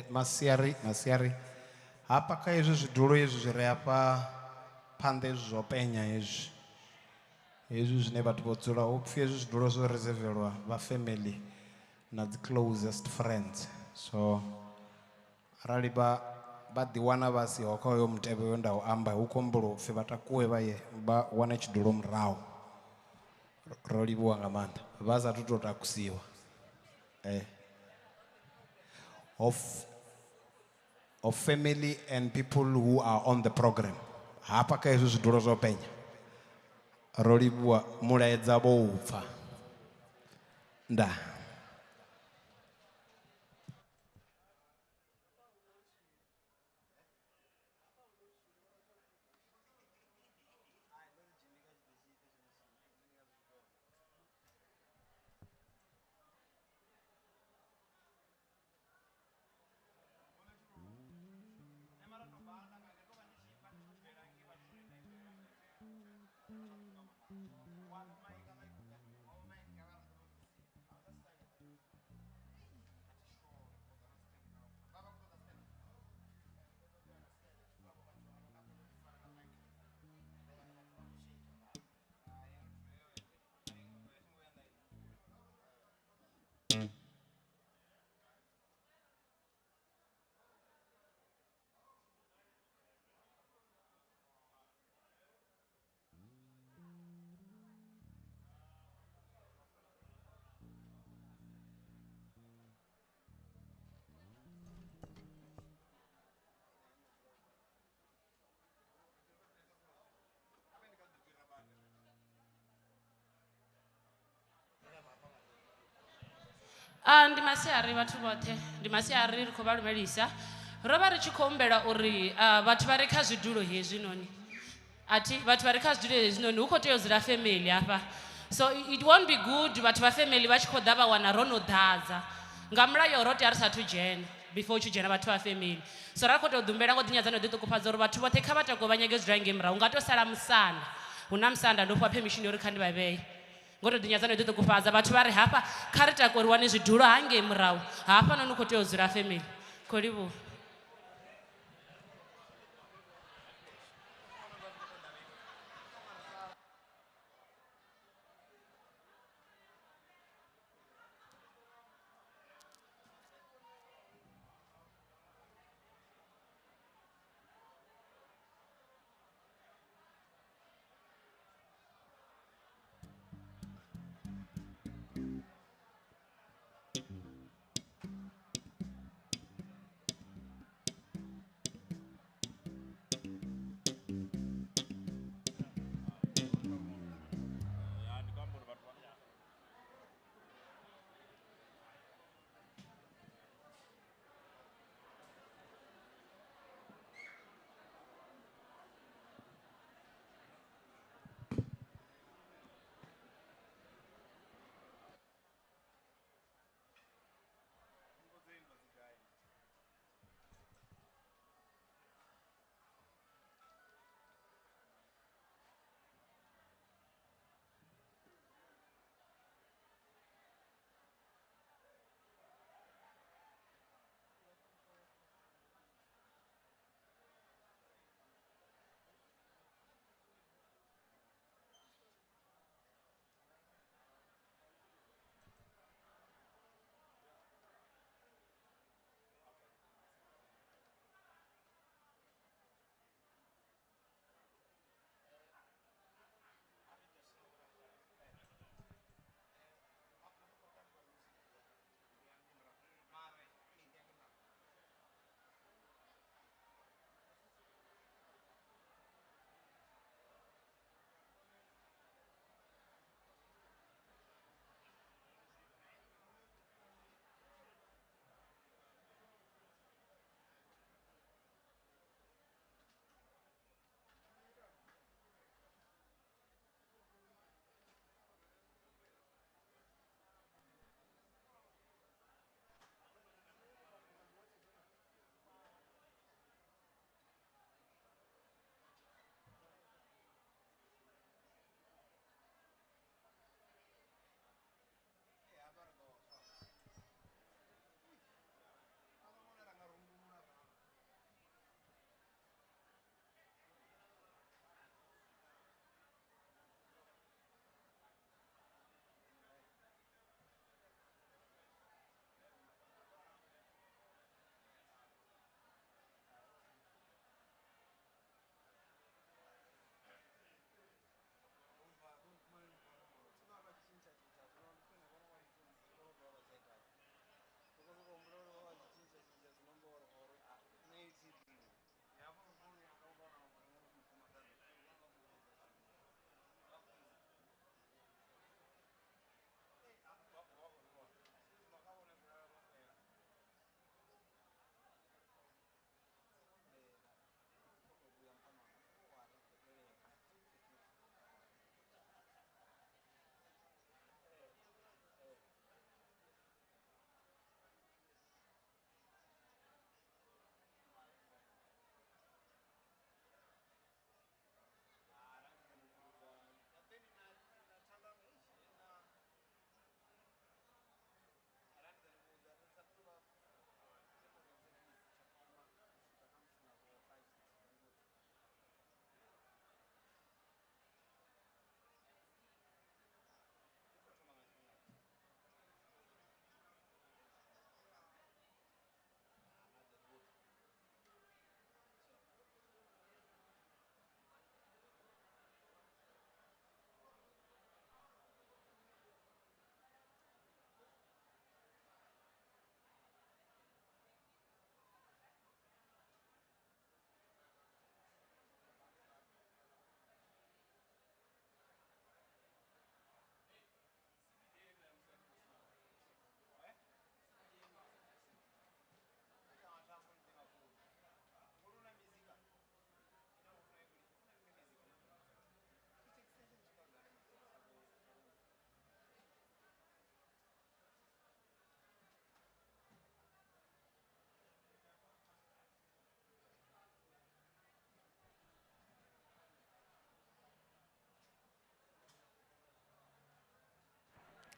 Masiari hafha kha hezwi zwidulo hezwi zwi re hafha phanḓa hezwi zwo penya hezwi hezwi zwine vhathu vho dzula hu pfhi hezwi zwidulo zwo reservelwa vha family na dzi closest friends so arali vha vha ḓi wana vha siho kha hoyo mutevhe we nda u amba hu khou humbelwa upfhi vha takuwe vha ye vha wane tshidulo murahu. Ro livhuwa nga maanḓa vha sathu to takusiwa. Of family and people who are on the program. Hafha kha hezwi zwidulo zwo penya. Ro livhuwa mulaedza vho u pfa. Ndaa. Ndi masiari vhathu vhoṱhe, ndi masiari ri khou vha lumelisa. Ro vha ri tshi khou humbela uri vhathu vha re kha zwidulo hezwinoni, athi vhathu vha re kha zwidulo hezwinoni hu khou tea u dzula family hafha. So it won't be good vhathu vha family vha tshi khou ḓa vha wana ro no ḓadza. Nga mulayo ro tea ri sathu dzhena before u tshi dzhena vhathu vha family. So ra khou tea u ḓumbela ngo ḓinyadza no ḓiṱukufhadza uri vhathu vhoṱhe kha vha takuwe vha nyage zwidulo ngei murahu. Nga to sala musanda, hu na musanda ndo fhiwa permission uri kha ndi vha vhee. Ngo to ḓinyadza no ḓiṱukufhadza vhathu vha ri hafha kha ri takuwe ri wane zwidulo hangei murahu. Hafhanoni hu khou tea u dzula family. Khou livhuwa.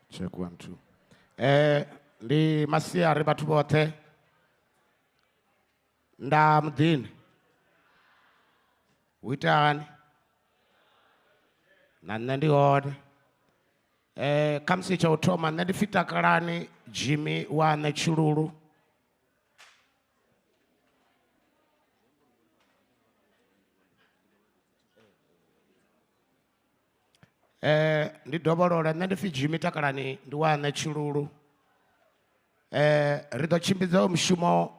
Check 1 2. Ndi masiari vhathu vhoṱhe nda muḓini hu ita hani na nṋe ndi hone. Khamusi tsha u thoma nṋe ndi pfi Takalani Jimmy wa nṋe Tshilulu. Ndi dovholola nṋe ndi pfi Jimmy Takalani ndi wa nṋe Tshilulu. Ri ḓo tshimbidza mushumo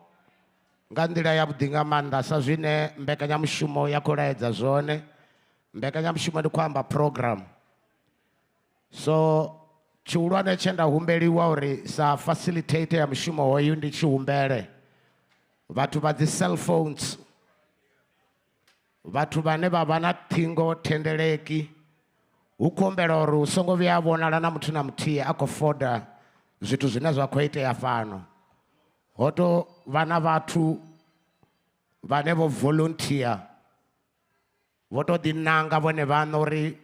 nga nḓila ya vhuḓi nga maanḓa sa zwine mbekanyamushumo ya khou laedza zwone. Mbekanyamushumo ndi khou amba program. So tshihulwane tshe nda humbeliwa uri sa facilitator ya mushumo hoyu ndi tshi humbele vhathu vha dzi cell phones, vhathu vhane vha vha na ṱhingo thendeleki, hu khou humbela uri hu songo vhuya a vhonala na muthu na muthihi a khou foda zwithu zwine zwa khou itea fhano. Ho to vha na vhathu vhane vho volunteer, vho to ḓi nanga vhone vhaṋe uri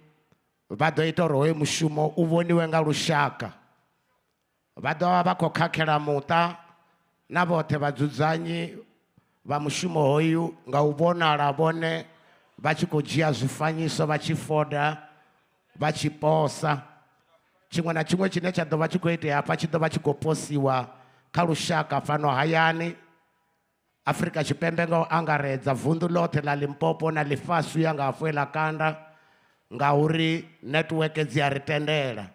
vha ḓo ita uri hoyu mushumo u vhoniwe nga lushaka. Vha ḓo vha vha khou khakhela muṱa na vhoṱhe vhadzudzanyi vha mushumo hoyu nga u vhonala vhone vha tshi khou dzhia zwifanyiso vha tshi foda vha tshi posa. Tshiṅwe na tshiṅwe tshine tsha ḓo vha tshi khou itea hafha tshi ḓo vha tshi khou posiwa kha lushaka fhano hayani Afrika Tshipembe nga u angaredza, vunḓu ḽoṱhe ḽa Limpopo na ḽifhasi uya nga hafho ḽa kanda, ngauri network dzi a ri tendela.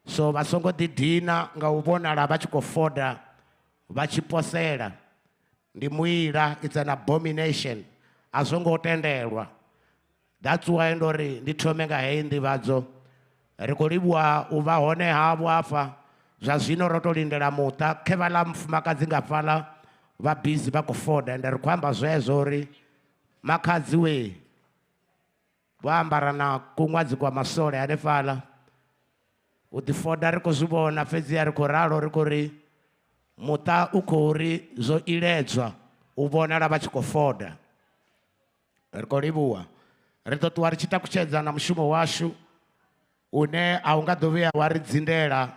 So vha songo ḓidina nga u vhonala vha tshi khou foda vha tshi posela. Ndi muila, it's an abomination, a zwo ngo tendelwa. That's why ndo ri ndi thome nga heyi nḓivhadzo. Ri khou livhuwa u vha hone havho hafha. Zwa zwino ro to lindela muṱa khe vha ḽa mufumakadzi nga fhaḽa vha busy vha khou foda, ende ri khou amba zwezwo uri makhadzi we vho ambara na kuṅwadzi kwa masole hanefhaḽa u ḓi foda ri khou zwi vhona, fhedzi ri khou ralo ri khou ri muṱa u khou ri zwo iledzwa u vhonala vha tshi khou foda. Ri khou livhuwa. Ri ḓo ṱuwa ri tshi takutshedza na mushumo washu une a u nga ḓo vhuya wa ri dzindela.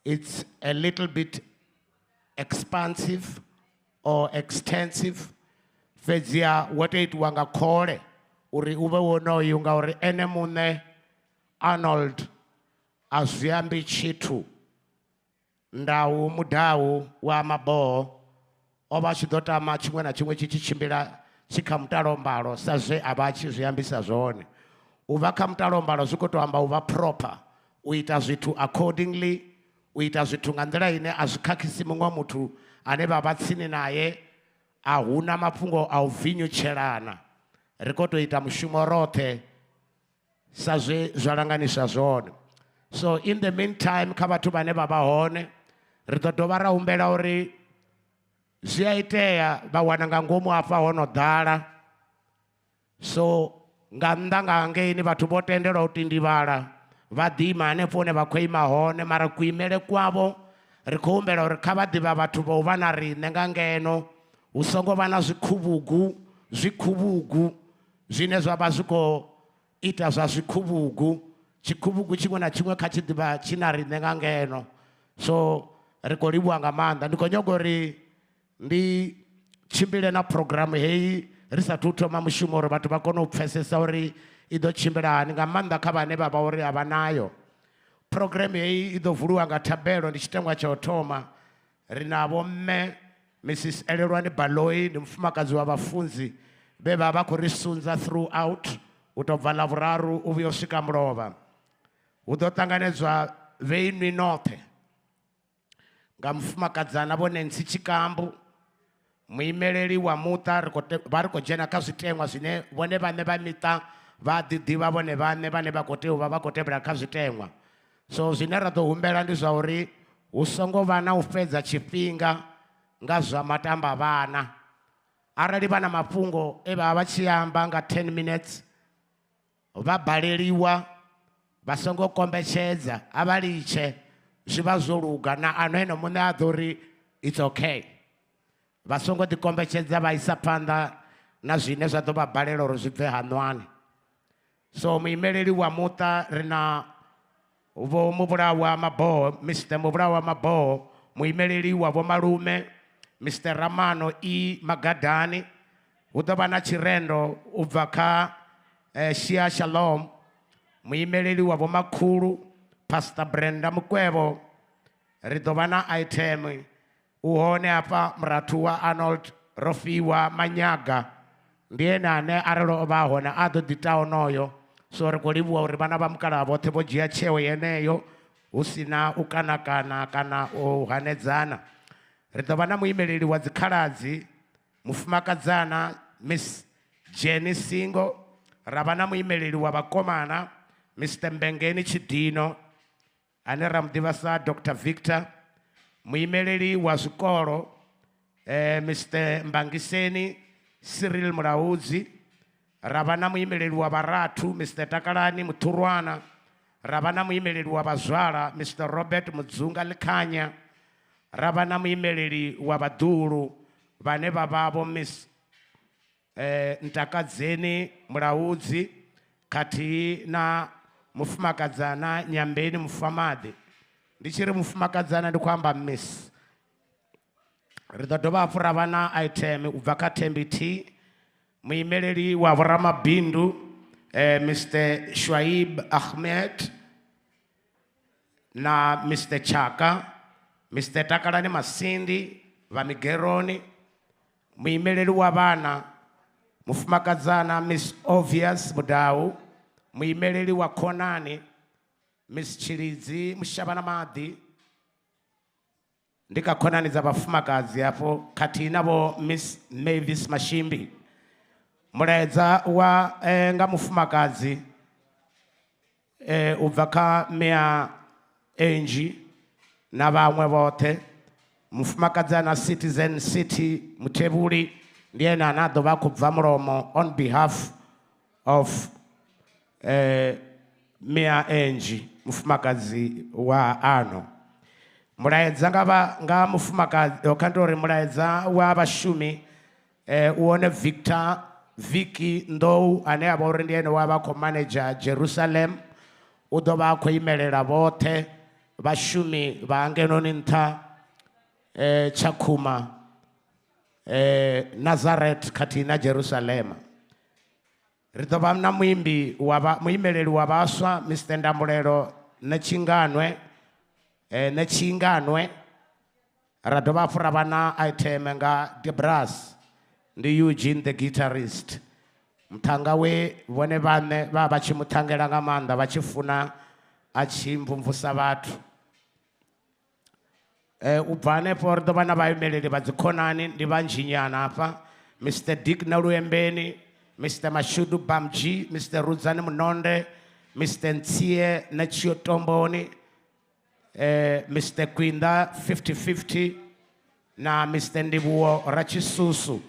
It's a little bit expansive or extensive, fhedziha wo tou itiwa nga khole uri u vhe wonoyu, ngauri ene muṋe Arnold a zwi ambi tshithu. Ndau mudau wa maboho o vha tshi ḓo tama tshiṅwe na tshiṅwe tshi tshi tshimbila tshi kha mutalombalo sa zwe a vha tshi zwi ambisa zwone. U vha kha mutalombalo zwi khou tou amba u vha proper, u ita zwithu accordingly, u ita zwithu nga nḓila ine a zwi khakhisi muṅwe muthu ane vha vha tsini naye. A huna mafhungo a u vinyutshelana, ri khou tou ita mushumo roṱhe sa zwe zwa langaniswa zwone. So in the meantime, kha vhathu vhane vha vha hone ri ḓo dovha ra humbela uri zwi a itea vha wana nga ngomu hafha ho no ḓala, so nga nnḓa nga hangeini vhathu vho tendelwa u tindivhala vha ḓi ima hanefho hune vha khou ima hone, mara kuimele kwavho ri khou humbela uri kha vha ḓivha vhathu vha u vha na riṋe nga ngeno, hu songo vha na zwikhuvhugu zwikhuvhugu zwine zwa vha zwi khou ita zwa zwikhuvhugu. Tshikhuvhugu tshiṅwe na tshiṅwe kha tshi ḓivha tshi na riṋe nga ngeno. So ri khou livhuwa nga maanḓa. Ndi khou nyaga uri ndi tshimbile na programu heyi ri sathu thoma mushumo uri vhathu vha kone u pfesesa uri i ḓo tshimbila hani, nga maanḓa kha vhane vha vha uri a vha nayo. Programu heyi i ḓo vuliwa nga thabelo, ndi tshitengwa tsha u thoma. Ri na vho mme Mrs Elelwani Baloyi, ndi mufumakadzi wa vhafunzi vhe vha vha khou ri sunza throughout u tou bva Ḽavhuraru u vhuya u swika mulovha. Hu ḓo ṱanganedzwa vheinwi noṱhe nga mufumakadzana vho Nancy Tshikambu, muimeleli wa muṱa. Vha ri khou dzhena kha zwiteṅwa zwine vhone vhaṋe vha miṱa vha ḓi ḓivha vhone vhaṋe vhane vha khou tea u vha vha khou tevhela kha zwiteṅwa. So zwine ra ḓo humbela ndi zwa uri hu songo vha na u fhedza tshifhinga nga zwa matamba vhana. Arali vha na mafhungo e vha vha tshi amba nga 10 minutes vha baleliwa, vha songo kombetshedza, a vha litshe, zwi vha zwo luga. Na ano ene muṋe a ḓo ri it's okay. Vha songo ḓi kombetshedza vha isa phanḓa na zwine zwa ḓo vha balela uri zwi bve haṋwani. So muimeleli wa muṱa ri na Vho Muvhulawa Maboho, Mr Muvhulawa Maboho, muimeleli wa Vho Malume, Mr Ramano E Magadani. Hu ḓo vha na tshirendo u bva kha eh, Shia Shalom, muimeleli wa Vho Makhulu, Pastor Brenda Mukwevho. Ri ḓo vha na item U hone hafha murathu wa Arnold Rofhiwa Manyaga, ndi ene ane arali o vha a hone a ḓo ḓi ta onoyo. So ri khou livhuwa uri vhana vha mukalaha vhoṱhe vho dzhia tsheo yeneyo hu si na u kanakana kana u hanedzana. Ri ḓo vha na muimeleli wa dzikhaladzi mufumakadzana Miss Jenny Singo, ra vha na muimeleli wa vhakomana Mister Mbengeni Tshidino, ane ra mu ḓivha sa Dr Victor, muimeleli wa zwikolo eh, Mr Mbangiseni Cyril Mulaudzi, ra vha na muimeleli wa vharathu Mr Takalani Muthurwana, ra vha na muimeleli wa vhazwala Mr Robert Mudzunga Likhanya, ra vha na muimeleli wa vhaḓuhulu vhane vha vha vho Miss eh, Ntakadzeni Mulaudzi khathihi na mufumakadzana Nyambeni Mufamaḓi. Ndi tshi ri mufumakadzana ndi khou amba miss. Ri ḓo dovha hafhu ra vha na item u bva kha Thembi T, muimeleli wa vhoramabindu eh, Mr Shuaib Ahmed na Mr Chaka, Mr Takalani Masindi vha Migeroni, Muimeleli wa vhana, Mufumakadzana Miss Obvious Mudau, muimeleli wa khonani, Miss Tshilidzi Mushavhana Maḓi, ndi kha khonani dza vhafumakadzi hafho khathihi na vho Miss Mavis Mashimbi. Mulaedza wa eh, nga mufumakadzi eh, u bva kha Mia Angie na vhaṅwe vhoṱhe mufumakadzana Citizen City Muthevhuli ndi ene ane a ḓo vha a khou bva mulomo on behalf of eh, Mia Angie mufumakadzi wa ano mulaedza nga vha nga mufumakadzi kha ndi uri mulaedza wa vhashumi Eh, u hone Victor Vicky Ndou ane a vha uri ndi ene wa vha khou manager Jerusalem u ḓo vha a khou imelela vhoṱhe vhashumi vha ngenoni nṱha eh, Tshakhuma eh, Nazareth khathihi na Jerusalema. Ri ḓo vha na muimbi wa vha, muimeleli wa vhaswa Mr Ndambulelo Netshinganwe eh, Netshinganwe Ra dovha hafhu ra vha na item nga Debras, ndi Eugene the guitarist. Muṱhannga we vhone vhaṋe vha vha tshi mu ṱhangela nga maanḓa vha tshi funa a tshi mvumvusa vhathu. Eh, u bva hanefho ri ḓo vha na vhaimeleli vha dzikhonani ndi vhanzhi nyana hafha Mr Dick Naluembeni, Mr Mashudu Bamji, Mr Rudzani Munonde, Mr Ntsie Netshiyo Tomboni, eh, Mr Kwinda 50-50 na Mr Ndivhuwo Ratshisusu.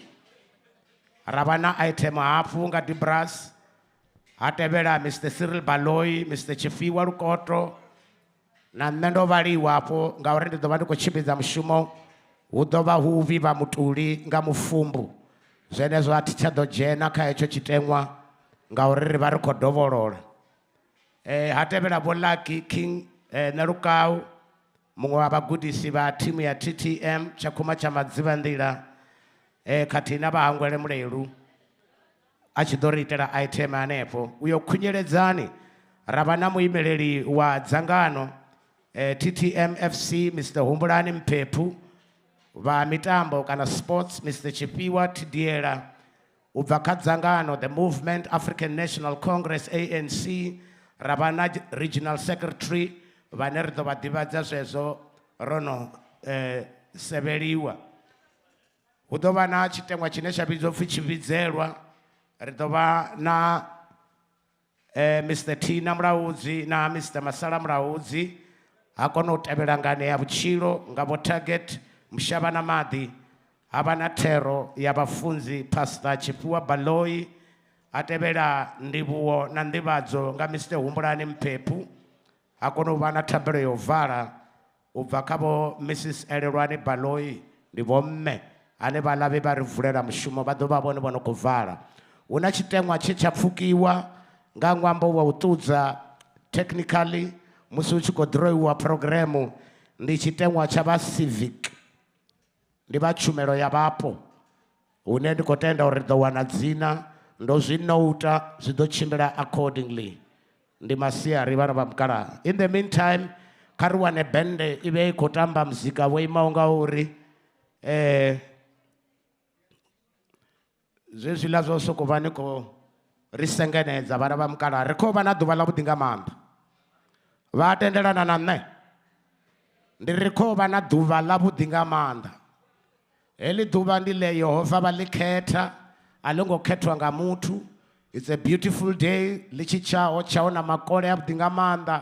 Ra vha na item hafhu nga Dibras, ha tevhela Mr Cyril Baloyi, Mr Tshifhiwa Lukoto na nṋe ndo vhaliwa hafho ngauri ndi ḓo vha ndi khou tshimbidza mushumo hu ḓo vha hu vhivha mutuli nga mufumbu zwenezwo a thi tsha ḓo dzhena kha hetsho tshiteṅwa ngauri ri vha ri khou dovholola Eh, ha tevhela Vho Lucky King eh, Nelukau, muṅwe wa vhagudisi vha thimu ya TTM Tshakhuma tsha Madzivhanḓila eh, khathihi na Vhahangwele Mulelu a tshi ḓo ri itela item hanefho. U yo khunyeledzani ra vha na muimeleli wa dzangano eh, TTM FC Mr Humbulani Mphephu, vha mitambo kana sports Mr Tshifhiwa Thidiela, U bva kha dzangano The Movement African National Congress ANC ra vha na Regional Secretary vhane ri ḓo vha ḓivhadza zwezwo ro no eh, sevheliwa. Hu ḓo vha na tshiteṅwa tshine tsha vhidzwa upfi tshivhidzelwa ri ḓo vha na eh, Mr Tina Mulaudzi na Mr Masala Mulaudzi ha kona u tevhela nganea vhutshilo nga vho Target Mushavha na Maḓi ha vha na thero ya vhafunzi Pastor Tshifhiwa Baloyi ha tevhela ndivhuwo na nḓivhadzo nga Mr Humbulani Mphephu ha kona u vha na thabelo ya u vala U bva kha Vho Mrs Elelwani Baloyi, ndi vho mme hanevhaḽa vhe vha ri vulela mushumo vha ḓo vha vhone vho no khou vala. Hu na tshiteṅwa tshe tsha pfukiwa nga ṅwambo wa u ṱudza technically. Musi hu tshi khou ḓiroiwa phurogiremu ndi tshiteṅwa tsha vha civic, ndi vha tshumelo ya vhapo, hune ndi khou tenda uri ri ḓo wana dzina, ndo zwi nota, zwi ḓo tshimbila accordingly. Ndi masiari vhana vha mukalaha. In the meantime, kha ri wane bende i vhe i khou tamba muzika wo imaho nga uri zwezwiḽa zwo sokou vha ni khou ri sengenedza vhana vha mukalaha. Ri khou vha na ḓuvha ḽavhuḓi nga maanḓa. Vha tendelana na nṋe? Ndi ri khou vha na ḓuvha ḽavhuḓi nga maanḓa. Heḽi ḓuvha ndi ḽe Yehova vha ḽi khetha, a ḽo ngo khethwa nga muthu. It's a beautiful day, ḽi tshi tshaho tshaho na makole avhuḓi nga maanḓa,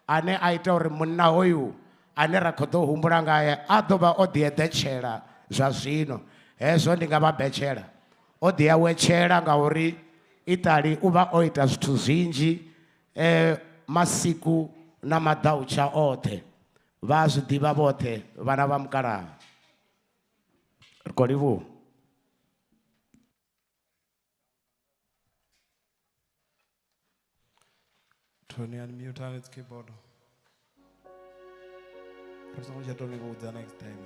ane a ita uri munna hoyu ane ra khou ḓo humbula ngae a ḓo vha o ḓi eḓetshela zwa zwino. Hezwo ndi nga vha betshela, o ḓi awetshela ngauri Italy u vha o ita zwithu zwinzhi masiku na maḓautsha oṱhe. Vha zwi ḓivha vhoṱhe vhana vha mukalaha. Ri khou livhuwa. Tony, unmute on its keyboard. Ri songo tsha tou ni vhudza next time.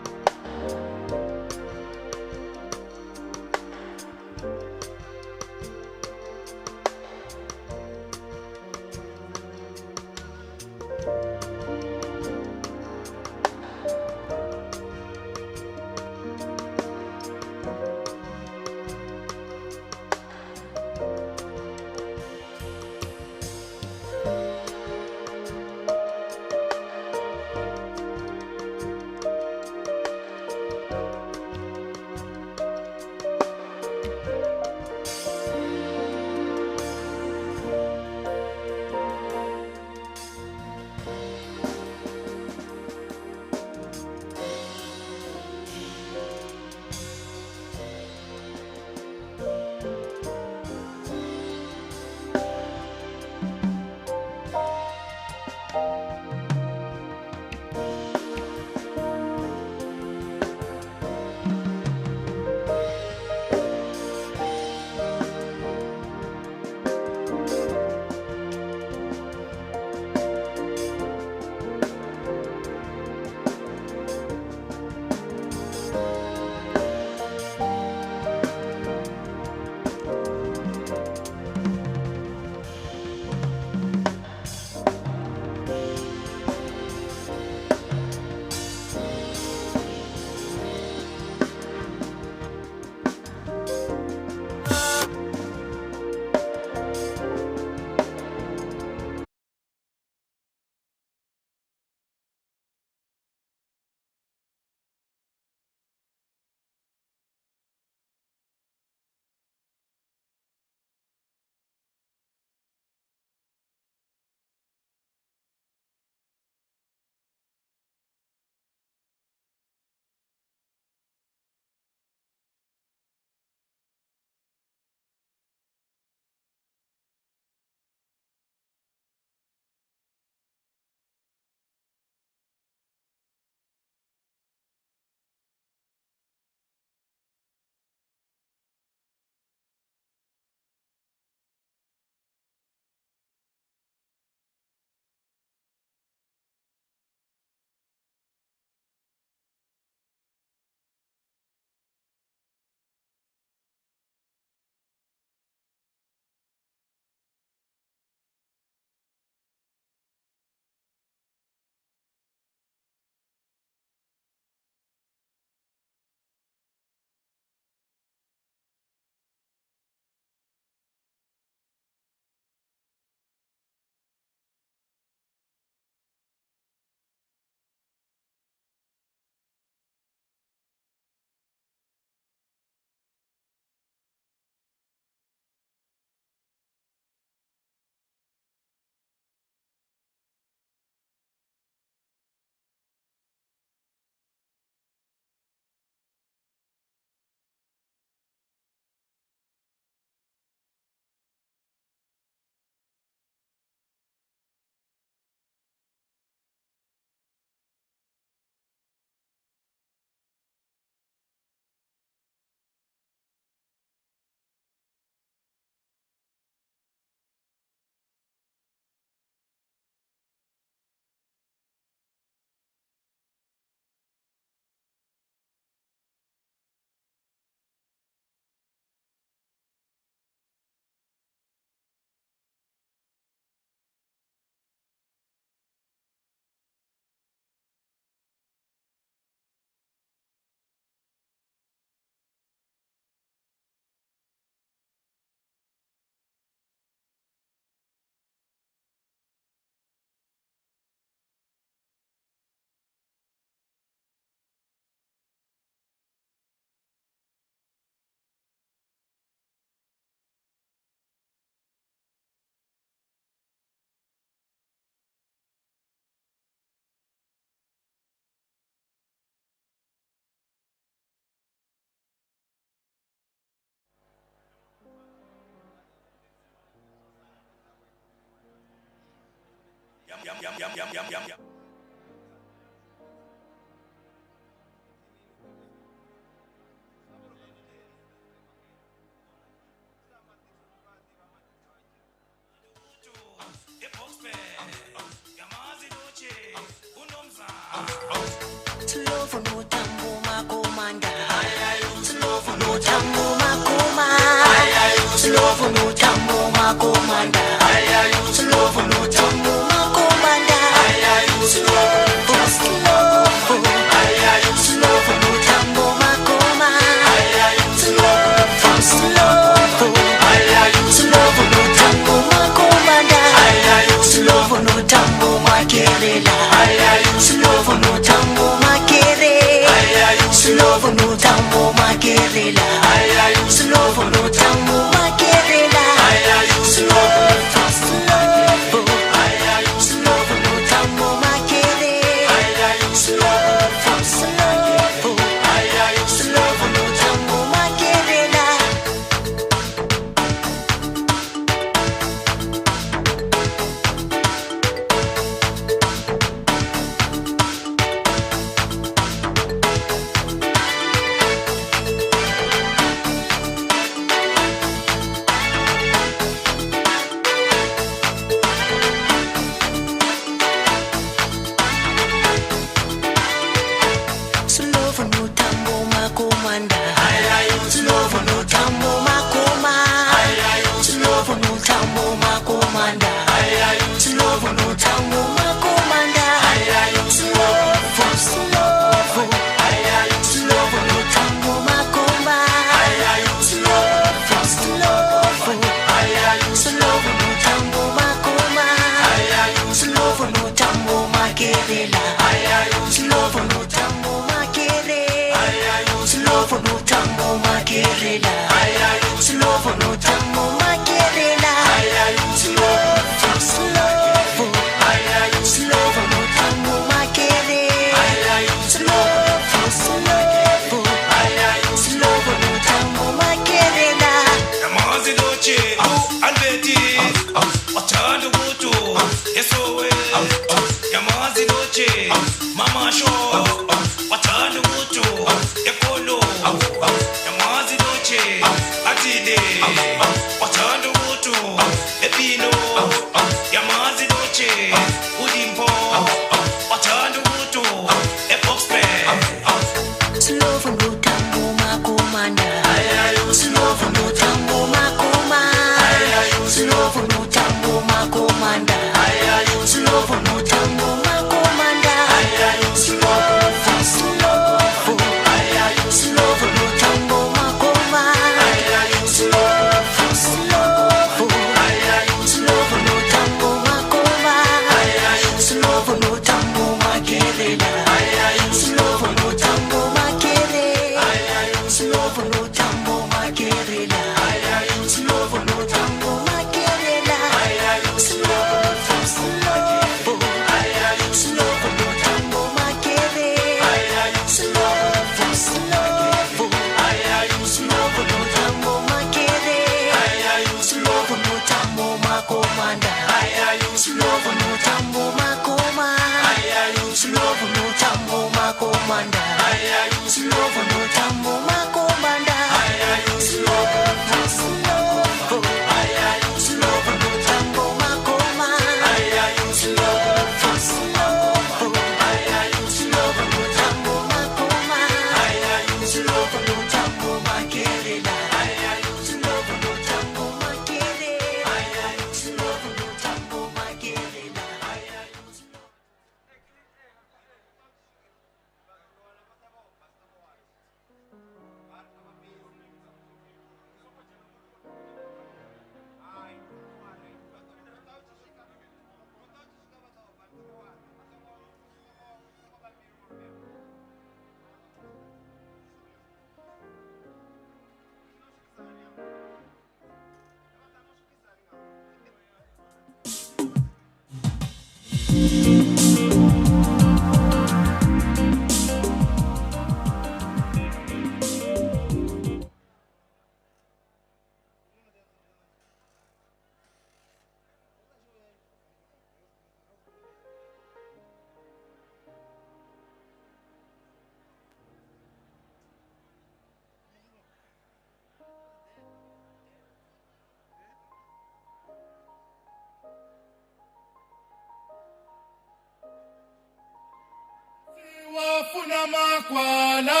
Makwala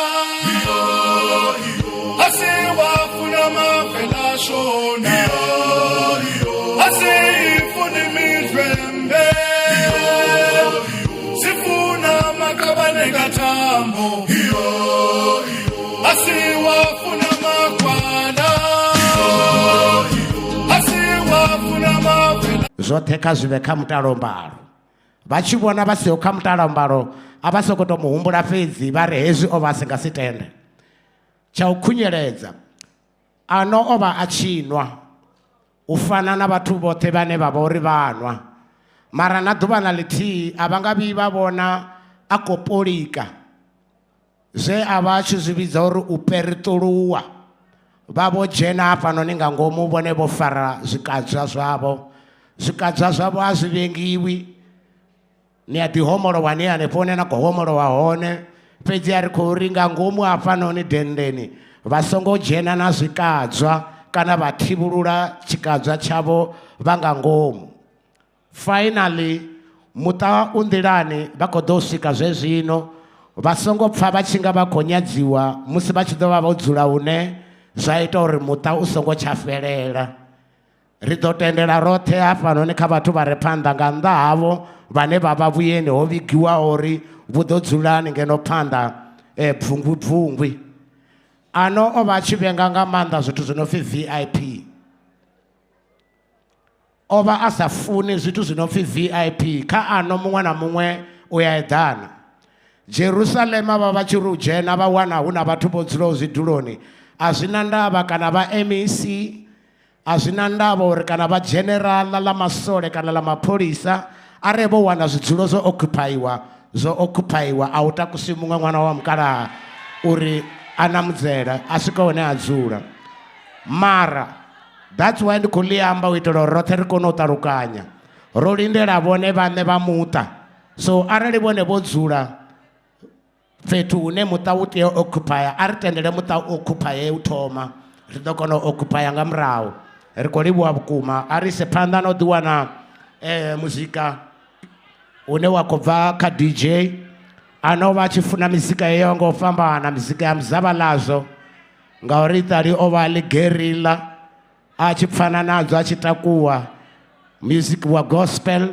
asiwafuna mavela shona asifuna imidlwembe sifuna makabane kathambo asiwafuna makwala asiwafuna mavela. Zwoṱhe kha zwi vhe kha mutalombalo. Vha tshi vhona vha siho kha mutalombalo a vha sokou tou muhumbula fhedzi vha ri hezwi o vha a si nga si tende. Tsha u khunyeledza ano o vha a tshi nwa u fana na vhathu vhoṱhe vhane vha vha uri vha nwa, mara na ḓuvha na ḽithihi a vha nga vhuyi vha vhona a khou polika zwe a vha a tshi zwi vhidza uri u periṱuluwa. Vha vho dzhena hafhanoni nga ngomu vhone vho fara zwikadzwa zwavho. Zwikadzwa zwavho a zwi vhengiwi, ni a ḓi homolowa ni hanefho hune na khou homolowa hone, fhedzi a ri khou ri nga ngomu hafhanoni denndeni vha songo dzhena na zwikadzwa kana vha thivhulula tshikadzwa tshavho vha nga ngomu. Finally muṱa u nḓilani vha khou ḓo swika zwezwino, vha songo pfa vha tshi nga vha khou nyadziwa musi vha tshi ḓo vha vho dzula hune zwa ita uri muṱa u songo tsha fhelela. Ri ḓo tendela roṱhe hafhanoni kha vhathu vha re phanḓa nga nnḓa havho vhane vha vha vhuyeni ho vhigiwaho uri vhu ḓo dzulani ngeno phanḓa bvungwi bvungwi. Ano o vha a tshi vhenga nga maanḓa zwithu zwi no pfi VIP. O vha a sa funi zwithu zwi no pfi VIP. Kha ano muṅwe na muṅwe u ya eḓana. Jerusalema vha vha tshi ri u dzhena vha wana hu na vhathu vho dzulaho zwiduloni, a zwi na ndavha kana vha MEC, a zwi na ndavha uri kana vha dzhenerala ḽa masole kana ḽa mapholisa, arali vho wana zwidzulo zwo occupyiwa, zwo occupyiwa, a hu takusi muṅwe ṅwana wa mukalaha uri a namudzela a swike hune a dzula. Mara that's why ndi khou ḽi amba u itela uri roṱhe ri kone u ṱalukanya. Ro lindela vhone vhaṋe vha muṱa, so arali vhone vho dzula fhethu hune muṱa u tea u occupy, a ri tendele muṱa u occupy u thoma, ri ḓo kona u occupy nga murahu. Ri khou livhuwa vhukuma. A ri ise phanḓa na u ḓiwana muzika une wa khou bva kha DJ ano vha tshi funa mizika yeyo nga u fhambana, mizika ya muzavhalazo, ngauri iṱali o vha ḽi guerrilla a tshi pfana nadzo a tshi takuwa, music wa gospel,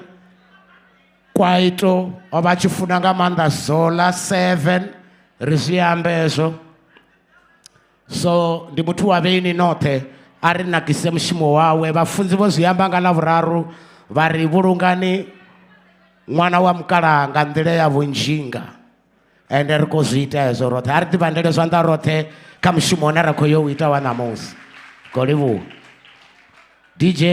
kwaito o vha tshi funa nga maanḓa Zola 7, ri zwi ambe hezwo. So ndi muthu wa vheini noṱhe, a ri nakise mushumo wawe. Vhafunzi vho zwi amba nga Ḽavhuraru vha ri vhulungani ṅwana wa mukalaha nga nḓila ya vhunzhinga, ende ri khou zwi ita hezwo roṱhe. A ri ḓivhandele zwanḓa roṱhe kha mushumo une ra khou yo u ita wa ṋamusi. Khou livhuwa DJ.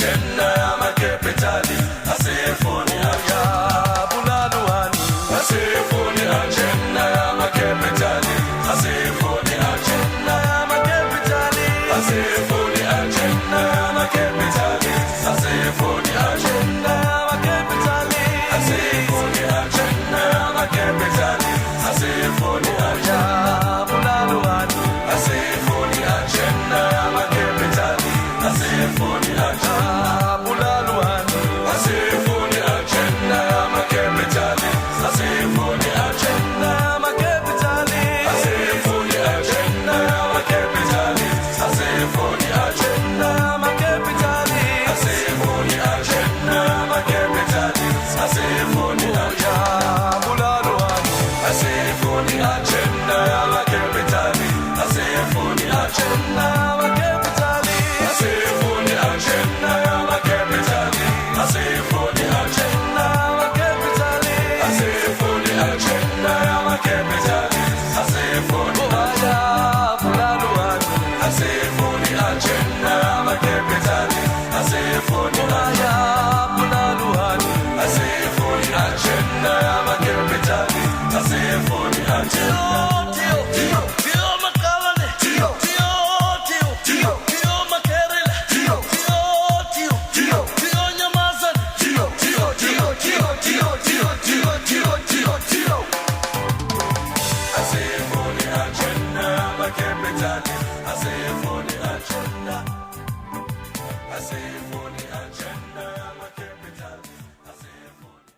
Agenda yama-capitalist asifuni ajabulalwani asifuni agenda yama-capitalist asifuni agenda yama-capitalist asifuni agenda yama-capitalist asifuni agenda yama-capitalist asifuni agenda yama-capitalist asifuni ajabulalwani asifuni agenda yama-capitalist asifuni ajabulalwani asifuni agenda yama-capitalist asifuni agenda yama-capitalist asifuni agenda yama-capitalist asifuni agenda yama-capitalist asifuni agenda yama-capitalist asifuni ajabulalwani asifuni agenda yama-capitalist asifuni agenda yama-capitalist asifuni agenda yama-capitalist asifuni agenda yama-capitalist asifuni agenda yama-capitalist asifuni ajabulalwani asifuni agenda yama-capitalist asifuni ajabulalwani asifuni agenda yama-capitalist asifuni agenda. Asifuni agenda yama-capitalist asifuni agenda asifuni agenda yama-capitalist asifuni.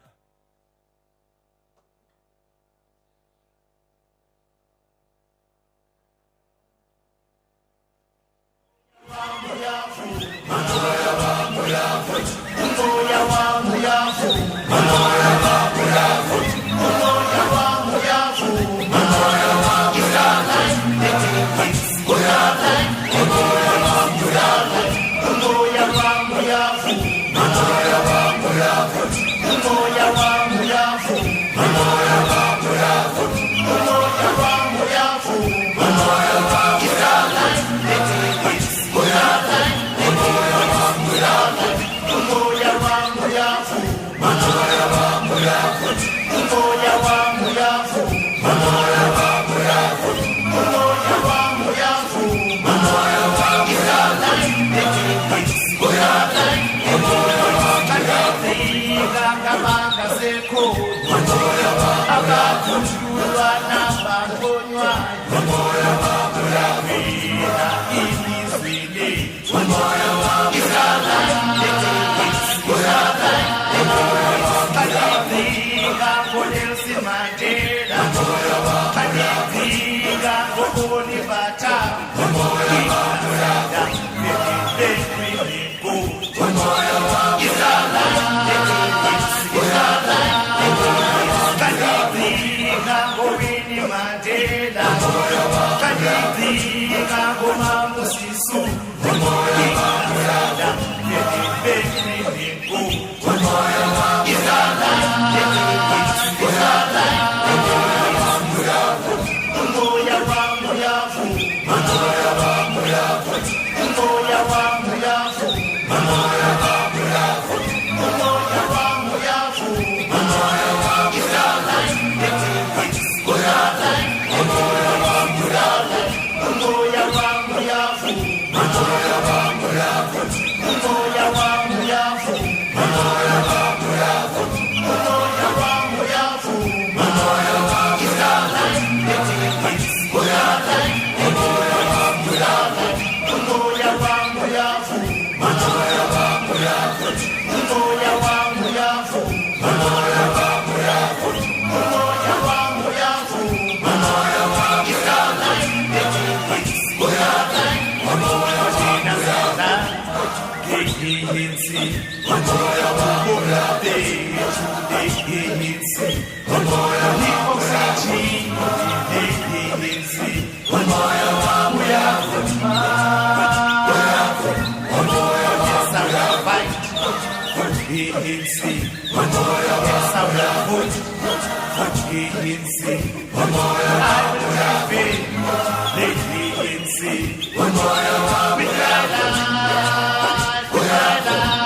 ANC.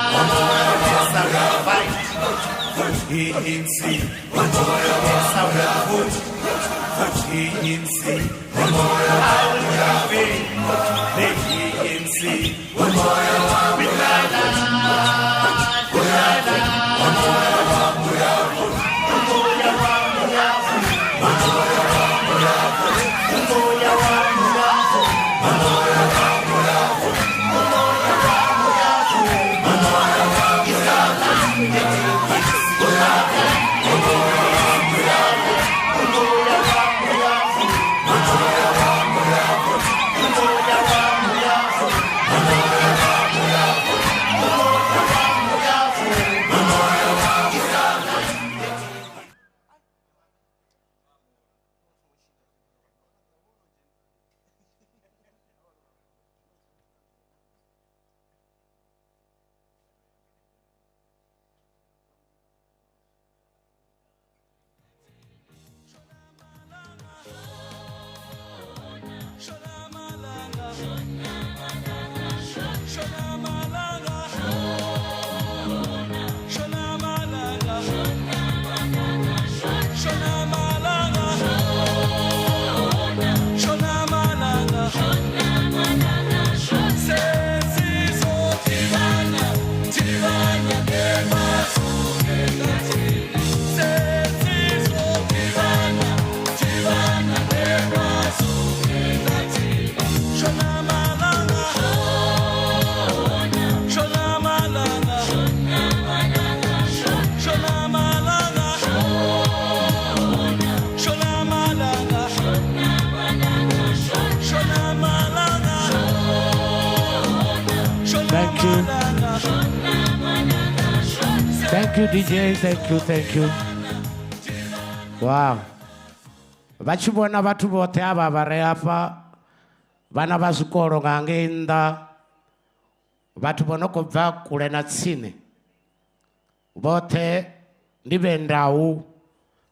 ANC, yes, I will vote for ANC. I will campaign the ANC. With my life, with my life. Thank you. Thank you, DJ. Thank you, thank you. Wow. Vha tshi vhona vhathu vhoṱhe avha vha re afha, vhana vha zwikolo nga ngei nnḓa, vhathu vho no khou bva kule na tsini, vhoṱhe ndi vhe ndau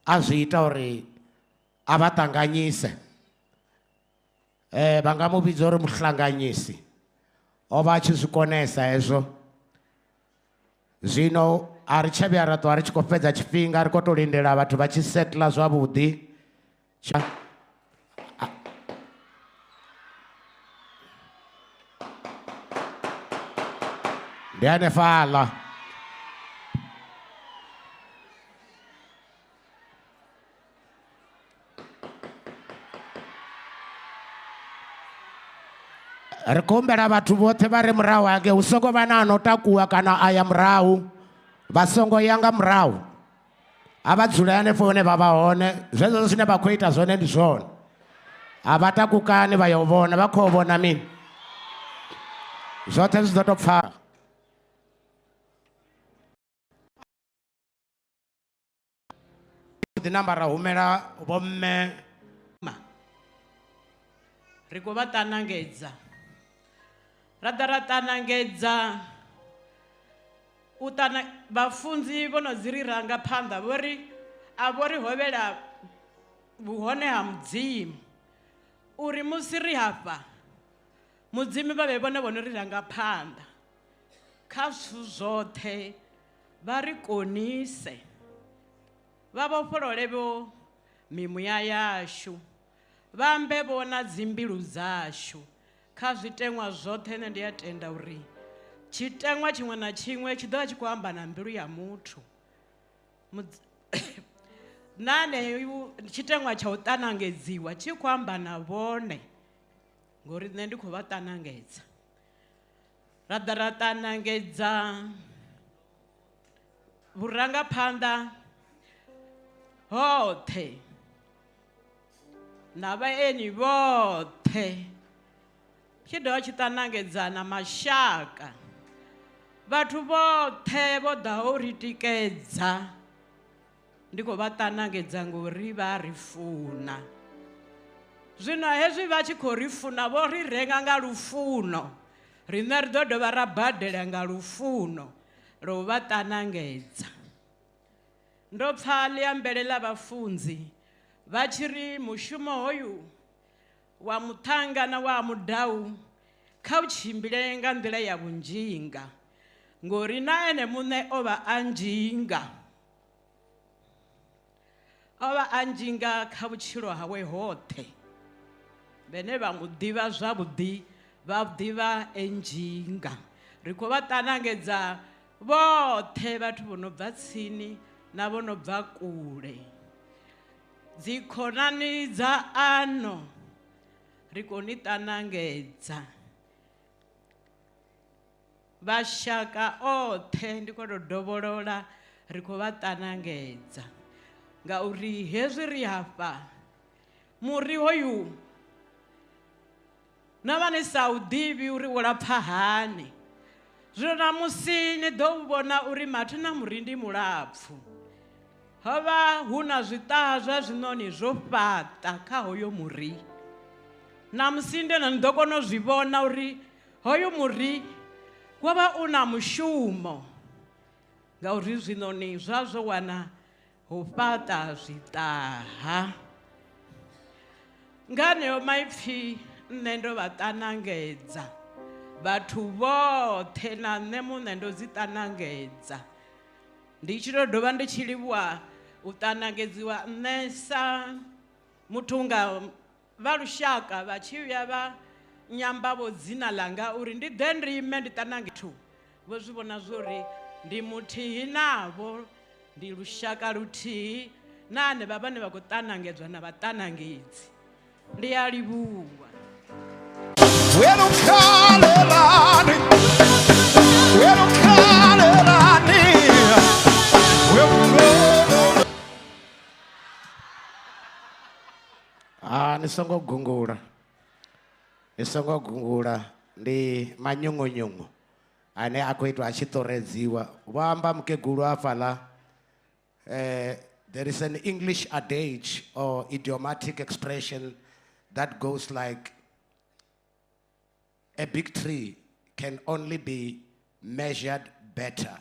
a zwi ita uri a vha ṱanganyise. Vha nga mu vhidza uri muhlanganyisi. O vha a tshi zwi konesa hezwo. Zwino a ri tsha vhuya ra ṱwa ri tshi khou fhedza tshifhinga, ri khou tou lindela vhathu vha tshi settler zwavhuḓi. Ndi hanefhaḽa. Ri khou humbela vhathu vhoṱhe vha re murahu hangei, hu songo vha na ano takuwa kana a ya murahu, vha songo ya nga murahu, a vha dzule hanefho hune vha vha hone. Zwezwo zwine vha khou ita zwone ndi zwone, a vha takukani vha yo vhona, vha khou vhona mini, zwoṱhe zwi ḓo tou pfha. Ḓi namba ra humela vhomme. Ri khou vha ṱanangedza, ra ḓa ra ṱanangedza u ṱana vhafunzi vho no dzi ri ranga phanḓa, vho ri a vho ri hovhela vhuhone ha Mudzimu, uri musi ri hafha Mudzimu vha vhe vhone vho no ri ranga phanḓa kha zwithu zwoṱhe, vha ri konise, vha vhofholole vho mimuya yashu, vha ambe vho na dzimbilu dzashu kha zwiteṅwa zwoṱhe. Nṋe ndi a tenda uri tshiteṅwa tshiṅwe na tshiṅwe tshi ḓo vha tshi khou amba na mbilu ya muthu. Na haneyo tshiteṅwa tsha u ṱanangedziwa tshi khou amba na vhone, ngori nṋe ndi khou vha ṱanangedza. Ra ḓa ra ṱanangedza vhurangaphanḓa hoṱhe na vhaeni vhoṱhe, tshi dovha tshi ṱanangedza na mashaka, vhathu vhoṱhe vho ḓaho ri tikedza. Ndi khou vha ṱanangedza ngori vha ri funa. Zwino hezwi vha tshi khou ri funa, vho ri renga nga lufuno, riṋe ri ḓo dovha ra badela nga lufuno lwo vha ṱanangedza. Ndo pfa ḽiambele ḽa vhafunzi vha tshi ri mushumo hoyu wa muṱhannga na wa mudau kha u tshimbile nga nḓila ya vhunzhinga, ngori na ene muṋe o vha a nzhinga. O vha a Nzhinga kha vhutshilo hawe hoṱhe. Vhene vha mu ḓivha zwavhuḓi vha ḓivha e Nzhinga. Ri khou vha ṱanangedza vhoṱhe vhathu vho no bva tsini na vho no bva kule. Dzikhonani dza ano ri khou ni ṱanangedza. Vhashaka oṱhe ndi khou tou dovholola ri khou vha ṱanangedza. Ngauri hezwi ri hafha muri hoyu na vha ni sa u ḓivhi uri wo lapfa hani. Zwino ṋamusi ni ḓo vhona uri mathina muri ndi mulapfu. Ho vha hu na zwiṱaha zwa zwinoni zwo fhaṱa kha hoyo muri. Ṋamusi ndi ni ḓo kona u zwi vhona uri hoyo muri wo vha u na mushumo. Ngauri zwinoni zwa zwo wana ho fhaṱa zwiṱaha. Nga haneyo maipfi nṋe ndo vha ṱanangedza. Vhathu vhoṱhe na nṋe muṋe ndo dzi ṱanangedza. Ndi tshi tou dovha ndi tshi livhuwa u ṱanangedziwa nṋe sa muthu nga vha lushaka vha tshi vhuya vha nyamba vho dzina ḽanga uri ndi ḓe ndi ime ndi ṱanange thu. Vho zwi vhona zwori ndi muthihi navho, ndi lushaka luthihi na hanevha vhane vha khou ṱanangedzwa na vhaṱanangedzi. Ndi a livhuwa. Ni songo gungula. Ni songo gungula ndi manyungunyungu ane a khou itwa a tshi ṱoredziwa. Vho amba mukegulu hafhaḽa, there is an English adage or idiomatic expression that goes like, a big tree can only be measured better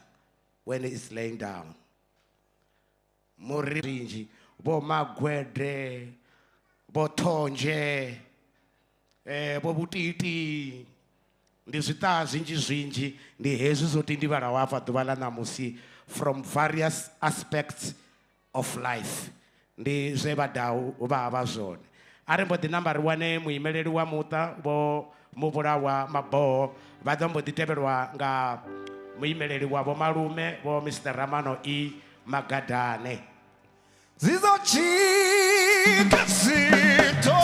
when it's laying down. Muri rinji, bo magwede, bo thonje, bo butiti, ndi zwiṱaha zwinzhi zwinzhi, ndi hezwi zwo tindivhalaho hafha ḓuvha ḽa ṋamusi from various aspects of life. Ndi zwe vha dau vha vha zwone. A ri mbo ḓi namba ri wane muimeleli wa muṱa vho Muvhulawa Maboho, vha ḓo mbo ḓi tevhelwa nga muimeleli wa vho malume vho Mr Ramano E Magadane. Zizojika zinto,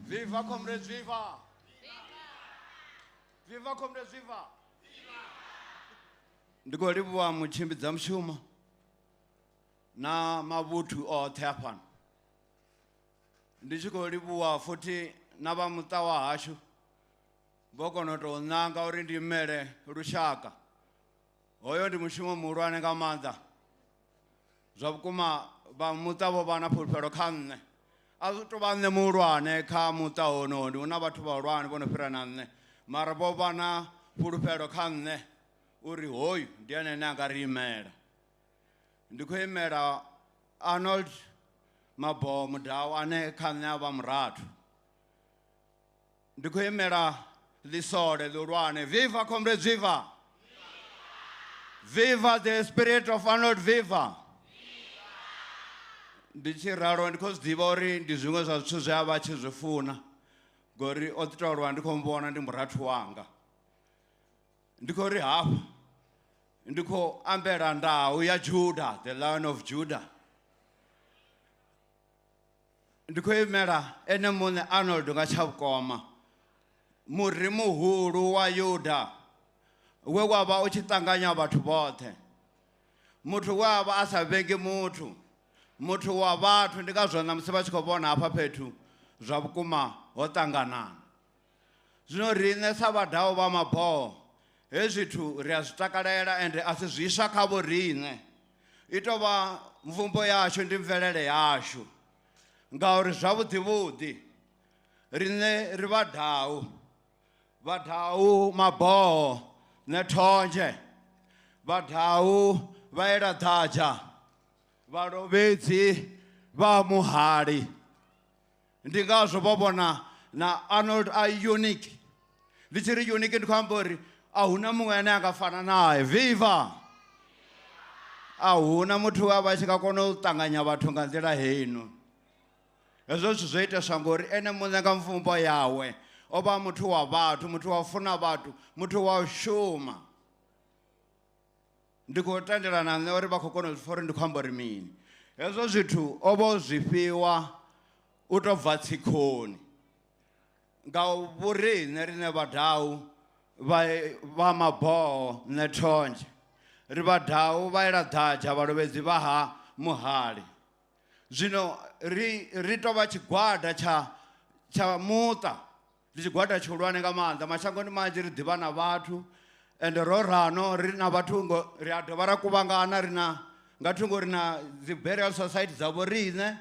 Viva comrades, viva! Viva comrades, viva! Ndi khou livhuwa mutshimbidza mushumo na mavhuthu oṱhe hafhano. Ndi tshi khou livhuwa futhi na vha muṱa wa hashu vho kona u tou ṋanga uri ndi imele lushaka. Hoyo ndi mushumo muhulwane nga maanḓa. Zwa vhukuma vha muṱa vho vha na fhulufhelo kha nṋe. A zwi tou vha nṋe muhulwane kha muṱa honoho, ndi hu na vhathu vhahulwane vho no fhira na nṋe, mara vho vha na fhulufhelo kha nṋe uri hoyu ndi ene ane a nga ri imela. Ndi khou imela Arnold Maboho Mudau ane kha nṋe a vha murathu. Ndi khou imela ḽisole ḽihulwane. Viva comrades, viva! Viva the spirit of Arnold, viva! Ndi tshi ralo ndi khou zwi ḓivha uri ndi zwiṅwe zwa zwithu zwe a vha tshi zwi funa, ngori o ḓi tou aluwa ndi khou muvhona ndi murathu wanga. Ndi khou ri hafha ndi khou ambela ndau ya Judah, the Lion of Judah. Ndi khou imela ene muṋe Arnold nga tshavhukoma, muri muhulu wa Yuda, We wa vha u tshi ṱanganya vhathu vhoṱhe. Muthu we a vha a sa vhengi muthu, muthu wa vhathu. Ndi ngazwo ṋamusi vha tshi khou vhona hafha fhethu zwa vhukuma ho ṱanganana. Zwino riṋe sa vhadau vha maboho, hezwi zwithu ri a zwi takalela ende a si zwiswa kha vho riṋe. I tou vha mvumbo yashu, ndi mvelele yashu. Ngauri zwavhuḓi vhuḓi riṋe ri vhadau, vhadau maboho nethonzhe, vhadau vha ela ḓadzha, vhalovhedzi vha muhali. Ndi ngazwo vho vhona na Arnold a unique. Ndi tshi ri unique ndi khou amba uri a huna muṅwe ane a nga fana nae. Viva! A huna muthu we a vha tshi nga kona u ṱanganya vhathu nga nḓila heino. Hezwo zwithu zwo iteswa ngori ene muṋe nga mvumbo yawe o vha muthu wa vhathu, muthu wa u funa vhathu, muthu wa u shuma. Ndi khou tendelana na nṋe uri vha khou kona u zwi pfa uri ndi khou amba uri mini. Hezwo zwithu o vha o zwi fhiwa u tou bva tsikhoni. Nga vhoriṋe riṋe vhadau vha maboho nethonzhe, ri vhadau vha ela ḓadzha, vhalovhedzi vha ha muhali. Zwino ri tou vha tshigwada tsha muṱa, ndi tshigwada tshihulwane nga maanḓa. Mashangoni manzhi ri ḓivha na vhathu, ende ro rano ri na vhathu ngo, ri a dovha ra kuvhangana, ri na nga thungo ri na dzi burial society dza vho riṋe,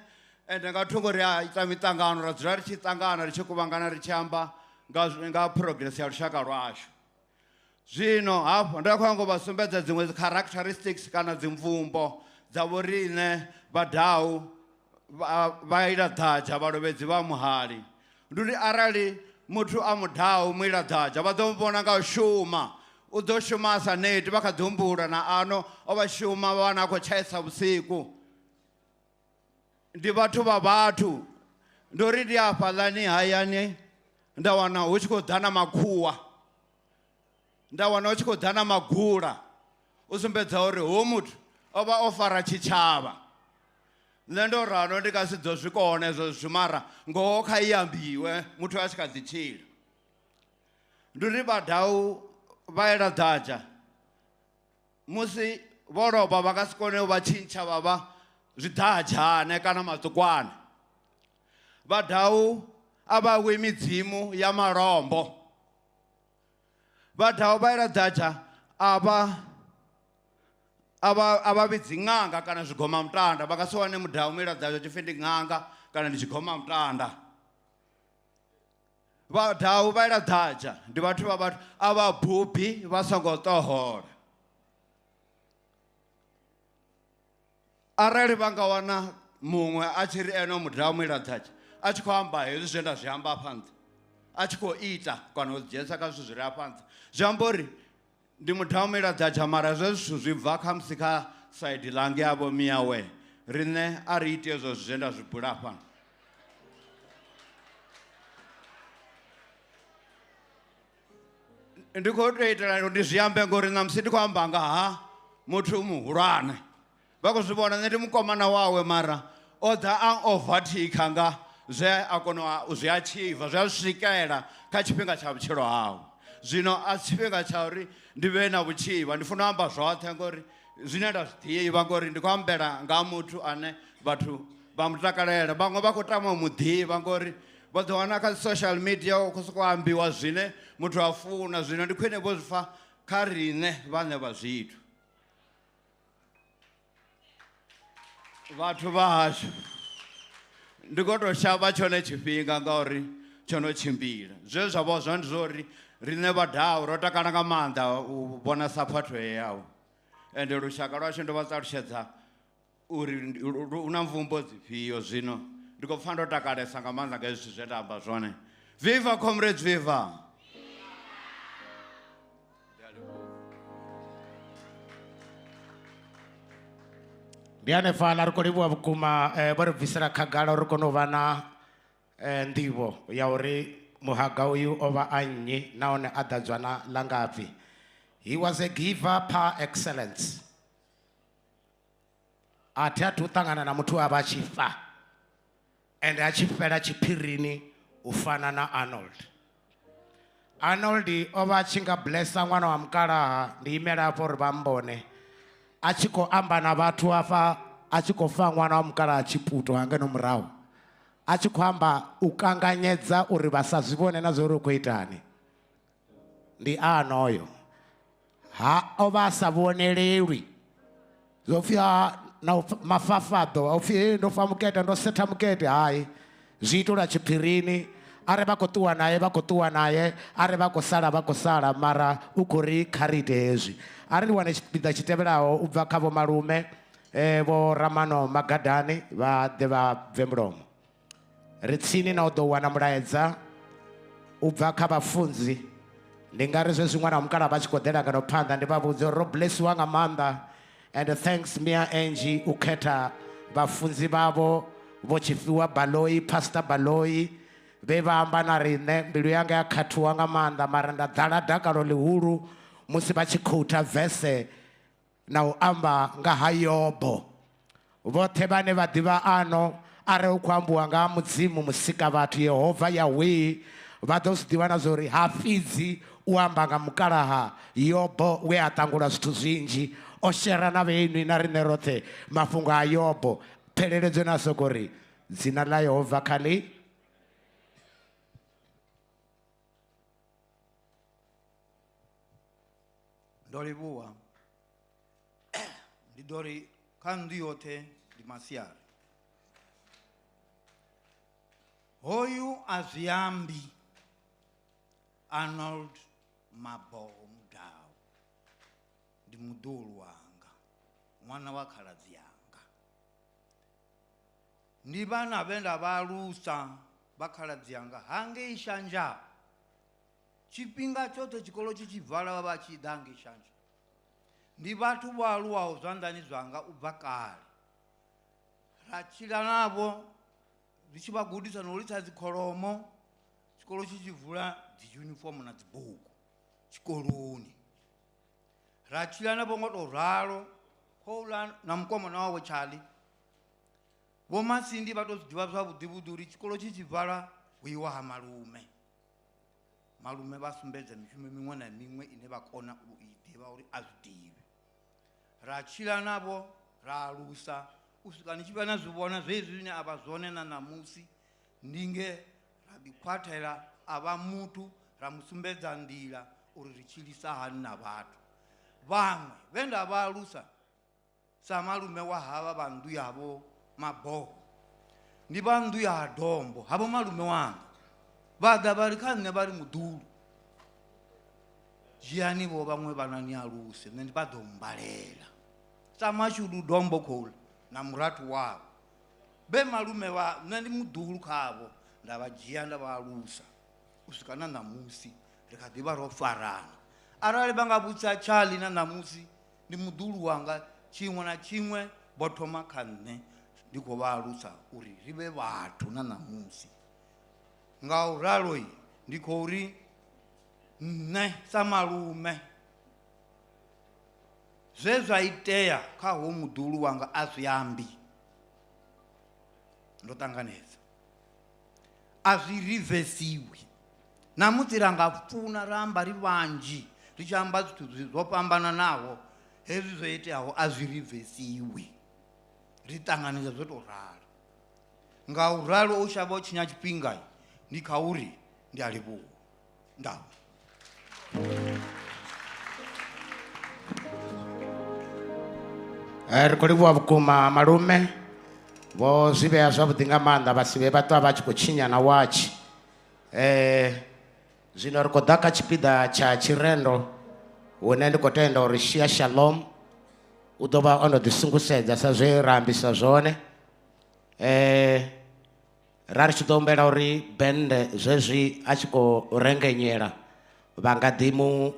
ende nga thungo ri a ita miṱangano, ra dzula ri tshi ṱangana, ri tshi kuvhangana, ri tshi amba nga progress ya lushaka lwashu. Zwino hafho nda khou ngo vha sumbedza dziṅwe dzi characteristics kana dzi mvumbo dza vho riṋe vhadau vha ila ḓadzha, vhalovhedzi vha muhali. Ndi uri arali muthu a mudau muila ḓadzha vha ḓo vhona nga u shuma, u ḓo shuma a sa neti, vha kha ḓi humbula na ano o vha shuma vha wana a khou tshaisa vhusiku. Ndi vhathu vha vhathu. Ndi uri ndi hafhaḽani hayani nda wana hu tshi khou ḓa na makhuwa, nda wana hu tshi khou ḓa na magula, u sumbedza uri hoyu muthu o vha o fara tshitshavha. Nṋe ndo ralo ndi nga si ḓo zwi kona hezwo zwithu, mara ngoho kha i ambiwe muthu a tshi kha ḓi tshila. Ndi uri vhadau vha ela ḓadzha musi vho lovha vha nga si kone u vha tshintsha vha vha zwiḓadzhane kana maṱukwane. Vhadau a vha wi midzimu ya malombo. Vhadau vha ela ḓadzha a vha vhidzi ṅanga kana zwigoma mutanda. Vha nga si wane mudau muila ḓadzha tshi pfi ndi ṅanga kana ndi tshigoma mutanda. Vhadau vha ela ḓadzha ndi vhathu vha vhathu a vha bubi vha songo ṱohola. Arali vha nga wana muṅwe a tshi ri ene mudau muila ḓadzha a tshi khou amba hezwi zwe nda zwi amba afha nṱha, a tshi khou ita kana u dzhenisa kha zwithu zwi re afha nṱha, zwi amba uri ndi mudau muila ḓadzha, mara hezwo zwithu zwi bva khamusi kha saidi ḽange ya vho miyawe. Riṋe a ri iti hezwo zwe nda zwi bula afha. Ndi khou tou itela uri ndi zwi ambe ngori ṋamusi ndi khou amba nga ha muthu muhulwane. Vha khou zwi vhona nṋe ndi mukomana wawe, mara o ḓa a overtake nga zwe a kona u zwi achieve, zwe a zwi swikela kha tshifhinga tsha vhutshilo hawe. Zwino a si tshifhinga tsha uri ndi vhe na vhutshivha, ndi funa u amba zwoṱhe ngori zwine nda zwi ḓivha, ngori ndi khou ambela nga muthu ane vhathu vha mu takalela, vhaṅwe vha khou tama u mu ḓivha ngori vha ḓo wana kha social media hu khou sokou ambiwa zwine muthu a funa. Zwino ndi khwine vho zwi pfa kha riṋe vhaṋe vha zwithu. Vhathu vha hashu ndi khou tou shavha tshone tshifhinga ngauri tsho no tshimbila. Zwe zwa vha zwone ndi zwa uri riṋe vhadau ro takala nga maanḓa u vhona saphatho yavho, ende lushaka lwashu ndo vha ṱalutshedza uri hu na mvumbo dzifhio. Zwino ndi khou pfa ndo takalesa nga maanḓa nga hezwi zwithu zwe nda amba zwone. Viva comrades, viva! Ndi hanefhaḽa ri khou livhuwa vhukuma, vho ri bvisela khagala uri ri kone u vha na nḓivho ya uri muhaga uyu o vha a nnyi nahone a ḓadzwa na ḽa ngafhi. He was a giver par excellence. A thi athu u ṱangana na muthu a vha a tshi fa ende a tshi fhela tshiphirini u fana na Arnold. Arnold o vha a tshi nga blessa ṅwana wa mukalaha ndi imela hafho uri vha mbone a tshi khou amba na vhathu hafha a tshi khou fa ṅwana wa mukalaha tshiputo hangeno murahu a tshi khou amba u kanganyedza uri vha sa zwi vhone na zwa uri u khou itani ndi anoyo ha o vha a sa vhonelelwi zwo pfhi ha na u mafafhaḓo a upfhi hey, ndo fa mukete ndo setha mukete hai zwi itelwa tshiphirini are vha khou ṱuwa naye vha khou ṱuwa naye are vha khou sala vha khou sala mara u khou ri kha ri ite hezwi a ri wane tshipiḓa tshi tevhelaho u bva kha vho malume eh, vho ramano magadani vha ḓe vha bve mulomo ri tsini na u ḓo wana mulaedza u bva kha vhafunzi ndi nga ri zwezwi ṅwana wa mukala vha tshi khou ḓela ngano phanḓa ndi vha vhudze uri ro blessiwa nga maanḓa and thanks mia angie u khetha vhafunzi vhavho vho tshifhiwa baloi pastor baloi vhe vha amba na riṋe mbilu yanga ya khathuwa nga maanḓa mara nda ḓala dakalo ḽihulu musi vha tshi khoutha vese na u amba nga ha Yobo. Vhoṱhe vhane vha ḓivha ano are hu khou ambiwa nga ha Mudzimu musika vhathu Yehova Yahweh vha ḓo zwi ḓivha na zwa uri ha fhidzi u amba nga mukalaha Yobo we a ṱangula zwithu zwinzhi o shera na vhenwi na riṋe roṱhe mafhungo a Yobo pheleledzo na soko ri dzina ḽa Yehova kha ḽi Ndo livhuwa. Ndi ḓo ri kha nnḓu yoṱhe ndi masiari. Hoyu a zwi ambi Arnold Maboho Mudau ndi muḓuhulu wanga, ṅwana wa khaladzi yanga. Ndi vhana vhe nda vha alusa vha khaladzi yanga hangei Shanzha. Tshifhinga tshoṱhe tshikolo tshi tshi vala vha vha tshi ḓa ngei Shanzha. Ndi vhathu vho aluwaho zwanḓani zwanga u bva kale. Ra tshila navho ri tshi vha gudisa na u lisa dzikholomo, tshikolo tshi tshi vula dzi uniform na dzibugu tshikoloni. Ra tshila navho ngo tou ralo, khouḽa na mukomana wawe Charlie. Vho Masindi vha tou zwi ḓivha zwavhuḓi vhuḓi uri tshikolo tshi tshi vala hu iwa ha malume. Malume vha sumbedza mishumo miṅwe na miṅwe ine vha kona u i ḓivha uri a zwi ḓivhi. Ra tshila navho ra alusa u swika ni tshi vha na zwi vhona zwezwi zwine a vha zwone na ṋamusi ndi nge ra ḓi khwathela a vha muthu ra mu sumbedza nḓila uri ri tshilisa hani na vhathu. Vhaṅwe vhe nda vha alusa sa malume wa havha vha nnḓu ya vho Maboho ndi vha nnḓu ya Dombo havho malume wanga vha ḓa vha ri kha nṋe vha ri muḓulu dzhiani vho vhaṅwe vhana ni aluse nṋe ndi vha ḓo mbalela sa mashudu Dombo khouḽa na murathu wavho vhe malume vha nṋe ndi muḓulu khavho nda vha dzhia nda vha alusa u swika na ṋamusi ri kha ḓi vha ro farana arali vha nga vhudzisa Charlie na ṋamusi Ndi muḓuhulu wanga, tshiṅwe na tshiṅwe vho thoma kha nṋe, ndi khou vha alusa uri ri vhe vhathu na ṋamusi. Ngauralo ndi khou ri nṋe sa malume zwe zwa itea kha ho muḓuhulu wanga a zwi ambi, ndo ṱanganedza. A zwi rivesiwi. Na musi ra nga funa ra amba ri vhanzhi ri tshi amba zwithu zwo fhambananaho, hezwi zwo iteaho a zwi rivesiwi. Ri ṱanganedza zwo tou ralo. Nga u ralo u shavha u tshinya tshifhinga ndi kha uri ndi a livhuwa. Ndaa. Ri khou livhuwa vhukuma malume vho zwi vhea zwavhuḓi nga maanḓa vha si vhe vha ṱwa vha tshi khou tshinya na watshi. Zwino ri khou ḓa kha tshipiḓa tsha tshirendo hune ndi khou tenda uri Shia Shalom u ḓo vha o no ḓi sungusedza sa zwe ra ambisa zwone. Ra ri tshi ḓo humbela uri bende zwezwi a tshi khou rengenyela vha nga ḓi mu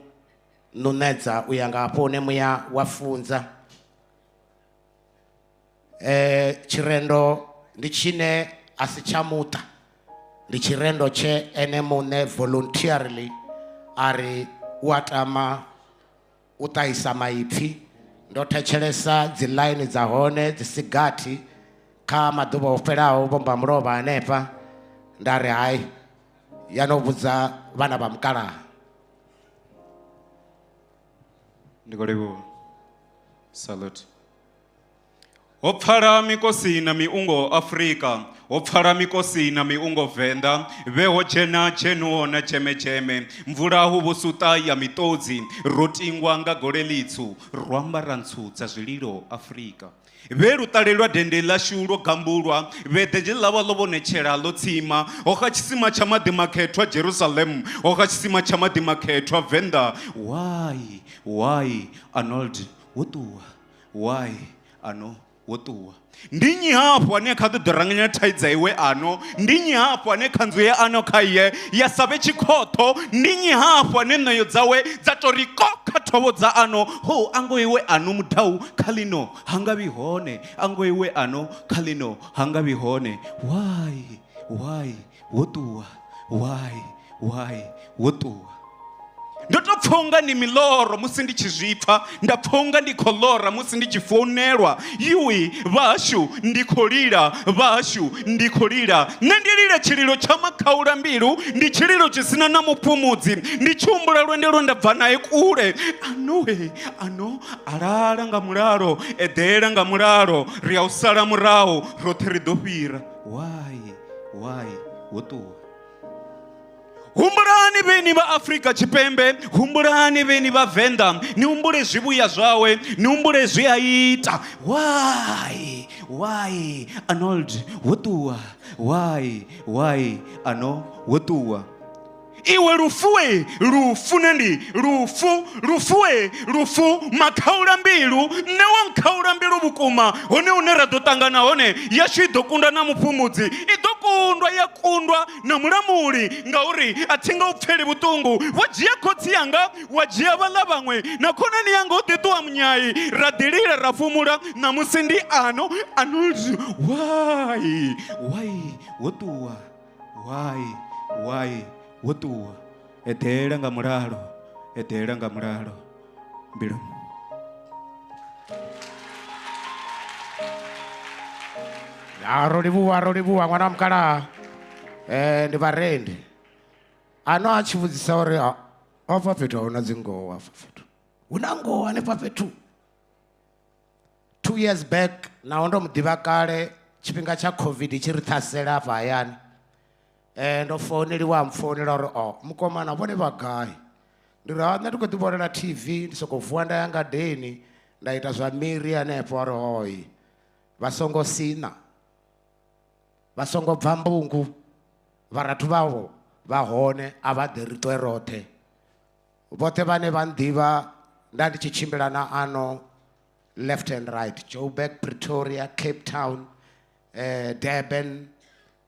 ṋuṋedza u ya nga hafho hune muya wa funza. Tshirendo ndi tshine a si tsha muṱa, ndi tshirendo tshe ene muṋe voluntarily a ri u a tama u ṱahisa maipfi. Ndo thetshelesa dzi line dza hone dzi si gathi kha maḓuvha o fhelaho vho mba mulovha hanefha, nda ri hai ya no vhudza vhana vha mukalaha. Ndi khou livhuwa. Salute. Ho pfala mikosi na miungo Afrika, ho pfala mikosi na miungo Venḓa, vhe ho dzhena dzhenuwo na dzheme-dzheme, mvula hu vho suṱa ya miṱodzi, ro tingwa nga gole ḽitswu, ro ambara ntswu dza zwililo Afrika. Vhe luṱale lwa dende ḽashu lwo gambulwa, vhe ḓenzhe ḽavha ḽo vhonetshela ḽo tsima, ho xa tshisima tsha maḓi makhethwa Jerusalem, ho xa tshisima tsha maḓi makhethwa Venḓa. Why, why, Arnold, wo ṱuwa, why, ano, wo ṱuwa. Ndi nnyi hafhu ane kha ḓi ḓo ranganya thaidza iwe ano? Ndi nnyi hafhu ane khanzu ya ano kha iye ya sa vhe tshikhoṱho? Ndi nnyi hafhu ane ṋoyo dzawe dza tou ri ko kha thovho dza ano? Ho, ango iwe ano mudau kha ḽino ha nga vhi hone. Ango iwe ano kha ḽino ha nga vhi hone. Why, why, wo ṱuwa, why, why, wo ṱuwa. Ndo tou pfa unga ndi miloro musi ndi tshi zwi pfa, nda pfa unga ndi khou lora musi ndi tshi founelwa. Yuwi, vhahashu, ndi khou lila, vhahashu, ndi khou lila. Nṋe ndi lila tshililo tsha makhaula mbilu, ndi tshililo tshi sina na mufhumudzi, ndi tshi humbula lwendo lwe nda bva nae kule. Anoe, ano, alala nga mulalo, eḓela nga mulalo, ri a u sala murahu, roṱhe ri ḓo fhira. Why, why, wo ṱuwa. Humbulani vheni vha Afrika Tshipembe, humbulani vheni vha Venḓa, ni humbule zwivhuya zwawe, ni humbule zwe a ita. Why, why, Arnold, wo ṱuwa, why, why, ano, wo ṱuwa. Iwe lufuwe, lufu nandi, lufu, lufuwe, lufu, makhaula mbilu, nṋe wa nkhaula mbilu vhukuma, hone hune ra ḓo ṱangana hone, yashu i ḓo kunda na mufhumudzi, i ḓo kundwa, ya kundwa na mulamuli, ngauri a thi nga u pfeli vhuṱungu. Wo dzhia khotsi yanga, wa dzhia vhaḽa vhaṅwe, na khonani yanga u ḓi ṱuwa munyai, ra ḓi lila ra fhumula, ṋamusi ndi ano, ano, why, why, wo ṱuwa, why, why, wo ṱuwa. Eḓela nga mulalo, eḓela nga mulalo, mbilu. Ya, ro livhuwa, ro livhuwa ṅwana wa mukalaha. Ndi vharendi. Ano a tshi vhudzisa uri hafha fhethu a huna dzingoho hafha fhethu. Hu na ngoho hanefha fhethu. 2 years back, naho ndo mu ḓivha kale, tshifhinga tsha COVID tshi ri ṱhasela hafha hayani. Ndo founeliwa, a mpfounela uri, oh, mukomana vhone vha gai? Ndi ri, ha, nṋe ndi khou ḓivhonela TV, ndi sokou vuwa nda ya ngadeni, nda ita zwa miri hanefho, a ri, hoi, vha songo sina, vha songo bva mbungu, vharathu vhavho vha hone, a vha ḓe ri ṱwe roṱhe. Vhoṱhe vhane vha nḓivha nda ndi tshi tshimbila na ano left and right, Joburg, Pretoria, Cape Town, Durban,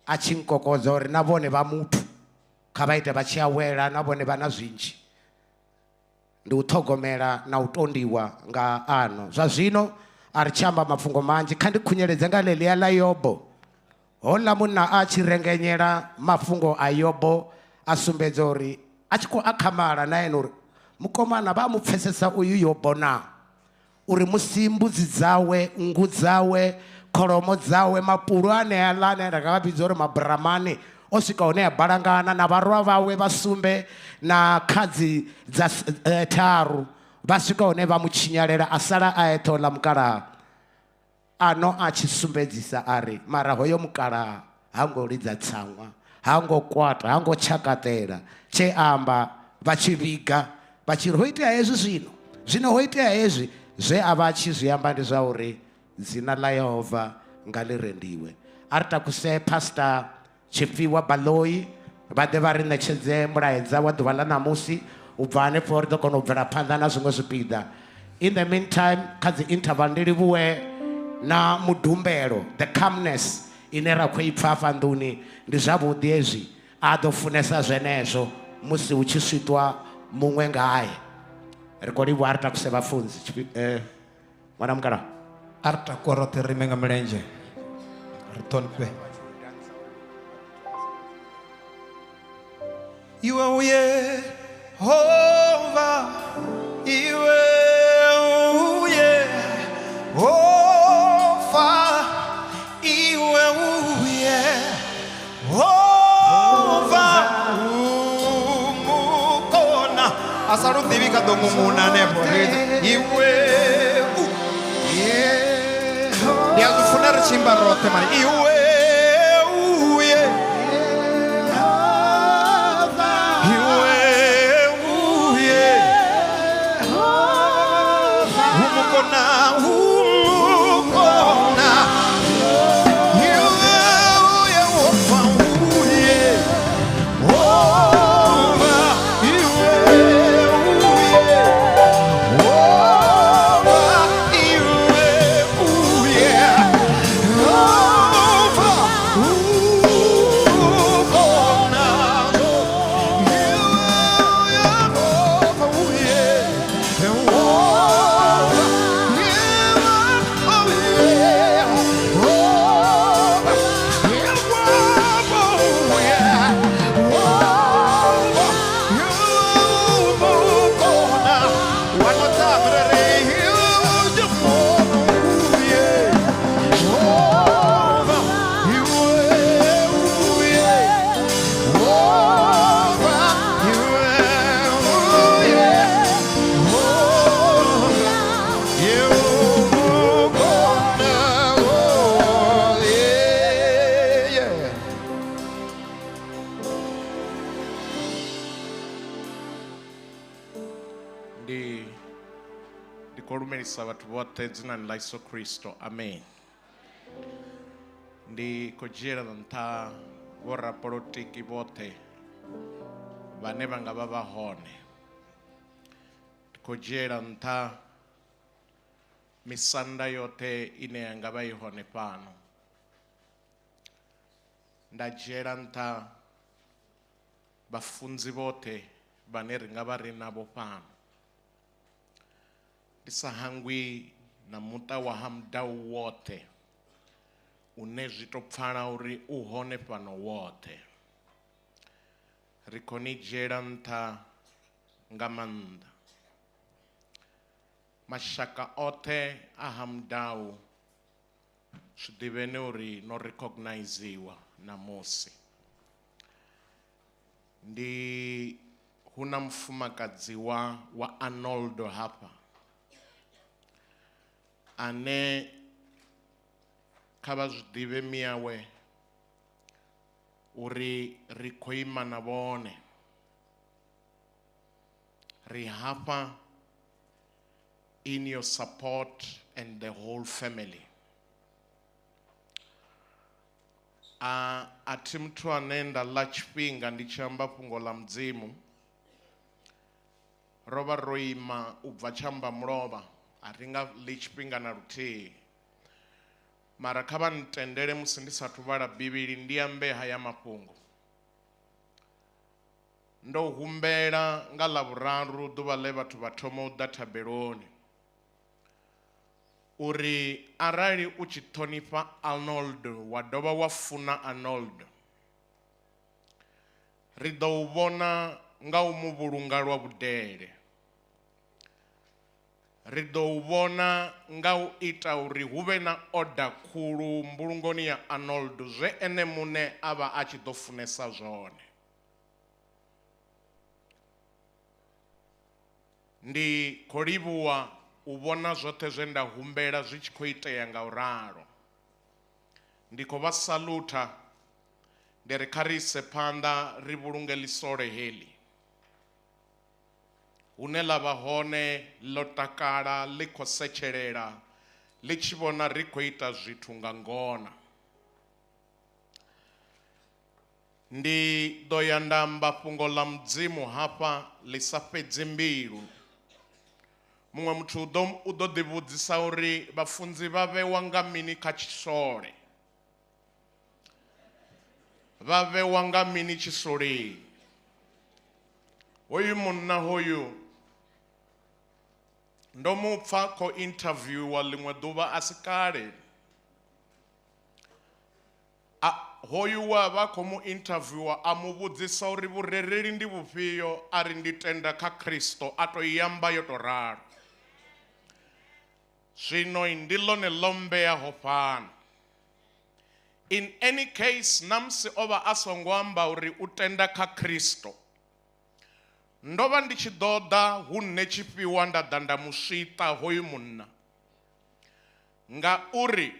a tshi nkokodza uri na vhone vha muthu, kha vha ite vha tshi awela, na vhone vha na zwinzhi. Ndi u ṱhogomela na u tondiwa nga ano. Zwa zwino a ri tshi amba mafhungo manzhi, kha ndi khunyeledze nga ḽeḽia ḽa Yobo. Houḽa munna a tshi rengenyela mafhungo a Yobo, a sumbedza uri a tshi khou akhamala na ene uri mukomana vha mu pfesesa uyu Yobo na, uri musi mbudzi dzawe, nngu dzawe, kholomo dzawe, mapulu aneaḽa ane ra nga vha vhidza uri maburamani, o swika hune a balangana na vharwa vhawe vha sumbe na khadzi dza tharu, vha swika hune vha mu tshinyalela, a sala a eṱhe oḽa mukalaha. Ano a tshi sumbedzisa a ri, mara hoyo mukalaha ha ngo lidza tsaṅwa, ha ngo kwata, ha ngo tshakaṱela, tshe a amba vha tshi vhiga vha tshi ri ho itea hezwi zwino, zwino ho itea hezwi. Zwe a vha a tshi zwi amba ndi zwa uri dzina ḽa Yehova nga ḽi rendiwe. A ri takuse Pastor Tshifhiwa Baloyi vha ḓe vha ri ṋetshedze mulaedza wa ḓuvha ḽa ṋamusi. U bva hanefho ri ḓo kona u bvela phanḓa na zwiṅwe zwipiḓa. In the meantime, kha dzi interval ndi livhuwe na mudumbelo, the calmness ine ra khou i pfa afha nḓuni. Ndi zwavhuḓi hezwi, a ḓo funesa zwenezwo musi hu tshi swiṱwa muṅwe ngae. Ri khou livhuwa, a ri takuse vhafunzi. Ṅwana mukalaha. A ri takuwa roṱhe ri ime nga milenzhe, ri ṱhonifhe. Iwe uye Hova, iwe uye Hova, iwe uye Hova, umukona. A sa lu ḓivhi kha ḓo ṅuṅuna hanefho. Iwe u. Ndi a zwi funa ri tshi imba roṱhe mani. Iwe uye. Iwe uye. Umukona umukona. Iwe uye wofa uye. Wova iwe uye. Wova iwe uye. Wova umukona. Ndi ndi khou lumelisa vhathu vhoṱhe dzinani ḽa Yesu Kristo, amen. Ndi khou dzhiela nṱha vhorapolotiki vhoṱhe vhane vha nga vha vha hone. Ndi khou dzhiela nṱha misanda yoṱhe ine ya nga vha i hone fhano. Nda dzhiela nṱha vhafunzi vhoṱhe vhane ri nga vha ri navho fhano. Ndi sa hangwi na muṱa wa ha Mudau woṱhe une zwi to pfala uri u hone fhano woṱhe. Ri khou ni dzhiela nṱha nga maanḓa. Mashaka oṱhe a ha Mudau zwi ḓivheni uri no recogniziwa ṋamusi. Ndi hu na mufumakadzi wa Arnoldo hafha ane kha vha zwi ḓivhe miyawe uri ri khou ima na vhone. Ri hafha in your support and the whole family. A thi muthu ane nda ḽa tshifhinga ndi tshi amba fhungo ḽa Mudzimu. Ro vha ro ima u bva tsha mulovha, a ri nga ḽi tshifhinga na luthihi. Mara kha vha ntendele musi ndi sathu vhala Bivhili ndi ambe haya mafhungo. Ndo humbela nga Ḽavhuraru ḓuvha ḽe vhathu vha thoma u ḓa thabeloni uri arali u tshi ṱhonifha Arnold wa dovha wa funa Arnold, ri ḓo u vhona nga u mu vhulunga lwa vhudele. Ri ḓo u vhona nga u ita uri hu vhe na oda khulu mbulungoni ya Arnold zwe ene muṋe a vha a tshi ḓo funesa zwone. Ndi khou livhuwa u vhona zwoṱhe zwe nda humbela zwi tshi khou itea nga u ralo. Ndi khou vha salutha, ndi ri kha ri ise phanḓa ri vhulunge ḽisole heḽi. Hune ḽa vha hone ḽo takala ḽi khou setshelela ḽi tshi vhona ri khou ita zwithu nga ngona. Ndi ḓo ya nda amba fhungo ḽa Mudzimu hafha ḽi sa fhedzi mbilu. Muṅwe muthu u ḓo ḓivhudzisa uri vhafunzi vha vhewa nga mini kha tshisole. Vha vhewa nga mini tshisoleni. Hoyu munna hoyu ndo mu pfa khou interviewa ḽiṅwe ḓuvha a si kale. Hoyu wa vha khou mu interviewa a mu vhudzisa uri vhurereli ndi vhufhio, a ri ndi tenda kha Kristo, a to i amba yo to ralo. Zwino ndi ḽone ḽo mbeaho fhano. In any case, namusi o vha a songo amba uri u tenda kha Kristo, Ndo vha ndi tshi ḓo ḓa hu nṋe tshifhiwa nda ḓa nda mu swiṱa hoyu munna. Ngauri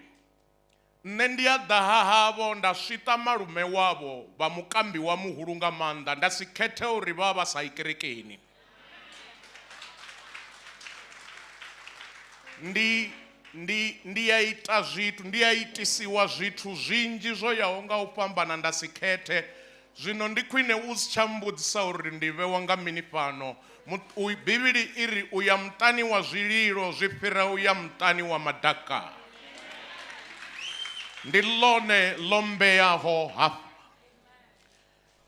nṋe ndi a ḓa ha havho nda swiṱa malume wavho vha mukambi wa muhulu nga maanḓa nda si khethe uri vha vha sa yi kerekeni. Ndi ndi ndi a ita zwithu, ndi a itisiwa zwithu zwinzhi zwo yaho nga u fhambana nda si khethe. Zwino ndi khwine u si tsha mbudzisa uri ndi vhewa nga mini fhano. Bivhili i ri u ya muṱani wa zwililo zwi fhira u ya muṱani wa madaka. Ndi ḽone ḽo mbeaho hafha.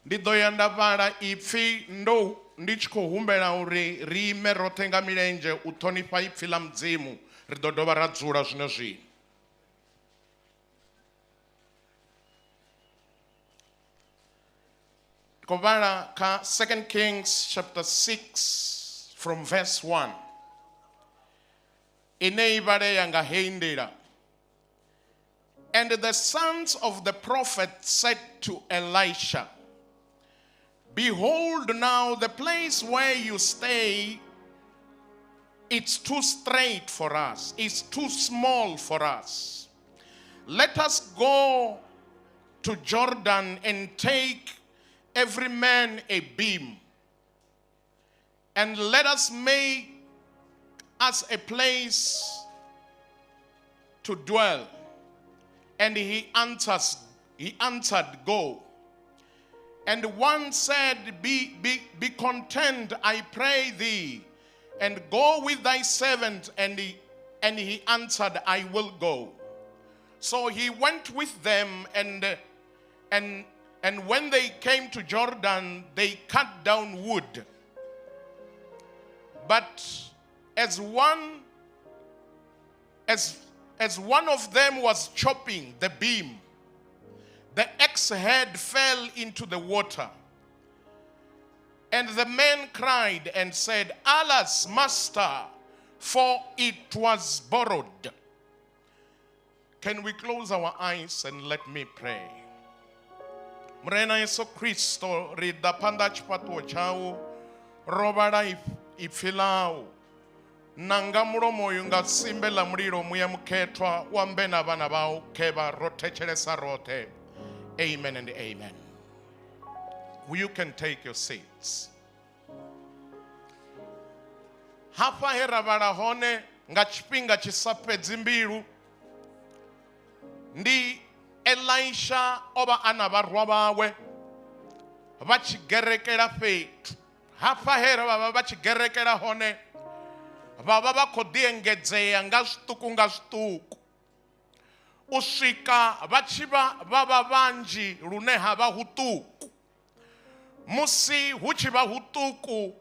Ndi ḓo ya nda vhala ipfi ndo ndi tshi khou humbela uri ri ime roṱhe nga milenzhe u ṱhonifha ipfi ḽa Mudzimu. Ri ḓo dovha ra dzula zwino zwino. Ndi khou vhala kha 2 Kings chapter 6 from verse 1. Ine i vhalea nga heyi nḓila. And the sons of the prophet said to Elisha, Behold now the place where you stay, it's too strait for us. It's too small for us. Let us go to Jordan and take every man a beam, and let us make us a place to dwell. And he answered, Go. And one said, Be content, I pray thee, and go with thy servant. And he answered, I will go. So he went with them, and when they came to Jordan, they cut down wood. But as one of them was chopping the beam, the axe head fell into the water. And the man cried and said, Alas, master, for it was borrowed. Can we close our eyes and let me pray? Murena Yesu Kristo, ri ḓa phanḓa tshifhaṱuwo tshau, ro vhala ipfi ḽau. Nanga mulomo uyu nga simbe ḽa mulilo, muya mukhethwa u ambe na vhana vhau, khevha ro thetshelesa roṱhe. Amen and amen. You can take your seats. Hafha he ra vhala hone nga tshifhinga tshi sa fhedzi mbilu, ndi Elisha o vha a na vharwa vhawe vha tshi gerekela fhethu. Hafha he ra vha vha tshi gerekela hone, vha vha vha khou ḓi engedzea nga zwiṱuku nga zwiṱuku, u swika vha tshi vha vha vhanzhi lune ha vha huṱuku. Musi hu tshi vha huṱuku,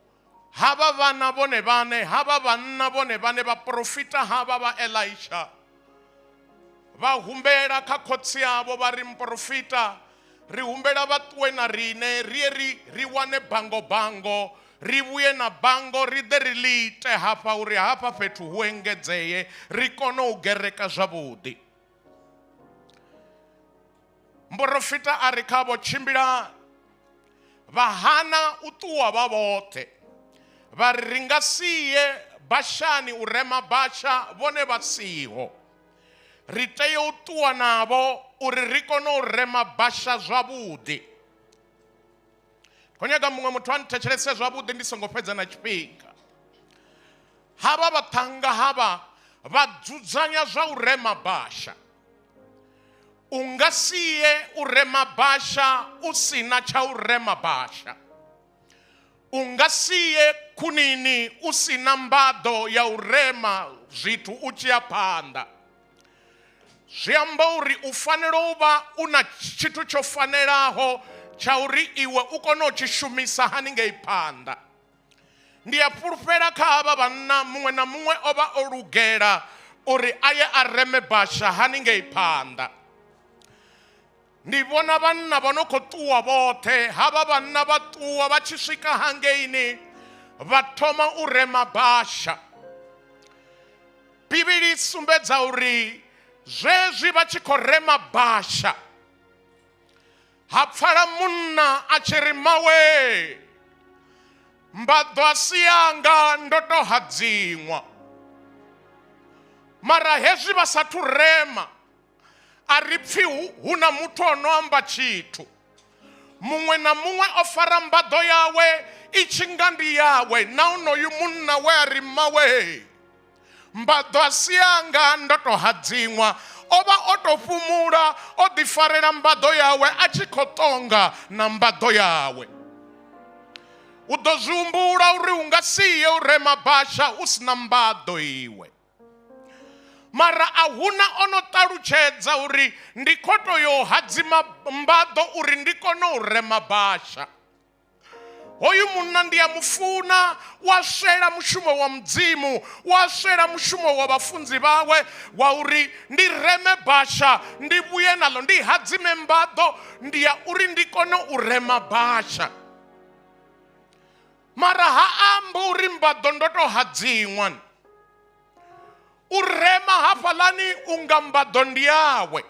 havha vhana vhone vhane, havha vhanna vhone vhane, vhaporofita havha vha Elisha vha humbela kha khotsi avho vha ri, muporofita, ri humbela vha ṱuwe na rine, ri ye ri wane bango bango, ri vhuye na bango, ri ḓe ri ḽi ite hafha uri hafha fhethu hu engedzee, ri kone u gereka zwavhuḓi. Muporofita a ri khavho, tshimbilani. Vha hana u ṱuwa vha vhoṱhe, vha ri ri nga sie bashani u rema basha vhone vha siho, ri tea u ṱuwa navho uri ri kone u rema basha zwavhuḓi. Khou nyaga muṅwe muthu a nthetshelese zwavhuḓi ndi songo fhedza na tshifhinga. Havha vhaṱhannga havha vha dzudzanya zwa u rema basha. U nga sie u rema basha u sina tsha u rema basha. U nga sie khunini u sina mbaḓo ya u rema zwithu u tshi ya phanḓa. Zwi amba uri u fanela u vha u na tshithu tsho fanelaho tsha uri iwe u kone u tshi shumisa haningei phanḓa. Ndi a fhulufhela kha havha vhanna, muṅwe na muṅwe o vha o lugela uri a ye a reme basha haningei phanḓa. Ndi vhona vhanna vha no khou ṱuwa vhoṱhe, havha vhanna vha ṱuwa vha tshi swika hangeini vha thoma u rema basha. Bivhili i sumbedza uri zwezwi vha tshi khou rema basha, ha pfala munna a tshi ri, mawe, Mbaḓo a si yanga ndo to hadziṅwa. Mara hezwi vha sathu rema a ri pfi hu na muthu o no amba tshithu. Muṅwe na muṅwe o fara mbaḓo yawe i tshi nga ndi yawe na onoyu munna we a ri mmawe mbaḓo a si yanga ndo to hadziṅwa o vha o to fhumula o ḓifarela mbaḓo yawe a tshi khou ṱonga na mbaḓo yawe. U ḓo zwi humbula uri u nga si ye u rema basha u si na mbaḓo iwe. Mara a huna o no ṱalutshedza uri ndi khou tou yo hadzima mbaḓo uri ndi kone u rema basha. Hoyu munna ndi a mufuna, wa swela mushumo wa Mudzimu, wa swela mushumo wa vhafunzi vhawe wa uri ndi reme basha ndi vhuye naḽo, ndi hadzime mbaḓo ndi ya uri ndi kone u rema basha. Mara ha ambi uri mbaḓo ndo to hadziṅwa. U rema hafhaḽani unga mbaḓo ndi yawe.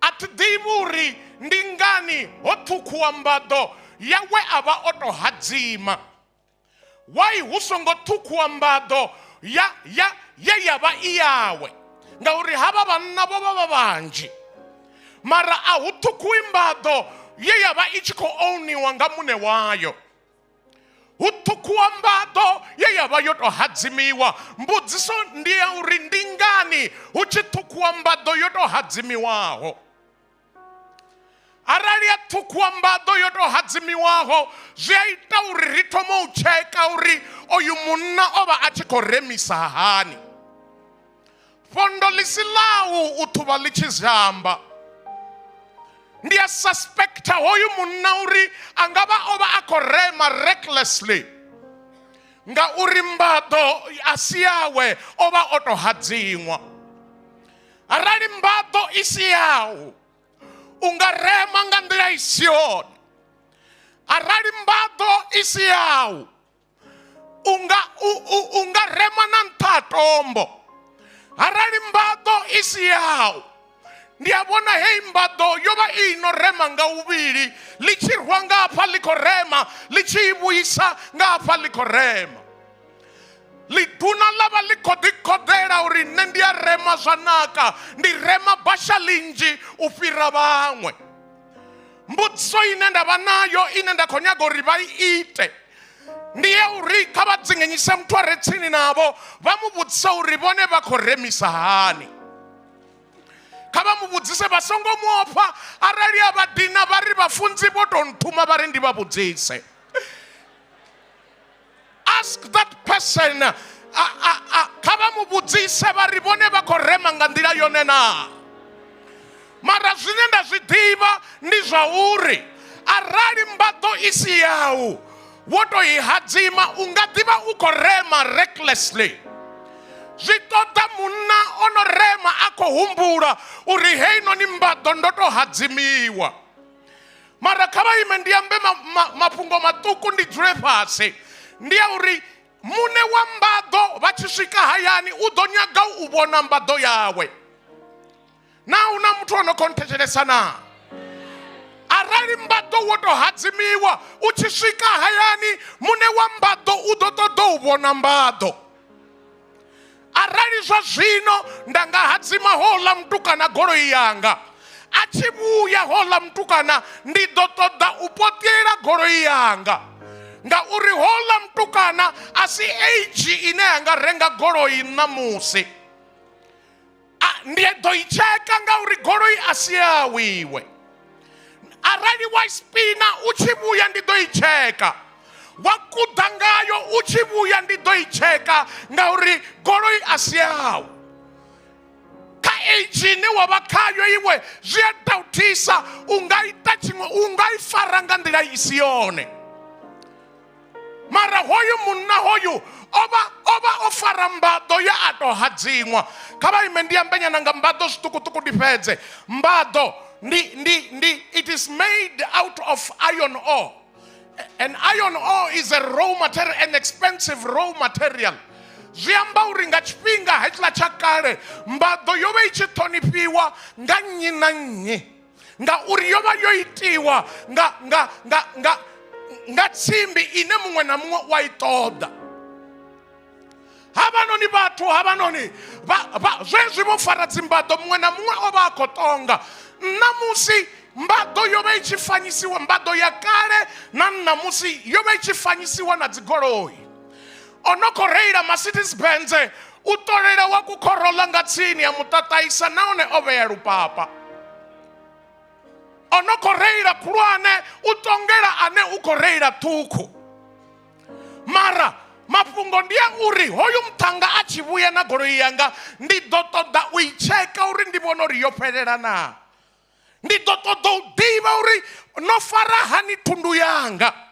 A thi ḓivhi uri ndi ngani ho ṱhukhuwa mbaḓo ya we a vha o to hadzima. Why hu songo ṱhukhuwa mbaḓo ya ya ye ya vha i yawe? Ngauri havha vhanna vho vha vha vhanzhi. Mara a hu ṱhukhuwi mbaḓo ye ya vha i tshi khou owniwa nga muṋe wayo. Hu ṱhukhuwa mbaḓo ye ya vha yo tou hadzimiwa. Mbudziso ndi ya uri ndi ngani hu tshi ṱhukhuwa mbaḓo yo tou hadzimiwaho? Arali ya ṱhukhuwa mbaḓo yo tou hadzimiwaho, zwi a ita uri ri thome u tsheka uri oyu munna o vha a tshi khou remisa hani. Fhondo ḽi si ḽau u ṱhuvha ḽi tshi zhamba. Ndi a suspecta hoyu munna uri a nga vha o vha a khou rema recklessly, ngauri mbaḓo a si yawe, o vha o tou hadziṅwa. Arali mbaḓo i si yau, u nga rema nga nḓila i si yone. Arali mbaḓo i si yau, unga unga rema na nṱha ha tombo. Arali mbaḓo i si yau, ndi a vhona heyi mbaḓo yo vha i no rema nga uvhili, ḽi tshi rwa nga hafha ḽi khou rema, ḽi tshi i vhuisa nga hafha ḽi khou rema. Ḽiduna ḽa vha ḽi khou ḓi khoḓela uri nṋe ndi a rema zwa naka, ndi rema basha ḽinzhi u fhira vhaṅwe. Mbudziso ine nda vha nayo ine nda khou nyaga uri vha i ite ndi ya uri kha vha dzinginyise muthu a re tsini navho vha mu vhudzise uri vhone vha khou remisa hani. Kha vha mu vhudzise, vha songo mu ofha. Arali a vha dina vha ri vhafunzi vho tou nthuma vha ri ndi vha vhudzise. Ask that person. Kha vha mu vhudzise vha ri vhone vha khou rema nga nḓila yone naa. Mara zwine nda zwi ḓivha ndi zwa uri arali mbaḓo i si yau wo to i hadzima, u nga ḓivha u khou rema recklessly. Zwi ṱoḓa munna o no rema a khou humbula uri heinoni mbaḓo ndo to hadzimiwa. Mara kha vha ime ndi ambe mafhungo maṱuku ndi dzule fhasi. Ndi ya uri muṋe wa mbaḓo vha tshi swika hayani u ḓo nyaga u vhona mbaḓo yawe. Na hu na muthu o no khou nthetshelesa naa? Arali mbaḓo wo to hadzimiwa, u tshi swika hayani muṋe wa mbaḓo u ḓo ṱoḓa u vhona mbaḓo. Arali zwa zwino nda nga hadzima houḽa mutukana goloi yanga, a tshi vhuya houḽa mutukana ndi ḓo ṱoḓa u poṱiela goloi yanga, ngauri houḽa mutukana a si age ine a nga renga goloi ṋamusi. Ndi ḓo i tsheka ngauri goloi a si yawe iwe. Arali wa spina u tshi vhuya ndi ḓo i tsheka, wa kuḓa ngayo u tshi vhuya ndi ḓo i tsheka, ngauri goloi a si yau. Kha age ine wa vha khayo iwe zwi a doubtisa, u nga ita tshiṅwe, u nga i fara nga nḓila i si yone. Mara hoyu munna hoyu o vha o fara mbaḓo ya a to hadziṅwa. Kha vha ime ndi ambenyana nga mbaḓo zwiṱukuṱuku ndi fhedze. Mbaḓo ndi it is made out of iron ore. And iron ore is a raw material, an expensive raw material. Zwi amba uri nga tshifhinga hetshiḽa tsha kale mbaḓo yo vha i tshi ṱhonifhiwa nga nnyi na nnyi, ngauri yo vha yo itiwa nga nga tsimbi ine muṅwe na muṅwe u a i ṱoḓa havhanoni vhathu havhanoni zwezwi vho fara dzimbaḓo muṅwe na muṅwe o vha a khou tonga ṋamusi mbaḓo yo vha i tshi fanyisiwa mbaḓo ya kale na ṋamusi yo vha i tshi fanyisiwa na dzigoloi o no khou reila Mercedes Benz u ṱolela wa ku Corolla nga tsini ya muṱaṱaisa nahone o vhea lupapa o no khou reila khulwane u tongela ane u khou reila ṱhukhu mara mafhungo ndi a uri hoyu muṱhanga a tshi vhuya na goloi yanga ndi ḓo ṱoḓa u i tsheka uri ndi vhone uri yo fhelela naa ndi ḓo ṱoḓa u ḓivha uri no fara hani thundu yanga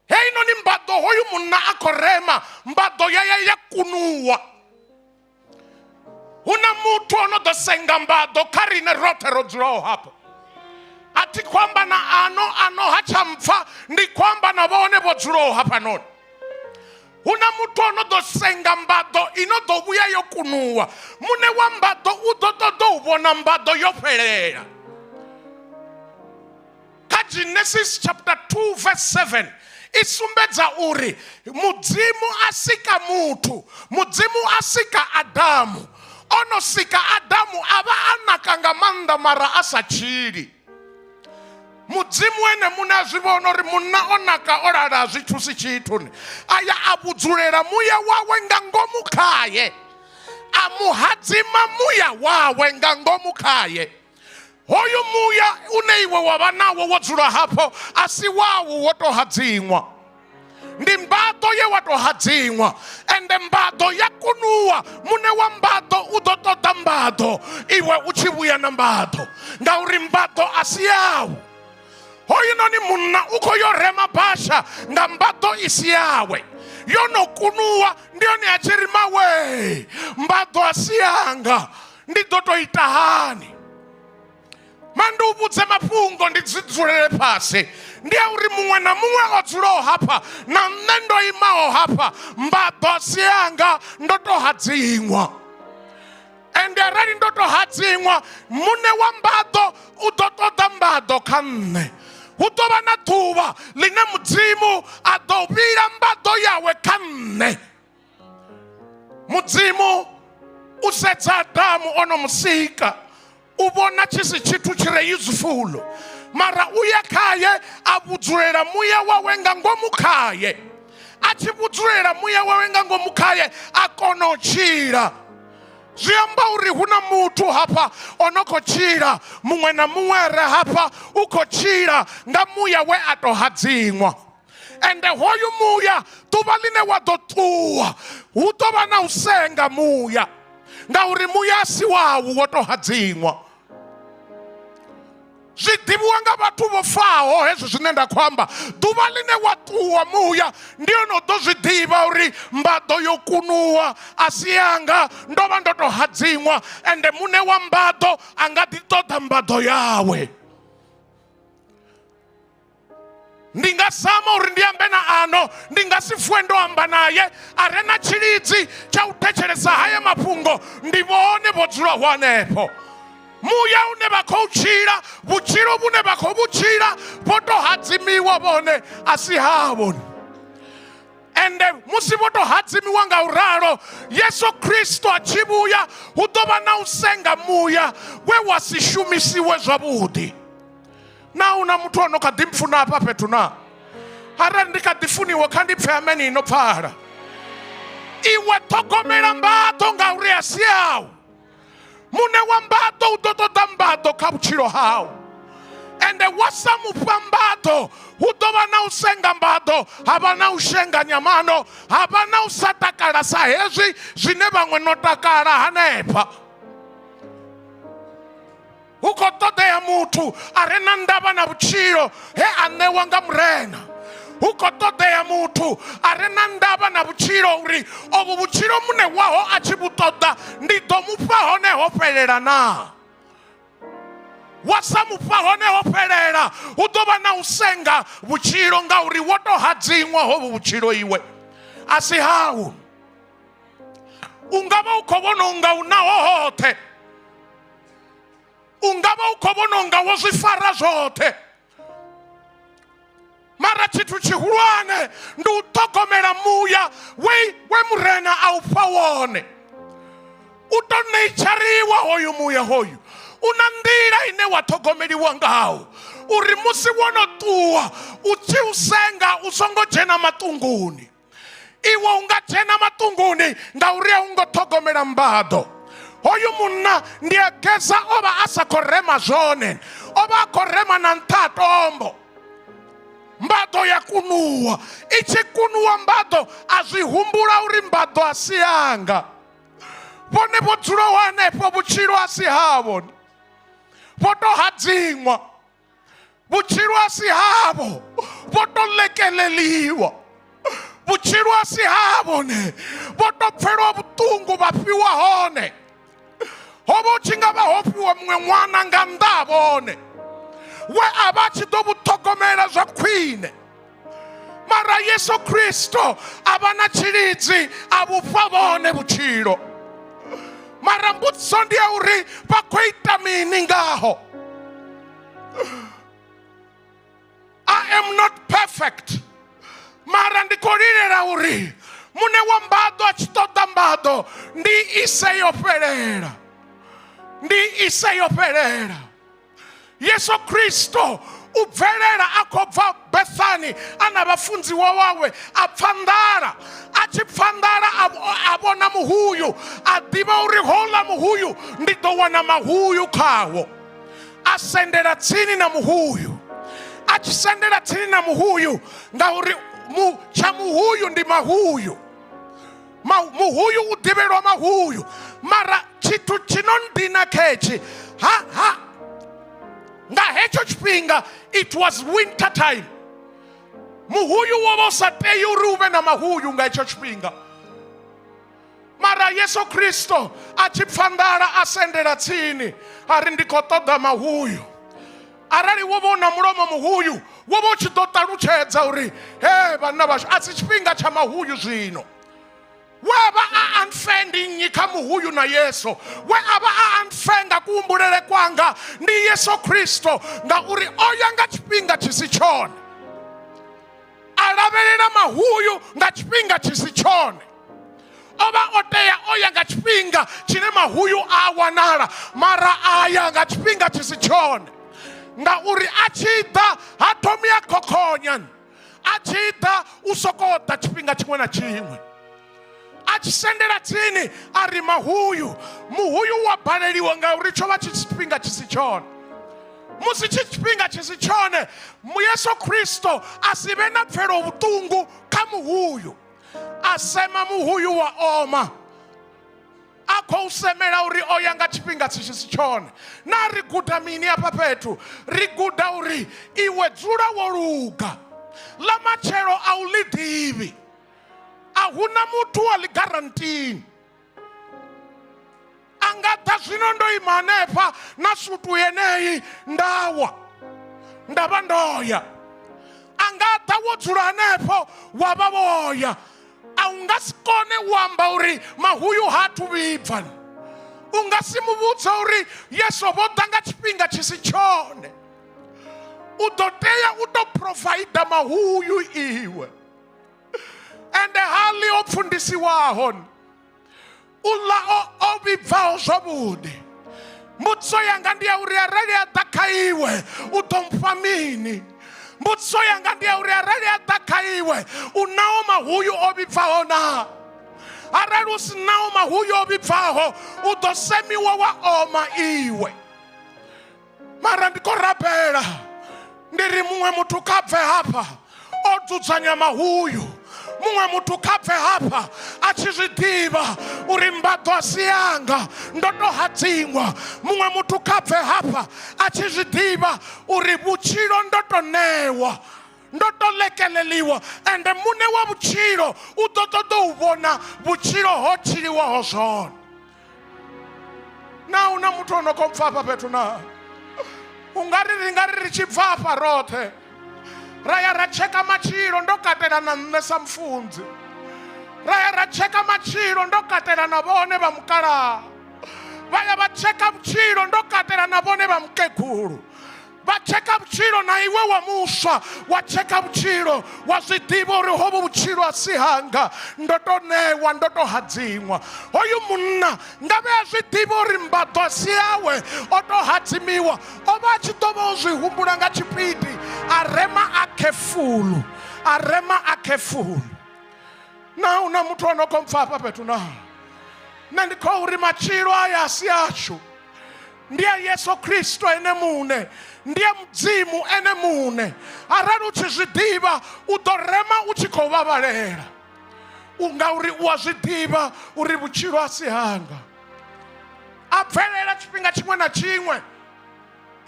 heinoni mbaḓo hoyu munna a khou rema mbaḓo ya ya ya kunuwa hu na muthu o no ḓo senga mbaḓo kha riṋe roṱhe ro dzulaho hafha a thi khou amba na ano ano ha tsha mpfa ndi khou amba na vhone vho dzulaho hafhanoni hu na muthu o no ḓo senga mbaḓo i no ḓo vhuya yo kunuwa muṋe wa mbaḓo u ḓo ṱoḓa u vhona mbaḓo yo fhelela kha genesis chapter 2 verse 7 i sumbedza uri mudzimu a sika muthu mudzimu a sika adamu o no sika adamu a vha a naka nga maanḓa mara a sa tshili mudzimu ene muṋe a zwi vhona uri munna o naka o lala zwi thusi tshithu a ya a vhudzulela muya wawe nga ngomu khaye a mu hadzima muya wawe nga ngomu khaye hoyu muya une iwe wa vha nawo wo dzula hafho a si wawu wo to hadziṅwa ndi mbaḓo ye wa to hadziṅwa ende mbaḓo ya kunuwa muṋe wa mbaḓo u ḓo ṱoḓa mbaḓo iwe u tshi vhuya na mbaḓo ngauri mbaḓo a si yau hoyunoni munna u khou yo rema basha nga mbaḓo i si yawe yo no kunuwa ndi yone a tshi ri mawe mbaḓo a si yanga ndi ḓo to ita hani ma ndi u vhudze mafhungo ndi dzi dzulele fhasi ndi a uri muṅwe na muṅwe o dzulaho hafha na nṋe ndo imaho hafha mbaḓo a si yanga ndo to hadziṅwa ende arali ndo to hadziṅwa muṋe wa mbaḓo u ḓo ṱoḓa mbaḓo kha nṋe hu ḓo vha na ḓuvha ḽine mudzimu a ḓo vhila mbaḓo yawe kha nṋe mudzimu u sedza adamu o no musika u vhona tshi si tshithu tshi re useful mara u ya khaye a vhudzulela muya wawe nga ngomu khaye a tshi vhudzulela muya wawe nga ngomu khaye a kona u tshila zwi amba uri hu na muthu hafha o no khou tshila muṅwe na muṅwe a re hafha u khou tshila nga muya we a to hadziṅwa ende hoyu muya ḓuvha ḽine wa ḓo ṱuwa hu ḓo vha na u senga muya ngauri muya a si wawu wo to hadziṅwa zwi ḓivhiwa nga vhathu vho faho hezwi zwine nda khou amba ḓuvha ḽine wa ṱuwa muya ndi hone u ḓo zwi ḓivha uri mbaḓo yo kunuwa a si yanga ndo vha ndo to hadziṅwa ende muṋe wa mbaḓo a nga ḓi ṱoḓa mbaḓo yawe ndi nga zama uri ndi ambe na ano ndi nga si vuwe ndo amba naye a re na tshilidzi tsha u thetshelesa haya mafhungo ndi vhone vho dzulaho hanefho muya une vha khou tshila vhutshilo vhune vha khou vhutshila vho to hadzimiwa vhone a si havho ende musi vho to hadzimiwa nga u ralo yesu kristo a tshi vhuya hu ḓo vha na u senga muya we wa si shumisiwe zwavhuḓi na hu na muthu ono kha ḓi mpfuna hafha fhethu na arali ndi kha ḓi funiwa kha ndi pfe ameni ino pfala iwe ṱhogomela mbaḓo ngauri a si yau muṋe wa mbaḓo u ḓo ṱoḓa mbaḓo kha vhutshilo hau ende wa sa mufha mbaḓo hu ḓo vha na u senga mbaḓo ha vha na u shenga nyamano ha vha na u sa takala sa hezwi zwine vhaṅwe no takala hanefha hu khou ṱoḓea muthu a re na ndavha na vhutshilo he a ṋewa nga murena hu khou ṱoḓea muthu a re na ndavha na vhutshilo uri ovhu vhutshilo muṋe waho a tshi vhu ṱoḓa ndi ḓo mufha hone ho fhelela naa wa sa mufha hone ho fhelela hu ḓo vha na u senga vhutshilo ngauri wo to hadziṅwa hovhu vhutshilo iwe a si hau u nga vha u khou vhona unga u naho hoṱhe u nga vha u khou vhona unga wo zwi fara zwoṱhe Mara tshithu tshihulwane ndi u ṱhogomela muya we we murena a u fha wone. U to neitshariwa hoyu muya hoyu u na nḓila ine wa ṱhogomeliwa ngawo uri musi wo no ṱuwa u tshi u senga u songo dzhena maṱunguni. Iwe u nga dzhena maṱunguni ngauri a u ngo ṱhogomela mbaḓo. Hoyu munna ndi a geza o vha a sa khou rema zwone, o vha a khou rema na nṱha ha tombo. Mbaḓo ya kunuwa, i tshi kunuwa mbaḓo a zwi humbula uri mbaḓo a si yanga. Vhone vho dzulaho hanefho vhutshilo a si havho, vho to hadziṅwa. Vhutshilo a si havho, vho to lekeleliwa. Vhutshilo a si havho ne, vho to pfelwa vhuṱungu vha fhiwa hone. Ho vha hu tshi nga vha ho fhiwa muṅwe ṅwana nga nnḓa ha vhone we a vha a tshi ḓo vhu ṱhogomela zwa khwine. Mara Yesu Kristo a vha na tshilidzi a vhu fha vhone vhutshilo. Mara mbudziso ndi ya uri vha khou ita mini ngaho? I am not perfect, mara ndi khou lilela uri muṋe wa mbaḓo a tshi ṱoḓa mbaḓo ndi ise yo fhelela, ndi ise yo fhelela. Yesu Kristo u bvelela a khou bva Bethani a na vhafunziwa wawe, a pfa nḓala. A tshi pfa nḓala a vhona muhuyu, a ḓivha uri houḽa muhuyu ndi ḓo wana mahuyu khawo. A sendela tsini na muhuyu, a tshi sendela tsini na muhuyu ngauri tsha muhuyu ndi mahuyu. Muhuyu u ḓivhelwa mahuyu. Mara tshithu tshi no ndina khetshi ha ha nga hetsho tshifhinga it was winter time. Muhuyu wo vha u sa tei uri u vhe na mahuyu nga hetsho tshifhinga. Mara Yesu Kristo a tshi pfa nḓala a sendela tsini a ri ndi khou ṱoḓa mahuyu. Arali wo vha u na mulomo muhuyu wo vha u tshi ḓo ṱalutshedza uri he vhanna vhashu a si tshifhinga tsha mahuyu zwino. We a vha a unfair ndi nnyi kha muhuyu na Yesu? We a vha a unfair nga kuhumbulele kwanga ndi Yesu Kristo, ngauri o ya nga tshifhinga tshi si tshone, a lavhelela mahuyu nga tshifhinga tshi si tshone. O vha o tea o ya nga tshifhinga tshine mahuyu a wanala, mara a ya nga tshifhinga tshi si tshone, ngauri a tshi ḓa ha thomi a khokhonya. A tshi ḓa u sokou ḓa tshifhinga tshiṅwe na tshiṅwe. A tshi sendela tsini a ri mahuyu, muhuyu wa baleliwa ngauri tsho vha tshi tshifhinga tshi si tshone. Musi tshi tshifhinga tshi si tshone, Yesu Kristo a si vhe na pfelo vhuṱungu kha muhuyu, a sema muhuyu wa oma. A khou semela uri o ya nga tshifhinga tshi si tshone. Na ri guda mini afha fhethu? Ri guda uri iwe dzula wo luga, ḽa matshelo a u ḽi ḓivhi. A huna muthu wa ḽi garantini. A nga ḓa zwino ndo ima hanefha na sutu yeneyi nda wa nda vha ndo ya. A nga ḓa wo dzula hanefho wa vha wo ya. A u nga si kone u amba uri mahuyu ha athu vhibva. U nga si mu vhudze uri Yesu vho ḓa nga tshifhinga tshi si tshone. U ḓo tea u tou provide mahuyu iwe. Ende ha ḽi o pfundisiwaho, u ḽa o vhibvaho zwavhuḓi. Mbudziso yanga ndi ya uri arali a ḓa kha iwe u ḓo mpha mini? Mbudziso yanga ndi ya uri arali a ḓa kha iwe u nao mahuyu o vhibvaho na? Arali u si nao mahuyu o vhibvaho u ḓo semiwa wa oma iwe. Mara ndi khou rabela ndi ri muṅwe muthu kha bve hafha o dzudzanya mahuyu, muṅwe muthu kha bve hafha a tshi zwi ḓivha uri mbaḓo a si yanga ndo to hadziṅwa. Muṅwe muthu kha bve hafha a tshi zwi ḓivha uri vhutshilo ndo to ṋewa, ndo to lekeleliwa, ende muṋe wa vhutshilo u ḓo ṱoḓa u vhona vhutshilo ho tshiliwaho zwone. Na hu na muthu o no khou pfa hafha fhethu na? U nga ri ri nga ri ri tshi bva hafha roṱhe ra ya ra tsheka matshilo, ndo katela na nṋe sa mufunzi, ra ya ra tsheka matshilo, ndo katela na vhone vha mukalaha, vha ya vha tsheka vhutshilo, ndo katela na vhone vha mukegulu. Vha tsheka vhutshilo na iwe wa muswa wa tsheka vhutshilo wa zwi ḓivha uri hovhu vhutshilo a si hanga ndo to ṋewa ndo to hadziṅwa. Hoyu munna nga vhe a zwi ḓivha uri mbaḓo a si yawe o to hadzimiwa o vha a tshi ḓo vha o zwi humbula nga tshipidi a rema a khefulu a rema a khefulu. Na hu na muthu ano khou mpfa hafha fhethu na? Nṋe ndi khou uri matshilo aya a si ashu ndi a Yesu Kristo ene muṋe ndi a Mudzimu ene muṋe. Arali u tshi zwi ḓivha u ḓo rema u tshi khou vhavhalela ngauri u a zwi ḓivha uri vhutshilo a si hanga. A bvelela tshifhinga tshiṅwe na tshiṅwe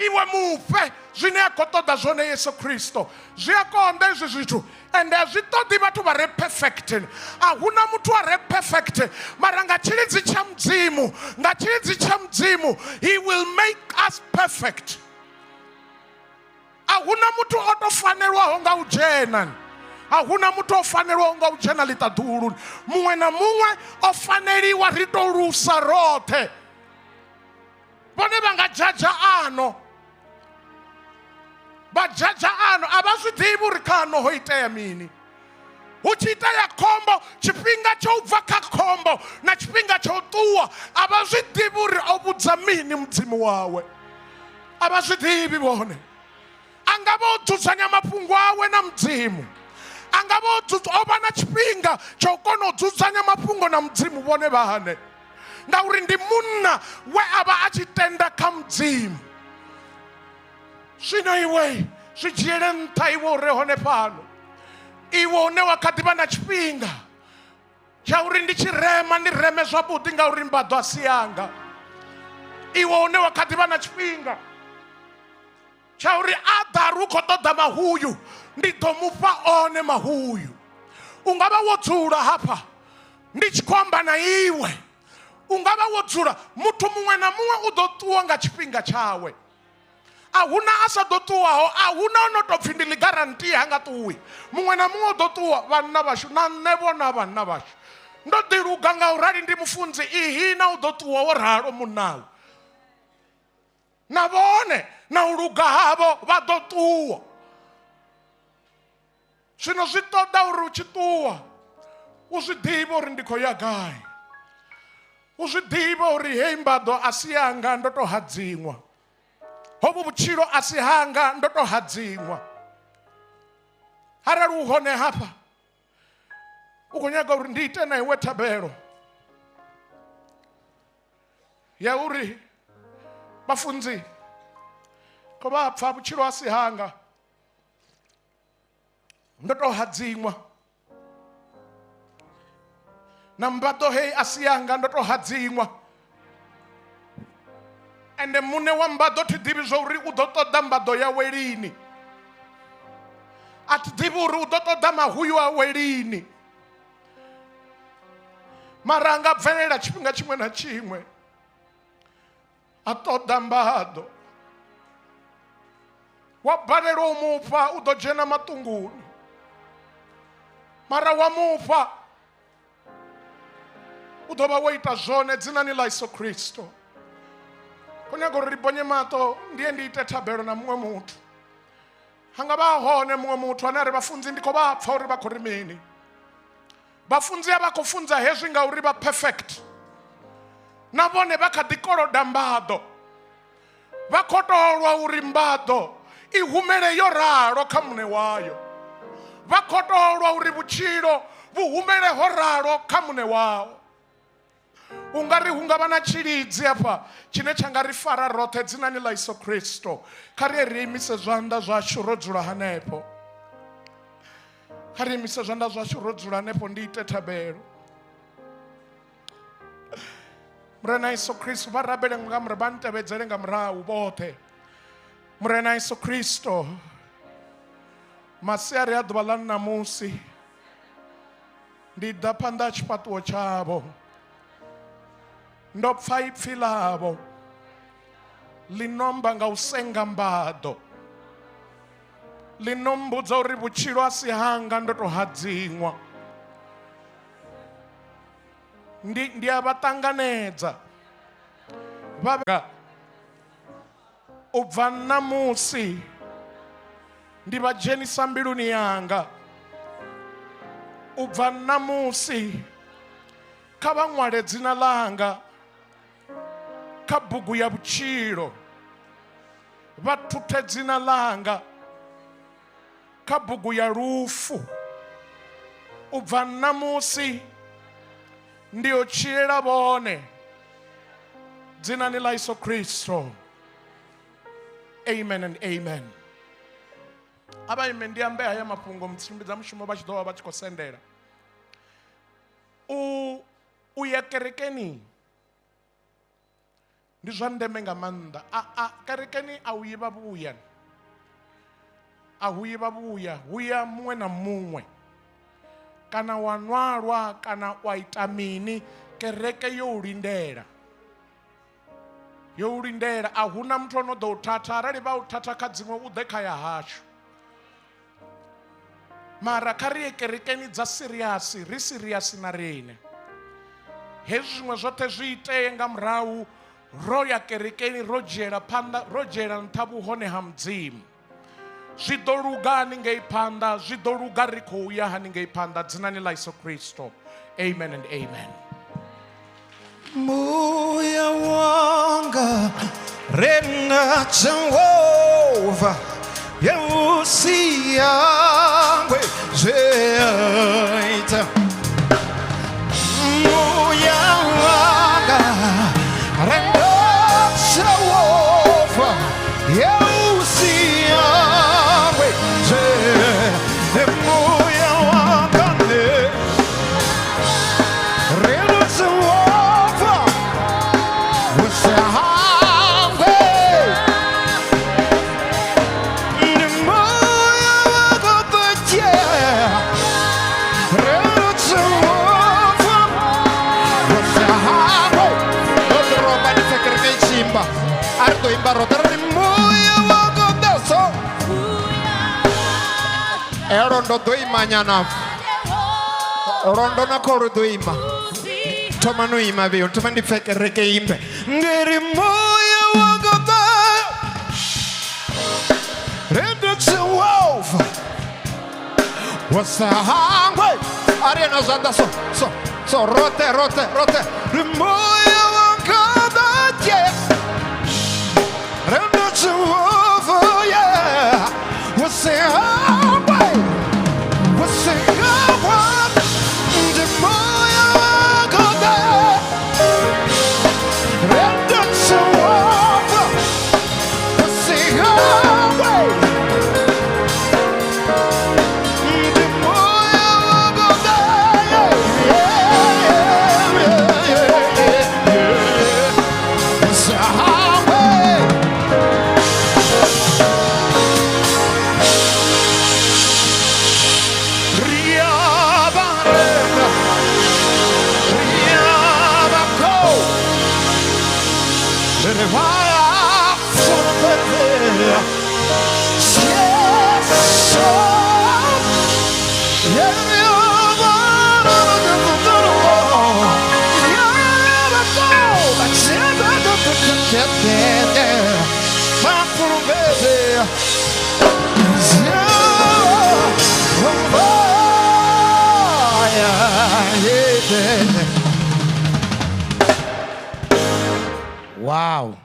iwe mufhe zwine a khou ṱoḓa zwone Yesu Kristo. Zwi a konḓa izwi zwithu ende a zwi ṱoḓi vhathu vha re perfect. A huna muthu a re perfect mara nga tshilidzi tsha Mudzimu nga tshilidzi tsha Mudzimu he will make us perfect. A huna muthu o to fanelwaho nga u dzhena a huna muthu o fanelwaho nga u dzhena ḽiṱaḓulu. Muṅwe na muṅwe o faneliwa ri to lusa roṱhe. Vhone vha nga dzhadzha ano vha dzhadzha ano a vha zwi ḓivhi uri kha ano ho itea mini. Hu tshi itea khombo tshifhinga tsha u bva kha khombo na tshifhinga tsha u ṱuwa a vha zwi ḓivhi uri o vhudza mini Mudzimu wawe. A vha zwi ḓivhi vhone. A nga vha o dzudzanya mafhungo awe na Mudzimu. A nga vha o vha na tshifhinga tsha u kona u dzudzanya mafhungo na Mudzimu vhone vhane. Ngauri ndi munna we a vha a tshi tenda kha Mudzimu. Zwino iwe zwi dzhiele nṱha iwe u re hone fhano. Iwe une wa kha ḓi vha na tshifhinga tsha uri ndi tshi rema ndi reme zwavhuḓi ngauri mbaḓo a si yanga. Iwe une wa kha ḓi vha na tshifhinga tsha uri a ḓa ri u khou ṱoḓa mahuyu ndi ḓo mufha one mahuyu. U nga vha wo dzula hafha ndi tshi khou amba na iwe. U nga vha wo dzula muthu muṅwe na muṅwe u ḓo ṱuwa nga tshifhinga tshawe. A huna a sa ḓo ṱuwaho a huna o no tou pfhi ndi ḽigarantii ha nga ṱuwi. Muṅwe na muṅwe u ḓo ṱuwa vhanna vhashu na nṋe vhona vhanna vhashu. Ndo ḓi luga nga u rali ndi mufunzi ihina u ḓo ṱuwa wo ralo munnawe. Na vhone na u luga havho vha ḓo ṱuwa. Zwino zwi ṱoḓa uri u tshi ṱuwa u zwi ḓivhe uri ndi khou ya gai. U zwi ḓivhe uri hei mbaḓo a si yanga ndo to hadziṅwa. Hovhu vhutshilo a si hanga ndo to hadziṅwa. Arali u hone hafha u khou nyaga uri ndi ite na iwe thabelo ya uri vhafunzi kho vha pfa vhutshilo a si hanga ndo to hadziṅwa na mbaḓo hei a si yanga ndo to hadziṅwa. Ende muṋe wa mbaḓo thi ḓivhi zwa uri u ḓo ṱoḓa mbaḓo yawe lini. A thi ḓivhi uri u ḓo ṱoḓa mahuyu awe lini. Mara a nga bvelela tshifhinga tshiṅwe na tshiṅwe a ṱoḓa mbaḓo. Wa balelwa u mufha u ḓo dzhena maṱunguni. Mara wa mufha u ḓo vha wo ita zwone dzinani ḽa Yesu Kristo. Khou nyaga uri ri bonye maṱo ndi ye ndi ite thabelo na muṅwe muthu. Ha nga vha hone muṅwe muthu ane a ri vhafunzi ndi khou vha pfa uri vha khou ri mini. Vhafunzi a vha khou funza hezwi ngauri vha perfect. Na vhone vha kha ḓi koloda mbaḓo. Vha khou tolwa uri mbaḓo i humele yo ralo kha muṋe wayo. Vha khou tolwa uri vhutshilo vhu humele ho ralo kha muṋe wao. U nga ri hu nga vha na tshilidzi hafha tshine tsha nga ri fara roṱhe dzinani ḽa Yesu Kristo. Kha ri ye ri imise zwanḓa zwashu ro dzula hanefho. Kha ri imise zwanḓa zwashu ro dzula hanefho ndi ite thabelo. Murena Yesu Kristo vha rabele nga murahu vha ntevhedzele nga murahu vhoṱhe. Murena Yesu Kristo masiari a ḓuvha ḽa ṋamusi ndi ḓa phanḓa ha tshifhaṱuwo tshavho. Ndo pfa ipfi ḽavho ḽi no amba nga u senga mbaḓo. Ḽi no mmbudza uri vhutshilo a si hanga ndo to hadziṅwa. Ndi a vha ṱanganedza vha U bva ṋamusi ndi vha dzhenisa mbiluni yanga. U bva ṋamusi kha vha ṅwale dzina ḽanga kha bugu ya vhutshilo, vha thuthe dzina ḽanga kha bugu ya lufu. U bva ṋamusi ndi yo tshilela vhone dzinani ḽa Yesu Kristo. Amen and amen. A vha ime ndi ambe haya mafhungo mutshimbidza mushumo vha tshi ḓo vha vha tshi khou sendela. U u ya kerekeni ndi zwa ndeme nga maanḓa. A kerekeni a u yi vha vhuya, a hu yi vha vhuya, hu ya muṅwe na muṅwe. Kana wa nwalwa kana wa ita mini, kereke yo u lindela, yo u lindela. A huna muthu ono ḓo u thatha. Arali vha u thatha kha dziṅwe, u ḓe kha ya hashu. Mara kha ri ye kerekeni dza serious, ri serious na riṋe. Hezwi zwiṅwe zwoṱhe zwi itee nga murahu, ro ya kerekeni, ro dzhiela phanḓa, ro dzhiela nṱha vhuhone ha Mudzimu. Zwi ḓo luga haningei phanḓa, zwi ḓo luga, ri khou ya haningei phanḓa dzinani ḽa Yesu Kristo. Amen and amen. Muya wanga rena Jehova yeusiyangwe zveaita. Muya wanga rena Jehova yeusiyangwe zve muya wanga rena Jehova usiyangwe. Muya wanga rena Jehova usiyangwe. Ndo ḓoroba ndi pfe kereke i tshi imba. A ri ḓo imba roṱhe ri ri muya wanga ḓaso. Ee, londo ḓo ima nyana. Londo na kholo ḓo ima. Thoma no ima vhiyo, thoma ndi pfe kereke imbe. Ndi ri muya wanga ḓa. Renda Jehova. Wasahangwe. A ri ye na zwanḓa so so so roṱhe roṱhe roṱhe. Ri muya wanga ḓa yeah. Renda Jehova yeah. Wasahangwe. Wasahangwe. Ndi muya wanga ḓa. Renda Jehova. Wasahangwe. Ndi muya wanga ḓa. Yeah, yeah, yeah, yeah, yeah. Wasahangwe. Riabarena, Riabako, Revaya, Sorperdea, Wow.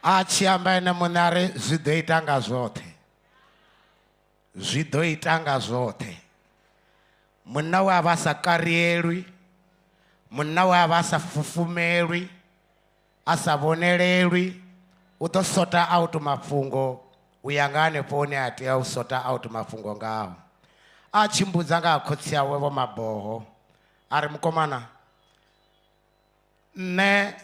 A tshi amba ene muṋe a ri zwi ḓo ita nga zwoṱhe. Zwi ḓo ita nga zwoṱhe. Munna we a vha sa karielwi, munna we a vha sa fufumelwi, a sa vhonelelwi, u ḓo sota out mafhungo u ya nga hanefho hune a tea u sota out mafhungo ngaho. A tshi mbudza nga ha khotsi awe Vho Maboho, a ri mukomana, nṋe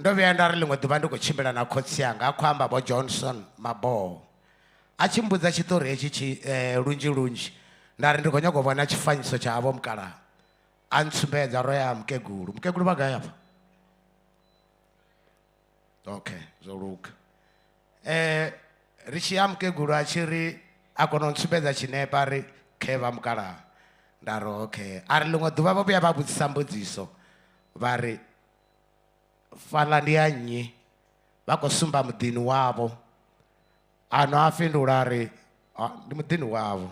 ndo vhuya nda ri ḽiṅwe ḓuvha ndi khou tshimbila na khotsi anga, a khou amba Vho Johnson Maboho. A tshi mbudza tshiṱori hetshi tshi lunzhi lunzhi, nda ri ndi khou nyaka u vhona tshifanyiso tsha havho mukalaha. A ntsumbedza ro ya mukegulu. Mukegulu vha gai afha? Okay, zwo luga. Ri tshi ya mukegulu a tshi ri a kona u ntsumbedza tshinepa a ri khe vha mukalaha. Nda ri okay. A ri ḽiṅwe ḓuvha vho vhuya vha vhudzisa mbudziso vha ri fhaḽa ndi ya nnyi, vha khou sumba muḓini wavho. Ano a fhindula a ri "Ah, ndi muḓini wavho.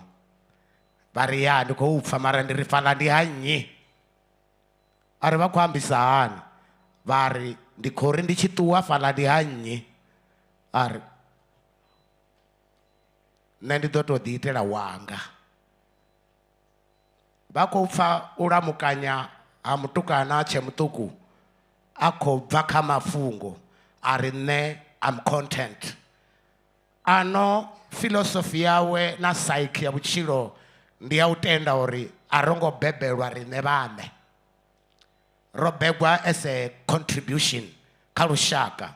Vha ri ya ndi khou pfa mara ndi ri fhaḽa ndi ha nnyi? A ri vha khou ambisa hani? Vha ri ndi khou ri ndi tshi ṱuwa fhaḽa ndi ha nnyi? A ri nṋe ndi ḓo tou ḓiitela wanga. Vha khou pfa u lamukanya ha mutukana a tshe muṱuku a khou bva kha mafhungo a ri nṋe I'm content. Ano philosophy yawe na psyche ya vhutshilo ndi ya u tenda uri a ro ngo bebelwa riṋe vhaṋe, ro bebwa as a contribution kha lushaka.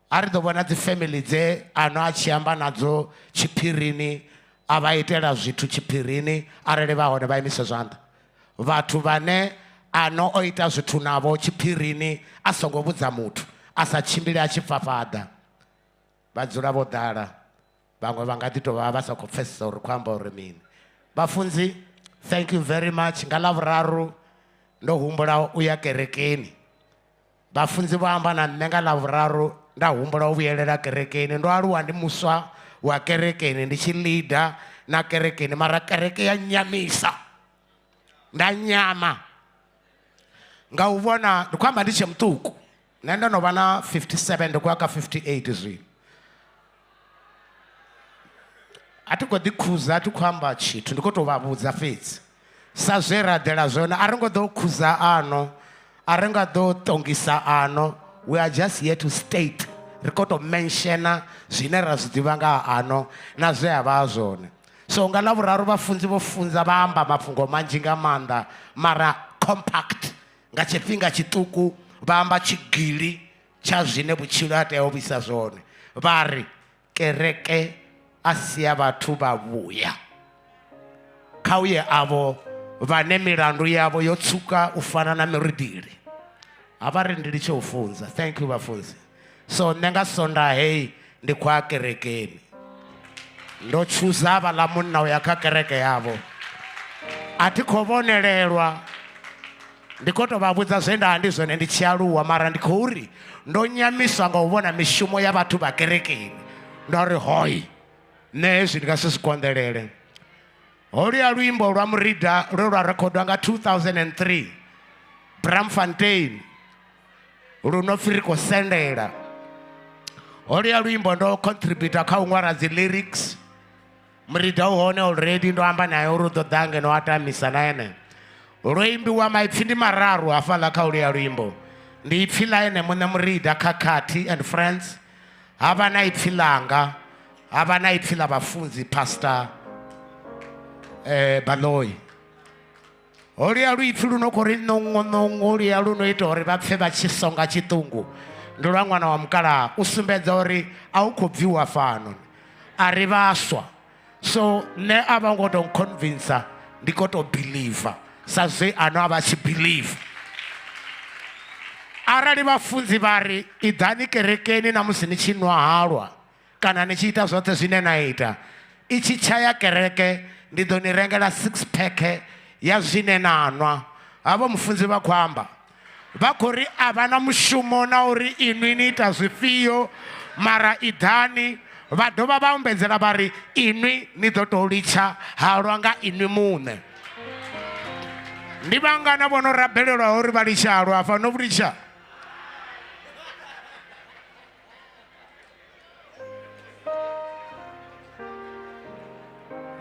A ri ḓo vhona dzi family dze ano a tshi amba nadzo tshiphirini a vha itela zwithu tshiphirini, arali vha hone vha imise zwanḓa. Vhathu vhane ano o ita zwithu navho tshiphirini a songo vhudza muthu, a sa tshimbili a tshi fafhaḓa, vha dzula vho ḓala. Vhaṅwe vha nga ḓi tou vha vha sa khou pfesesa uri khou amba uri mini. Vhafunzi, thank you very much. Nga Ḽavhuraru ndo humbula u ya kerekeni. Vhafunzi vho amba na nṋe nga Ḽavhuraru nda humbula u vhuyelela kerekeni. Ndo aluwa ndi muswa wa kerekeni, ndi tshi leader na kerekeni, mara kereke ya nyamisa, nda nyama nga u vhona. Ndi khou amba ndi tshe muṱuku, nṋe ndo no vha na 57, ndi khou ya kha 58 zwino. A thi khou ḓikhuza, a thi khou amba tshithu, ndi khou tou vha vhudza fhedzi sa zwe ra ḓela zwone. A ri ngo ḓo khuza ano, a ri nga ḓo ṱongisa ano, we are just here to state, ri khou tou menshena zwine ra zwi ḓivha nga ha ano na zwe a vha a zwone. So nga Ḽavhuraru vhafunzi vho funza vha amba mafhungo manzhi nga maanḓa, mara compact, nga tshifhinga tshiṱuku vha amba tshigili tsha zwine vhutshilo ha tea u vhisa zwone. Vha ri kereke a si ya vhathu vha vhuya, kha uye avho vhane milandu yavho yo tswuka u fana na miridili. Ha vha ri ndi litshe u funza. Thank you vhafunzi. So nṋe nga Sondaha hei ndi khou ya kerekeni, ndo tshuza havhaḽa munna u ya kha kereke yavho. A thi khou vhonelelwa, ndi khou tou vha vhudza zwe nda ndi zwone ndi tshi aluwa, mara ndi khou ri ndo nyamiswa nga u vhona mishumo ya vhathu vha kerekeni. Ndo ri hoi, nṋe hezwi ndi nga si zwi konḓelele. Holuya luimbo lwa Murida lwe lwa rekhodwa nga 2003 Braamfontein, lu no pfi ri khou sendela. Holuya luimbo ndo contributor kha u ṅwala dzi lyrics. Murida u hone already, ndo amba naye uri u ḓo ḓa ngeno a tamisa na ene. Lwo imbiwa maipfi ndi mararu hafhaḽa kha holuya luimbo. Ndi ipfi ḽa ene muṋe Murida, Khakhathi and Friends, ha vha na ipfi ḽanga, ha vha na ipfi ḽa vhafunzi Pastor Baloyi. Holuya luipfi lu no khou ri ṋoṅo ṋoṅo, holuya lu no ita uri vha pfe vha tshi songa tshiṱungu, ndi lwa ṅwana wa mukalaha, u sumbedza uri a hu khou bviwa fhano, a ri vhaswa. So nṋe a vha ngo tou nconvincer, ndi khou tou believer sa zwe ano a vha tshi believe. Arali vhafunzi vha ri iḓani kerekeni na musi ni tshi nwa halwa kana ni tshi ita zwoṱhe zwine na ita, i tshi tshaya kereke ndi ḓo ni rengela 6 pack ya zwine na nwa. Havho mufunzi vha khou amba, vha khou ri a vha na mushumo na uri inwi ni ita zwifhio, mara iḓani. Vha dovha vha ombedzela vha ri inwi ni ḓo tou litsha halwa nga inwi muṋe. Ndi vhangana vho no rabelelwaho uri vha litshe halwa hafha? No vhu litsha?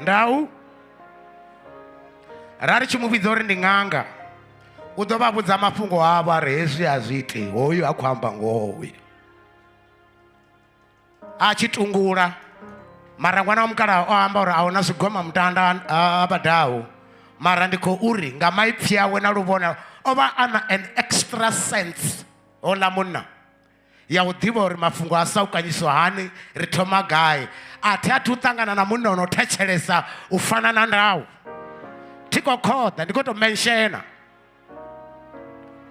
Ndau ra ri tshi mu vhidza uri ndi ṅanga, u ḓo vha vhudza mafhungo avho a ri hezwi a zwi iti, hoyu a khou amba ngoho hoyu. A tshi tungula, mara ṅwana wa mukalaha o amba uri a huna zwigoma mutanda a vhadau, mara ndi khou uri nga maipfi awe na luvhona o vha a na an extra sense houḽa munna ya u ḓivha uri mafhungo a saukanyiswa hani, ri thoma gai. A thi athu u ṱangana na munna ono thetshelesa u fana na ndau. Thi khou khoḓa, ndi khou tou menshena.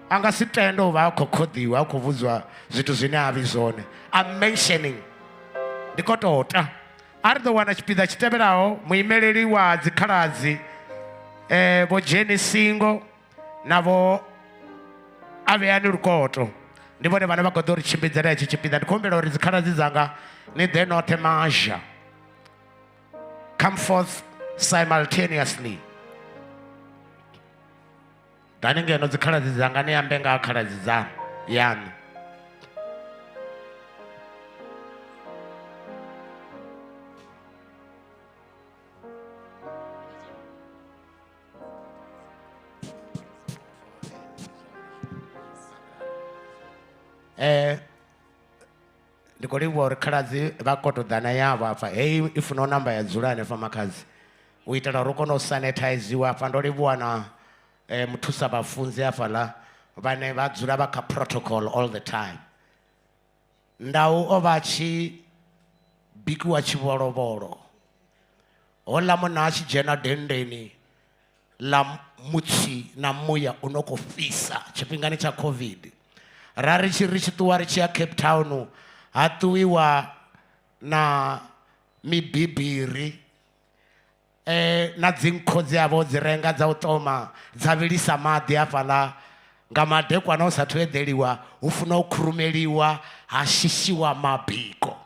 A nga si tende u vha a khou khoḓiwa, a khou vhudzwa zwithu zwine a vhi zwone. I'm mentioning, ndi khou tou ta. A ri ḓo wana tshipiḓa tshi tevhelaho muimeleli wa dzikhaladzi Vho Jenny Singo na Vho Avheani Lukoto. Ndi vhone vhane vha khou ḓo ri tshimbidzela hetshi tshipiḓa. Ndi khou humbela uri dzikhaladzi dzanga ni ḓe noṱhe mazha. Come forth simultaneously. Ḓani ngeno dzikhaladzi dzanga ni ambe nga ha khaladzi dzaṋu yaṋu. Ndi khou livhuwa uri khaladzi vha koto ḓa na yavho hafha. Heyi i funa u namba ya dzula hanefha makhadzi u itela uri u kone u sanitiziwa hafha. Ndo livhuwa na muthusa vhafunzi hafhaḽa vhane vha dzula vha kha protocol all the time. Ndau o vha tshi bikiwa tshivholovholo, houḽa munna a tshi dzhena denndeni ḽa mutsi na muya u no khou fhisa tshifhingani tsha COVID. Ra ri tshi ri tshi ṱuwa ri tshi ya Cape Town ha ṱuwiwa na mibibiri na dzinkho dze a vha o dzi renga dza u ṱoma dza vhilisa maḓi hafhaḽa nga madekwana hu sathu eḓeliwa, hu funa u khurumeliwa ha shishiwa mabiko.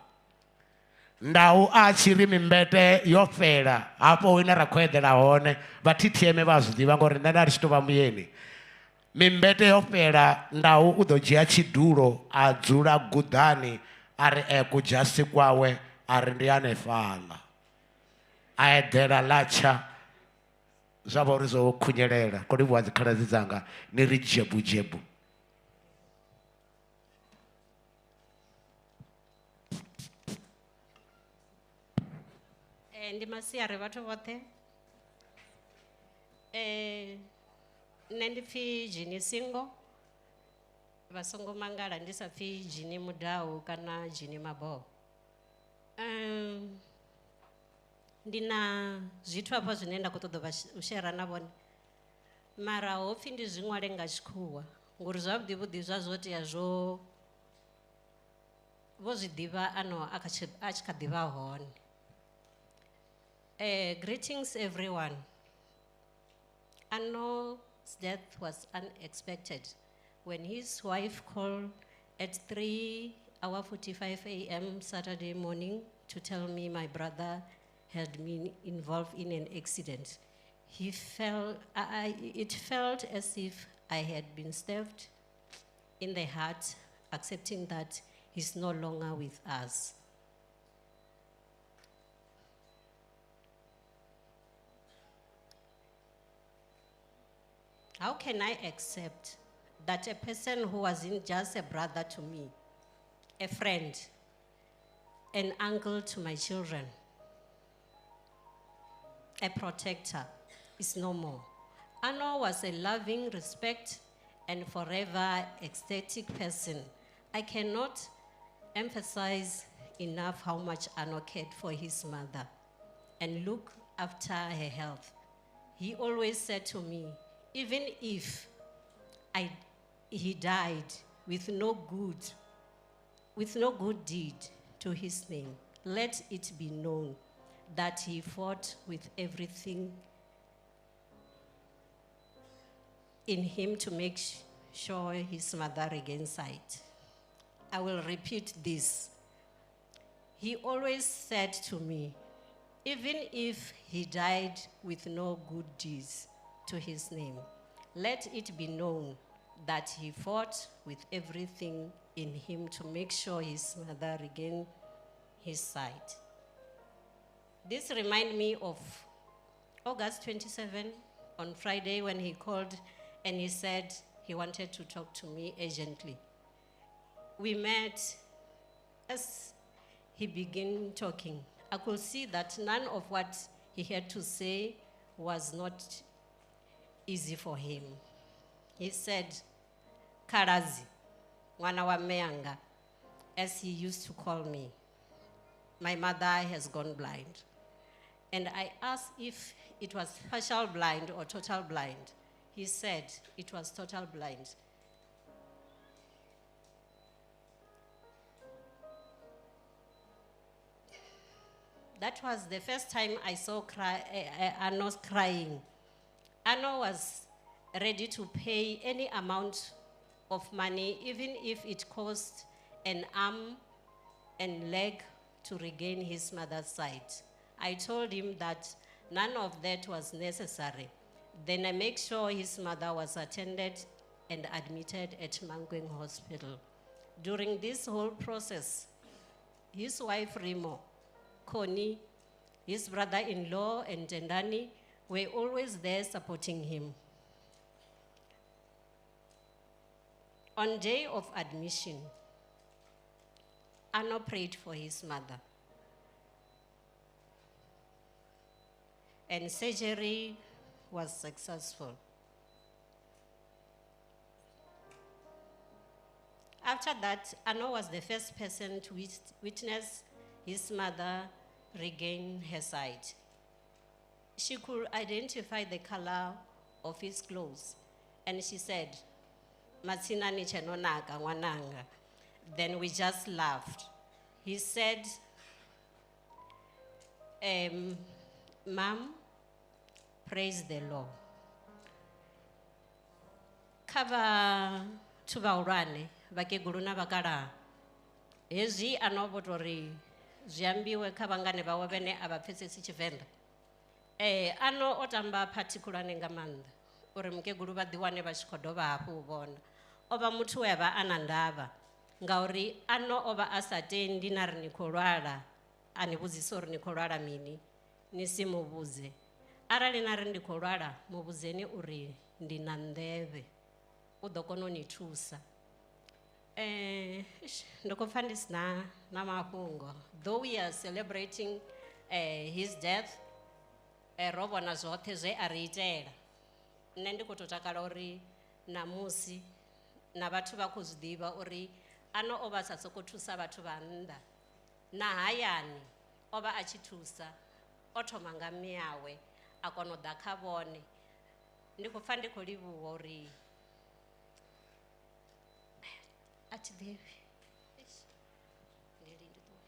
Ndau a tshi ri mimbete yo fhela hafho hune ra khou eḓela hone, vha TTM vha zwi ḓivha ngori nṋe nda ri tshi tou vha muyeni. Mimbete yo fhela, Ndau u ḓo dzhia tshidulo a dzula guḓani a ri e kudzhasi kwawe a ri ndi hanefhaḽa. A eḓela ḽa tsha zwa vha uri zwo khunyelela. Khou livhuwa dzikhaladzi dzanga ni ri dzhebu dzhebu. Ndi masiari vhathu vhoṱhe. Nṋe ndi pfi Jeannie Singo. Vha songo mangala ndi sa pfi Jeannie Mudau kana Jeannie Maboho. Ndi na zwithu hafha zwine nda khou ṱoḓa u shera na vhone. Mara ho pfi ndi zwi ṅwale nga tshikhuwa ngori zwavhuḓi vhuḓi zwa zwo tea zwo vho zwi ḓivha ano a tshi kha ḓivha hone. Greetings everyone. Ano's death was unexpected when his wife called at 3:45 a.m. Saturday morning to tell me my brother had been involved in an accident. It felt as if I had been stabbed in the heart, accepting that he's no longer with us. How can I accept that a person who wasn't just a brother to me, a friend, an uncle to my children, a protector, is no more? Ano was a loving, respect, and forever ecstatic person. I cannot emphasize enough how much Ano cared for his mother and looked after her health. He always said to me, even if he died with no good deed to his name, let it be known that he fought with everything in him to make sure his mother regains sight. I will repeat this. He always said to me, even if he died with no good deeds to his name, let it be known that he fought with everything in him to make sure his mother regained his sight. This reminds me of August 27, on Friday, when he called and he said he wanted to talk to me urgently. We met. As he began talking, I could see that none of what he had to say was not easy for him. He said, Karazi, mwana wa meanga, as he used to call me. My mother has gone blind. And I asked if it was partial blind or total blind. He said it was total blind. That was the first time I saw Ano crying. Ano was ready to pay any amount of money, even if it cost an arm and leg to regain his mother's sight. I told him that none of that was necessary. Then I made sure his mother was attended and admitted at Mankweng Hospital. During this whole process, his wife Remo, Connie, his brother-in-law and Tendani were always there supporting him. On day of admission, Ano prayed for his mother. And surgery was successful. After that, Ano was the first person to witness his mother regain her sight. She could identify the color of his clothes, and she said, Matsina ni chenonaka ngwananga. Then we just laughed. He said, Mom, praise the Lord. Kha vhathu vhahulwane, vhakegulu na vhakalaha, hezwi ano vho tou ri zwi ambiwe kha vhangane vhawe vhene a vha pfesesi Tshivenḓa. Ano o tamba phathi khulwane nga maanḓa uri mukegulu vha ḓiwane vha tshi khou dovha hafhu u vhona. O vha muthu we a vha a na ndavha, ngauri ano o vha a sa tendi na ri ni khou lwala, a ni vhudzisa uri ni khou lwala mini, ni si mu vhudze. Arali na ri ndi khou lwala, mu vhudzeni uri ndi na nḓevhe, u ḓo kona u ni thusa. Ndi khou pfa ndi si na mafhungo. Though we are celebrating his death, ro vhona zwoṱhe zwe a ri itela. Nṋe ndi khou tou takala uri ṋamusi na vhathu vha khou zwi ḓivha uri ano o vha sa sokou thusa vhathu vha nnḓa. Na hayani o vha a tshi thusa, o thoma nga mme awe, a kona u ḓa kha vhone. Ndi khou pfa ndi khou livhuwa uri a thi ḓivhi. Eish, ndi lindi ṱuwe.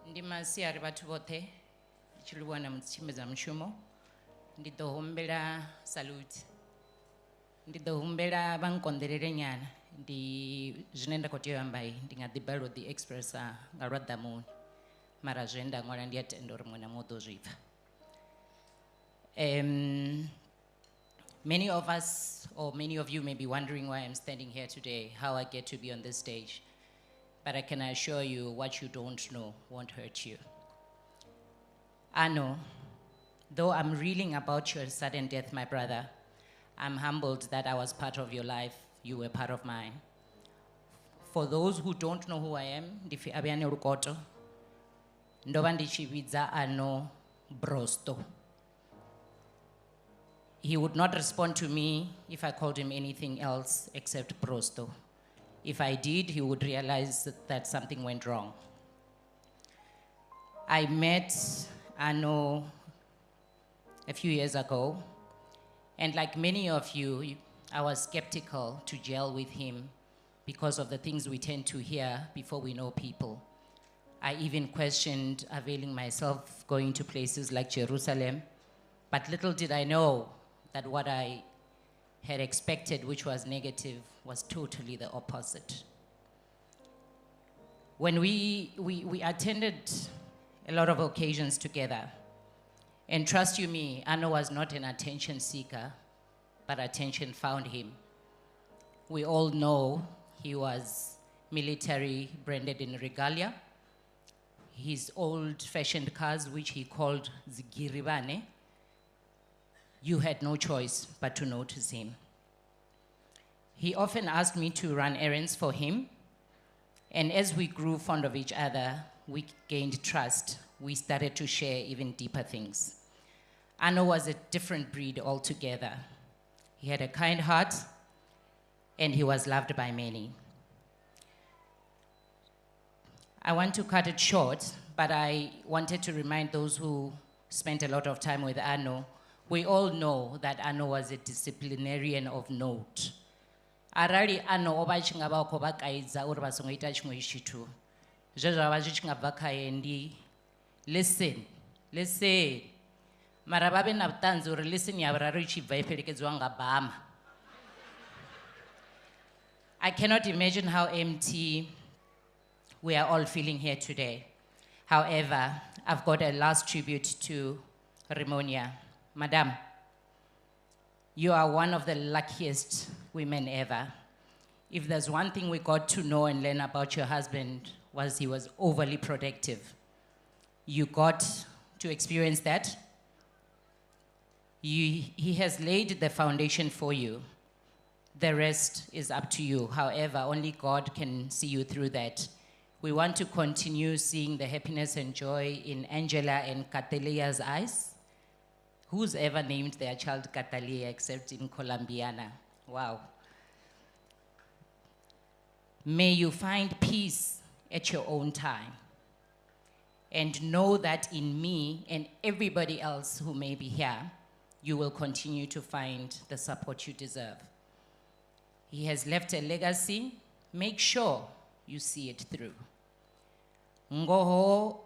Ndi masiari vhathu vhoṱhe, ndi tshi livhuwa na mutshimbidza mushumo. Ndi ḓo humbela salute. Ndi ḓo humbela vha nkonḓelele nyana, ndi zwine nda khou tea u amba ndi nga ḓi balelwa u ḓi expressa nga lwa ḓamuni, mara zwe nda ṅwala ndi a tenda uri muṅwe na muṅwe u ḓo zwi pfa. Many of us, or many of you may be wondering why I'm standing here today, how I get to be on this stage. But I can assure you, what you don't know won't hurt you. Ano, though I'm reeling about your sudden death, my brother, I'm humbled that I was part of your life, you were part of mine. For those who don't know who I am, ndi pfi Abiyane Lukoto. Ndo vha ndi tshi vhidza Ano Brosto. He would not respond to me if I called him anything else except Brosto. If I did, he would realize that something went wrong. I met Ano a few years ago, and like many of you, I was skeptical to gel with him because of the things we tend to hear before we know people. I even questioned availing myself going to places like Jerusalem, but little did I know that what I had expected, which was negative, was totally the opposite. When we attended a lot of occasions together, and trust you me, Ano was not an attention seeker, but attention found him. We all know he was military branded in regalia. His old-fashioned cars, which he called Zigiribane, you had no choice but to notice him. He often asked me to run errands for him, and as we grew fond of each other, we gained trust. We started to share even deeper things. Ano was a different breed altogether. He had a kind heart, and he was loved by many. I want to cut it short, but I wanted to remind those who spent a lot of time with Ano, we all know that Ano was a disciplinarian of note. Arali ano o vha tshi nga vha khou vha kaidza uri vha songo ita tshiṅwe tshithu, zwe zwa vha zwi tshi nga bva khae ndi listen, listen. Mara vha vhe na vhuṱanzi uri listen ya vhuraru i tshi bva i fhelekedziwa nga bama. I cannot imagine how empty we are all feeling here today. However, I've got a last tribute to Remonia. Madam, you are one of the luckiest women ever. If there's one thing we got to know and learn about your husband was he was overly protective. You got to experience that. He has laid the foundation for you. The rest is up to you. However, only God can see you through that. We want to continue seeing the happiness and joy in Angela and Cataleya's eyes. Who's ever named their child Cataleya except in Colombiana? Wow. May you find peace at your own time. And know that in me and everybody else who may be here, you will continue to find the support you deserve. He has left a legacy. Make sure you see it through. Ngoho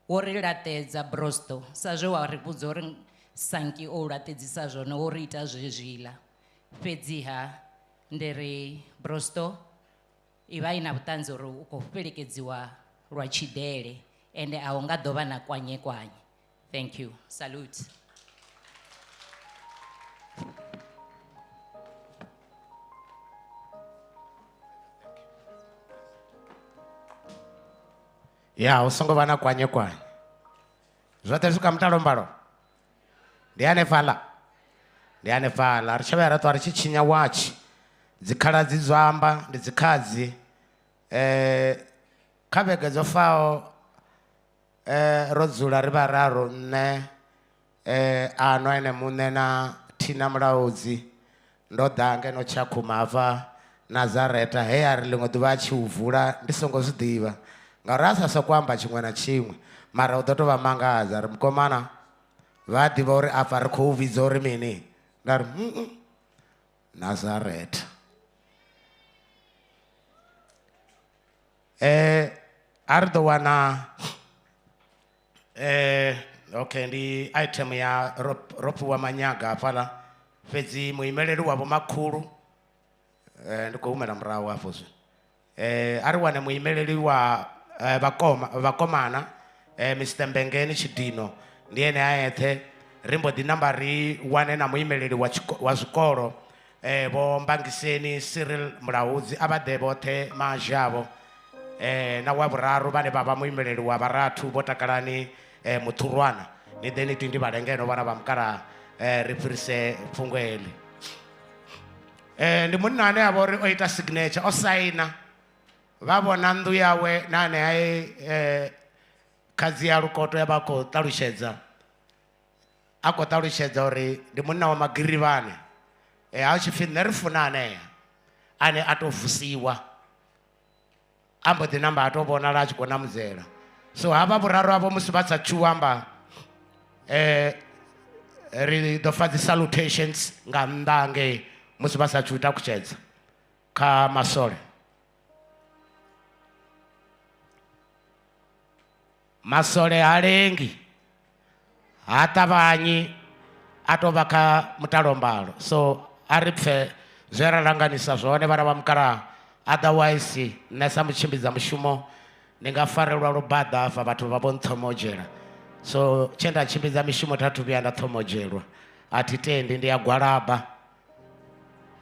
wo ri laṱedza Brosto, sa zwe wa ri vhudza uri Sanki o laṱedzisa zwone, wo ri ita zwezwiḽa. Fhedziha ndi ri Brosto i vha i na vhuṱanzi uri u khou fhelekedziwa lwa tshidele ende a hu nga ḓo vha na kwanye kwanye. Thank you. Salute. Ya, u songo vha na kwanye kwanye. Zwoṱhe zwi kha mutalombalo. Ndi hanefhaḽa. Ndi hanefhaḽa. Ri tshi vhuya ra ṱwa ri tshi tshinya watch. Dzikhaladzi dzo amba, ndi dzikhadzi. Kha vhege dzo faho, ro dzula ri vhararu, nṋe, ano ene muṋe na Thina Mulaudzi. Ndo ḓa ngeno Tshakhuma hafha Nazareta, he a ri ḽiṅwe ḓuvha a tshi u vula ndi songo zwi ḓivha. Ngauri a sa sokou amba tshiṅwe na tshiṅwe, mara u ḓo tou vha mangadza ri mukomana vha a ḓivha uri afha ri khou vhidza uri mini. Nda ri, Nazareta. A ri ḓo wana, okay, ndi item ya ro fhiwa manyaga hafhaḽa, fhedzi muimeleli wa vhomakhulu, ndi khou humela murahu hafho zwino. A ri wane muimeleli wa vhakomana, Mister Mbengeni Tshidino, ndi ene a eṱhe. Ri mbo ḓi namba ri wane na muimeleli wa zwikolo, Vho Mbangiseni Cyril Mulaudzi, a vha ḓe vhoṱhe mazhavho. Na wa vhuraru vhane vha vha muimeleli wa vharathu Vho Takalani, Muthurwana. Ni ḓe ni tindi vhale ngeno vhana vha mukalaha, ri fhirise fhungo heḽi. Ndi munna ane a vha uri o ita signature, o saina. Vha vhona nnḓu yawe na ane a khadzi ya Lukoto ya vha khou ṱalutshedza. A khou ṱalutshedza uri ndi munna wa magirivhane. Ha tshi pfi nṋe ri funa anea, ane a tou vusiwa. A mbo ḓi namba a tou vhonala a tshi khou namudzela. So havha vhuraru avho musi vha sa tshu amba, ri ḓo fa dzi salutations nga nnḓa ngei musi vha sa tshu takutshedza kha masole. Masole ha lengi, ha ṱavhanyi, a tou vha kha mutalombalo. So a ri pfe zwe ra langanisa zwone vhana vha mukalaha, otherwise nṋe sa mutshimbidza mushumo ndi nga farelwa lubaḓa hafha vhathu vha vho nṱhomodzhela. So tshe nda tshimbidza mishumo tha thu vhuya nda ṱhomodzhelwa, a thi tendi, ndi a gwalaba.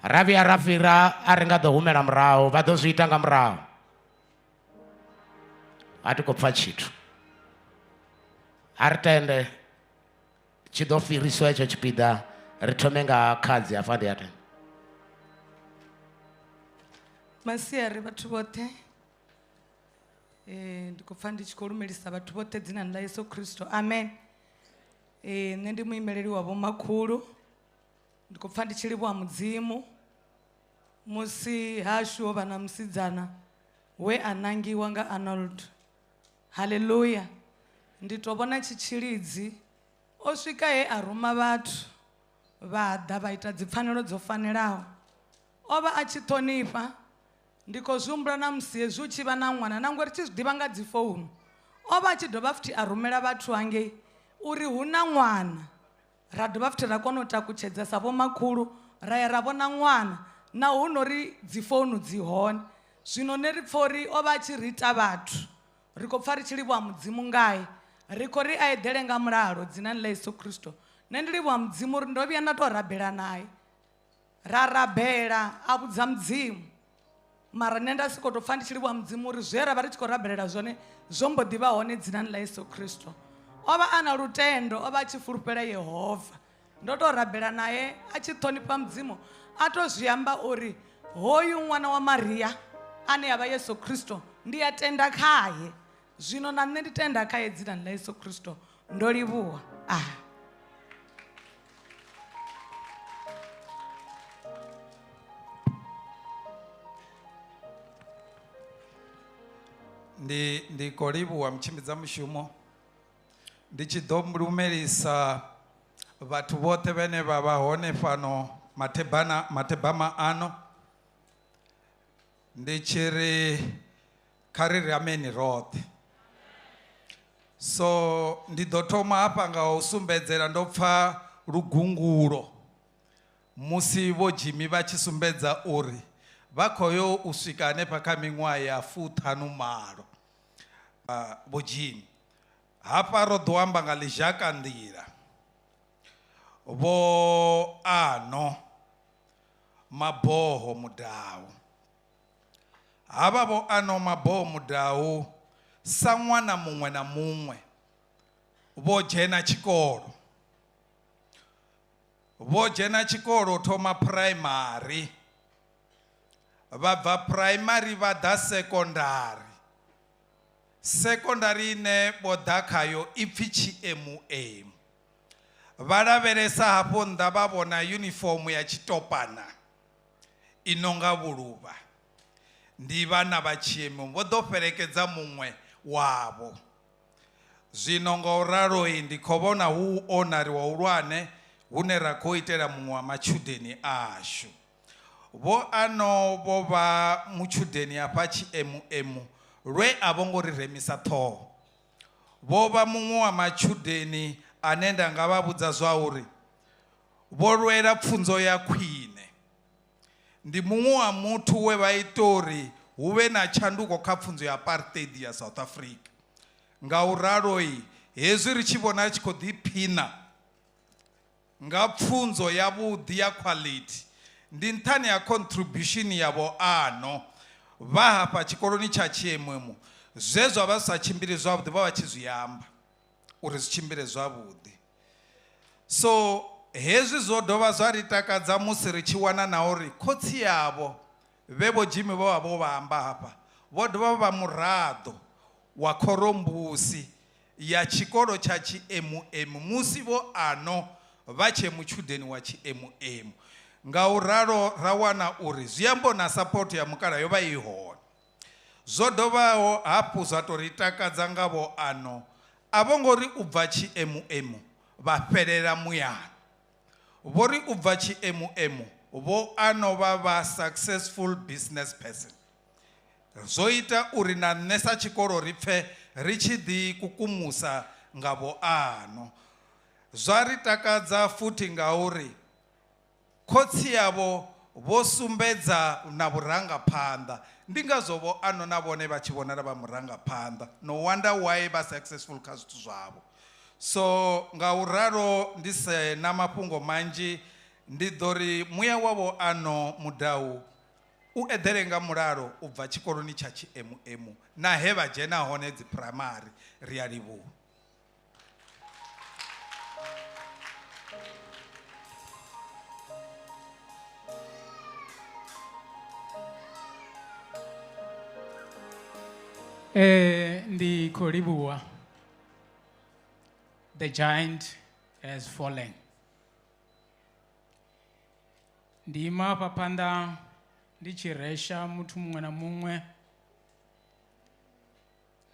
Ra vhuya ra fhira a ri nga ḓo humela murahu, vha ḓo zwi ita nga murahu. A thi khou pfa tshithu. A ri tende tshi ḓo fhiriswa hetsho tshipiḓa, ri thome nga khadzi hafha ndi a tenda. Masiari vhathu vhoṱhe. Ndi khou pfa ndi tshi khou lumelisa vhathu vhoṱhe dzinani ḽa Yesu Kristo. Amen. Nṋe ndi muimeleli wa vhomakhulu. Ndi khou pfa ndi tshi livhuwa Mudzimu musi hashu ho vha na musidzana we a nangiwa nga Arnold. Hallelujah. Ndi to vhona tshitshilidzi o swika he a ruma vhathu vha ḓa vha ita dzipfanelo dzo fanelaho. O vha a tshi ṱhonifha, ndi khou zwi humbula na musi hezwi u tshi vha na ṅwana, nangwe ri tshi zwi ḓivha nga dzi founu, o vha a tshi dovha futhi a rumela vhathu hangei uri hu na ṅwana. Ra dovha futhi ra kona u takutshedza sa vhomakhulu, ra ya ra vhona ṅwana, naho hu no ri dzi founu dzi hone. Zwino nṋe ri pfa uri o vha a tshi ri ita vhathu, ri khou pfa ri tshi livhuwa Mudzimu ngae, ri khou ri a eḓele nga mulalo dzinani ḽa Yesu Kristo. Nṋe ndi livhuwa Mudzimu uri ndo vhuya nda tou rabela nae, ra rabela a vhudza Mudzimu, mara nṋe nda sokou tou pfa ndi tshi livhuwa Mudzimu uri zwe ra vha ri tshi khou rabelela zwone zwo mbo ḓi vha hone dzinani ḽa Yesu Kristo. O vha a na lutendo, o vha a tshi fulufhela Yehova. Ndo tou rabela nae a tshi ṱhonifha Mudzimu, a tou zwi amba uri hoyu ṅwana wa Maria ane a vha Yesu Kristo ndi a tenda khae. Zwino na nṋe ndi tenda khae dzinani ḽa Yesu Kristo. Ndo livhuwa. Ndi khou livhuwa mutshimbidza mushumo. Ndi tshi ḓo lumelisa vhathu vhoṱhe vhane vha vha hone fhano mathebama ano. Ndi tshi ri kha ri ri ameni roṱhe. So ndi ḓo thoma hafha nga u sumbedzela ndo pfa lugungulo musi vho Jimmy vha tshi sumbedza uri vha khou yo u swika hanefha kha miṅwaha ya 58. Vho Jimmy hafha ro ḓo amba nga ḽizhaka nḓila. Vho Ano Maboho Mudau. Havha vho Ano Maboho Mudau sa ṅwana muṅwe na muṅwe vho dzhena tshikolo. Vho dzhena tshikolo thoma primary, vha bva primary vha ḓa secondary. Secondary ine vho ḓa khayo ipfi tshiemu-emu. Vha lavhelesa hafho nnḓa vha vhona uniform ya tshitopana i no nga vhuluvha. Ndi vhana vha tshiemu, vho ḓo fhelekedza muṅwe wavho. Zwino nga u ralo ndi khou vhona hu onari wa hulwane hune ra khou itela muṅwe wa matshudeni ashu. Vho Ano vho vha mutshudeni hafha tshiemu-emu lwe a vho ngo ri remisa ṱhoho. Vho vha muṅwe wa matshudeni ane nda nga vha vhudza zwa uri vho lwela pfunzo ya khwine. Ndi muṅwe wa muthu we vha ita uri hu vhe na tshanduko kha pfunzo ya apartheid ya South Africa. Ngauralo hezwi ri tshi vhona ri tshi khou ḓiphina nga pfunzo ya vhuḓi ya quality, ndi nṱhani ha contribution ya vho Ano vha hafha tshikoloni tsha tshiemwemo, zwe zwa vha zwi sa tshimbili zwavhuḓi vha vha tshi zwi amba uri zwi tshimbile zwavhuḓi. So hezwi zwo dovha zwa ri takadza musi ri tshi wana na uri khotsi yavho vhe vho Jimmy vho vha vho vha amba hafha, vho dovha vha muraḓo wa khorombusi ya tshikolo tsha tshiemu-emu musi vho Ano vha tshe mutshudeni wa tshiemu-emu. Ngauralo ra wana uri zwi ambo na support ya mukala yo vha i hone. Zwo dovhaho hafhu zwa tou ri takadza nga vho Ano, a vho ngo ri u bva tshiemu-emu vha fhelela muyani. Vho ri u bva tshiemu-emu vho Ano vha vha successful business person. Zwo ita uri na nṋe sa tshikolo ri pfe ri tshi ḓi kukumusa nga vho Ano. Zwa ri takadza futhi ngauri khotsi yavho vho sumbedza na vhurangaphanḓa. Ndi ngazwo vho Ano na vhone vha tshi vhonala vha murangaphanḓa. No wonder why vha successful kha zwithu zwavho. So ngauralo ndi se na mafhungo manzhi, ndi ḓo ri muya wa vho Ano Mudau u eḓele nga mulalo u bva tshikoloni tsha tshiemu-emu na he vha dzhena hone dzi primary. Ri a livhuwa. Ndi khou livhuwa. The giant has fallen. Ndi ima hafha phanḓa ndi tshi resha muthu muṅwe na muṅwe.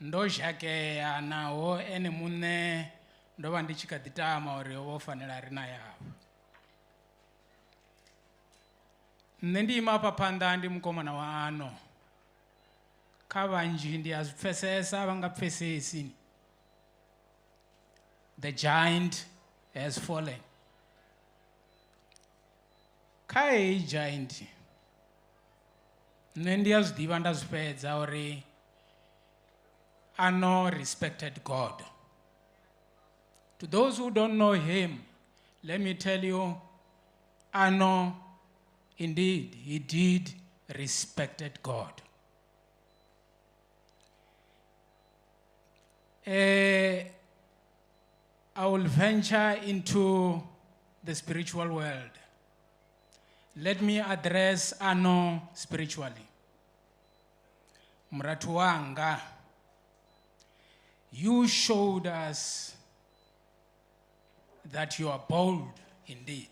Ndo zhakea naho ene muṋe ndo vha ndi tshi kha ḓi tama uri ho vha ho fanela ri naye hafha. Nṋe ndi ima hafha phanḓa ndi mukomana wa ano. Kha vhanzhi ndi a zwi pfesesa vha nga pfesesi. The giant has fallen. Kha heyi giant, nṋe ndi a zwi ḓivha nda zwi fhedza uri Ano respected God. To those who don't know him, let me tell you, Ano, indeed, he did respected God. I will venture into the spiritual world. Let me address Ano spiritually. Murathu wanga, you showed us that you are bold indeed.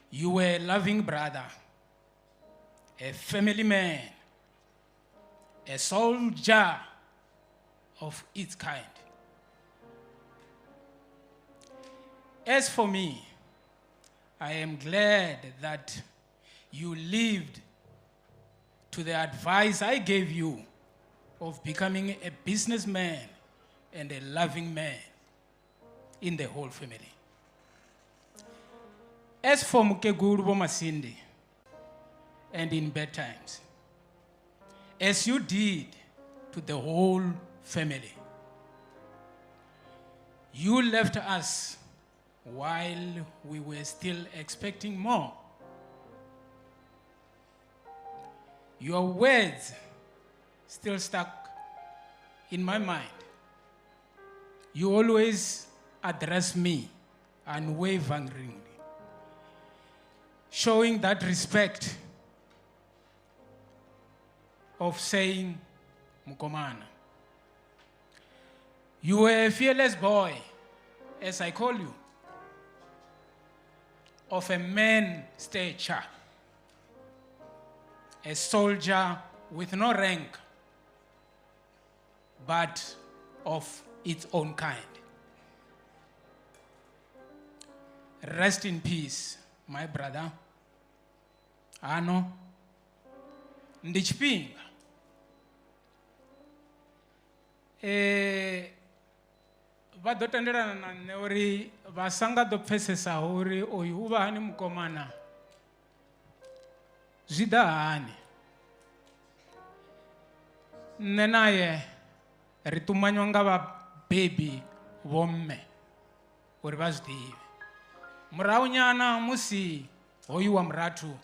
You were a loving brother, a family man, a soldier of its kind. As for me, I am glad that you lived to the advice I gave you of becoming a businessman and a loving man in the whole family. As for Mukeguru Bomasindi, and in bad times, as you did to the whole family, you left us while we were still expecting more. Your words still stuck in my mind. You always address me unwaveringly, showing that respect of saying, Mukomana. You were a fearless boy, as I call you, of a man stature, a soldier with no rank, but of its own kind. Rest in peace, my brother. Ano, ndi tshifhinga. Vha ḓo tendelana na nṋe uri vha sa nga ḓo pfesesaho uri oyu u vha hani mukomana, zwi ḓa hani. Nṋe naye ri ṱumanywa nga vhabebi vho mme uri vha zwi ḓivhe. Murahunyana musi hoyu wa murathu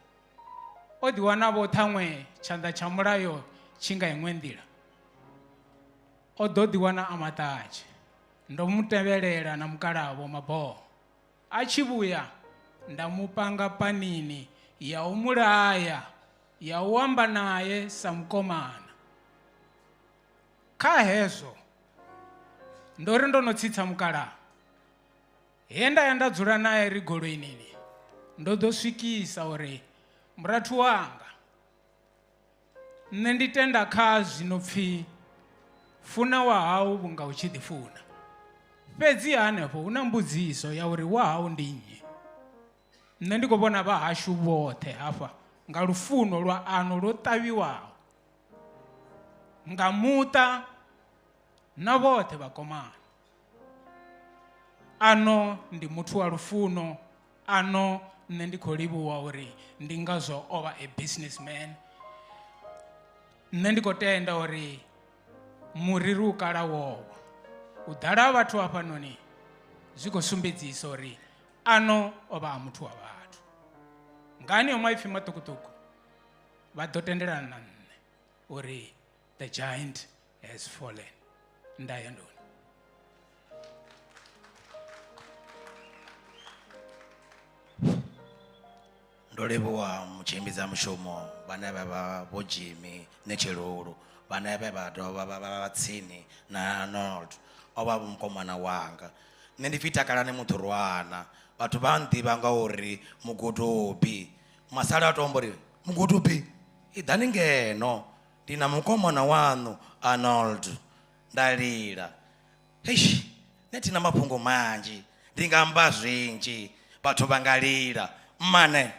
o ḓiwana vho ṱhaṅwe tshanḓa tsha mulayo tshi nga iṅwe nḓila, o ḓo ḓiwana a maṱatshe. Ndo mu tevhelela na mukalavho maboho. A tshi vhuya nda mu panga panini ya u mulaya, ya u amba naye sa mukomana. Kha hezwo ndo ri ndo no tsitsa mukalaha, he nda ya nda dzula naye ri goloinini, ndo ḓo swikisa uri murathu wanga, nṋe ndi tenda kha zwino pfi funa wa hau vhunga u tshi ḓi funa. Fhedzi hanefho hu na mbudziso ya uri wa hau ndi nnyi. Nṋe ndi khou vhona vha hashu vhoṱhe hafha nga lufuno lwa ano lwo ṱavhiwaho nga muṱa na vhoṱhe vhakomana. Ano ndi muthu wa lufuno, ano nṋe ndi khou livhuwa uri ndi ngazwo o vha a businessman. Nṋe ndi khou tenda uri muriri u kala wowa. U ḓala ha vhathu hafhanoni zwi khou sumbedzisa uri ano o vha a muthu wa vhathu. Nga haneyo maipfi maṱukuṱuku vha ḓo tendelana na nṋe uri the giant has fallen. Nda ya ndoni. Ndo livhuwa mutshimbidza mushumo vhane vha vha vho Jimmy Netshiulu, vhane vhe vha dovha vha vha tsini na Arnold, o vha mukomana wanga. Nṋe ndi pfi Takalani Muthurwana, vhathu vha nḓivha nga uri Mugudubi. Masala a to amba uri Mugudubi, iḓani ngeno, ndi na mukomana waṋu Arnold. Nda lila. Eish, nṋe thi na mafhungo manzhi, ndi nga amba zwinzhi, vhathu vha nga lila. Mmane,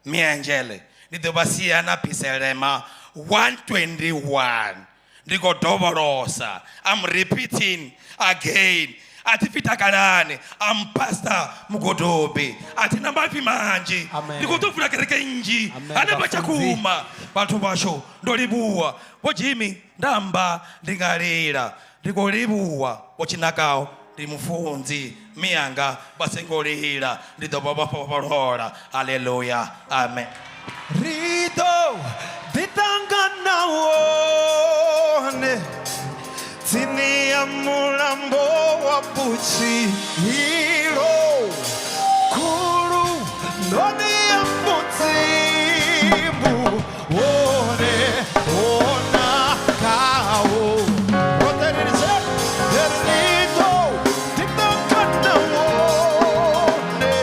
Miangele ndi ḓo vha sia na Phisalema 121. Ndi khou dovholosa, I'm repeating again. A thi pfi takalani, I'm Pastor Mugodobi. A thi na mapfi manzhi. Amen. Ndi khou ḓo vula kereke nnzhi Amen, hanefha vhafunzi. Tshakhuma. Vhathu vhashu ndo livhuwa. Vho Jimmy nda amba ndi nga lila. Ndi khou livhuwa vho Tshinakaho, ndi mufunzi miyanga vha songo lila, ndi ḓo vha vhofholola. Haleluya, amen. Ri ḓo ḓi ṱangana hone tsini ya mulambo wa vhutshilo khulu ndoni ya Mudzimu wone wona khawo. Roṱhe ri litshe, ri ḓo ḓi ṱangana hone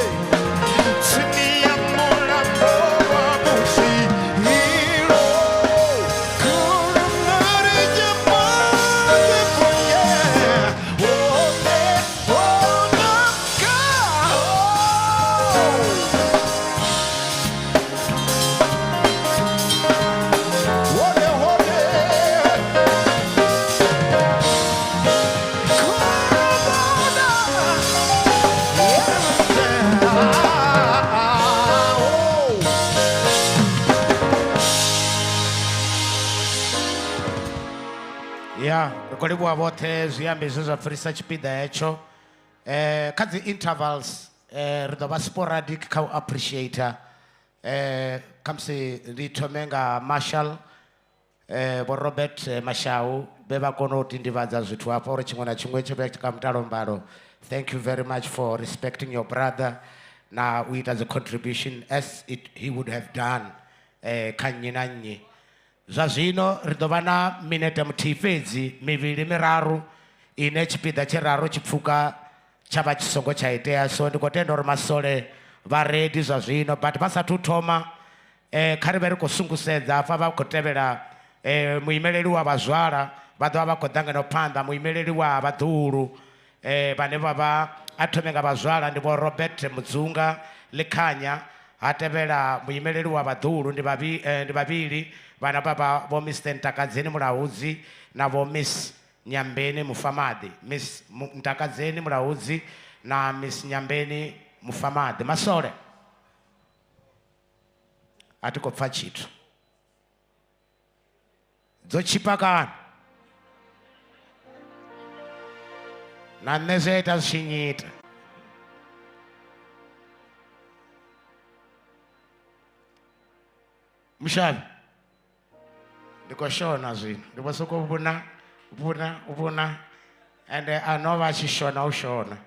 tsini ya mulambo wa vhutshilo khulu ndoni ya Mudzimu, yeah, wone wona khawo. Wone, wone. Ya ri khou livhuwa vhoṱhe zwiambi zwe zwa fhirisa tshipiḓa hetsho. Kha dzi intervals ri ḓo vha sporadic kha u appreciator. Khamusi ndi thome nga Marshal Vho Robert Mashau vhe vha kona u tindivhadza zwithu hafha uri tshiṅwe na tshiṅwe tsho vhuya kha mutalo mbalo. Thank you very much for respecting your brother na u ita dzi contribution as he would have done kha nnyi na nnyi. Zwa zwino ri ḓo vha na minete muthihi fhedzi, mivhili miraru ine tshipiḓa tshiraru tshi pfuka tsha vha tshi songo tsha itea. So ndi khou tenda uri masole vha ready zwa zwino, but vha sathu thoma kha ri vhe ri khou sungusedza hafha vha khou tevhela muimeleli wa vhazwala vha ḓo vha vha khou ḓa ngeno phanḓa, muimeleli wa vhaḓuhulu vhane vha vha a thome nga vhazwala ndi Vho Robert Mudzunga Likhanya, ha tevhela muimeleli wa vhaḓuhulu ndi ndi vhavhili vhana vha vha Vho Mister Ntakadzeni Mulaudzi na Vho Miss Nyambeni Mufamaḓi. Miss Ntakadzeni Mulaudzi na Miss Nyambeni Mufamaḓi. Masole a thi khou pfa tshithu. Dzo tshipa kana? Na nṋe zwi a ita zwi tshi nyita. Mushavhi, ndi khou shona zwino, ndi vho sokou vhona, vhona, vhona, ende a no vha a tshi shona u shona.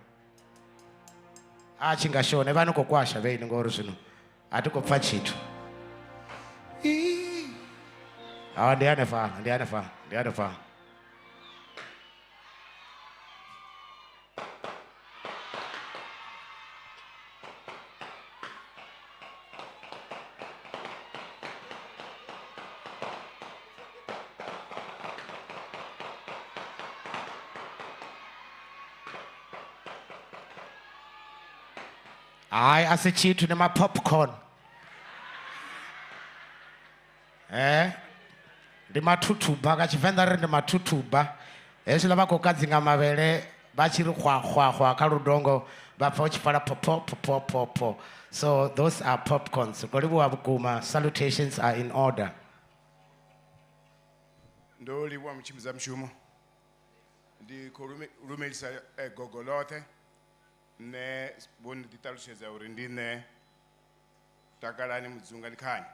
A tshi nga shona, vha ni khou kwasha vheni ngori zwino a thi khou pfa tshithu. Ah, ndi hanefha, ndi hanefha, ndi hanefha. Hai, a si tshithu, ndi ma popcorn. Ndi mathuthuba, nga Tshivenḓa ri ndi mathuthuba. Hezwiḽa vha khou kadzinga mavhele vha tshi ri xwa xwa xwa kha ludongo vha pfa u tshi pfala pho pho pho pho pho pho. So those are popcorns. Ro livhuwa vhukuma. Salutations are in order. Ndo livhuwa mutshimbidza mushumo. Ndi khou lumelisa gogo ḽoṱhe. Nṋe vho ndi ṱalutshedza uri ndi nṋe Takalani Mudzunga Likhanya.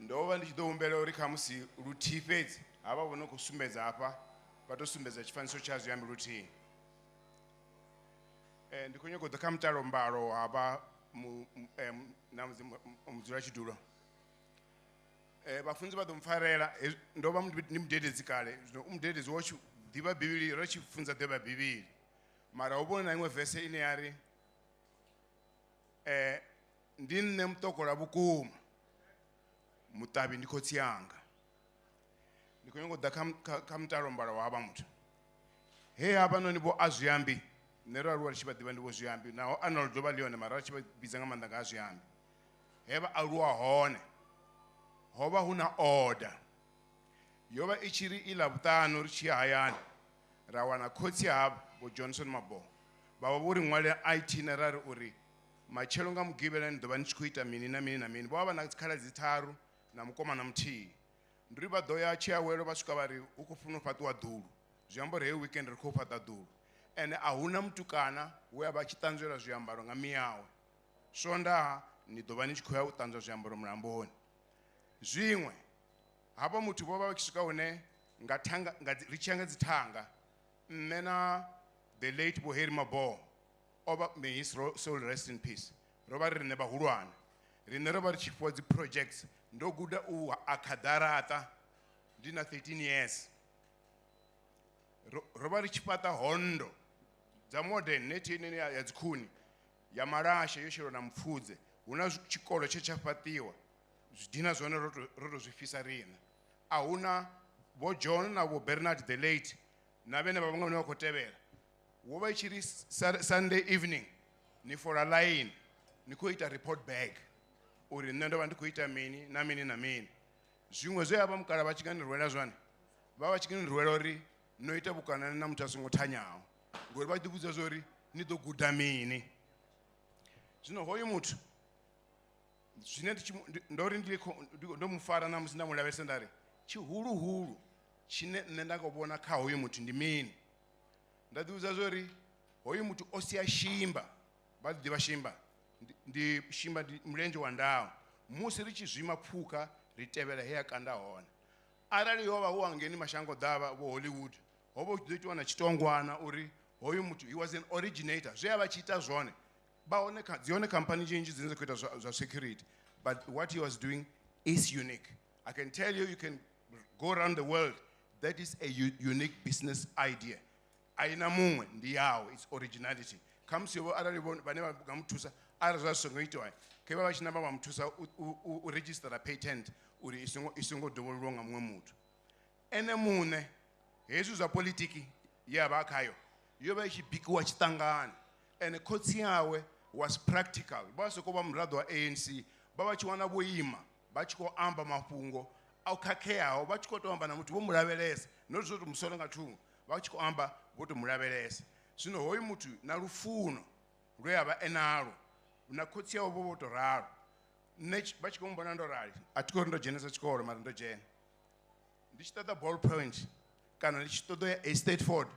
Ndo vha ndi tshi ḓo humbela uri khamusi luthihi fhedzi havha vho no khou sumbedza hafha vha to sumbedza tshifanyiso tsha zwiambi luthihi. Ndi khou nyanga u ḓa kha mutalo mbalo ha vha na mudzulatshidulo. Vhafunzi vha ḓo mpfarela, ndo vha ndi mudededzi kale, zwino u mudededzi wa tshi ḓivha Bivhili, ro tshi funza ḓivha Bivhili. Mara hu vhona iṅwe verse ine ya ri, ndi nṋe muṱokola vhukuma, muṱavhi ndi khotsi anga. Ndi khou nyanga u ḓa kha mutalo mbalo wa havha muthu. He hafhanoni vho a zwiambi, nṋe ro aluwa ri tshi vha ḓivha ndi vho zwiambi, naho Arnold ḓo vha ḽi hone, mara ri tshi vha vhidza nga maanḓa nga a zwiambi. He vha aluwa hone ho vha hu na order. Yo vha i tshi ri i Ḽavhuṱanu ri tshi ya hayani ra wana khotsi havho Vho Johnson Maboho vha vha vho ri ṅwalela itinerary uri matshelo nga mugivhela ni ḓo vha ni tshi khou ita mini na mini na mini. Vho vha vha na dzikhaladzi tharu na mukomana muthihi. Ndi uri vha ḓo ya tshiawelo vha swika vha ri hu khou funa u fhaṱiwa ḓulu, zwi amba uri heyi weekend ri khou fhaṱa ḓulu. Ende a huna mutukana we a vha tshi ṱanzwelwa zwiambaro nga miyawe. Swondaha ni ḓo vha ni tshi khou ya u ṱanzwa zwiambaro mulamboni. Zwiṅwe hafha muthu vho vha vha tshi swika hune nga thanga, nga dzi, ri tshi ya nga dzithanga, nṋe na the late Vho Harry Maboho o vha, may his soul rest in peace, ro vha ri riṋe vhahulwane. Riṋe ro vha ri tshi fhiwa dzi projects. Ndo guda u akha ḓaraṱa ndi na 13 years. Ro vha ri tshi fhaṱa hondo dza modern net ine ya dzikhuni ya malasha yo shelwa na mupfudze. Hu na tshikolo tshe tsha fhaṱiwa, zwidina zwone ro to zwi fhisa riṋe. A huna Vho John na Vho Bernard the late na vhene vha vhaṅwe vhane vha khou tevhela. Wo vha i tshi ri Sunday evening ni fola line ni khou ita report back uri nṋe ndo vha ndi khou ita mini na mini na mini. Zwiṅwe zwe havha mukala vha tshi nga ni rwela zwone, vha vha tshi nga ni rwela uri no ita vhukonani na muthu a songo thanyaho, ngori vha ḓi vhudza zwa uri ni ḓo guda mini. Zwino hoyu muthu zwine ndi tshi mu-, ndi, ndo ri ndi khou, ndi, ndo mu fara na musi nda mu lavhelesa nda ri tshihuluhulu tshine nṋe nda khou vhona kha hoyu muthu ndi mini. Nda ḓi vhudza zwa uri hoyu muthu o sia shimba, vha ḓi ḓivha shimba, ndi shimba ndi mulenzhe wa ndau. Musi ri tshi zwima phukha ri tevhela he ya kanda hone. Arali ho vha hu hangeni mashango ḓavha vho Hollywood, ho vha hu tshi ḓo itiwa na tshitongwana uri hoyu muthu he was an originator. Zwe a vha tshi ita zwone, vha hone dzi hone khamphani nnzhi dzine dza khou ita zwa security, but what he was doing is unique. I can tell you, you can go around the world, that is a unique business idea. Aina muṅwe ndi yawe, it's originality. Khamusi vho arali vho vhane vha nga muthusa, arali zwa zwi songo itiwa, khe vha vha tshi namba vha muthusa u register patent uri i songo dovhololwa nga muṅwe muthu. Ene muṋe hezwi zwa politiki ye a vha a khayo yo vha i tshi bikiwa tshiṱangani. Ene khotsi awe was practical. Vha soko vha muraḓo wa ANC, vha vha tshi wana vho ima vha tshi khou amba mafhungo o khakheaho, vha tshi khou tou amba na muthu vho mu lavhelesa, not zwo tou musole nga thungo, vha tshi khou amba vho tou mu lavhelesa. Zwino hoyu muthu na lufuno lwe a vha e nalwo na khotsi awe vho vho tou ralo. Nṋe vha tshi khou mbona ndo rali, a thi khou ri ndo dzhenesa tshikolo, mara ndo dzhena. Ndi tshi ṱoḓa ball point kana ndi tshi ṱoḓa ya Eisteddfod,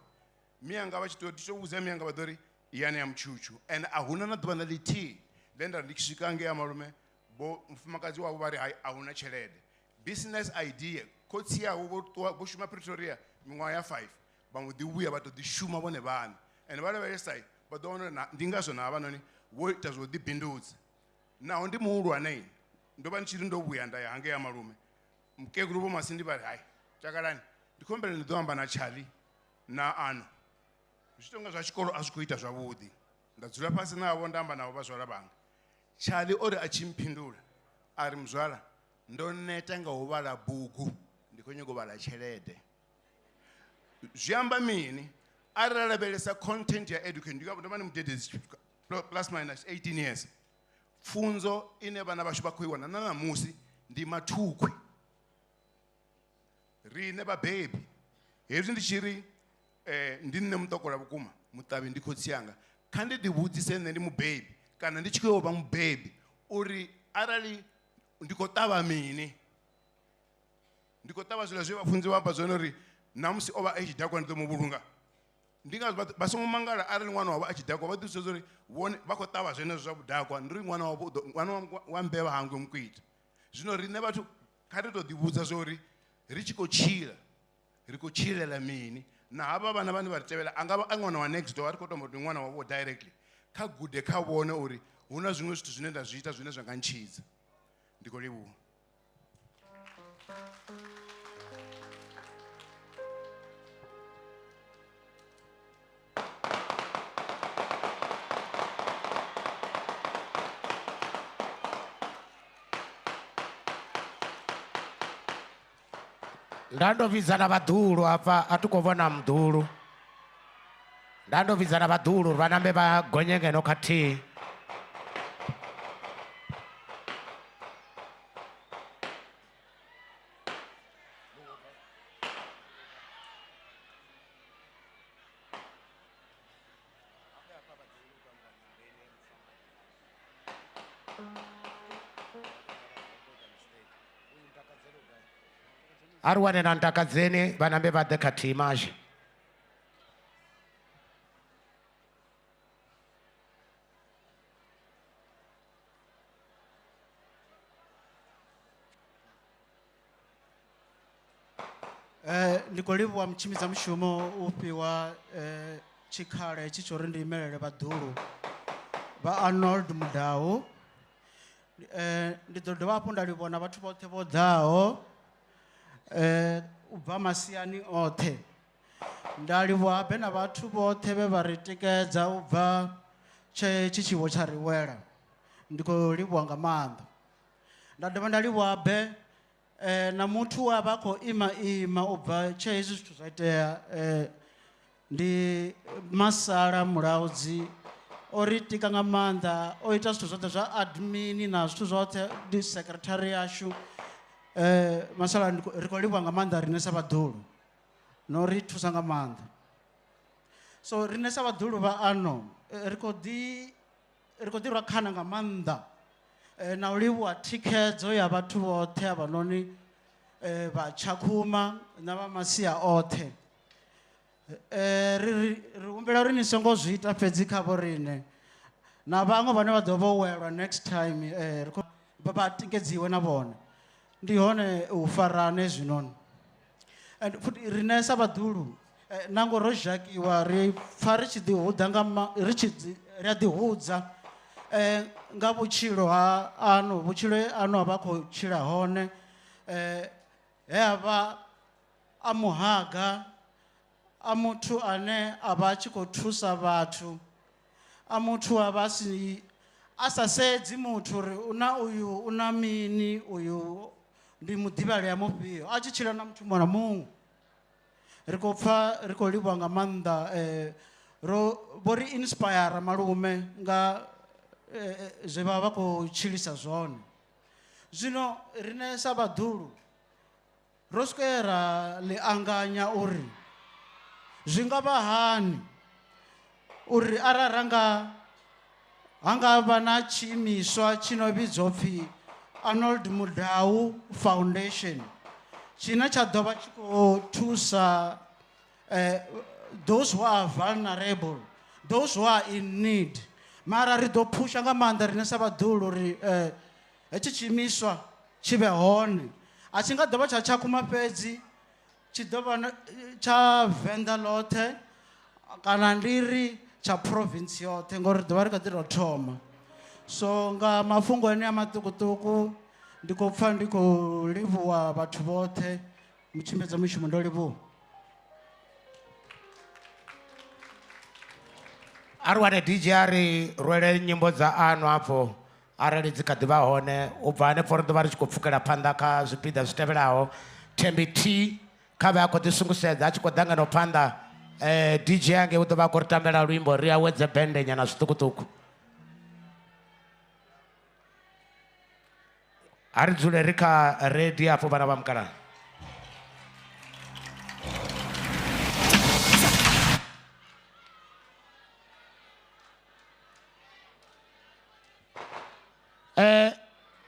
mianga vha tshi tou, ndi tshi tou vhudza mianga vha ḓo ri yani ya mutshutshu. And a huna na ḓuvha na ḽithihi ḽe nda ri ndi tshi swika ngei ya malume, vho mufumakadzi wavho vha ri hai, a huna tshelede. Business idea, khotsi avho vho ṱuwa, vho shuma Pretoria miṅwaha ya 5, vha mbo ḓi vhuya vha tou ḓi shuma vhone vhaṋe. And vha lavhelesa, vha ḓo wana uri ndi ngazwo na havhanoni vho ita zwa u ḓibindudza. Naho ndi muhulwane, ndo vha ndi tshi ri ndo vhuya nda ya hangei ya malume, mukegulu Vho Masindi vha ri hai, takalani, ndi khou humbela ndi ḓo amba na Charlie na Ano. Zwi tonga zwa tshikolo a zwi khou ita zwavhuḓi. Nda dzula fhasi navho nda amba navho vhazwala vhanga. Charlie o ri a tshi mphindula a ri, muzwala, ndo neta nga u vhala bugu, ndi khou nyanga u vhala tshelede. Zwi amba mini? Arali lavhelesa content ya education, ndi ndo vha ndi mudededzi plus minus 18 years. Pfunzo ine vhana vhashu vha khou i wana na ṋamusi ndi mathukhwi. Riṋe vhabebi, hezwi ndi tshi ri ndi nṋe muṱokola vhukuma, muṱavhi ndi khotsi anga, kha ndi ḓivhudzise nṋe ndi mubebi kana ndi tshi khou ya u vha mubebi uri arali ndi khou ṱavha mini, ndi khou ṱavha zwiḽa zwe vhafunzi vha amba zwone uri ṋamusi o vha a tshi dakwa ndi ḓo mu vhulunga. Ndi ngazwo vha songo mangala arali ṅwana wavho a tshi dakwa, vha ḓivhudzisa uri vhone vha khou ṱavha zwenezwo zwa vhudakwa, ndi uri ṅwana wavho u ḓo, ṅwana wa mbevha hangwe mukwita. Zwino riṋe vhathu kha ri tou ḓivhudza zwa uri ri tshi khou tshila, ri khou tshilela mini. Na havha vhana vhane vha ri tevhela, a nga vha a ṅwana wa next door, a ri khou tou amba uri ndi ṅwana wavho directly, kha gude kha vhone uri hu na zwiṅwe zwithu zwine nda zwi ita zwine zwa nga ntshidza. Ndi khou livhuwa. Nda ndo vhidza na vhaḓuhulu hafha, a thi khou vhona muḓuhulu. Nda ndo vhidza na vhaḓuhulu uri vha nambe vha gonye ngeno khathihi. A ri wane na Ntakadzeni vha nambe vha ḓe khathihi mazhe. Ndi khou livhuwa mutshimbidza mushumo u fhiwa tshikhala hetshi tsho uri ndi imelele vhaḓuhulu vha Arnold Mudau. Ndi ḓo dovha hafhu nda livhuwa na vhathu vhoṱhe vho ḓaho u bva masiani oṱhe. Nda livhuwa habe na vhathu vhoṱhe vhe vha ri tikedza u bva tshe tshi tshiwo tsha ri wela. Ndi khou livhuwa nga maanḓa. Nda dovha nda livhuwa habe na muthu we a vha khou ima ima u bva tshe hezwi zwithu zwa itea, ndi Masala Mulaudzi. O ri tika nga maanḓa, o ita zwithu zwoṱhe zwa admin na zwithu zwoṱhe, ndi secretary yashu. Masala, ri khou livhuwa nga maanḓa riṋe sa vhaḓuhulu, no ri thusa nga maanḓa. So riṋe sa vhaḓuhulu vha ano, ri khou ḓi rwa khana nga maanḓa, na u livhuwa thikhedzo ya vhathu vhoṱhe havhanoni, vha Tshakhuma na vha masia oṱhe. Ri humbela uri ni songo zwi ita fhedzi kha vho riṋe, na vhaṅwe vhane vha ḓo vho welwa next time, ri khou vha tikedziwe na vhone. Ndi hone u farane hezwinoni. And futhi riṋe sa vhaḓuhulu, nango ro zhakiwa, ri pfa ri tshi ḓi hudza nga ri tshi ḓi, ri a ḓi hudza, nga vhutshilo ha ano, vhutshilo he ano a vha khou tshila hone, he a vha a muhaga, a muthu ane a vha a tshi khou thusa vhathu, a muthu a vha si, a sa sedzi muthu uri u na uyu, u na mini, uyu ndi muḓivhalea mufhio, a tshi tshila na muthu muṅwe na muṅwe. Ri khou pfa, ri khou livhuwa nga maanḓa, ro vho ri inspire malume nga zwe vha vha khou tshilisa zwone. Zwino riṋe sa vhaḓuhulu ro swika ra ḽi anganya uri zwi nga vha hani uri arali ha nga vha na tshiimiswa tshi no vhidzwa upfi Arnold Mudau Foundation, tshine tsha ḓo vha tshi khou thusa those who are vulnerable, those who are in need. Mara ri ḓo phusha nga maanḓa riṋe sa vhaḓuhulu uri hetshi tshiimiswa tshi vhe hone. A tshi nga ḓo vha tsha Tshakhuma fhedzi, tshi ḓo vha tsha Venḓa ḽoṱhe, kana ndi ri tsha province yoṱhe, ngori ri ḓo vha ri kha ḓi tou thoma. So nga mafhungo ane a maṱukuṱuku, ndi khou pfa ndi khou livhuwa vhathu vhoṱhe. Mutshimbidza mushumo, ndo livhuwa. A ri wane DJ a ri rwele nyimbo dza ano afho arali dzi kha ḓi vha hone. U bva hanefho ri ḓo vha ri tshi khou pfukela phanḓa kha zwipiḓa zwi tevhelaho. Thembi T kha vhe a khou ḓi sungusedza a tshi khou ḓa ngeno phanḓa, DJ ange u ḓo vha a khou ri tambela luimbo, ri awedze bende nyana zwiṱukuṱuku. A ri dzule ri kha ready afho vhana vha mukalaha.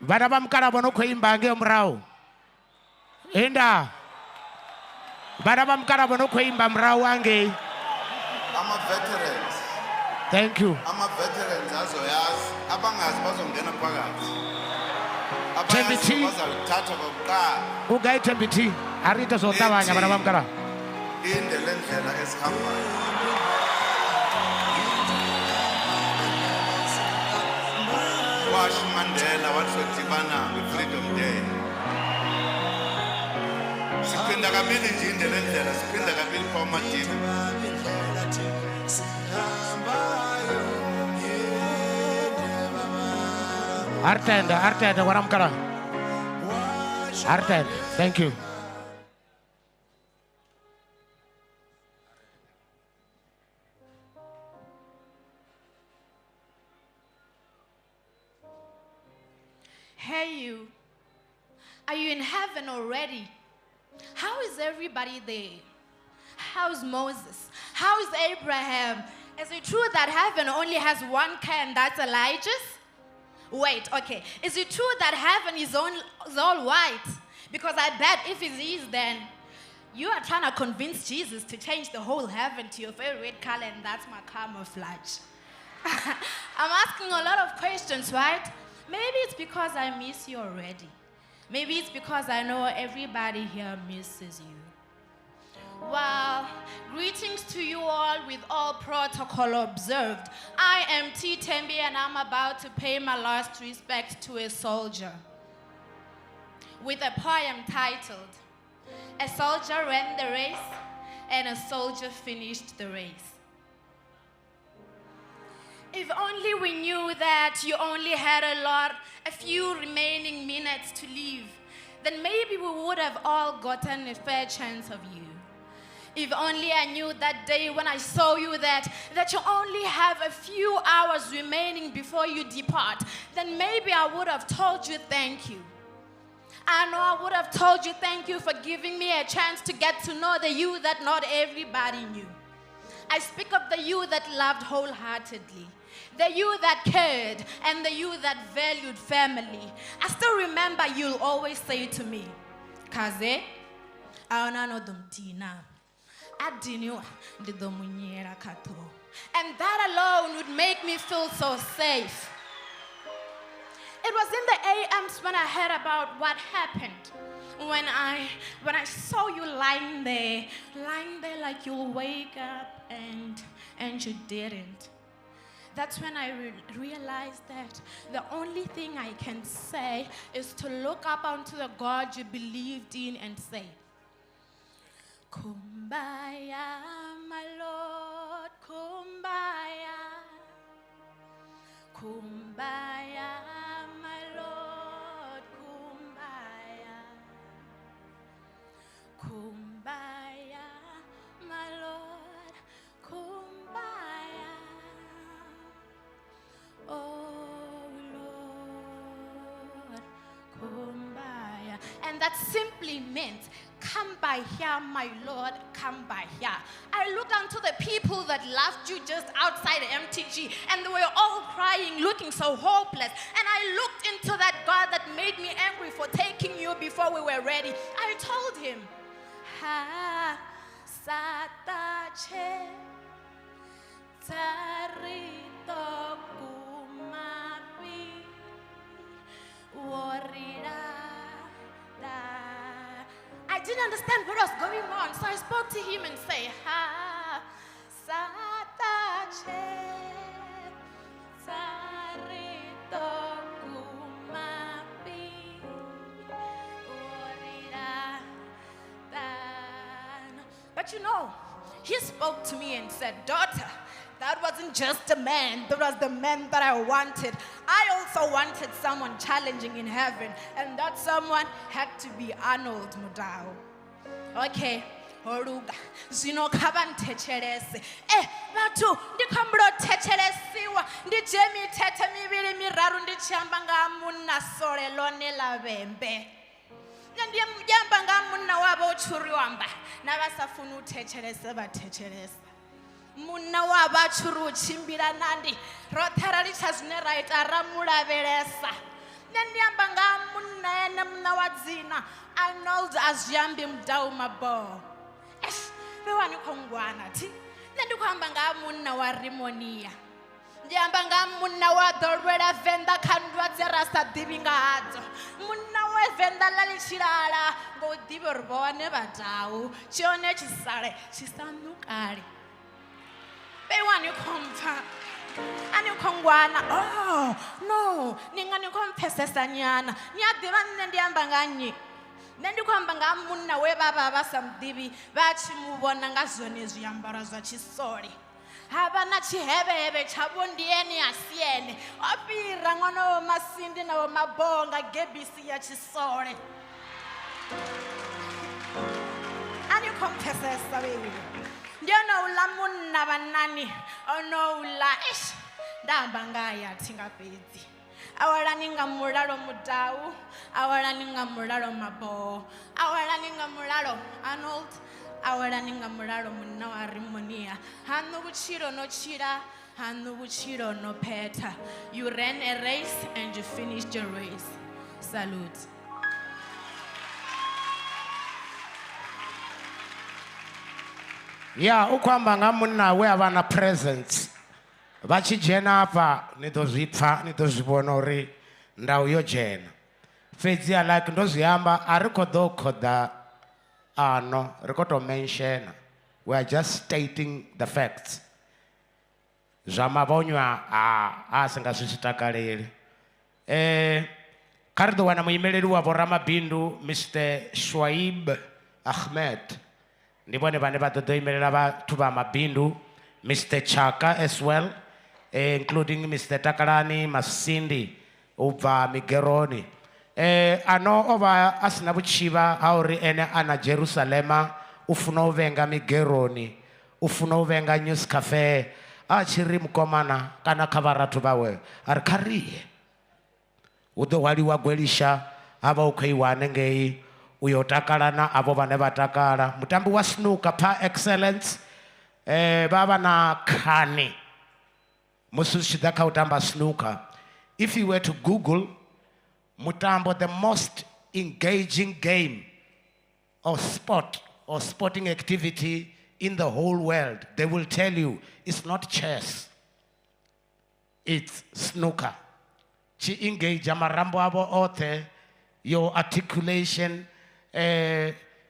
Vhana vha mukalaha vho no khou imba ngei murahu. Inda. Vhana vha mukalaha vho no khou imba murahu angei. Ama veterans. Thank you. Ama veterans azoyazi, abangazi bazongena phakathi. Thembi T. Abayazi bazawuthatha bokuqala. U gai Thembi T? A ri ite zwo ṱavhanya vhana vha mukalaha. Inde le ndlela esihambayo. Washo Mandela wathi sodibana nge-Freedom Day. Siphinda kabili nje inde le ndlela, siphinda kabili pha uMadiba. Artenda, Artenda, wana mukalaha. Artenda, thank you. Hey you, are you in heaven already? How is everybody there? How's Moses? How is Abraham? Is it true that heaven only has one car and that's Elijah's? Wait, okay. Is it true that heaven is all white? Because I bet if it is, then you are trying to convince Jesus to change the whole heaven to your favorite color, and that's my camouflage. I'm asking a lot of questions, right? Maybe it's because I miss you already. Maybe it's because I know everybody here misses you. Well, greetings to you all with all protocol observed. I am T. Tembi and I'm about to pay my last respect to a soldier with a poem titled, A Soldier Ran the Race and a Soldier Finished the Race. If only we knew that you only had a few remaining minutes to live, then maybe we would have all gotten a fair chance of you. If only I knew that day when I saw you that you only have a few hours remaining before you depart, then maybe I would have told you thank you. I know I would have told you thank you for giving me a chance to get to know the you that not everybody knew. I speak of the you that loved wholeheartedly, the you that cared, and the you that valued family. I still remember you'll always say to me, Kaze, aona no domtina. Adiniwa ndi ḓo munyela kha ṱhoho. And that alone would make me feel so safe. It was in the AMs when I heard about what happened. When I saw you lying there like you'll wake up and you didn't. That's when I realized that the only thing I can say is to look up onto the God you believed in and say, Kumbaya, my Lord, kumbaya. Kumbaya, my Lord, kumbaya. Kumbaya, my Lord, kumbaya. Oh Lord, kumbaya. And that simply meant, come by here, my Lord, come by here. I looked unto the people that loved you just outside MTG, and they were all crying, looking so hopeless. And I looked into that God that made me angry for taking you before we were ready. I told him, Ha, satache, tarito kumapi, worira da. I didn't understand what was going on, so I spoke to him and said, Ha, satache, tarito kumapi, worira da. But you know, he spoke to me and said, Daughter, that wasn't just a man, that was the man that I wanted. I also wanted someone challenging in heaven, and that someone had to be Arnold Mudau. Okay, Oruga, zwino kha vha nthetshelese. Vhathu, ndi khou humbula u thetshelesiwa, ndi dzhie mithethe mivhili miraru ndi tshi amba nga ha munna sole ḽone ḽa vhembe. Nṋe ndi amba nga ha munna wavho o tshuriwa mba, na vha sa funi u thetshelesa vha thetshelesa. Munna wa vha tshi ri u tshimbila nandi, roṱhe ra litsha zwine ra ita ra mu lavhelesa. Nṋe ndi amba nga ha munna ene muṋe wa dzina Arnold a zwi ambi Mudau Maboho. Eish, vhewa ni khou ngwana thi. Nṋe ndi khou amba nga ha munna wa Rimonia. Ndi amba nga ha munna wa ḓo lwela Venḓa kha nndwa dze ra sa ḓivhi nga hadzo. Munna we Venḓa ḽa ḽi tshi lala ngo u ḓivha uri vhone vha tau, tshione tshi sale tshi sa ṋukale. Vhewa ni khou mpfa. A ni khou ngwana. Oh, no, ni nga ni khou mpfesesa nyana. Ni a ḓivha nṋe ndi amba nga nnyi? Nṋe ndi khou amba nga ha munna we vha vha vha sa muḓivhi, vha tshi mu vhona nga zwone zwiambaro zwa tshisole. Ha vha na tshihevhehevhe tshavho ndi ene a si ene. O fhira ṅwana wa Masindi na wa Maboho nga gebisi ya tshisole. A ni khou mpfesesa vheiwe. Ndi onouḽa munna vhanani, onouḽa, eish, nda amba nga haya thi nga fhedzi. Awelani nga mulalo Mudau, awelani nga mulalo Maboho, awelani nga mulalo Arnold, awelani nga mulalo munna wa Rimonia. Haṋu vhutshilo no tshila, haṋu vhutshilo no phetha. You ran a race and you finished your race. Salute. Ya u khou amba nga munna we a vha na presence. Vha tshi dzhena hafha ni ḓo zwi pfa, ni ḓo zwi vhona uri ndau yo dzhena. Fhedzi like ndo zwi amba a ri khou ḓo khoḓa ano, ri khou tou mentiona. We are just stating the facts. Zwa mavhonywa a si nga zwi takaleli. Kha ri ḓo wana muimeleli wa vhoramabindu Mr Shuaib Ahmed. Ndi vhone vhane vha ḓo imelela vhathu vha mabindu, Mr Chaka as well, including Mr Takalani Masindi u bva Migeroni. Ano o vha a sina vhutshivha ha uri ene a na Jerusalema u funa u vhenga Migeroni, u funa u vhenga News Cafe, a tshi ri mukomana kana kha vharathu vhawe a ri kha riye. Hu ḓo hwaliwa gwelisha ha vha u khou iwa hanengei u yo takala na avho vhane vha takala. Mutambi wa snooker par excellence, vha vha na khani musi zwi tshi ḓa kha u tamba snooker. If you were to Google mutambo, the most engaging game or sport or sporting activity in the whole world, they will tell you it's not chess, it's snooker. Tshi engage marambo avho oṱhe, your articulation,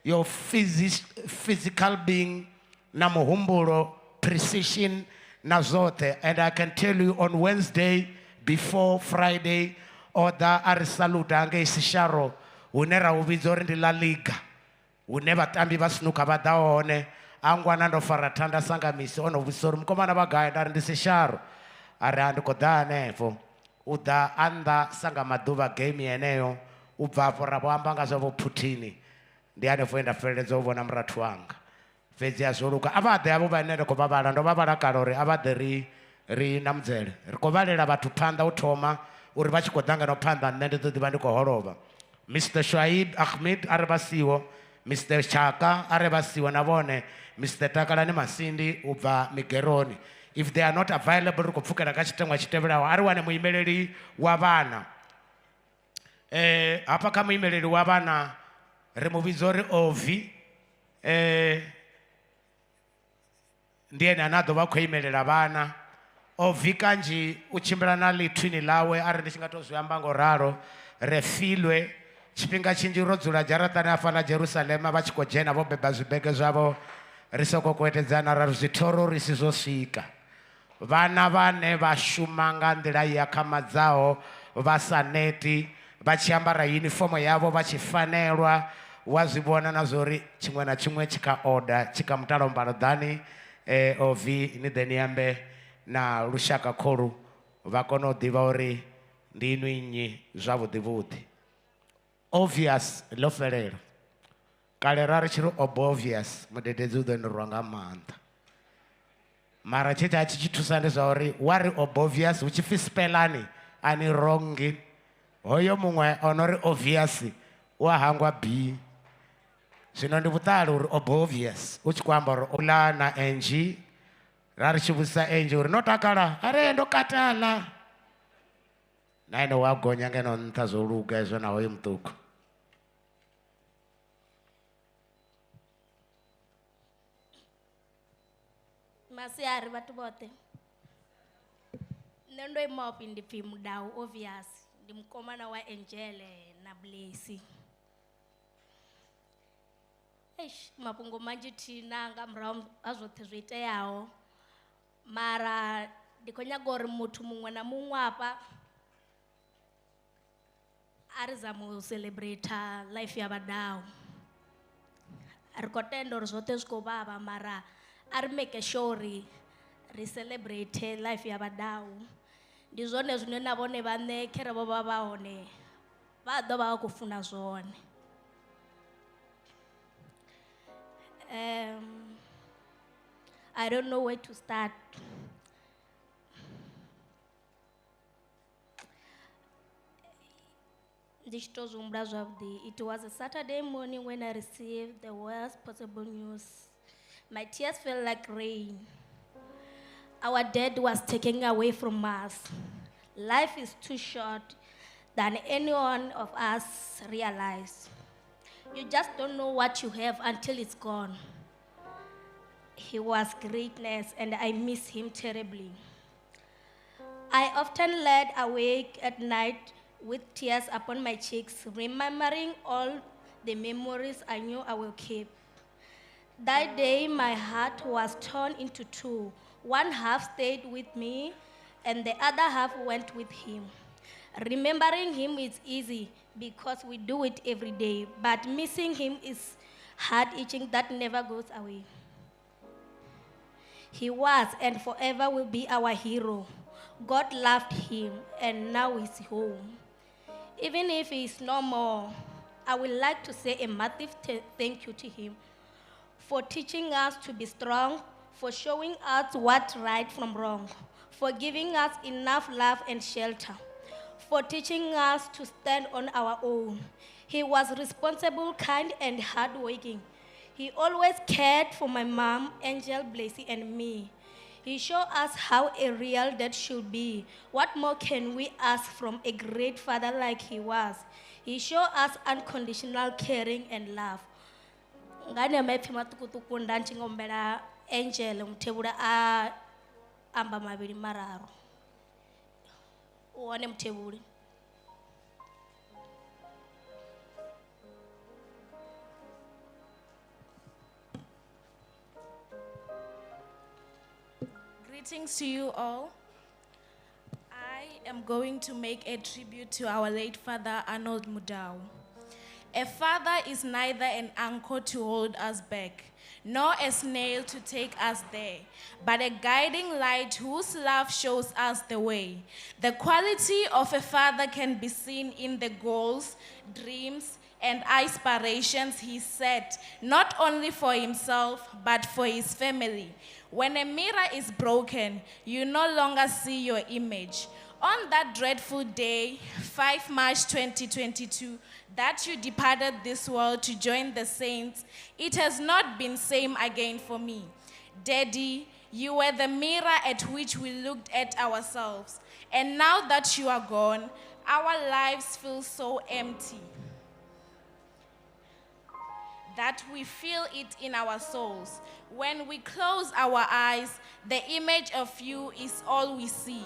your physical being, na muhumbulo, precision, na zwoṱhe. And I can tell you on Wednesday, before Friday, o ḓa a ri saluta ngei Sisharo, hune ra hu vhidza uri ndi La Liga, hune vhatambi vha snooker vha ḓa hone. A ngwana ndo fara thanda sanga misi, o no vhudzisa uri mukomana vha gai, nda ri ndi Sisharo. A ri, a ndi khou ḓa hanefho. U ḓa a nnḓa sanga maḓuvha game yeneyo, u bva afho ra vho amba nga zwa vho Putin. Ndi hanefho he nda fheleledza u vhona murathu wanga. Fhedzi a zwo luga. A vha ḓe avho vhane ndi khou vha vhala, ndo vha vhala kale uri a vha ḓe ri namudzele. Ri khou vhalela vhathu phanḓa u thoma uri vha tshi khou ḓa ngeno phanḓa nṋe ndi ḓo ḓi vha ndi khou holovha. Mr Shuaib Ahmed a ri vha siho, Mr Chaka a ri vha siho na vhone, Mr Takalani Masindi u bva Migeroni. If they are not available, ri khou pfukela kha tshiteṅwa tshi tevhelaho. A ri wane muimeleli wa vhana. Hafha kha muimeleli wa vhana ri mu vhidza uri Ovi. Ndi ene ane a ḓo vha khou imelela vhana. Ovi kanzhi u tshimbila na ḽithwini ḽawe, arali ndi tshi nga to zwi amba ngo ralo, Refilwe. Tshifhinga tshinzhi ro dzula dzharaṱani hafhaḽa Jerusalema vha tshi khou dzhena vho beba zwibege zwavho, ri soko kwetedzana ra ri zwithoro ri si zwo swika. Vhana vhane vha shuma nga nḓila i akhamadzaho, vha sa neti, vha tshi ambara yunifomo yavho vha tshi fanelwa, wa zwi vhona na zwa uri tshiṅwe na tshiṅwe tshi kha order, tshi kha mutalo mbalo. Ḓani, Ovi, ni ḓe ni ambe na lushaka kholu vha kone u ḓivha uri ndi inwi nnyi zwavhuḓi vhuḓi. Obvious ḽo fhelela. Kale ra ri tshi ri obvious, mudededzi u ḓo ni rwa nga maanḓa. Mara tshe tsha tshi tshi thusa ndi zwa uri wa ri obvious hu tshi pfi spelani a ni wrongi. Hoyo muṅwe o no ri obvious u a hangwa B. Zwino ndi vhuṱali uri obvious u tshi khou amba uri uḽa na Angie. Ra ri tshi vhudzisa Angie uri no takala, a ri ndo katala. Na ene wa gonya ngeno nṱha zwo luga hezwo na hoyo muṱuku. Masiari vhathu vhoṱhe. Nṋe ndo ima upfi ndi pfi Mudau obvious, ndi mukomana wa Angele na Blessy. Eish, mafhungo manzhi thina nga murahu ha zwoṱhe zwo iteaho. Mara ndi khou nyaga uri muthu muṅwe na muṅwe afha a ri zame u celebrate life ya Vhadau. Ri khou tenda uri zwoṱhe zwi khou vhavha, mara a ri make sure uri ri celebrate life ya Vhadau. Ndi zwone zwine na vhone vhaṋe khere vho vha vha hone vha ḓo vha vha khou funa zwone. I don't know where to start. Ndi tshi to zwi humbula zwavhuḓi. It was a Saturday morning when I received the worst possible news. My tears fell like rain. Our dad was taken away from us. Life is too short than any one of us realize. You just don't know what you have until it's gone. He was greatness, and I miss him terribly. I often laid awake at night with tears upon my cheeks, remembering all the memories I knew I will keep. That day, my heart was torn into two. One half stayed with me, and the other half went with him. Remembering him is easy because we do it every day, but missing him is heart itching that never goes away. He was and forever will be our hero. God loved him, and now he's home. Even if he is no more, I would like to say a massive thank you to him for teaching us to be strong, for showing us what right from wrong, for giving us enough love and shelter, for teaching us to stand on our own. He was responsible, kind, and hardworking. He always cared for my mom, Angel, Blessy, and me. He showed us how a real dad should be. What more can we ask from a great father like he was? He showed us unconditional caring and love. Ngane maipfi maṱukuṱuku nda tshi ngombela Angel Muthevhula a amba mavhili mararu. U hone Muthevhuli. Greetings to you all. I am going to make a tribute to our late father, Arnold Mudau. A father is neither an anchor to hold us back, nor a snail to take us there, but a guiding light whose love shows us the way. The quality of a father can be seen in the goals, dreams, and aspirations he set, not only for himself, but for his family. When a mirror is broken, you no longer see your image. On that dreadful day, 5 March 2022, that you departed this world to join the saints, it has not been same again for me. Daddy, you were the mirror at which we looked at ourselves. And now that you are gone, our lives feel so empty that we feel it in our souls. When we close our eyes, the image of you is all we see.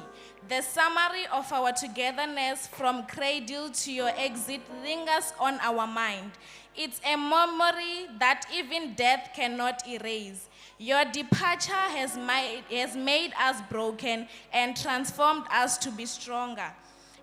The summary of our togetherness from cradle to your exit lingers on our mind. It's a memory that even death cannot erase. Your departure has made us broken and transformed us to be stronger.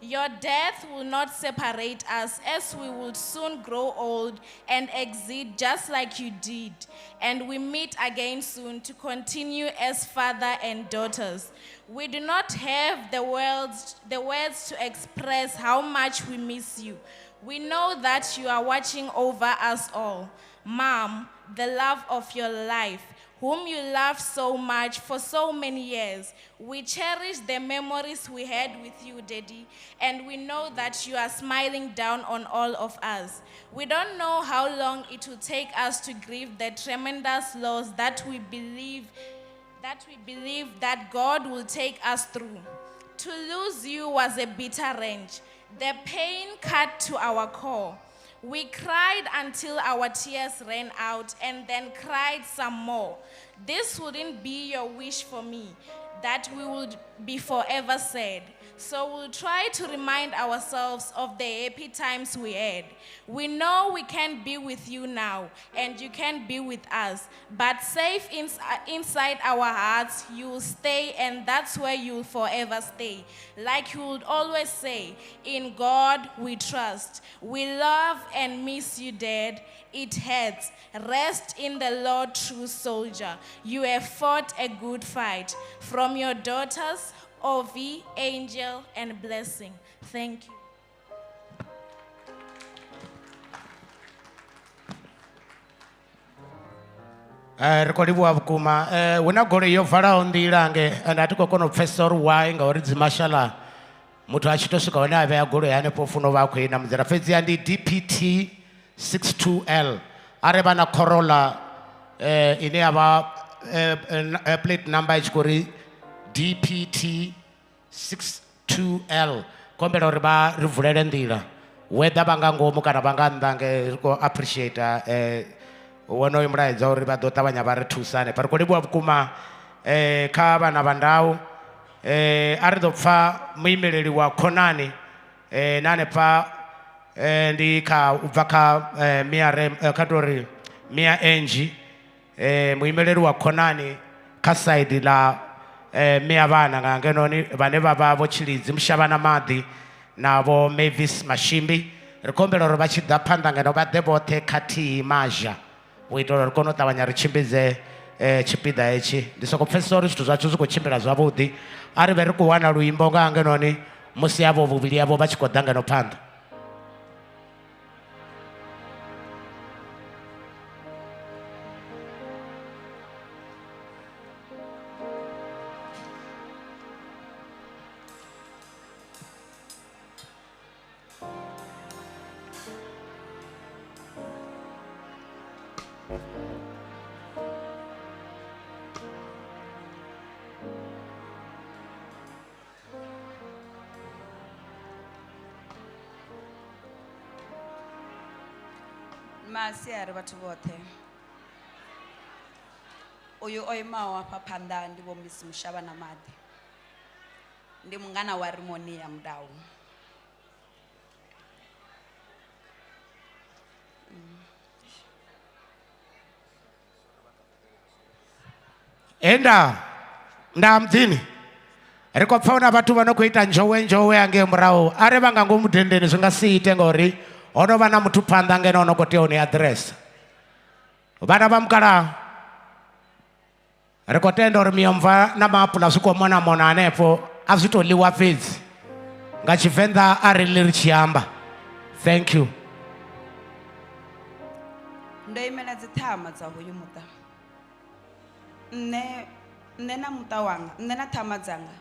Your death will not separate us, as we will soon grow old and exit just like you did. And we meet again soon to continue as father and daughters. We do not have the words to express how much we miss you. We know that you are watching over us all. Mom, the love of your life, whom you loved so much for so many years. We cherish the memories we had with you, Daddy, and we know that you are smiling down on all of us. We don't know how long it will take us to grieve the tremendous loss that we believe that God will take us through. To lose you was a bitter wrench. The pain cut to our core. We cried until our tears ran out and then cried some more. This wouldn't be your wish for me, that we would be forever sad. So we'll try to remind ourselves of the happy times we had. We know we can't be with you now, and you can't be with us, but safe inside our hearts, you'll stay, and that's where you'll forever stay. Like you would always say, in God we trust. We love and miss you, Dad. It hurts. Rest in the Lord, true soldier. You have fought a good fight. From your daughters, Ovi, Angel, and Blessing. Thank you. Ri khou livhuwa vhukuma. Hu na goloi yo valaho nḓila nge and a thi khou kona u pfesesa uri why, ngauri dzi mashala muthu a tshi to swika hone a vhea goloi hanefho u funa u vha a khou i namudzela. Fhedziha ndi DPT 62L arali vha na Corolla ine ya vha plate number i tshi khou ri DPT 62L, khombela uri vha ri vulele nḓila whether vha nga ngomu kana vha nga nnḓa, nge ri khou appreciate Wonoyo mulaedza uri vha ḓo ṱavhanya vha ri thusa hanefha. Ri khou livhuwa vhukuma kha vhana vha ndau. A ri ḓo pfa muimeleli wa khonani na hanefha ndi kha u bva kha Mia Rem, kha tori Mia Angie, muimeleli wa khonani kha side ḽa Mia vhana nga ngenoni vhane vha vha vho Tshilidzi Mushavha na Maḓi na vho Mavis Mashimbi. Ri khou humbela uri vha tshi ḓa phanḓa ngeno vha ḓe vhoṱhe khathihi mazha u itela uri ri kone u ṱavhanya ri tshimbidze tshipiḓa hetshi. Ndi soko pfesesa uri zwithu zwashu zwi khou tshimbila zwavhuḓi. A ri vhe ri khou wana luimbo nga ngenoni musi avho vhuvhili avho vha tshi khou ḓa ngeno phanḓa. Masiari vhathu vhoṱhe. Uyu o imaho hafha phanḓa ndi vho Miss Mushavha na Maḓi. Ndi mungana wa Rimonia Mudau. Enda nda mudzini ri khou pfa huna vhathu vha no khou ita nzhowe nzhowe hangei murahu. Are vha nga ngomu dendeni zwi nga si ite ngori ho no vha na muthu phanḓa ngeno o no khou tea u ni aḓiresa. Vhana vha mukalaha ri khou tenda uri miomva na maapula zwi khou mona mona hanefho, a zwi tou ḽiwa fhedzi. Nga Tshivenḓa a ri ḽi ri tshi amba. Thank you. Ndo imela dziṱhama dza hoyu muṱa. Nṋe na muṱa wanga, nṋe na ṱhama dzanga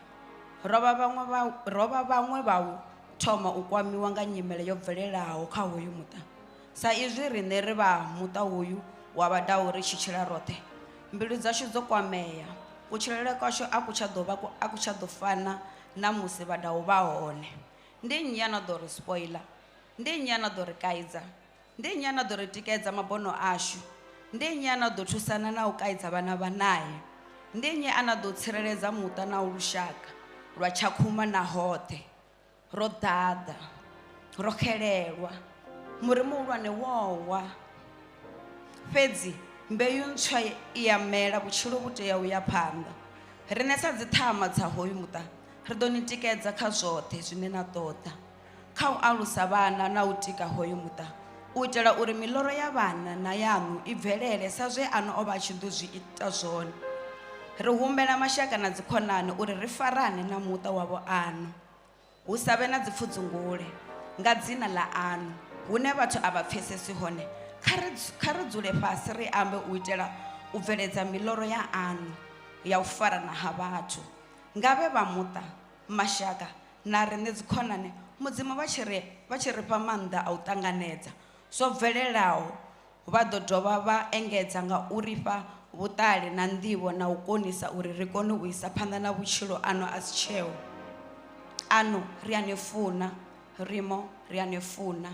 ro vha vhaṅwe vha u thoma u kwamiwa nga nyimele yo bvelelaho kha hoyu muṱa. Sa izwi riṋe ri vha muṱa hoyu wa vhadau ri tshi tshila roṱhe, mbilu dzashu dzo kwamea. Kutshilele kwashu a ku tsha ḓo vha ku, a ku tsha ḓo fana na musi vhadau vha hone. Ndi nnyi a no ḓo ri spoiler? Ndi nnyi a no ḓo ri kaidza? Ndi nnyi a no ḓo ri tikedza mabono ashu? Ndi nnyi a no ḓo thusana na u kaidza vhana vha nae? Ndi nnyi a no ḓo tsireledza muṱa na u lushaka lwa Tshakhuma na hoṱhe? Ro ḓaḓa, ro xelelwa, muri muhulwane wo wa. Fhedzi mbeu ntswa i ya mela, vhutshilo vhu tea u ya phanḓa. Riṋe sa dziṱhama dza hoyu muṱa ri ḓo ni tikedza kha zwoṱhe zwine na ṱoḓa, kha u alusa vhana na u tika hoyu muṱa, u itela uri miloro ya vhana na yaṋu i bvelele sa zwe ano o vha a tshi ḓo zwi ita zwone. Ri humbela mashaka na dzikhonani uri ri farane na muṱa wavho ano, hu sa vhe na dzipfudzungule nga dzina ḽa ano hune vhathu a vha pfesesi hone. Kha ri dzule fhasi ri ambe u itela u bveledza miloro ya ano ya u farana ha vhathu. Ngavhe vha muṱa, mashaka na riṋe dzikhonani Mudzimu vha tshi ri fha maanḓa a u ṱanganedza zwo bvelelaho, vha ḓo dovha vha engedza nga u ri fha vhuṱali na nḓivho na u konisa uri ri kone u isa phanḓa na vhutshilo ano a si tsheo. Ano ri a ni funa, Rimo ri a ni funa,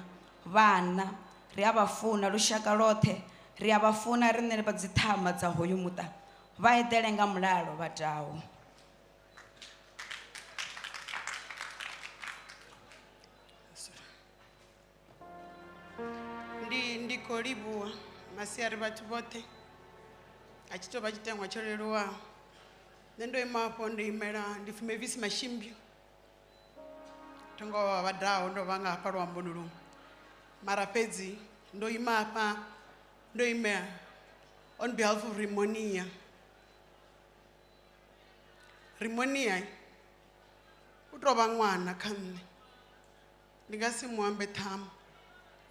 vhana ri a vha funa, lushaka lwoṱhe ri a vha funa, riṋe vha dziṱhama dza hoyu muṱa. Vha eḓele nga mulalo vhadau. Ndi khou livhuwa masiari vhathu vhoṱhe, a tshi tou vha tshiteṅwa tsho leluwaho. Nṋe ndo ima afho ndo imela ndi pfi Mavis Mashimbi, tho ngo vha vhadaho, ndo vha nga hafha luamboni luṅwe, mara fhedzi ndo ima hafha ndo imela on behalf of Rimonia. Rimonia u tou vha ṅwana kha nṋe, ndi nga si mu ambe ṱhama,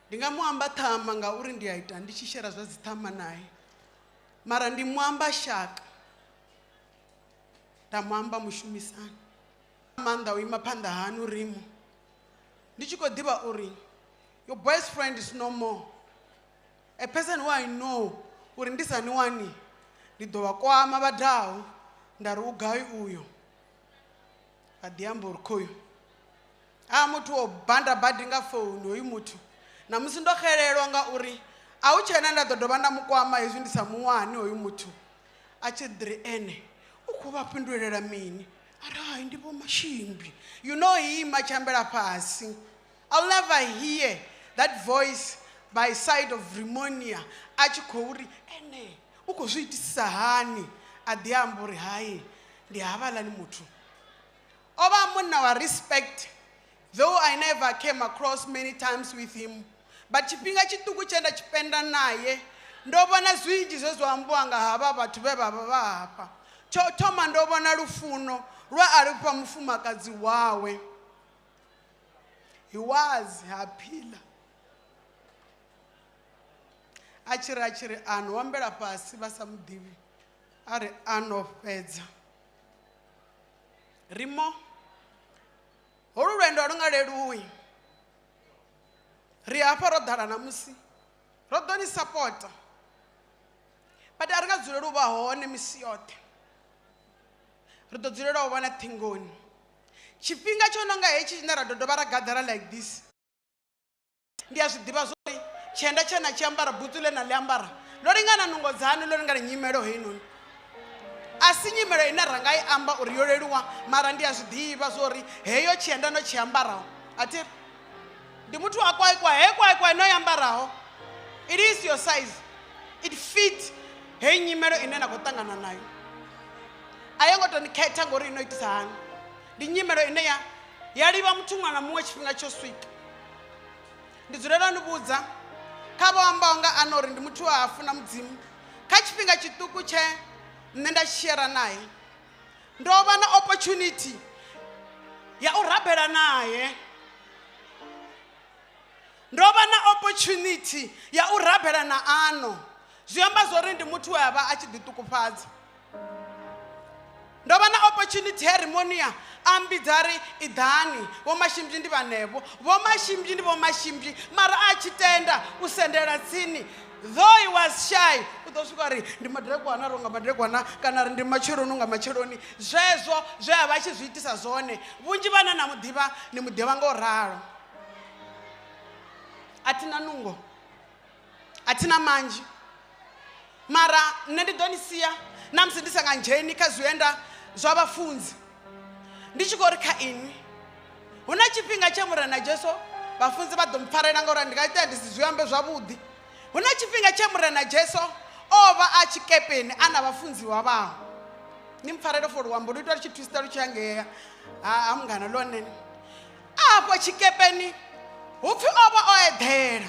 ndi nga mu amba ṱhama ngauri ndi a ita ndi tshi shera zwa dziṱhama nae, mara ndi mu amba shaka, nda mu amba mushumisani. Maanḓa u ima phanḓa haṋu Rimo, ndi tshi khou ḓivha uri your best friend is no more, a person who I know uri ndi sa ni wani ndi ḓo vha kwama vhadaho nda ri u gai uyo, vha ḓi amba uri khoyu a muthu o banda badi nga founu hoyu muthu. Namusi ndo xelelwa nga uri A hu tshena nda ḓo dovha nda mu kwama hezwi ndi sa muwani hoyu muthu a tshi ḓi ri ene u khou vha fhindulela mini a ri hai ndi vho Mashimbyi. You know he ima tshi ambela fhasi. I'll never hear that voice by side of Rimonia a tshi khou ri ene u khou zwi itisisa hani a ḓi amba uri hai ndi havhaḽani muthu. O vha munna wa respect, though I never came across many times with him, but tshifhinga tshiṱuku tshe nda tshi penda naye ndo vhona zwinzhi zwe zwa ambiwa nga havha vhathu vhe vha vha vha hafha. Tsho thoma ndo vhona lufuno lwe a lufha mufumakadzi wawe. He was haphila a tshi ri a tshi ri ano ambela fhasi vha sa muḓivhi a ri ano fhedza. Rimo holu lwendo a lu nga leluwi, ri hafha ro ḓala namusi ro ḓo ni sapota, but a ri nga dzuleli u vha hone misi yoṱhe, ri ḓo dzulela u vha na ṱhingoni. Tshifhinga tsho no nga hetshi tshine ra ḓo dovha ra gaḓara like this, ndi a zwi ḓivha zwori tshienda tshe na tshi ambara butsu ḽe na ḽi ambara ḽo lingana nungo dzanu, ḽo lingana nyimelo heinoni. A si nyimelo ine ra nga i amba uri yo leluwa, mara ndi a zwi ḓivha zwori heyo tshienda no tshi ambaraho a thi ndi muthu wa kwaikwa, he kwaikwa no i ambaraho it is your size, it fit heyi nyimelo ine na khou ṱangana nayo. A yo ngo to ni khetha ngori ino itisa hani, ndi nyimelo ine ya livha muthu muṅwe na muṅwe tshifhinga tsho swika. Ndi dzulela ni vhudza kha vho ambaho nga ano uri ndi muthu wa funa Mudzimu, kha tshifhinga tshiṱuku tshe nṋe nda shera naye ndo vha na opportunity ya u rabela naye, ndo vha na opportunity ya u rabela na ano. Zwi amba zwori ndi muthu we a vha a tshi ḓiṱukufhadza. Ndo vha na opportunity ya Rimonia a mbidza ri iḓani vho Mashimbyi ndi vhanevho, vho Mashimbyi ndi vho Mashimbyi, mara a tshi tenda u sendela tsini. Though he was shy, u ḓo swika ri ndi madekwana ro nga madekwana kana ri ndi matsheloni nga matsheloni. Zwezwo zwe a vha tshi zwi itisa zwone, vhunzhi vhane na muḓivha ni muḓivha ngo ralo. A thina nungo, a thina manzhi, mara nṋe ndi ḓo ni sia na musi ndi sa nga dzheni kha zwienda zwa vhafunzi ndi tshi khou ri kha inwi hu na tshifhinga tshe Murena Jesu vhafunzi vha ḓo mpfarela ngauri ndi nga itea ndi si zwi ambe zwavhuḓi. Hu na tshifhinga tshe Murena Jesu o vha a tshikepeni a na vhafunziwa vhawe. Ni mpfarele for luambo lu itwa lu tshi twista lu tshi angea ha munghana lonene. Afho tshikepeni hu pfi o vha o eḓela.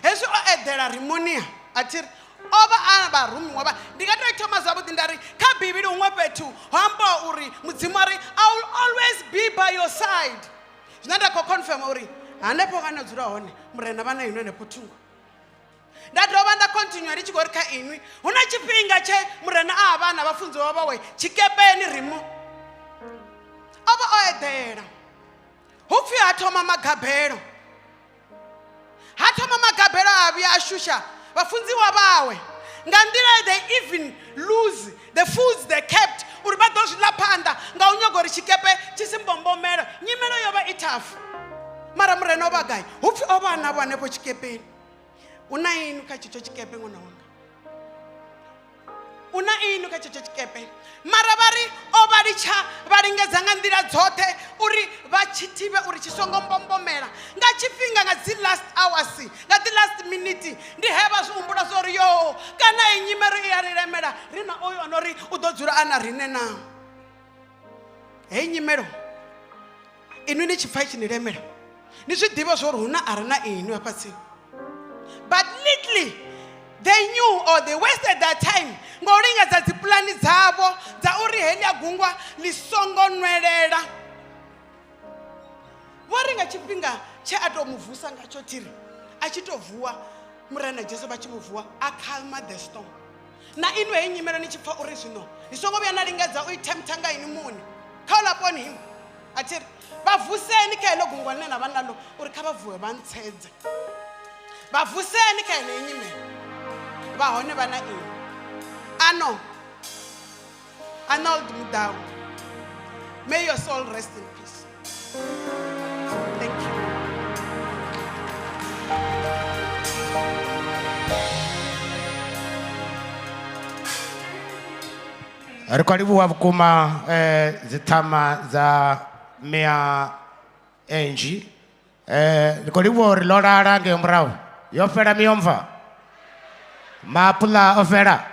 Hezwi o eḓela Rimonia a thi ri o vha a vharumiwa vha ndi nga tou thoma zwavhuḓi nda ri kha Bivhili huṅwe fhethu ho ambiwa uri Mudzimu a ri I will always be by your side. Zwine nda khou confirm uri hanefho nga no dzula hone Murena vha na inwi hanefho thungo. Nda dovha nda continue ndi tshi khou ri kha inwi hu na tshifhinga tshe Murena a vha na vhafunziwa vhawe tshikepeni Rimo o vha o eḓela. Hu pfi ha thoma magabelo, ha thoma magabelo a vhuya a shusha vhafunziwa vhawe nga nḓila they even lose the foods they kept uri vha ḓo zwi ḽa phanḓa nga u nyaga uri tshikepe tshi si mbombomele. Nyimelo yo vha i tough, mara Murena o vha gai? Hu pfi o vha navho hanefho tshikepeni. U na inwi kha tshetsho tshikepe ṅwana wanga, u na inwi kha tshetsho tshikepe. Mara vha ri o vha litsha vha lingedza nga nḓila dzoṱhe uri vha tshi thivhe uri tshi songo mbombomela. Nga tshifhinga nga dzi last hours, nga dzi last minute ndi he vha zwi humbula zwa uri yo kana iyi nyimelo i ya ri lemela, ri na oyu ano ri u ḓo dzula a na riṋe na. Heyi nyimelo inwi ni tshi pfa i tshi ni lemela ni zwi ḓivhe zwa uri hu na a re na inwi hafha tsini. But little they knew or they wasted their time nga u lingedza dzi pulani dzavho dza uri heḽia gungwa ḽi songo nwelela. Vho ri nga tshifhinga tshe a tou mu vusa ngatsho thiri a tshi tou vuwa Murena Jesu vha tshi mu vuwa a calma the storm. Na inwi heyi nyimelo ni tshi pfa uri zwino ni songo vhuya na lingedza u i tempta nga inwi muṋe, call upon him. A thi ri vha vuseni kha heḽo gungwa ḽine na vha naḽo uri kha vha vuwe vha ntsedze, vha vuseni kha heneyi nyimelo, vha hone vha na inwi. Ano Arnold Mudau, may your soul rest in peace. Thank you. Ri khou livhuwa vhukuma dzithama dza mia Angie. Ri khou livhuwa uri ḽo lala ngei murahu. Yo fhela miyomva. Maapuḽa o fhela.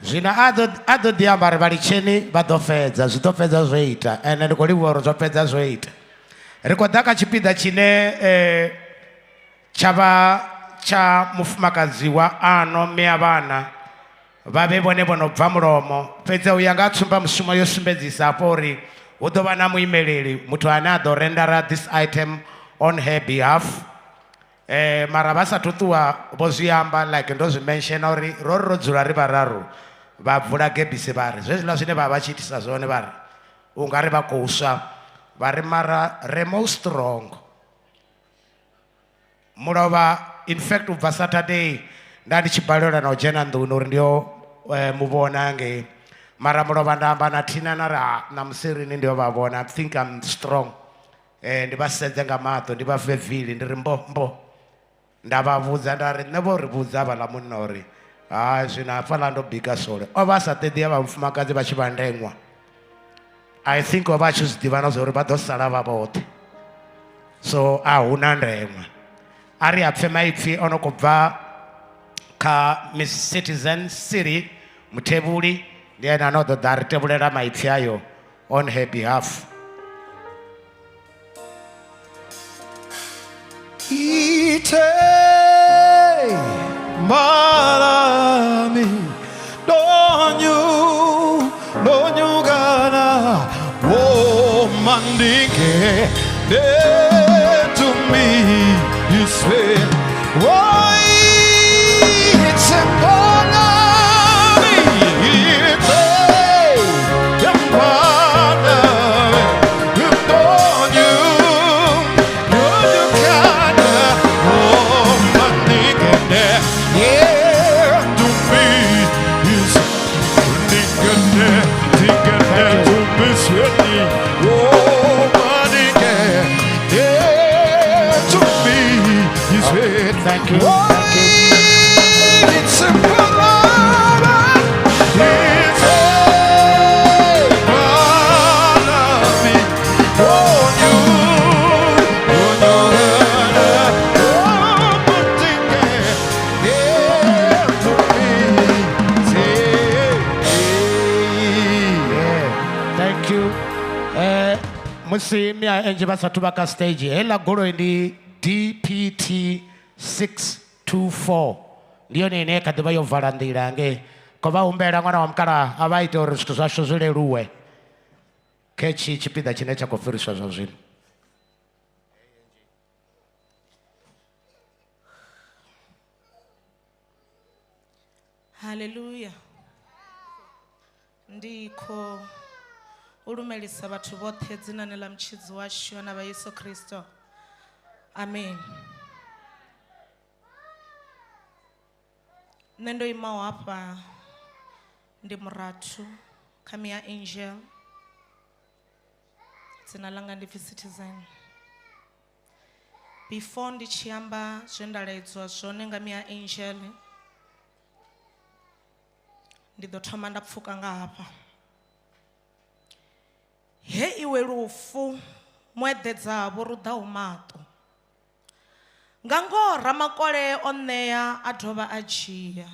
Zwino a ḓo ḓi amba ri vha litsheni vha ḓo fhedza, zwi ḓo fhedza zwo ita. Ende ndi khou livhuwa uri zwo fhedza zwo ita. Ri khou ḓa kha tshipiḓa tshine tsha vha tsha mufumakadzi wa ano mme a vhana vha vhe vhone vho no bva mulomo. Fhedzi u ya nga tsumba mushumo yo sumbedzisa hafho uri hu ḓo vha na muimeleli, muthu ane a ḓo rendera this item on her behalf. Mara vha sathu ṱuwa vho zwi amba, like ndo zwi mention uri ro ri ro dzula ri vhararu vha bvula gebisi vha ri zwezwiḽa zwine vha vha tshi itisa zwone vha ri u nga ri vha khou swa, vha ri mara Remo strong. Mulovha in fact u bva Saturday nda ndi tshi balelwa na u dzhena nḓuni uri ndi yo muvhona ngei, mara mulovha nda amba na Thina na ri ha ṋamusi rini ndi yo vha vhona, I think I'm strong. Ndi vha sedze nga maṱo ndi vha fhe vili ndi ri mbo mbo, nda vha vhudza nda ri nṋe vho ri vhudza havhaḽa munna uri hai zwino hafhaḽa ndo bika sole. O vha a sa ṱeḓi havha mufumakadzi vha tshi vha ndeṅwa. I think o vha a tshi zwi ḓivha na zwa uri vha ḓo sala vha vhoṱhe, so a hu na ndeṅwa. A ri a pfe maipfi o no khou bva kha Miss Citizen City Muthevhuli, ndi ene ane o ḓo ḓa a ri tevhulela maipfi ayo on her behalf. Ite malami donyu donyu gana wo mandinge de to me you say why it's a malami ite malami donyu donyu gana wo mandinge de to me you say Thank you. Thank you. It's a palabra. It's a palabra. Oh, you, oh, you, oh, but Yeah, thank you. Musi mia Angie vha sathu vha kha stage, heiḽa goloi ndi DPT 624. Ndi yone ine kha ḓivha yo vala nḓila ngei. Khou vha humbela ṅwana wa mukalaha a vha ite uri zwithu zwashu zwi leluwe. Khetshi tshipiḓa tshine tsha khou fhiriswa zwa zwino. Hallelujah. Ndi khou u lumelisa vhathu vhoṱhe dzinani ḽa mutshidzi washu na vha Yesu Kristo. Amen. Nṋe ndo imaho hafha ndi murathu kha Mia Angel. Dzina ḽanga ndi pfi Citizen. Before ndi tshi amba zwe nda laedzwa zwone nga Mia Angel, ndi ḓo thoma nda pfuka nga hafha. He iwe lufu mueḓedza vho ruḓaho maṱo. Nga ngoho Ramakole o ṋea a dovha a dzhia.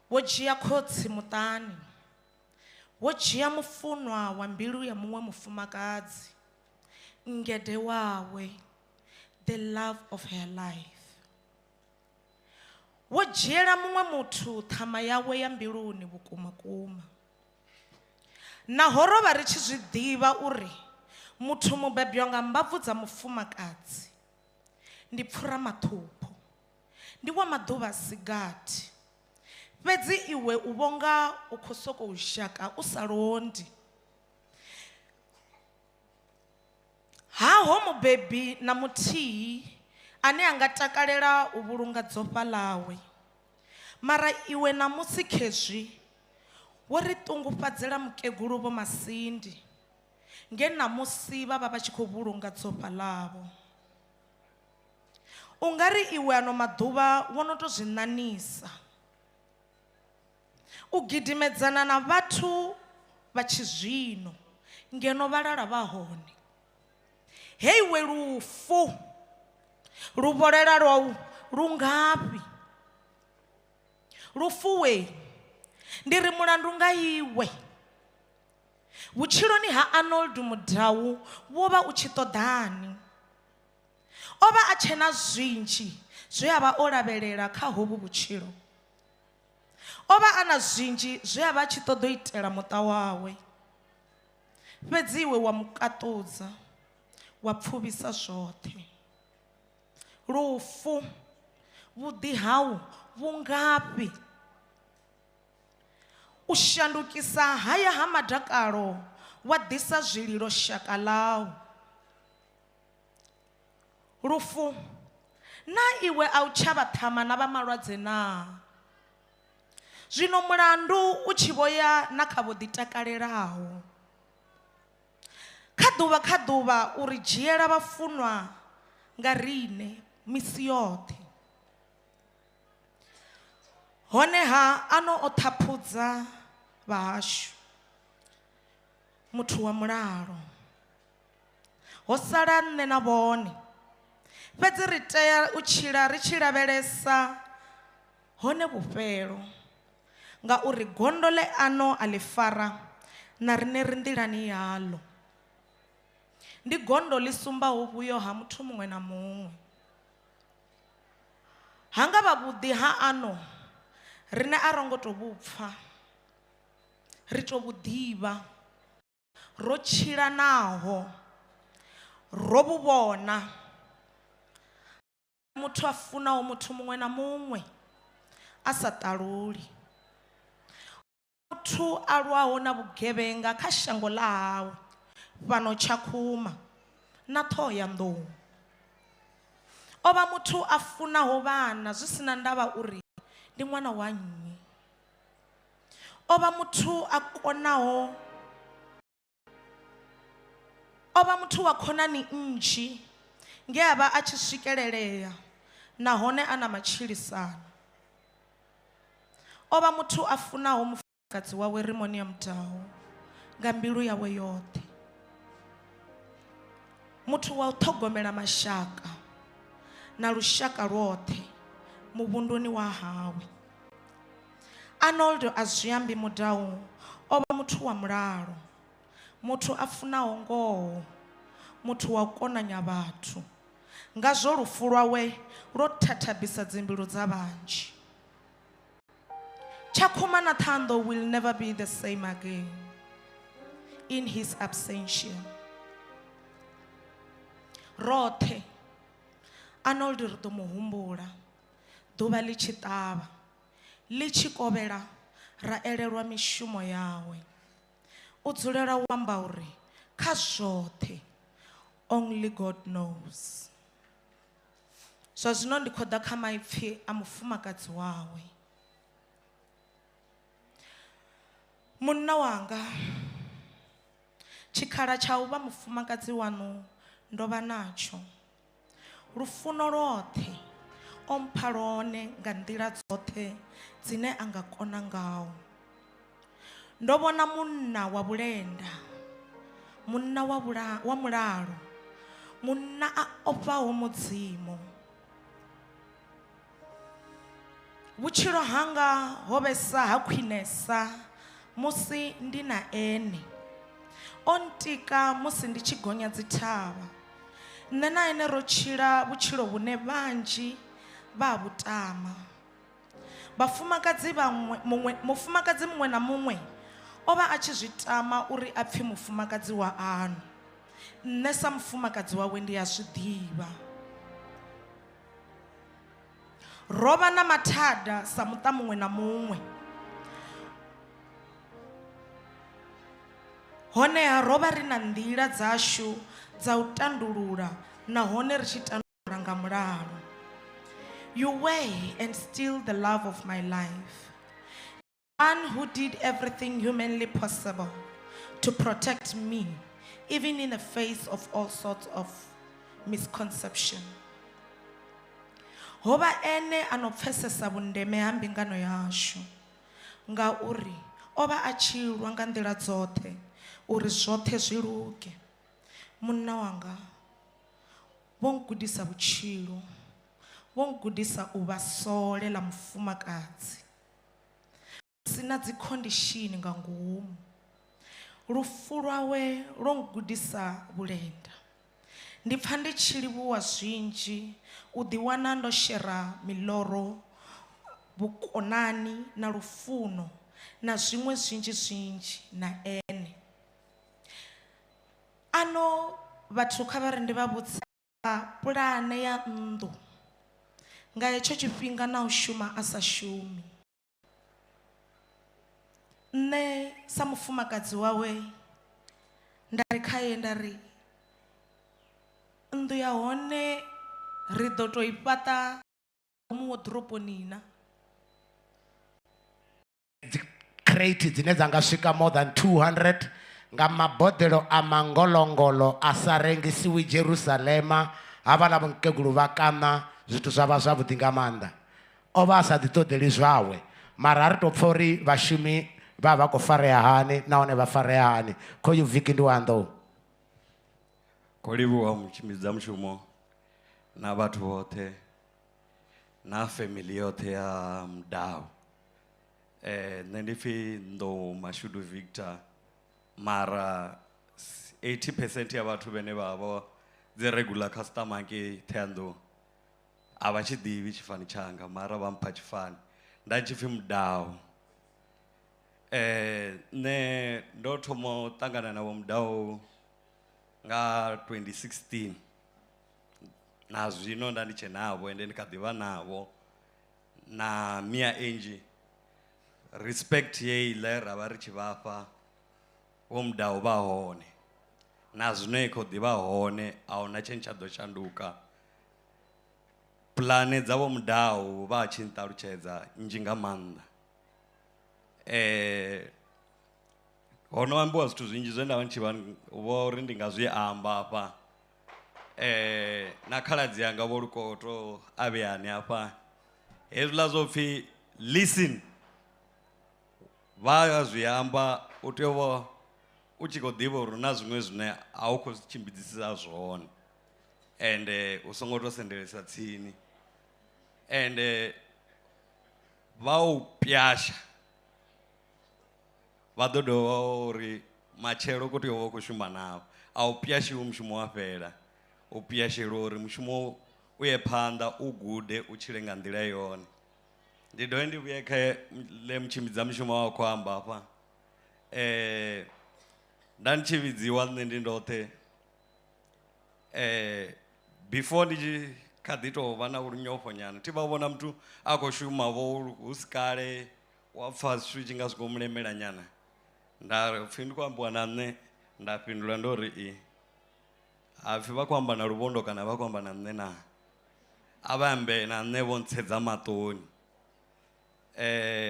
Wo dzhia khotsi muṱani. Wo dzhia mufunwa wa mbilu ya muṅwe mufumakadzi. Ngede wawe, the love of her life. Wo dzhiela muṅwe muthu ṱhama yawe ya mbiluni vhukuma kuma. Naho ro vha ri tshi zwi ḓivha uri muthu mubebwa nga mbabvu dza mufumakadzi ndi pfura maṱhupho, ndi wa maḓuvha si gathi. Fhedzi iwe u vhonga u khou sokou zhaka u sa londi. Haho mubebi na muthihi ane a nga takalela u vhulunga dzofha ḽawe. Mara iwe ṋamusi khezwi wo ri ṱungufhadzela mukegulu Vho Masindi nge ṋamusi vha vha vha tshi khou vhulunga dzofha ḽavho. U nga ri iwe ano maḓuvha wo no tou zwi ṋanisa. U gidimedzana na vhathu vha tshizwino ngeno vhalala vha hone. Hei we lufu, luvholela lwau lungafhi? Lufu we, ndi ri mulandu nga iwe. Vhutshiloni ha Arnold Mudau wo vha u tshi ṱoḓani. O vha a tshena zwinzhi zwe a vha o lavhelela kha hovhu vhutshilo. O vha a na zwinzhi zwe a vha a tshi ṱoḓa u itela muṱa wawe. Fhedzi iwe wa mukaṱudza, wa pfuvhisa zwoṱhe. Lufu, vhuḓi hau vhungafhi? U shandukisa haya ha madakalo wa ḓisa zwililo shaka ḽau. Lufu, na iwe a u tsha vha ṱhama na vha malwadze naa? Zwino mulandu u tshi vho ya na kha vho ḓitakalelaho. Kha ḓuvha kha ḓuvha u ri dzhiela vhafunwa nga riṋe misi yoṱhe. Honeha ano o ṱhaphudza vhahashu, muthu wa mulalo. Ho sala nṋe na vhone, fhedzi ri tea u tshila ri tshi lavhelesa hone vhufhelo, ngauri gondo ḽe ano a ḽi fara na riṋe ri nḓilani yaḽo. Ndi gondo ḽi sumbaho vhuyo ha muthu muṅwe na muṅwe. Ha nga vha vhuḓi ha ano, riṋe a ro ngo tou vhu pfa, ri tou vhu ḓivha, ro tshila naho, ro vhu vhona. Muthu a funaho muthu muṅwe na muṅwe a sa ṱaluli. Muthu a lwaho na vhugevhenga kha shango ḽa hawe fhano Tshakhuma na Ṱhohoyanḓou. O vha muthu a funaho vhana zwi sina ndavha uri ndi ṅwana wa nnyi. O vha muthu a konaho, o vha muthu wa khonani nnzhi nge a vha a tshi swikelelea nahone a na matshilisano. O vha muthu a funaho mufumakadzi wawe Rimonia Mudau nga mbilu yawe yoṱhe. Muthu wa u ṱhogomela mashaka na lushaka lwoṱhe muvhunduni wa hawe. Arnold Azwiambi Mudau o vha muthu wa mulalo, muthu a funaho ngoho, muthu wa u konanya vhathu. Ngazwo lufu lwawe lwo thathabisa dzimbilu dza vhanzhi. Tshakhuma na Ṱhohoyanḓou will never be the same again in his absentia. Roṱhe Arnold ri ḓo mu humbula ḓuvha ḽi tshi ṱavha, ḽi tshi kovhela ra elelwa mishumo yawe. U dzulela u amba uri kha zwoṱhe only God knows. Zwa zwino ndi khou ḓa kha maipfi a mufumakadzi wawe. Munna wanga, tshikhala tsha u vha mufumakadzi waṋu ndo vha natsho. Lufuno lwoṱhe o mpha lwone nga nḓila dzoṱhe dzine a nga kona ngaho. Ndo vhona munna wa vhulenda, munna wa mulalo, munna a ofhaho Mudzimu. Vhutshilo hanga ho vhesa ha khwinesa musi ndi na ene. O ntika musi ndi tshi gonya dzithavha. Nṋe na ene ro tshila vhutshilo vhune vhanzhi vha vhu tama. Vhafumakadzi vhaṅwe, muṅwe, mufumakadzi muṅwe na muṅwe o vha a tshi zwi tama uri a pfi mufumakadzi wa ano. Nṋe sa mufumakadzi wawe ndi a zwi ḓivha. Ro vha na mathada sa muṱa muṅwe na muṅwe. Honeha ro vha ri na nḓila dzashu dza u tandulula nahone ri tshi tandulula nga mulalo. You were and still the love of my life. One who did everything humanly possible to protect me, even in the face of all sorts of misconception. Ho vha ene a no pfesesa vhundeme ha mbingano yashu. Ngauri o vha a tshi lwa nga nḓila dzoṱhe uri zwoṱhe zwi luge. Munna wanga vho ngudisa vhutshilo, vho ngudisa u vha sole ḽa mufumakadzi sina dzi condition nga ngomu. Lufu lwawe lwo ngudisa vhulenda. Ndi pfa ndi tshi livhuwa zwinzhi u ḓiwana ndo shera miloro, vhukonani na lufuno na zwiṅwe zwinzhi zwinzhi na ene. Ano vhathu kha vha ri ndi vha vhudza pulane ya nnḓu nga hetsho tshifhinga na u shuma a sa shumi. Nṋe sa mufumakadzi wawe nda ri khaye nda ri nnḓu ya hone ri ḓo tou i fhaṱa ngomu ḓoroboni na. Dzi crate dzine dza nga swika more than 200 nga maboḓelo a mangolongolo a sa rengisiwi Jerusalema. Havhaḽa vhokegulu vha kaṋa zwithu zwa vha zwavhuḓi nga maanḓa. O vha a sa ḓi ṱoḓeli zwawe, mara a ri tou pfa uri vhashumi vha vha khou farea hani nahone vha farea hani. Khoyu Viki ndi wa Nḓou. Khou livhuwa mutshimbidza mushumo na vhathu vhoṱhe na family yoṱhe ya Mudau. Nṋe ndi pfi Nḓou Mashudu Victor, mara 80% ya vhathu vhene vha vha dzi regular customer ngei Thohoyandou a vha tshi ḓivhi tshifani tshanga, mara vha mpha tshifani nda tshi pfi Mudau. Nṋe ndo thoma u ṱangana na vho Mudau nga 2016, na zwino nda ndi tshe navho ende ndi kha ḓi vha navho na Mia Angie. Respect heiḽa ra vha ri tshi vhafha vho Mudau vha hone, na zwino i khou ḓi vha hone, a huna tshine tsha ḓo shanduka. Pulane dza vho Mudau vha tshi nṱalutshedza nnzhi nga maanḓa. Ho no ambiwa zwithu zwinzhi zwe nda vha ndi tshi vho uri ndi nga zwi amba hafha. Na khaladzi yanga vho Lukoto a vheyani hafha, hezwiḽa zwo pfhi listen vha zwi amba, u tea u vha u tshi khou ḓivha uri hu na zwiṅwe zwine a u khou zwi tshimbidzisa zwone, ende u songo tou sendelesa tsini, ende vha u pyasha vha ḓo dovha uri matshelo u khou tea u vha u khou shuma navho. A u pyashiwi mushumo wa fhela, u pyashelwa uri mushumo u ye phanḓa, u gude, u tshile nga nḓila yone. Ndi dovhe ndi vhuye kha ḽe mutshimbidza mushumo wa khou amba hafha. Nda ndi tshi vhidziwa nṋe ndi ndoṱhe, before ndi tshi kha ḓi tou vha na lunyofho nyana, thi vha vhona muthu a khou shuma vho hu si kale wa pfha zwithu tshi nga zwi khou mulemela nyana. Nda ri pfhi ndi khou ambiwa na nṋe, nda fhindula ndo ri i. Ha pfhi vha khou amba na Luvhondo kana vha khou amba na nṋe na? A vha ambe na nṋe vho ntsedza maṱoni.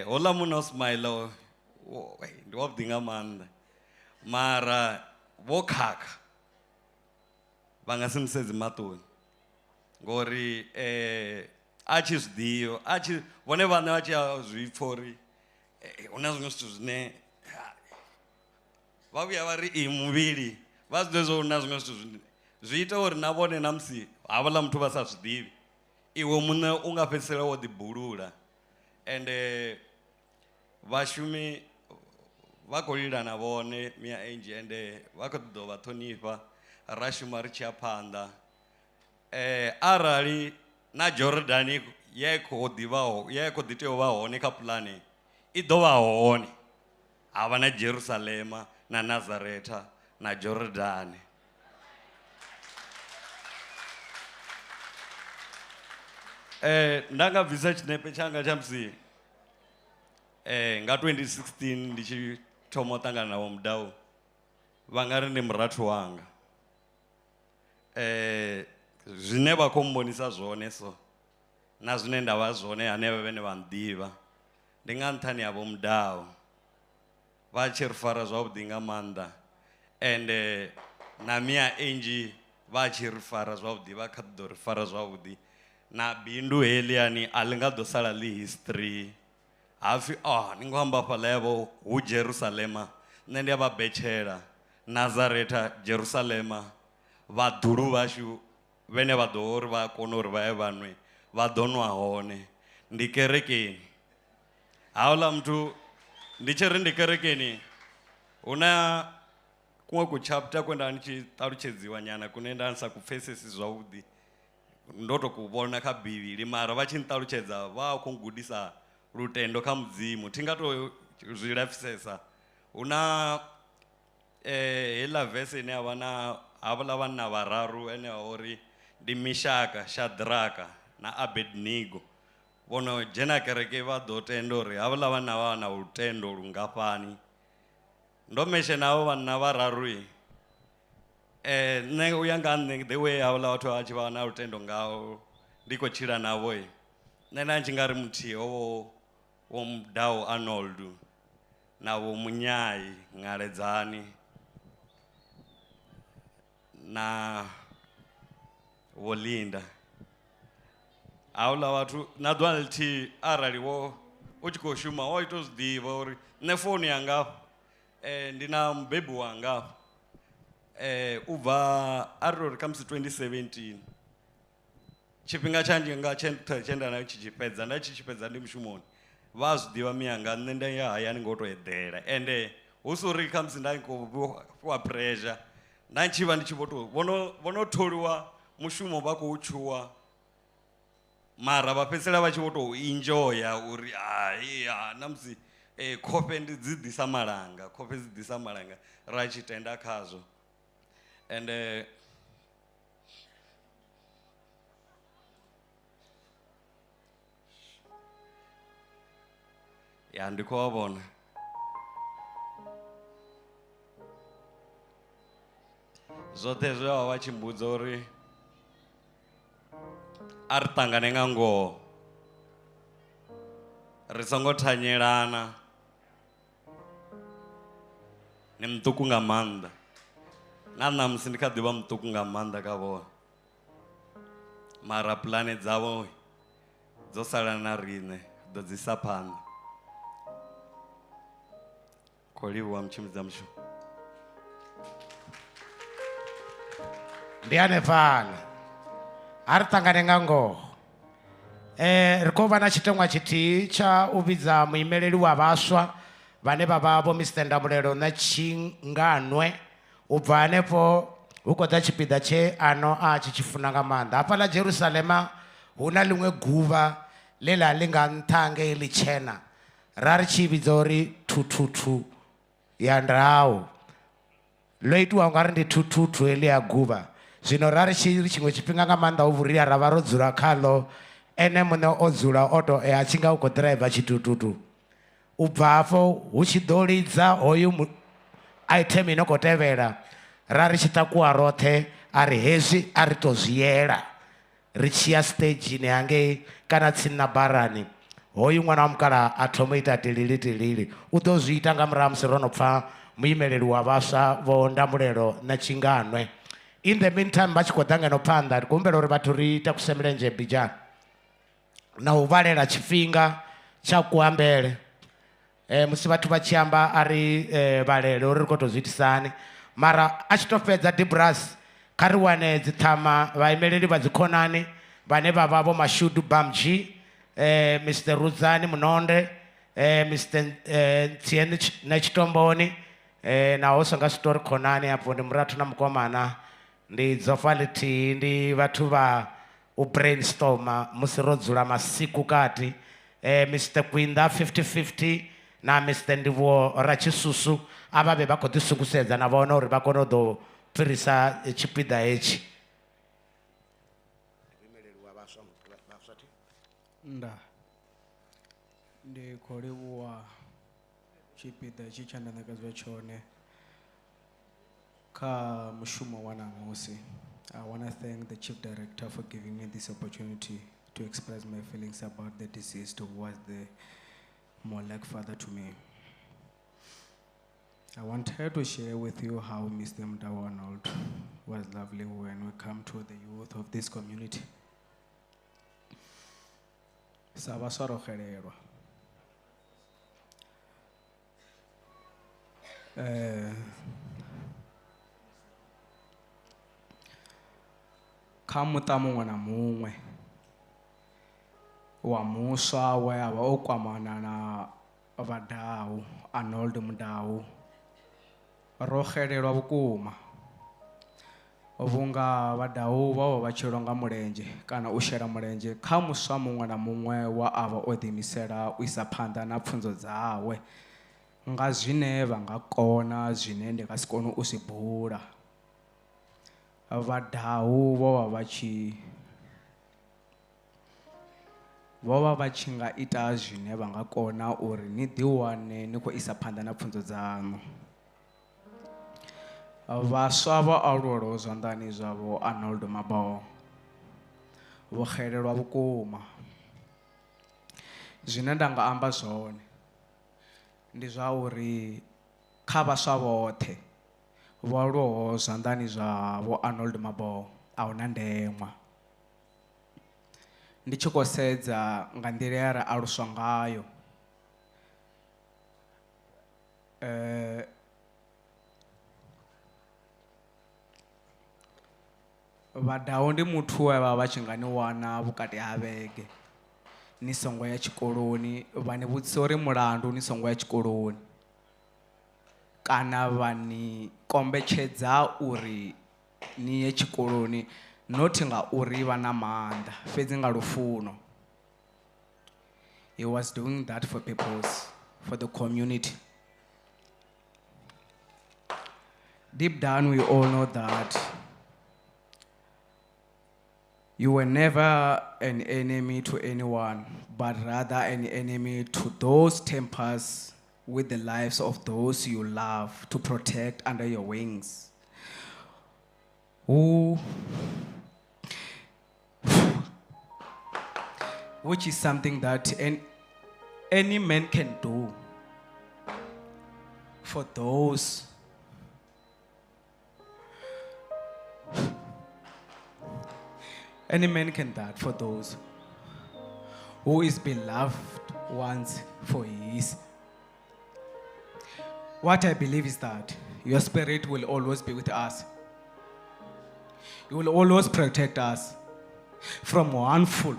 Houḽa munna o smile, ndi wavhuḓi nga maanḓa, mara vho khakha vha nga si musedzi maṱoni, ngori a tshi zwi ḓivha, a tshi vhone vhaṋe vha tshi a zwi pfha uri hu na zwiṅwe zwithu zwine vha vhuya vha ri i muvhili, vha zwi ḓivha zwa uri hu na zwiṅwe zwithu zwine zwi ita uri na vhone na musi havhaḽa muthu vha sa zwi ḓivhi, iwe muṋe u nga fhedzisela wo ḓi bulula. Ende vhashumi vha khou lila na vhone Mia Angie, ende vha khou ḓo vha ṱhonifha, ra shuma ri tshi ya phanḓa. Arali na Jordan ye khou ḓi vha ho, ye khou ḓi tea u vha hone kha pulane, i ḓo vha hone. Ha vha na Jerusalema na Nazaretha na Jordan. Nda nga bvisa tshinepe tshanga tsha musi nga 2016 ndi tshi thoma u ṱangana na Vho Mudau, vha nga ri ndi murathu wanga. Zwine vha khou mmbonisa zwone so na zwine nda vha zwone hanevha vhene vha nḓivha, ndi nga nṱhani ha Vho Mudau. Vha tshi ri fara zwavhuḓi nga maanḓa, ende na Mia Angie vha tshi ri fara zwavhuḓi, vha kha ḓi ḓo ri fara zwavhuḓi. Na bindu heḽiani a ḽi nga ḓo sala ḽi history, Hapfi ni ngo amba fhaḽa yavho hu Jerusalema, nṋe ndi a vha betshela Nazaretha Jerusalema, vhaḓulu vhashu vhene vha ḓo uri vha kone uri vha ye vhanwe vha ḓo nwa hone. Ndi kerekeni. Hauḽa muthu ndi tshi ri ndi kerekeni, hu na kuṅwe ku chapter kwe nda ndi tshi ṱalutshedziwa nyana kune nda sa ku pfesesi zwavhuḓi, ndo to ku vhona kha Bivhili, mara vha tshi nṱalutshedza vha khou gudisa lutendo kha Mudzimu, thi nga to zwi lapfisesa. Hu na heiḽa verse ine ya vha na havhaḽa vhanna vhararu ene wa uri ndi Mishaka, Shadraka na Abednego. Vhono dzhena kereke vha ḓo tenda uri havhaḽa vhanna vha na lutendo lungafhani. Ndo meshe navho vhanna vhararu nṋe u ya nga nṋe the way havhaḽa vhathu vha tshi vha na lutendo ngaho ndi khou tshila navho, nṋe nda tshi nga ri muthihi wo Mudau Arnold na vho Munyai Ngaledzani na vho Linda. Hauḽa vhathu na ḓuvha ḽithihi arali wo u tshi khou shuma o ita zwi ḓivha uri nṋe founu yanga ndi na mubebi wanga u bva a ri uri khamusi 2017 tshifhinga tshanzhi nga tshe nda na tshi fhedza nda tshi fhedza ndi mushumoni, vha zwi ḓivha miyanga nṋe nda ya hayani ngo to eḓela, ende hu si uri khamusi nda khou fhiwa pressure, nda tshi vha ndi tshi vho to vhono tholiwa mushumo vha khou tshuwa, mara vha fhedzisela vha tshi vho to enjoya uri namusi khofhe ndi dzi ḓisa malanga, khofhe dzi ḓisa malanga, ra tshi tenda khazwo. Ende ya ndi khou vha vhona. Zwoṱhe zwe vha vha tshi mbudza uri a ri ṱangane nga ngoho, ri songo thanyelana, ni muṱuku nga maanḓa, na ṋamusi ndi kha ḓi vha muṱuku nga maanḓa kha vhone, mara pulane dzavho dzo sala na riṋe, ḓo dzi isa phanḓa. Khou livhuwa mutshimbidza mushumo. Ndi hanefhaḽa a ri ṱangane nga ngoho. Ri khou vha na tshiteṅwa tshithihi tsha u vhidza muimeleli wa vhaswa vhane vha vha vho Mr Ndamulelo na Tshinganwe. U bva hanefho hu khou ḓa tshipiḓa tshe ano a tshi tshi funa nga maanḓa. Hafhaḽa Jerusalema hu na ḽiṅwe guvha ḽe ḽa ḽi nga nṱha ngei ḽitshena, ra ri tshi vhidza uri thuthuthu ya ndau, ḽo itiwa nga ri ndi thuthuthu heḽi ya guvha. Zwino ra ri tshi ri tshiṅwe tshifhinga nga maanḓa hu vhuria ra vha ro dzula khaḽo, ene muṋe o dzula o to a tshi nga u khou ḓiraiva tshitututu. U bva hafho hu tshi ḓo lidza hoyu item ino khou tevhela, ra ri tshi takuwa roṱhe a ri hezwi a ri to zwi yela, ri tshi ya stagini hangei kana tsini na barani, hoyu ṅwana wa mukalaha a thoma u ita tilili tilili. U ḓo zwi ita nga murahu ha musi ro no pfa muimeleli wa vhaswa vho Ndamulelo na Tshinganwe. In the meantime vha tshi khou ḓa ngeno phanḓa, ri khou humbela uri vhathu ri takuse milenzhe bijana na u vhalela tshifhinga tsha kuambele. Musi vhathu vha tshi amba a ri vhalele uri ri khou tou zwi itisani, mara a tshi to fhedza Dibras kha ri wane dziṱhama vhaimeleli vha dzikhonani vhane vha vha vho Mashudu Bamji, Mr Rudzani Munonde, Mr Ntsie Netshiṱomboni, naho sa nga switori khonani afho ndi murathu na mukomana, ndi dzofa ḽithihi, ndi vhathu vha u brainstorma musi ro dzula masiku kati, Mr Kwinda 50-50 na Mr Ndivhuwo Ratshisusu a vha vhe vha khou ḓisungusedza na vhone uri vha kone u ḓo fhirisa tshipiḓa hetshi. Nda ndi khou livhuwa tshipiḓa hetshi tsha nda ṋekedzwa tshone kha mushumo wa ṋamusi. I want to thank the chief director for giving me this opportunity to express my feelings about the deceased who was the more like father to me. I want her to share with you how Mr. Mudau Arnold was lovely when we come to the youth of this community. Sa vhaswa ro xelelwa. Kha muṱa muṅwe na muṅwe wa muswa we a vha o kwamana na Vhadau Arnold Mudau, ro xelelwa vhukuma vhunga Vhadau vho vha vha tshi longa mulenzhe kana u shela mulenzhe kha muswa muṅwe na muṅwe wa avha o ḓiimisela u isa phanḓa na pfunzo dzawe nga zwine vha nga kona, zwine ndi nga si kone u zwi bula. Vhadau vho vha vha tshi nga ita zwine vha nga kona uri ni ḓi wane ni khou isa phanḓa na pfunzo dzaṋu. Vhaswa vho aluwaho zwanḓani zwa Vho Arnold Maboho vho xelelwa vhukuma. Zwine nda nga amba zwone ndi zwa uri kha vhaswa vhoṱhe vho aluwaho zwanḓani zwa Vho Arnold Maboho a huna ndeṅwa. Ndi tshi khou sedza nga nḓila ye ra aluswa ngayo, Vhadau ndi muthu we vha vha tshi nga ni wana vhukati ha vhege ni songo ya tshikoloni, vha ni vhudzisa uri mulandu ni songo ya tshikoloni, kana vha ni kombetshedza uri ni ye tshikoloni not nga uri vha na maanḓa, fhedzi nga lufuno. He was doing that for purpose, for the community. Deep down we all know that you were never an enemy to anyone, but rather an enemy to those tempers with the lives of those you love to protect under your wings. Who, which is something that any man can do for those any man can that for those who is beloved ones for his. What I believe is that your spirit will always be with us. You will always protect us from harmful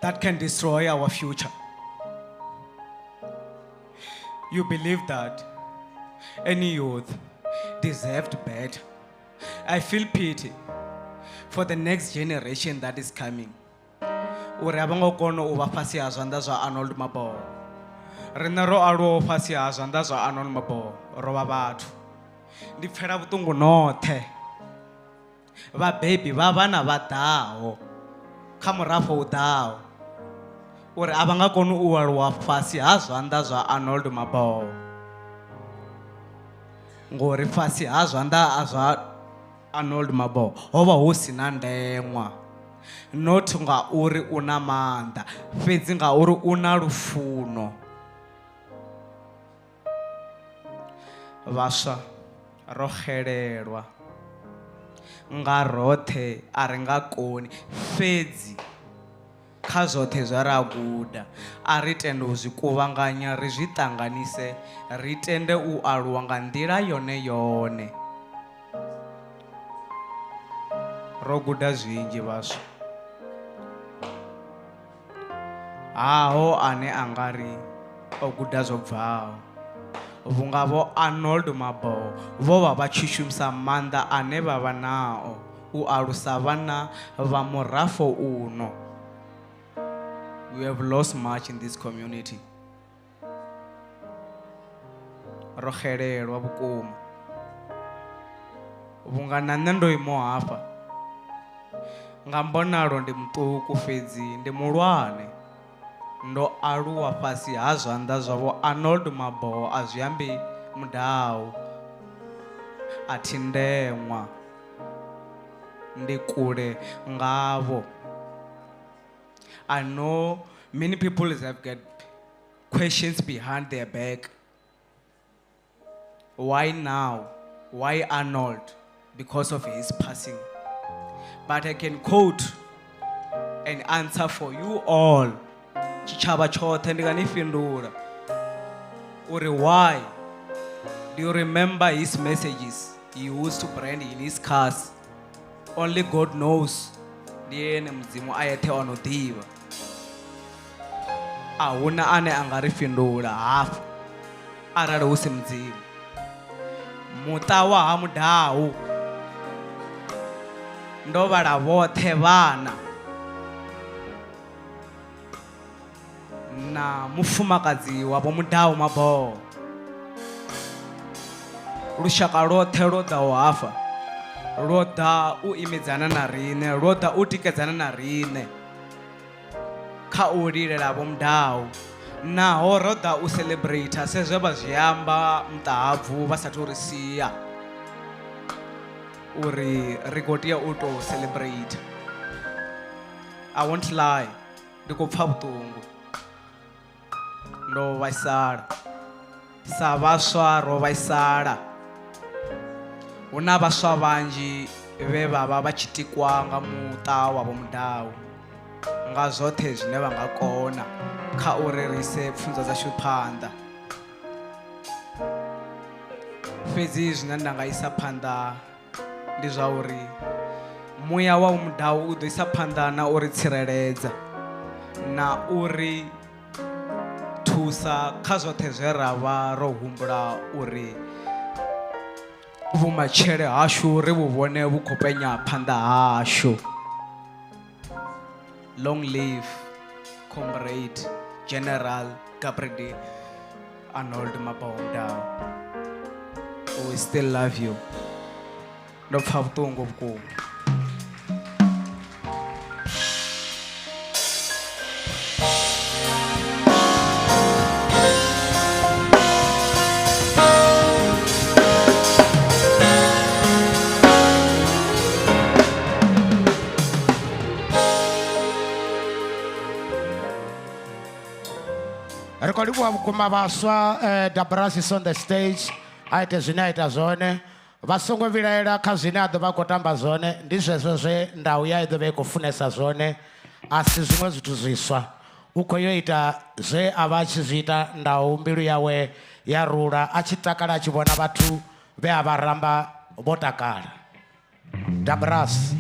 that can destroy our future. You believe that any youth deserved better. I feel pity for the next generation that is coming. Uri a vho ngo kona u vha fhasi ha zwanḓa zwa Arnold Maboho. Riṋe ro aluwaho fhasi ha zwanḓa zwa Arnold Maboho ro vha vhathu. Ndi pfela vhuṱungu noṱhe vhabebi vha vhana vha ḓaho kha murafho u ḓaho uri a vha nga koni u aluwa fhasi ha zwanḓa zwa Arnold Maboho, ngori fhasi ha zwanḓa zwa Arnold Maboho ho vha hu si na ndeṅwa, not ngauri u na maanḓa, fhedzi ngauri u na lufuno. Vhaswa ro xelelwa nga roṱhe, a ri nga koni, fhedzi kha zwoṱhe zwa ra guda a ri tende u zwi kuvhanganya, ri zwi ṱanganise, ri tende u aluwa nga nḓila yone yone. Ro guda zwinzhi vhaswa. Haho ane a nga ri o guda zwo bvaho, vhunga vho Arnold Maboho vho vha vha tshi shumisa maanḓa ane vha vha nao u alusa vhana vha murafho uno. We have lost much in this community. Ro xelelwa vhukuma vhunga na nṋe ndo imaho hafha nga mbonalo ndi muṱuku, fhedzi ndi muhulwane. Ndo aluwa fhasi ha zwanḓa zwa Vho Arnold Maboho a zwi ambi Mudau, a thi ndeṅwa, ndi kule ngavho. I know many people have got questions behind their back. Why now? Why Arnold? Because of his passing. But I can quote an answer for you all. Tshitshavha tshoṱhe ndi nga ni fhindula. Uri why? Do you remember his messages he used to brand in his cars? Only God knows. Ndi ene Mudzimu a yeṱhe o no ḓivha. A huna ane a nga ri fhindula hafha arali hu si Mudzimu. Muṱa wa ha Mudau ndo vhala vhoṱhe vhana na mufumakadzi wa Vho Mudau Maboho. Lushaka lwoṱhe lwo ḓaho hafha lwo ḓa u imedzana na riṋe, lwo ḓa u tikedzana na riṋe kha u lilela Vho Mudau. Naho ro ḓa u celebrate se zwe vha zwi amba muṱahabvu vha sathu ri sia uri ri khou tea u tou celebrate. I won't lie, ndi khou pfa vhuṱungu, ndo vhaisala. Sa vhaswa ro vhaisala. Hu na vhaswa vhanzhi vhe vha vha vha tshi tikwa nga muṱa wa Vho Mudau nga zwoṱhe zwine vha nga kona kha uri ri ise pfunzo dzashu phanḓa. Fhedzi zwine nda nga isa phanḓa ndi zwa uri muya wa Mudau u ḓo isa phanḓa na uri tsireledza na uri thusa kha zwoṱhe zwe ra vha ro humbula uri vhumatshele hashu ri vhu vhone vhu khou penya phanḓa hashu. Long live Comrade General Gabriel Arnold Maboho Mudau. We still love you. Ndo pfa vhuṱungu vhukuma. Ri khou livhuwa vhukuma vhaswa, Dabras is on the stage a ite zwine a ita zwone. Vha songo vhilaela kha zwine a ḓo vha khou tamba zwone, ndi zwezwo zwe ndau ya i ḓo vha i khou funesa zwone, a si zwiṅwe zwithu zwiswa. U khou yo ita zwe a vha a tshi zwi ita, ndau mbilu yawe ya rula a tshi takala a tshi vhona vhathu vhe a vha ramba vho takala. Dabras.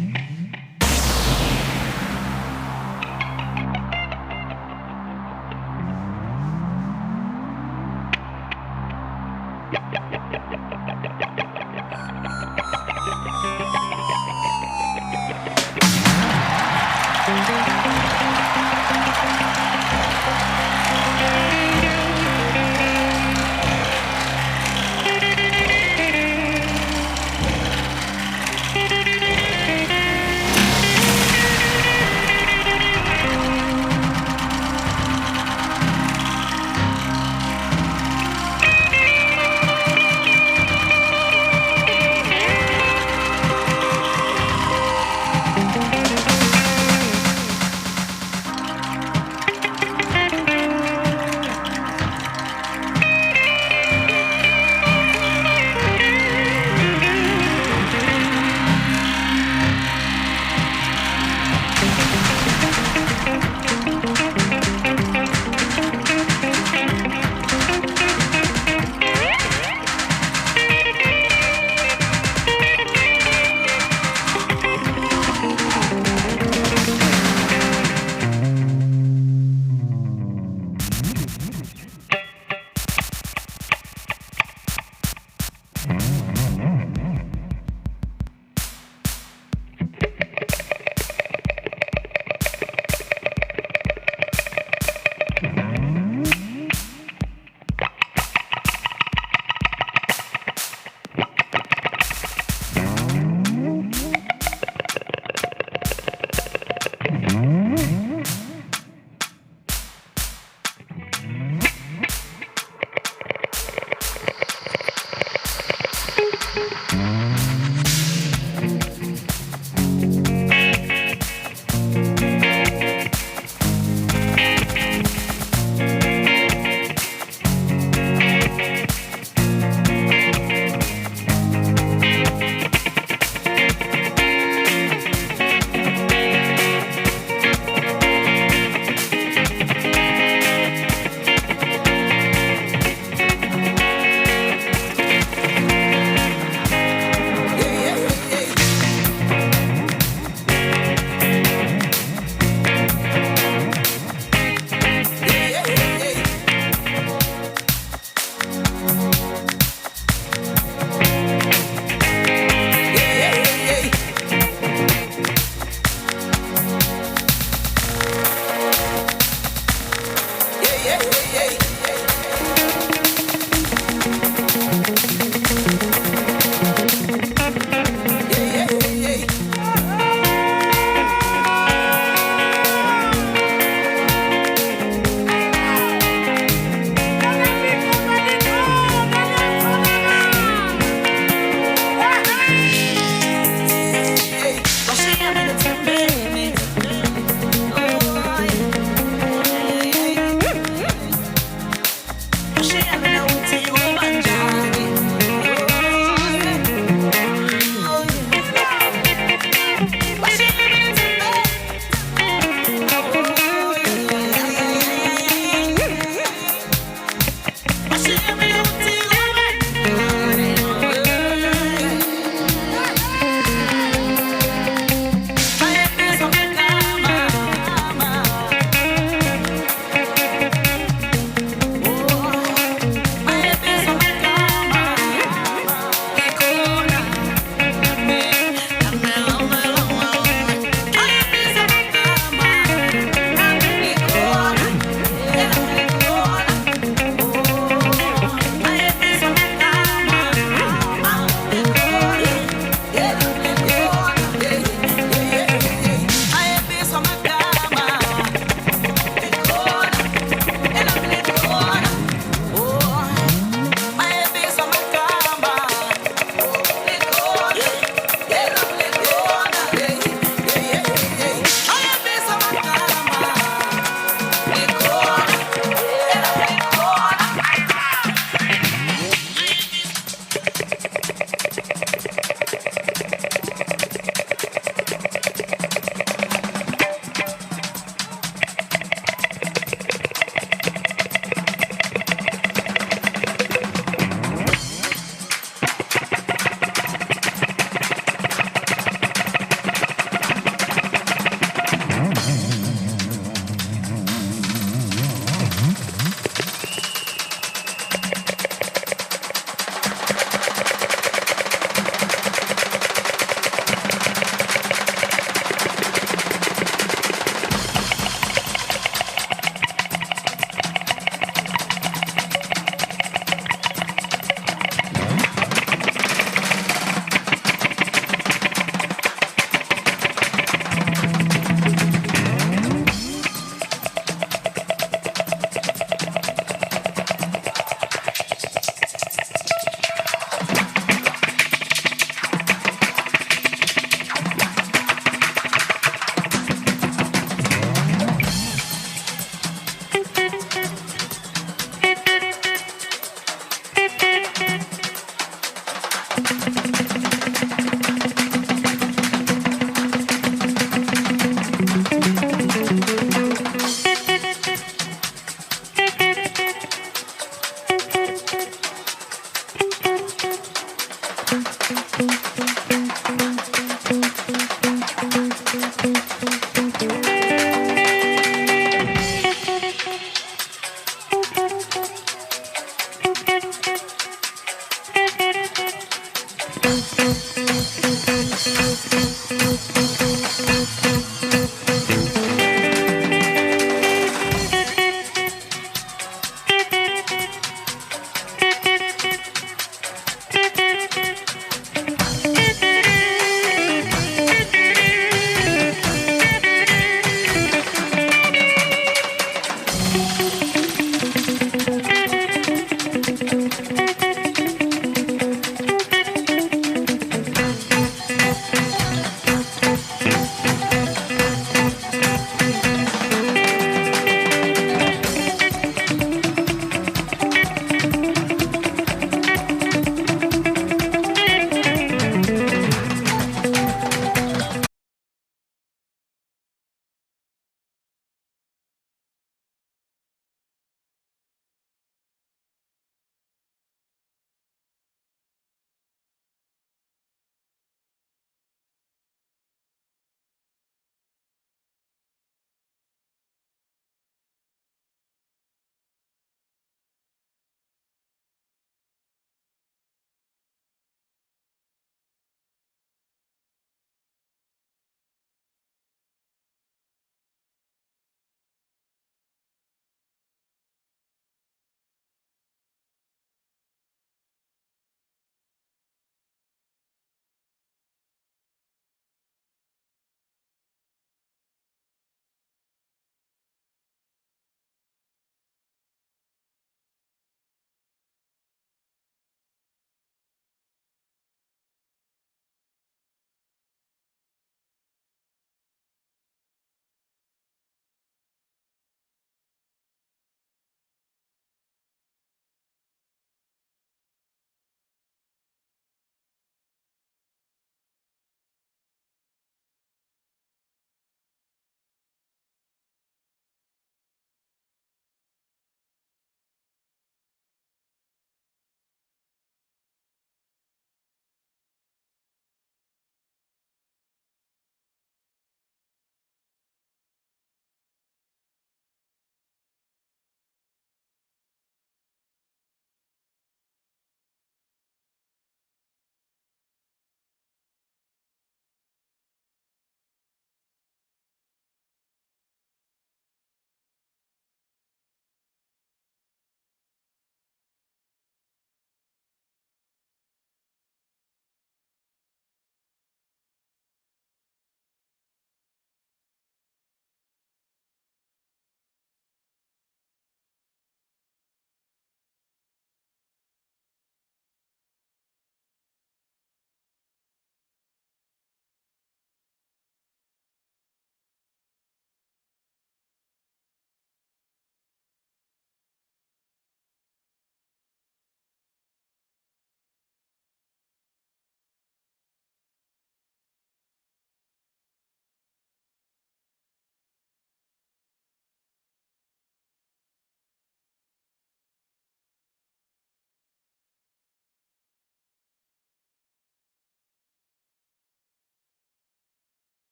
mina uthi kubanjani.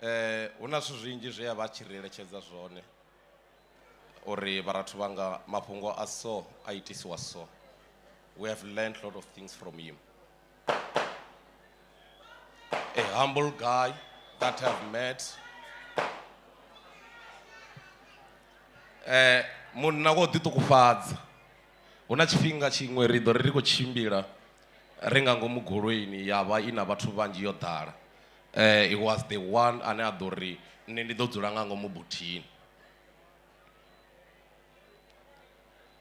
Eh hu na zwithu zwinzhi zwe a vha tshi ri eletshedza zwone uri vharathu vhanga mafhungo a so a itisiwa so. We have learned a lot of things from him. A humble guy that I've met. Eh munna wo ḓiṱukufhadza. Hu na tshifhinga tshiṅwe ri ḓo ri ri khou tshimbila ri nga ngomu goloini ya vha i na vhathu vhanzhi yo ḓala. Eh he was the one ane a ḓo ri nṋe ndi ḓo dzula nga ngomu buthini.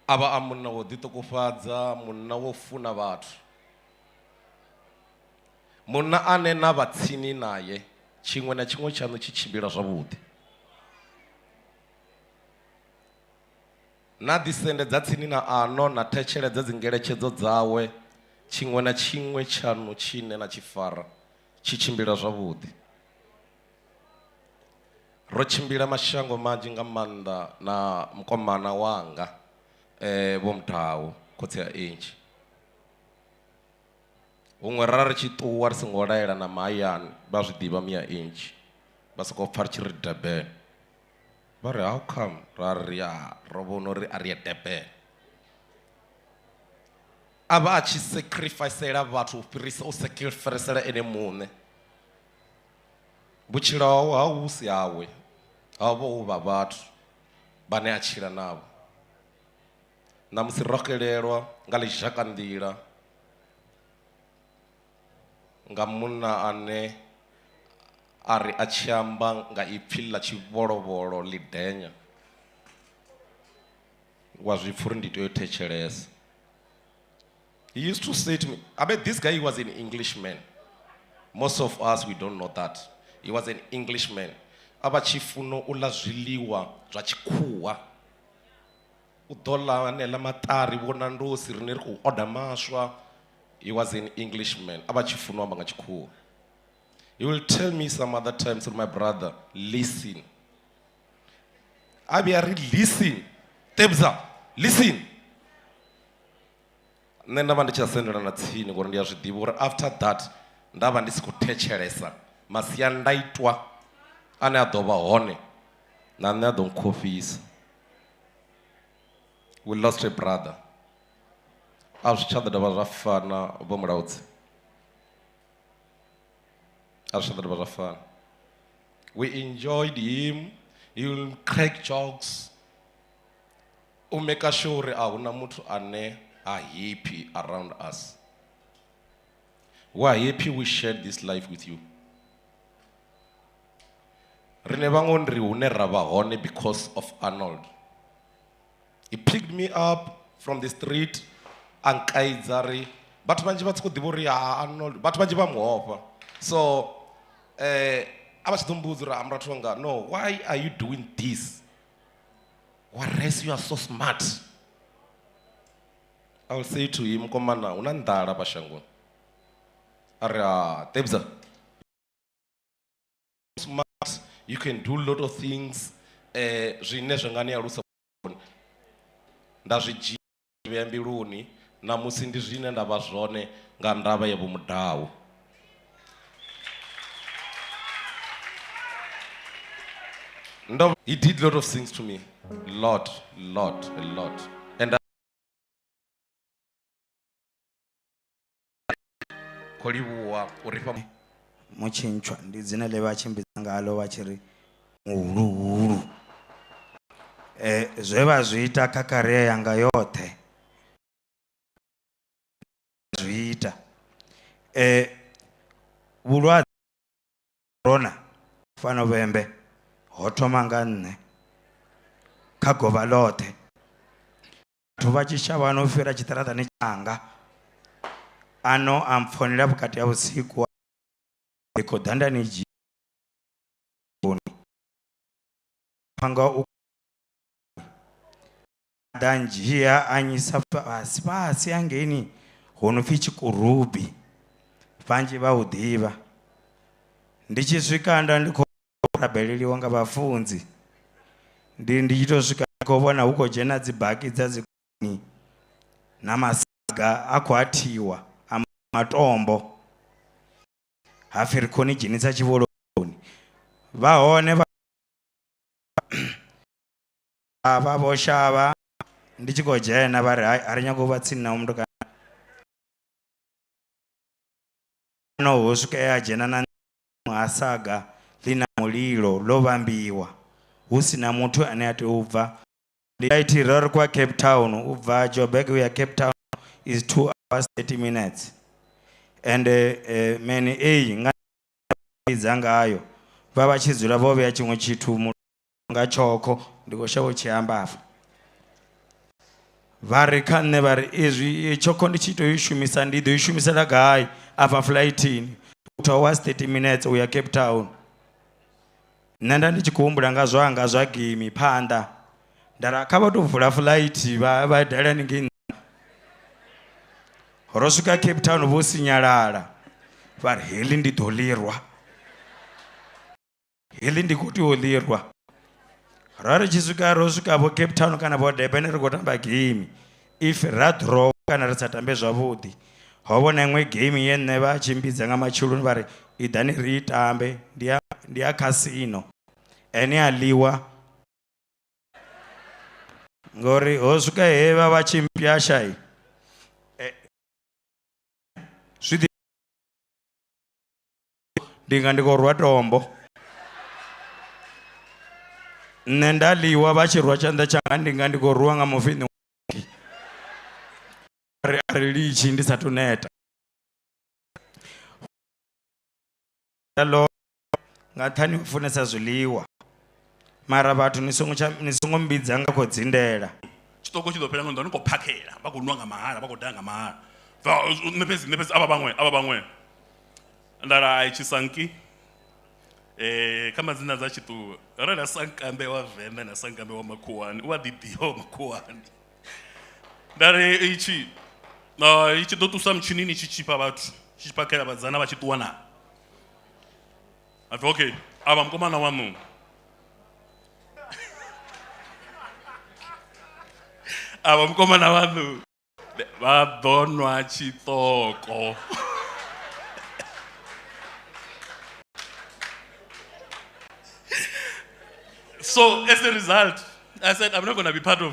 A vha a munna wo ḓiṱukufhadza, munna wo funa vhathu. Munna ane na vha tsini naye tshiṅwe na tshiṅwe tshaṋu tshi tshimbila zwavhuḓi. Na ḓisendedza tsini na ano na thetsheledza dzingeletshedzo dzawe tshiṅwe na tshiṅwe tshaṋu tshine na tshi fara tshi tshimbila zwavhuḓi. Ro tshimbila mashango manzhi nga maanḓa na mukomana wanga eh vho Mudau khotsi a Angie. Huṅwe ra ri tshi ṱuwa ri songo laela na mahayani vha zwi ḓivha miya Angie vha soko pfha ri tshi ri Durban. Vha ri how come ra ri ya ro vhona uri a ri ye Durban. A vha a tshi sacrificela vhathu u fhirisa u sacrificela ene muṋe. Vhutshilo hawe ha vhu si hawe, ho vha hu vha vhathu vhane a tshila navho. Ṋamusi ro xelelwa nga ḽizhakanḓila nga munna ane a ri a tshi amba nga ipfi ḽa tshivholovholo ḽidenya wa zwi pfha uri ndi tea u thetshelesa. He used to say to me, I bet this guy was an Englishman. Most of us, we don't know that. He was an Englishman. A vha tshi funa u ḽa zwiḽiwa zwa tshikhuwa. U ḓo ḽa haneaḽa maṱari vho Nandosi riṋe ri khou order maswa. He was an Englishman. A vha tshi funa u amba nga tshikhuwa. He will tell me some other times, my brother, listen. A vhuya ri listen. Tebza, listen. Nṋe nda vha ndi tshi sendela na tsini ngori ndi a zwi ḓivha uri after that nda vha ndi si khou thetshelesa masiandaitwa ane a ḓo vha hone na nṋe a ḓo nkhofhisa. We lost a brother. A zwi tsha ḓo dovha zwa fana vho Mulaudzi. A zwi tsha ḓo dovha zwa fana. We enjoyed him. He will crack jokes. U make sure uri a huna muthu ane a happy around us. We are happy we shared this life with you. Rine vhaṅwe ri hune ra vha hone because of Arnold. He picked me up from the street a nkaidza ri vhathu vhanzhi vha tshi khou ḓivha uri ha Arnold vhathu vhanzhi vha mu ofha. So a vha tshi ḓo mbudza uri murathu wanga no why are you doing this? Whereas you are so smart. I will say to him, Komana, hu na nḓala fha shangoni. A ri, ah, Tebza, smart, you can do a lot of things, zwine zwa nga ni alusa. Nda zwi dzhia vhea mbiluni, ṋamusi ndi zwine nda vha zwone nga ndavha ya Vho Mudau. Ndo, he did a lot of things to me. Lot, lot, a lot. And I khou livhuwa uri fha Mutshintshwa ndi dzina ḽe vha tshimbidza ngalo vha tshi ri muhuluhulu. Zwe vha zwi ita kha career yanga yoṱhe zwi ita. Vhulwadze corona fhano Vhembe ho thoma nga nṋe kha govha ḽoṱhe. Vhathu vha tshi shavha no fhira tshiṱaraṱani tshanga ano a mpfonela vhukati ha vhusiku ndi khou ḓa nda ni dzhia panga u ḓa ndzhia a nyisa fhasi fhasi hangeini ho no pfi Tshikurubi vhanzhi vha u ḓivha. Ndi tshi swika nda ndi khou rabeleliwa nga vhafunzi ndi tshi to swika ndi khou vhona hu khou dzhena dzi baki dza dzi khuni na masaga a khou athiwa a matombo hapfi ri khou ni dzhenisa tshivholoni. Vha hone vha vha vho shavha ndi tshi khou dzhena vha ri hai a ri nyagi u vha tsini na muthu kana no ho swika a dzhena na ha saga ḽi na mulilo ḽo vhambiwa hu si na muthu ane a tea u bva. Ndi IT ro ri kwa Cape Town u bva Joburg u ya Cape Town is 2 hours 30 minutes and man A nga vhidza ngayo vha vha tshi dzula vho vhea tshiṅwe tshithu nga tshokho ndi khou shavha u tshi amba afha. Vha ri kha nṋe vha ri izwi tshokho ndi tshi tou i shumisa ndi ḓo i shumisela gai afha flightini 2 hours 30 minutes u ya Cape Town. Nṋe nda ndi tshi khou humbula nga zwanga zwa gimi phanḓa nda ra kha vha tou vula flight vha dala haningei nṱha. Ro swika Cape Town vho sinyalala vha ri heḽi ndi ḓo ḽirwa, heḽi ndi khou tea u ḽirwa. Ra ri tshi swika ro swika vho Cape Town kana vho Durban ri khou tamba game if ra draw kana ri sa tambe zwavhuḓi ho vhona iṅwe game ye nṋe vha tshimbidza nga matsheloni vha ri iḓani ri i tambe ndi ya casino ene a ḽiwa ngori ho swika he vha vha tshi mpyasha zwi ḓi ndi nga ndi khou rwa tombo. Nṋe nda ḽiwa vha tshi rwa tshanḓa tshanga ndi nga ndi khou rwiwa nga mufhiṋi ri a ri litshi ndi sathu neta. Nga nṱhani u funesa zwiḽiwa mara vhathu ni songo tsha ni songo mbidza nga khou dzindela. Tshiṱoko tshi ḓo fhela nga ndo ni khou phakhela vha khou nwa nga mahala vha khou daha nga mahala. Nṋe fhedzi avha vhaṅwe nda ra ai tshisanki kha madzina dza tshiṱuwa arali a sankambe wa Venḓa na sankambe wa makhuwani u a ḓi ḓivha wa makhuwani. Nda ri itshi itshi ḓo ṱusa mutshinini tshi tshifha vhathu tshi phakhela vhadzana vha tshi ṱuwa na. Apfi okay avha mukomana waṋu avha mukomana waṋu vha ḓo nwa tshiṱoko. So as a result, I said I'm not going to be part of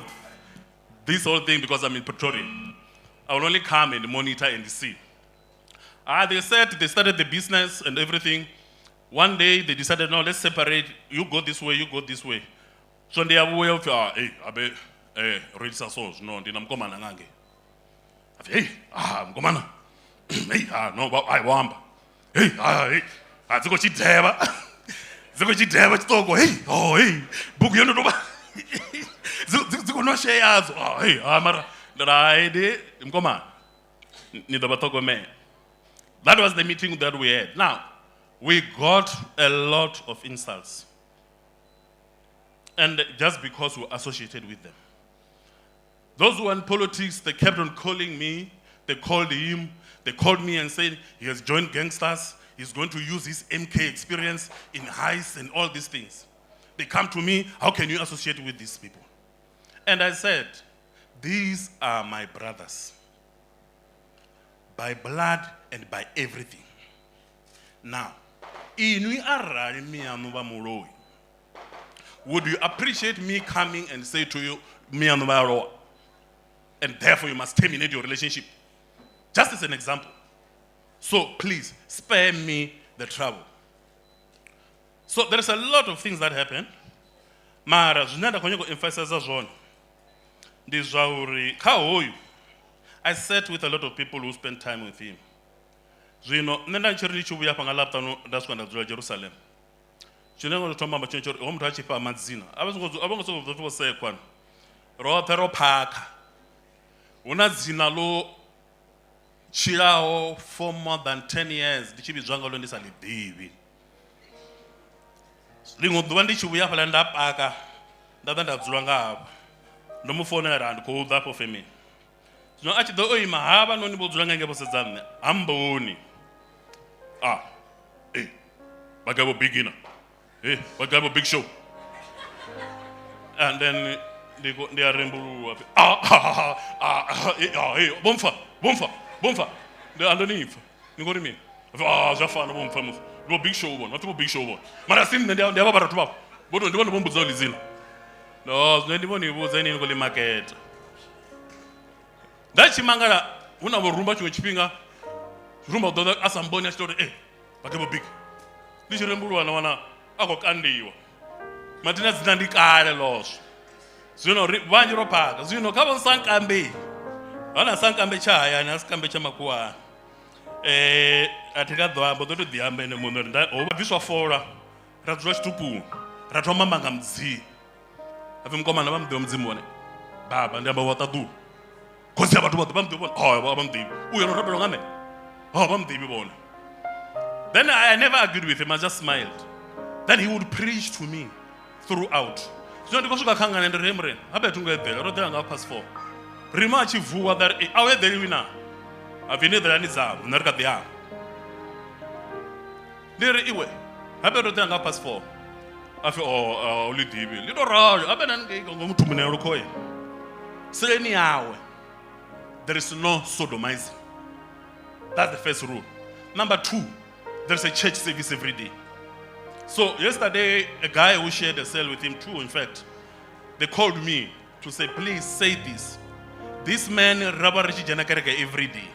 this whole thing because I'm in Pretoria. I will only come and monitor and see. They said they started the business and everything. One day they decided, no, let's separate. You go this way, you go this way. So they are way of, hey, abe, register source. No, ndi namkomana ngange. Hey, mkomana. Hey, no, I wamba. Hey, hey, ziko chideva. Ziko chideva chitoko. Hey, oh, hey, buku yono toba. Ziko no share yazo. Hey, mara, ndiraide mkomana. Ni doba toko me. That was the meeting that we had. Now, we got a lot of insults. And just because we were associated with them. Those who were in politics, they kept on calling me. They called him. They called me and said, he has joined gangsters. He's going to use his MK experience in heists and all these things. They come to me, how can you associate with these people? And I said, these are my brothers. By blood and by everything. Now, inwi arali mianu vha muloi, would you appreciate me coming and say to you, mianu vha lowa, and therefore you must terminate your relationship? Just as an example. So please, spare me the trouble. So there is a lot of things that happen. Mara, zwine nda khou nyaka u emphasize zwone, ndi zwa uri kha hoyu, I sat with a lot of people who spent time with him. Zwino, nṋe nda tshi ri ndi tshi vhuya hafha nga Ḽavhuṱanu nda swika nda dzula Jerusalem. Tshine ngo thoma amba tshone tsho uri hoyu muthu a tshi fha madzina, a vho ngo sokou pfi vho sekwa. Roṱhe ro phakha. Hu na dzina ḽo tshilaho for more than 10 years ndi tshi vhidzwa ngalo ndi sa ḽi ḓivhi. Ḽiṅwe ḓuvha ndi tshi vhuya hafhaḽa nda paka, nda ḓa nda dzula nga hafha. Ndo mu founela ndi khou ḓa afho femeni. Zwino a tshi ḓo o ima havha noni vho dzula nga ngei vho sedza nṋe, ha mmboni. Vha gai vho beginner? Hey, vha gai vho big show? And then ndi a rembuluwa. Hey, vho mpfa. Ndi ando ni pfa. Ni khou ri mini? Ah, zwa fana vho mpfa musi. Ndi vho Big Show vhona, vhathu vho Big Show vhona. Mara si nṋe ndi avha vhathu vhavho. Vho to ndi vhone vho mbudza ḽi dzina. No, zwino ndi vhone vhudza ine ni khou ḽi maketa. Nda tshi mangala hu na vho rumba tshiṅwe tshifhinga. Rumba u ḓo a sa mboni a tshi tou ri vhathu vho Big. Ndi tshi rembuluwa na wana a khou kandiwa. Mathina dzina ndi kale loswo. Zwino ri vhanzhi ro phaka. Zwino kha vho Sankambe. Hana Sankambe tsha hayani, a Sankambe tsha makhuwani. A thi nga ḓo amba, ḓo to ḓi amba ene muṋe uri nda ho bviswa fola ra dzula tshitupuni ra thoma amba nga Mudzimu. Hapfi mukomana vha muḓivha Mudzimu vhone. Baba ndi amba wa ṱaḓulu. Khosi ya vhathu vhoṱhe vha muḓivha vhone. Oh, vha muḓivhi. Uyo no rabelwa nga nṋe. Oh, vha muḓivhi vhone. Then I never agreed with him, I just smiled. Then he would preach to me throughout. Zwino ndi khou swika kha ngana ndi ri, hey murena, habe thi ngo eḓela, ro eḓela nga 4:30. Rima a tshi vuwa nda ri, a u eḓeliwi na? A pfi ni eḓelani dzaṋu, nṋe ri kha ḓi amba. Ndi ri iwe, habe ro eḓela nga 4:30. A pfi, oh, ḽi ḓivhi. Ḽi to ralo, habe na ngei nga muthu munelo khoye. Seleni yawe, there is no sodomizing. That's the first rule. Number 2, there's a church service every day. So yesterday, a guy who shared a cell with him too, in fact, they called me to say, please say this. This man, Rabba Rishi Janakareke, every day,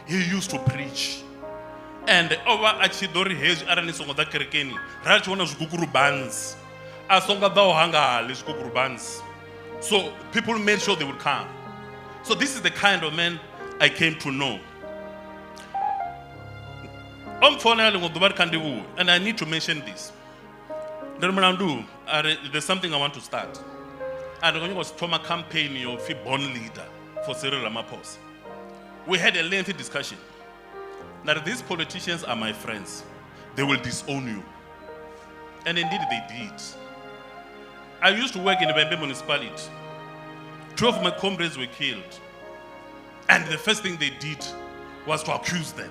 he used to preach. And over a tshi ḓo ri hezwi arali ni songo ḓa kerekeni, ra tshi vhona zwiguguru buns. A songo ḓa o hanga ḽi zwiguguru buns. So people made sure they would come. So this is the kind of man I came to know. O mpfonela ḽiṅwe ḓuvha ri kha ndi vhuye, and I need to mention this. Ndi ri mulandu, a ri, there's something I want to start. A ri khou nyanga u thoma campaign yo pfi Born Leader for Cyril Ramaphosa. We had a lengthy discussion. Now these politicians are my friends. They will disown you. And indeed they did. I used to work in the Vhembe municipality. 2 of my comrades were killed. And the first thing they did was to accuse them.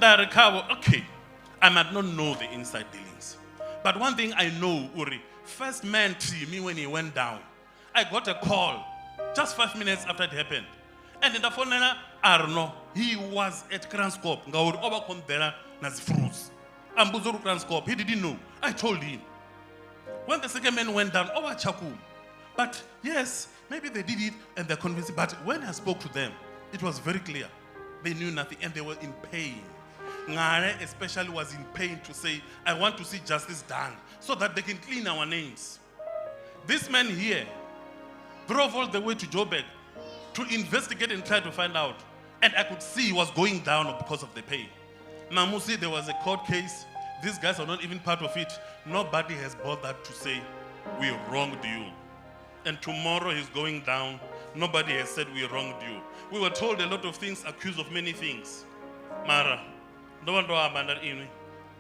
Okay, I might not know the inside dealings. But one thing I know, Uri, first man to me when he went down, I got a call just 5 minutes after it happened. And in the phone, Arno, he was at Kranskop. Ngauri oba kondela na fruits. Ambuzoru Kranskop, he didn't know. I told him. When the second man went down, oba chaku. But yes, maybe they did it and they're convinced. But when I spoke to them, it was very clear. They knew nothing and they were in pain. Ngare especially was in pain to say, I want to see justice done so that they can clean our names. This man here drove all the way to Joburg to investigate and try to find out. And I could see he was going down because of the pain. Namusi, there was a court case. These guys are not even part of it. Nobody has bothered to say, we wronged you. And tomorrow he's going down. Nobody has said we wronged you. We were told a lot of things, accused of many things. Mara, no one know about that.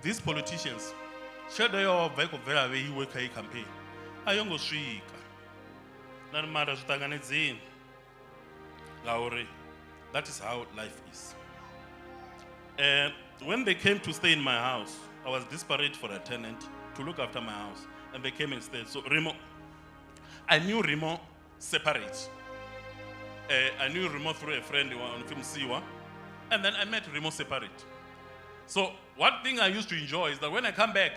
These politicians, tshelede yo bva i khou bvela vheiwe kha iyi campaign. A yo ngo swika. Nda ri mara zwi ṱanganedzeni. Ngauri that is how life is. When they came to stay in my house, I was desperate for a tenant to look after my house. And they came and stayed. So Remo, I knew Remo separate. I knew Remo through a friend on Film Siwa. And then I met Remo separate. So one thing I used to enjoy is that when I come back,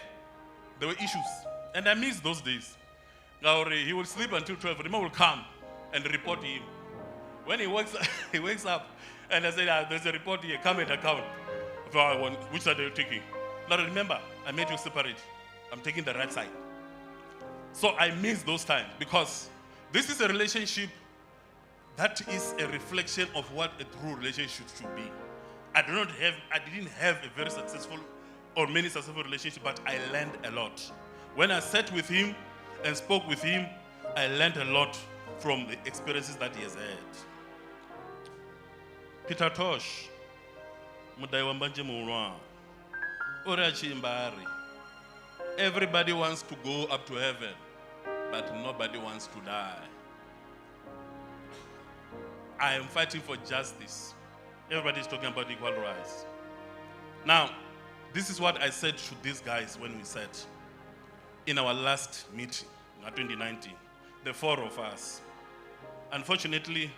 there were issues. And I miss those days. Ngauri, he will sleep until 12. Remo will come and report him. When he wakes, he wakes up and I say, there's a report here, come and account. Which side are you taking? Now remember, I made you separate. I'm taking the right side. So I miss those times because this is a relationship that is a reflection of what a true relationship should be. I didn't have a very successful or many successful relationships, but I learned a lot. When I sat with him and spoke with him, I learned a lot from the experiences that he has had. Peter Tosh, Mudai wa Mbanje Muhulwane, o ri a tshi imba a ri, everybody wants to go up to heaven, but nobody wants to die. I am fighting for justice. Everybody is talking about equal rights. Now, this is what I said to these guys when we sat in our last meeting in 2019, the four of us. Unfortunately,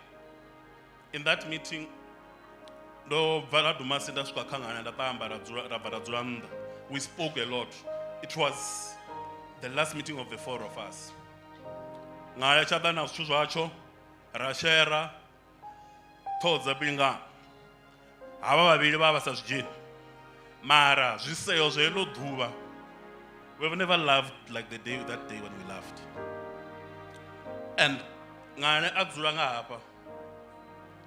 in that meeting, Ndo bva na Dumasi nda swika kha ngana nda ṱamba ra dzula ra bva ra dzula nnḓa. We spoke a lot. It was the last meeting of the four of us. Nga ya tsha ḓa na zwithu zwatsho ra shera ṱhoho dza pingana. Havha vhavhili vha vha sa zwi dzheni. Mara zwiseo zwa heḽo ḓuvha we've never loved like the day that day when we laughed. And ngane a dzula nga hafha.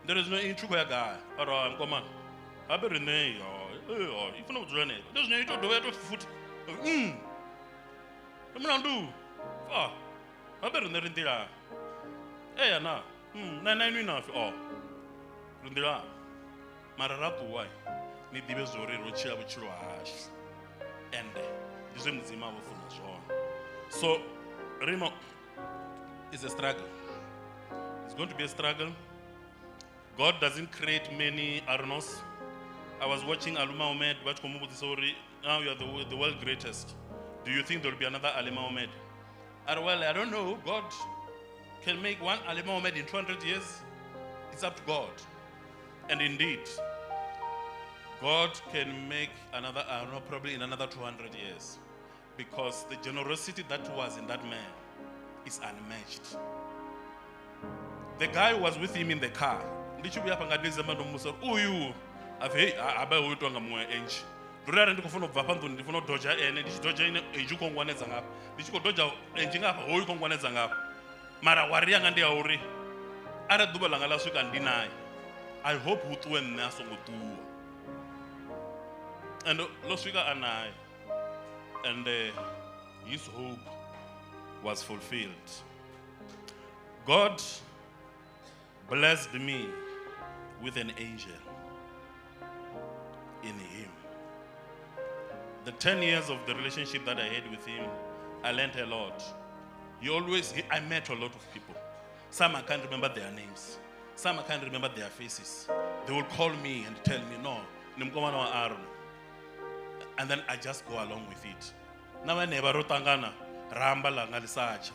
Ndi ri zwino i tshi khou ya gai? A ri hai mukomana. Habe riṋe i funa u dzula henefha. Ndi zwino i tou dovha ya tou futhi. Ndi mulandu. Ah. Habe riṋe ri nḓilani. Eya na. Na inwi na pfi oh. Ri nḓilani. Mara ra ṱuwa ni ḓivhe zwa uri ro tshila vhutshilo hashu. Ende ndi zwe Mudzimu a vho funa zwone. So Rimo is a struggle. It's going to be a struggle. God doesn't create many Arnos. I was watching Aluma Omed, vha tshi khou mu vhudzisa uri now you are the world greatest. Do you think there will be another Alima Omed? I well, I don't know. God can make one Alima Omed in 200 years. It's up to God. And indeed, God can make another Arno probably in another 200 years. Because the generosity that was in that man is unmatched. The guy who was with him in the car, ndi tshi vhuya hafha nga December ndo muvhudza uri uyu a pfi hei a vha u itwa nga muṅwe Angie. Ndi uri arali ndi khou funa u bva hafha nḓuni ndi funa u dodzha ene, ndi tshi dodzha ene Angie u khou ngwanedza ngafha, ndi tshi khou dodzha Angie ngafha hoyu u khou ngwanedza ngafha. Mara wari yanga ndi ya uri arali ḓuvha ḽanga ḽa swika ndi naye, I hope hu ṱuwe nṋe a songo ṱuwa. And ḽo swika a naye. And his hope was fulfilled. God blessed me with an angel in him. The 10 years of the relationship that I had with him, I learned a lot. I met a lot of people. Some I can't remember their names. Some I can't remember their faces. They will call me and tell me, no, ni mukomana wa Aaron. And then I just go along with it. Na vhane vha ro ṱangana, ra amba ḽanga ḽi sa tsha.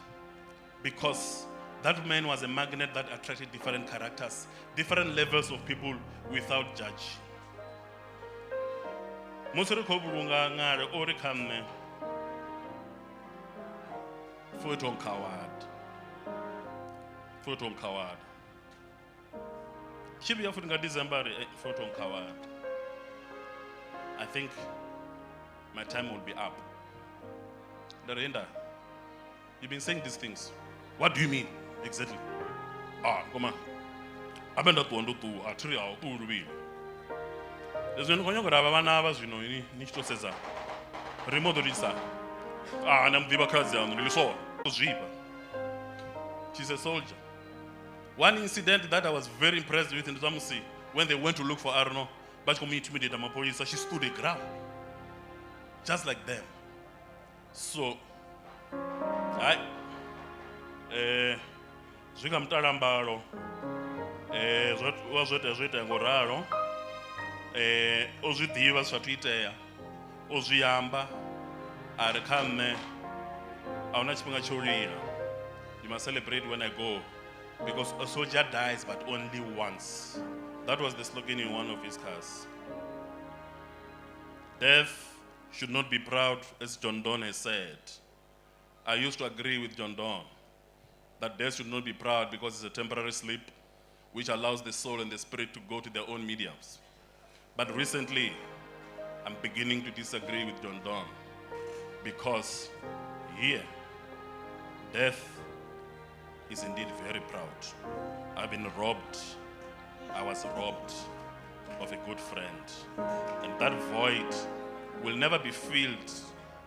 Because that man was a magnet that attracted different characters, different levels of people without judge. Musi ri khou vhulunga ṅale o ri kha nṋe, futhi o nkhawada. Futhi o nkhawada. Tshi vhuya futhi nga December ri, futhi o nkhawada. I think my time will be up. Ndarinda, you've been saying these things. What do you mean exactly? Come on. Abe nda ṱuwa ndo ṱuwa, a thi ri a u ṱuwi luvhili. Zwino ndi khou nyanga uri avha vhana avha zwino ini ni tshi to sedza ri mo ḓo lisa. Na muḓivha khaladzi aṋu ndi ḽiswola. O zwifha. She's a soldier. One incident that I was very impressed with ndi zwa musi when they went to look for Arno, vha tshi khou mu intimidate mapholisa, she stood her ground. Just like them. So, I zwi kha mutalambalo, zwa zwo itea zwo itea ngo ralo. O zwi ḓivha zwi sathu itea, o zwi amba, a ri kha nṋe a huna tshifhinga tsho lila. You must celebrate when I go, because a soldier dies but only once. That was the slogan in one of his cars. Death should not be proud, as John Donne has said. I used to agree with John Donne that death should not be proud because it's a temporary sleep which allows the soul and the spirit to go to their own mediums. But recently, I'm beginning to disagree with John Donne, because here, death is indeed very proud. I've been robbed. I was robbed of a good friend. And that void will never be filled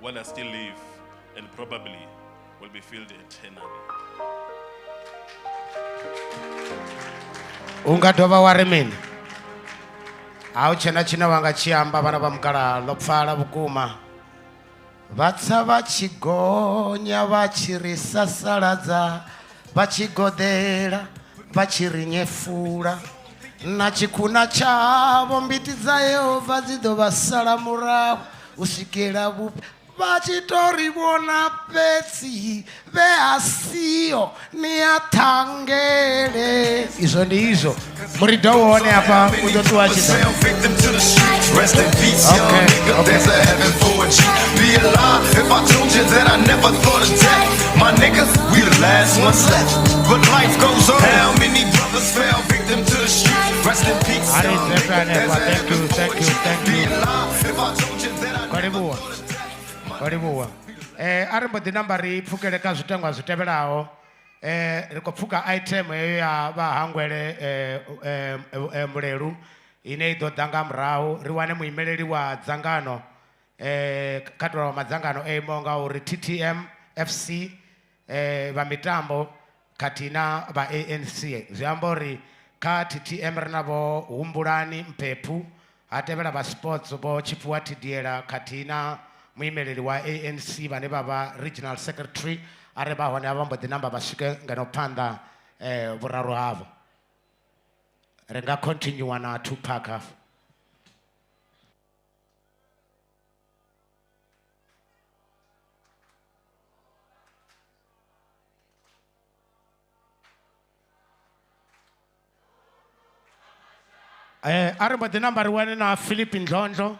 while I still live, and probably will be filled eternally. U nga dovha wa ri mini? A hu tshena tshine wa nga tshi amba vhana vha mukalaha ḽo pfala vhukuma. Vha tsa vha tshi gonya vha tshi ri sasaladza, vha tshi goḓela vha tshi ri nyefula. Na tshikhuna tshavho mbiti dza Yehova dzi ḓo vha sala murahu u swikela vhu Vha tshi to ri vhona fhedzi vhe a siho ni a ṱhangele. Izwo ndi izwo. Murido wone hafha u ḓo ṱuwa a tshi ḓa. Victim to the streets. Rest in peace, young Okay, nigga. okay. There's a heaven for a G. Be alive if I told you that I never thought of death. My niggas, we the last ones left. But life goes on. How many brothers fell victim to the streets? Rest in peace, A ri young bve nigga. hanefha. There's a Thank you, heaven for thank a you, G. thank Be you. alive if I told you that I Khou livhuwa. Khou livhuwa. A ri mbo ḓi namba ri pfukele kha zwitengwa zwi tevhelaho. Ri khou pfuka item heyo ya vha Hangwele Mulelu ine i ḓo ḓa nga murahu. Ri wane muimeleli wa dzangano kha tovha wa madzangano o imaho nga uri TTM FC vha mitambo khathihi na vha ANC. Zwi amba uri kha TTM ri na vho Humbulani Mphephu, ha tevhela vha sports vho Tshifhiwa Thidiela khathihi na muimeleli wa ANC vhane vha vha regional secretary are vha hone vha mbo ḓi namba vha swike ngeno phanḓa vhuraru havho. Ri nga continue na Tupac hafha. A ri mbo ḓi namba ri wane na Philip Ndlondlo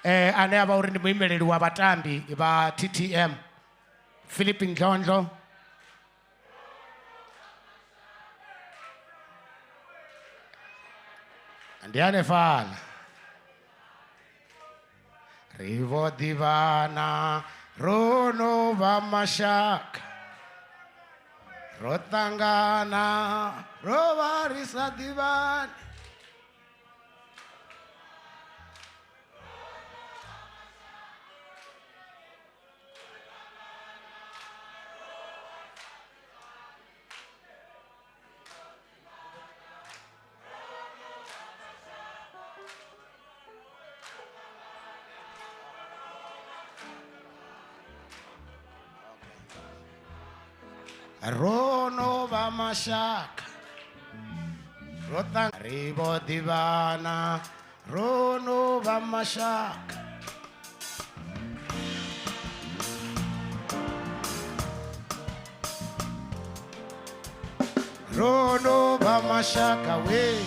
ane a vha uri ndi muimeleli wa vhatambi vha TTM. Philip Ndlondlo. Ndi hanefhaḽa. Ri vho ḓivhana ro no vha mashaka. Ro ṱangana ro vha ri sa ḓivhani. Ro no vha mashaka. Ro ṱang-, ri vho ḓivhana ro no vha mashaka. Ro no vha mashaka we.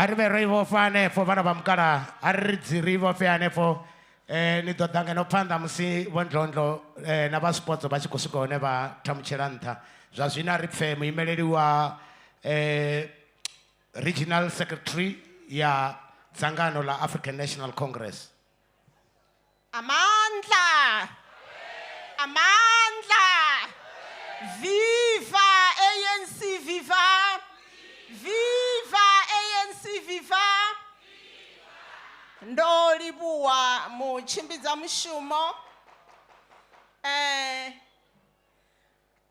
A ri vhe ro i vhofha hanefho vhana vha mukalaha, a ri ri dzi ri vhofhe hanefho. Ni ḓo ḓa ngeno phanḓa musi vho Ndlondlo na vha sports vha tshi khou swika hone vha thamutshela nṱha. Zwa zwino a ri pfe muimeleli wa regional secretary ya dzangano ḽa African National Congress. Amandla! Amandla! Viva ANC, viva! Viva ANC, viva! Ndo livhuwa mutshimbidza mushumo.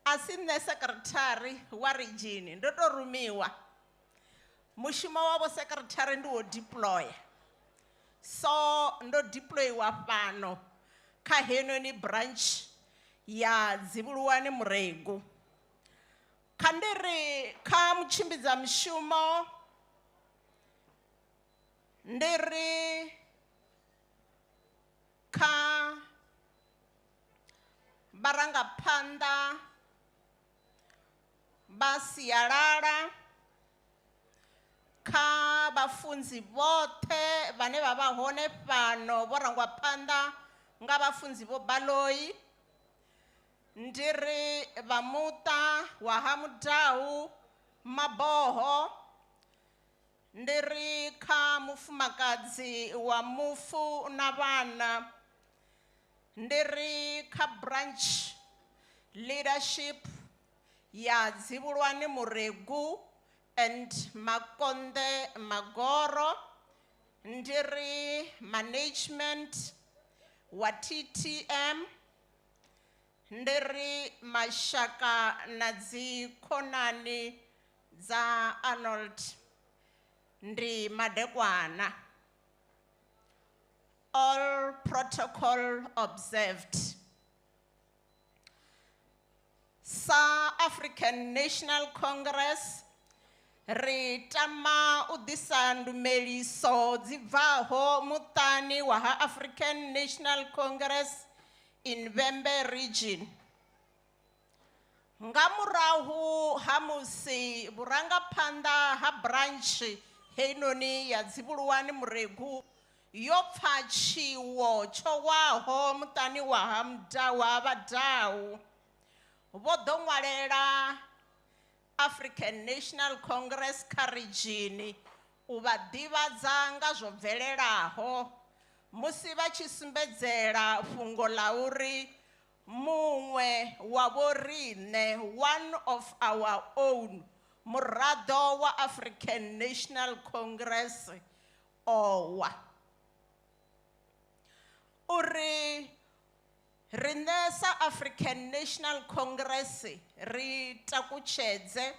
A si nṋe secretary wa region, ndo to rumiwa. Mushumo wa vho secretary ndi wo deploy. So ndo deployiwa fhano kha heinoni branch ya Dzivhuluwani Muregu. Kha ndi ri kha mutshimbidza mushumo ndi ri kha vharangaphanḓa vha sialala, kha vhafunzi vhoṱhe vhane vha vha hone fhano vho rangwa phanḓa nga vhafunzi vho Baloyi. Ndi ri vha muṱa wa ha Mudau Maboho, ndi ri kha mufumakadzi wa mufu na vhana, ndi ri kha branch leadership ya Dzivhuluwani Muregu and Makonde Magoro, ndi ri management wa TTM, ndi ri mashaka na dzikhonani dza Arnold ndi madekwana. All protocol observed. Sa African National Congress ri tama u ḓisa ndumeliso dzi bvaho muṱani wa ha African National Congress in Vhembe region. Nga murahu ha musi vhurangaphanḓa ha branch heinoni ya Dzivhuluwani Muregu yo pfa tshiwo tsho waho muṱani wa ha Mudau wa Vhadau, vho ḓo ṅwalela African National Congress kha region u vha ḓivhadza nga zwo bvelelaho musi vha tshi sumbedzela fhungo ḽa uri muṅwe wa vho riṋe, one of our own, muraḓo wa African National Congress owa. Uri riṋe sa African National Congress ri takutshedze,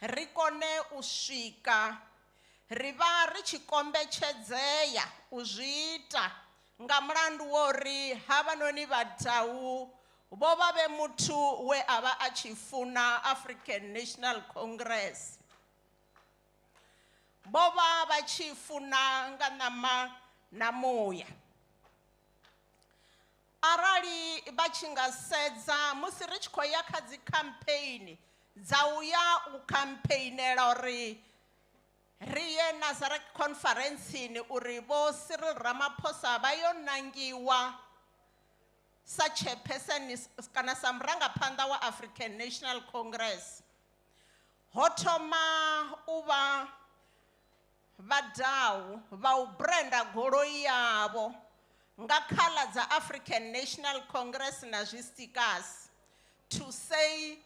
ri kone u swika, ri vha ri tshi kombetshedzea u zwi ita nga mulandu wo uri havhanoni Vhadau vho vha vhe muthu we a vha a tshi funa African National Congress. Vho vha vha tshi funa nga ṋama na muya. Arali vha tshi nga sedza musi ri tshi khou ya kha dzi campaign dza u ya u campaignela uri ri ye Nasrec conference-ini uri vho Cyril Ramaphosa vha yo nangiwa sa chairperson kana sa murangaphanḓa wa African National Congress, ho thoma u vha Vhadau vha u branda goloi yavho nga khala dza African National Congress na zwi stickers to say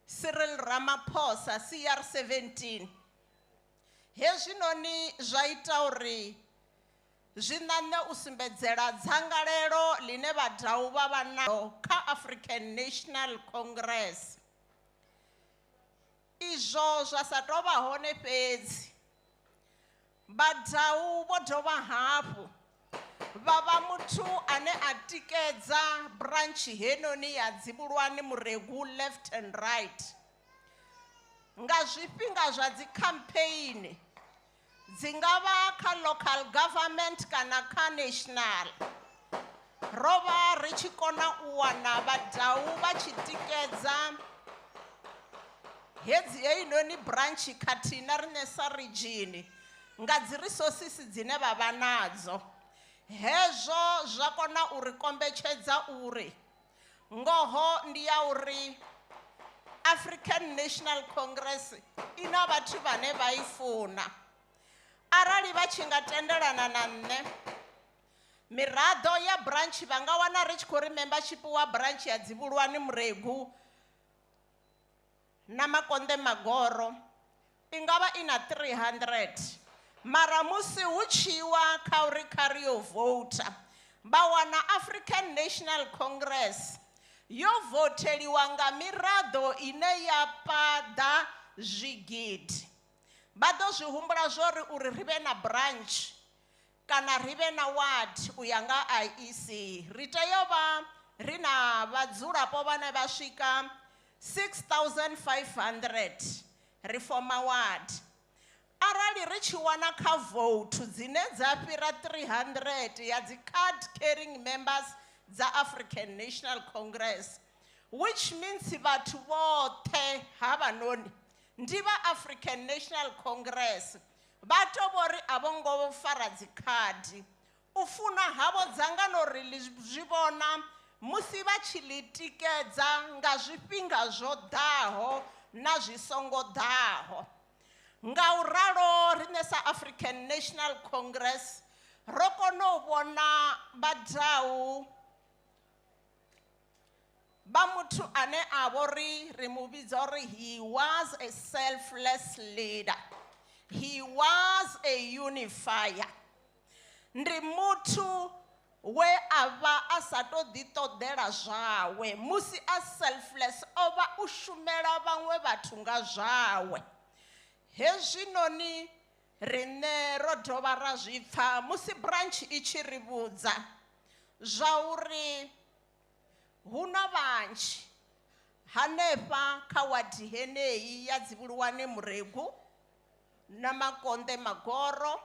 Cyril Ramaphosa CR17. Hezwinoni zwa ita uri zwi ṋaṋe u sumbedzela dzangalelo ḽine Vhadau vha vha naḽo kha African National Congress. Izwo zwa sa tou vha hone fhedzi, Vhadau vho dovha hafhu vha vha muthu ane a tikedza branch henoni ya Dzivhuluwani Muregu left and right. Nga zwifhinga zwa dzi campaign dzi nga vha kha local government kana kha national, ro vha ri tshi kona u wana Vhadau vha tshi tikedza hedzi heinoni branch khathihi na riṋe sa region nga dzi resources dzine vha vha nadzo. Hezwo zwa kona uri kombetshedza uri ngoho ndi ya uri African National Congress ina vhathu vhane vha i funa. Arali vha tshi nga tendelana na nṋe, miraḓo ya branch vha nga wana ri tshi khou ri membership wa branch ya Dzivhuluwani Muregu na Makonde Magoro i nga vha i na 300. Mara musi hu tshiwa kha uri kha ri yo vouta, vha wana African National Congress yo votheliwa nga miraḓo ine ya paḓa zwigidi. Vha ḓo zwi humbula zwori uri ri vhe na branch kana ri vhe na ward u ya nga IEC. Ri tea u vha ri na vhadzulapo vhane vha swika 6500 ri forma ward. Arali ri tshi wana kha vote dzine dza fhira 300 ya dzi card carrying members dza African National Congress, which means vhathu vhoṱhe havhanoni ndi vha African National Congress, vha to vhori a vho ngo fara dzi khadi. U funa havho dzangano ri ḽi zwi vhona musi vha tshi ḽi tikedza nga zwifhinga zwo ḓaho na zwi songo ḓaho. Ngauralo riṋe sa African National Congress ro kona u vhona Vhadau vha muthu ane a vho ri mu vhidza uri he was a selfless leader, he was a unifier. Ndi muthu we a vha a sa to ḓi ṱoḓela zwawe, musi a selfless o vha u shumela vhaṅwe vhathu nga zwawe. Hezwinoni riṋe ro dovha ra zwi pfa musi branch i tshi ri vhudza zwa uri hu na vhanzhi hanefha kha wadi heneyi ya Dzivhuluwane Muregu na Makonde Magoro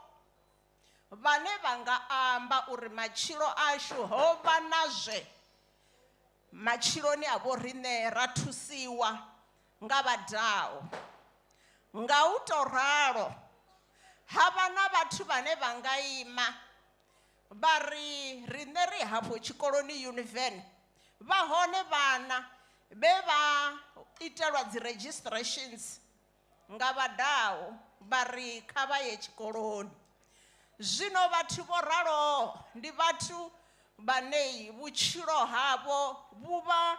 vhane vha nga amba uri matshilo ashu ho vha na zwe matshiloni a vho riṋe ra thusiwa nga vhadau. Nga u to ralo ha vha na vhathu vhane vha nga ima vha ri riṋe ri hafho tshikoloni Univen, vha hone vhana vhe vha itelwa dzi registrations nga vhadau vha ri kha vha ye tshikoloni. Zwino vhathu vho raloho ndi vhathu vhane vhutshilo havho vhu vha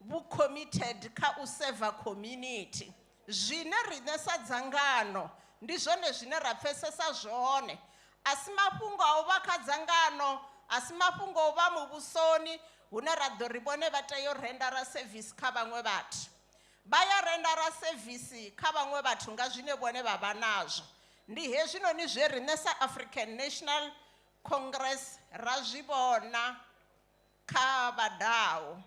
vhu committed kha u serve community. Zwine riṋe sa dzangano ndi zwone zwine ra pfesesa zwone. A si mafhungo a u vha kha dzangano, a si mafhungo a u vha muvhusoni hune ra ḓo ri vhone vha tea u rendara service kha vhaṅwe vhathu. Vha ya rendara service kha vhaṅwe vhathu nga zwine vhone vha vha nazwo. Ndi hezwinoni zwe riṋe sa African National Congress ra zwi vhona kha vhadau.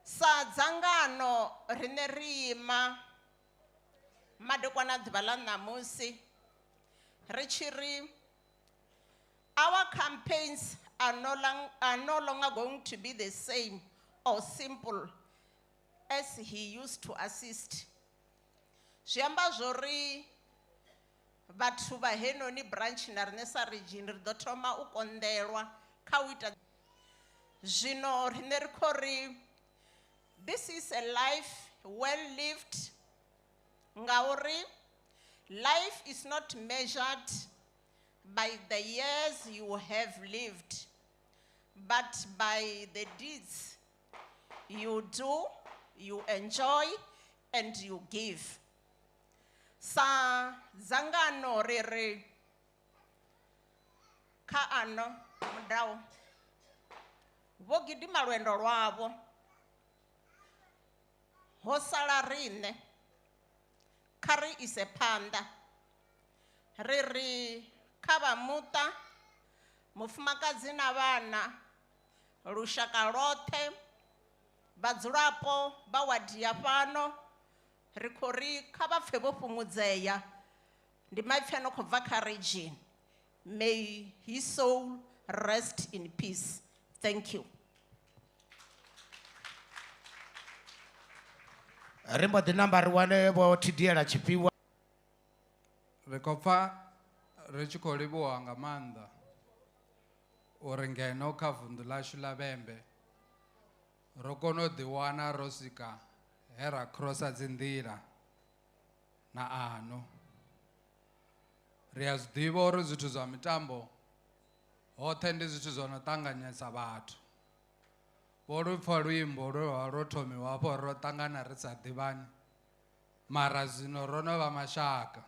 Sa dzangano riṋe ri ima madekwana ḓuvha ḽa ṋamusi ri tshi ri our campaigns are no longer going to be the same or simple as he used to assist. Zwi amba zwori vhathu vha henoni branch na riṋe sa region ri ḓo thoma u konḓelwa kha u ita. Zwino riṋe ri khou ri this is a life well lived, ngauri life is not measured by the years you have lived, but by the deeds you do, you enjoy, and you give. Sa dzangano ri ri kha ano mudau vho gidima lwendo lwavho, ho sala riṋe, kha ri ise phanḓa. Ri ri kha vha muṱa, mufumakadzi na vhana, lushaka lwoṱhe, vhadzulapo vha wadi ya fhano, ri khou ri kha vha pfe vho fhungudzea. Ndi maipfi ano khou bva kha region. May his soul rest in peace. Thank you. Ri mbo ḓi namba ri wane vho thidiela tshifhiwa. Ri khou pfa ri tshi khou livhuwa nga maanḓa uri ngeno kha vunḓu ḽashu ḽa Vhembe ro kona u ḓiwana ro swika he ra crossa dzi nḓila na ano. Ri a zwi ḓivha uri zwithu zwa mitambo hoṱhe ndi zwithu zwo no ṱanganyisa vhathu. Vho lu pfa luimbo lwe lwa lwo thomiwa hafho ro ṱangana ri sa ḓivhani, mara zwino ro no vha mashaka.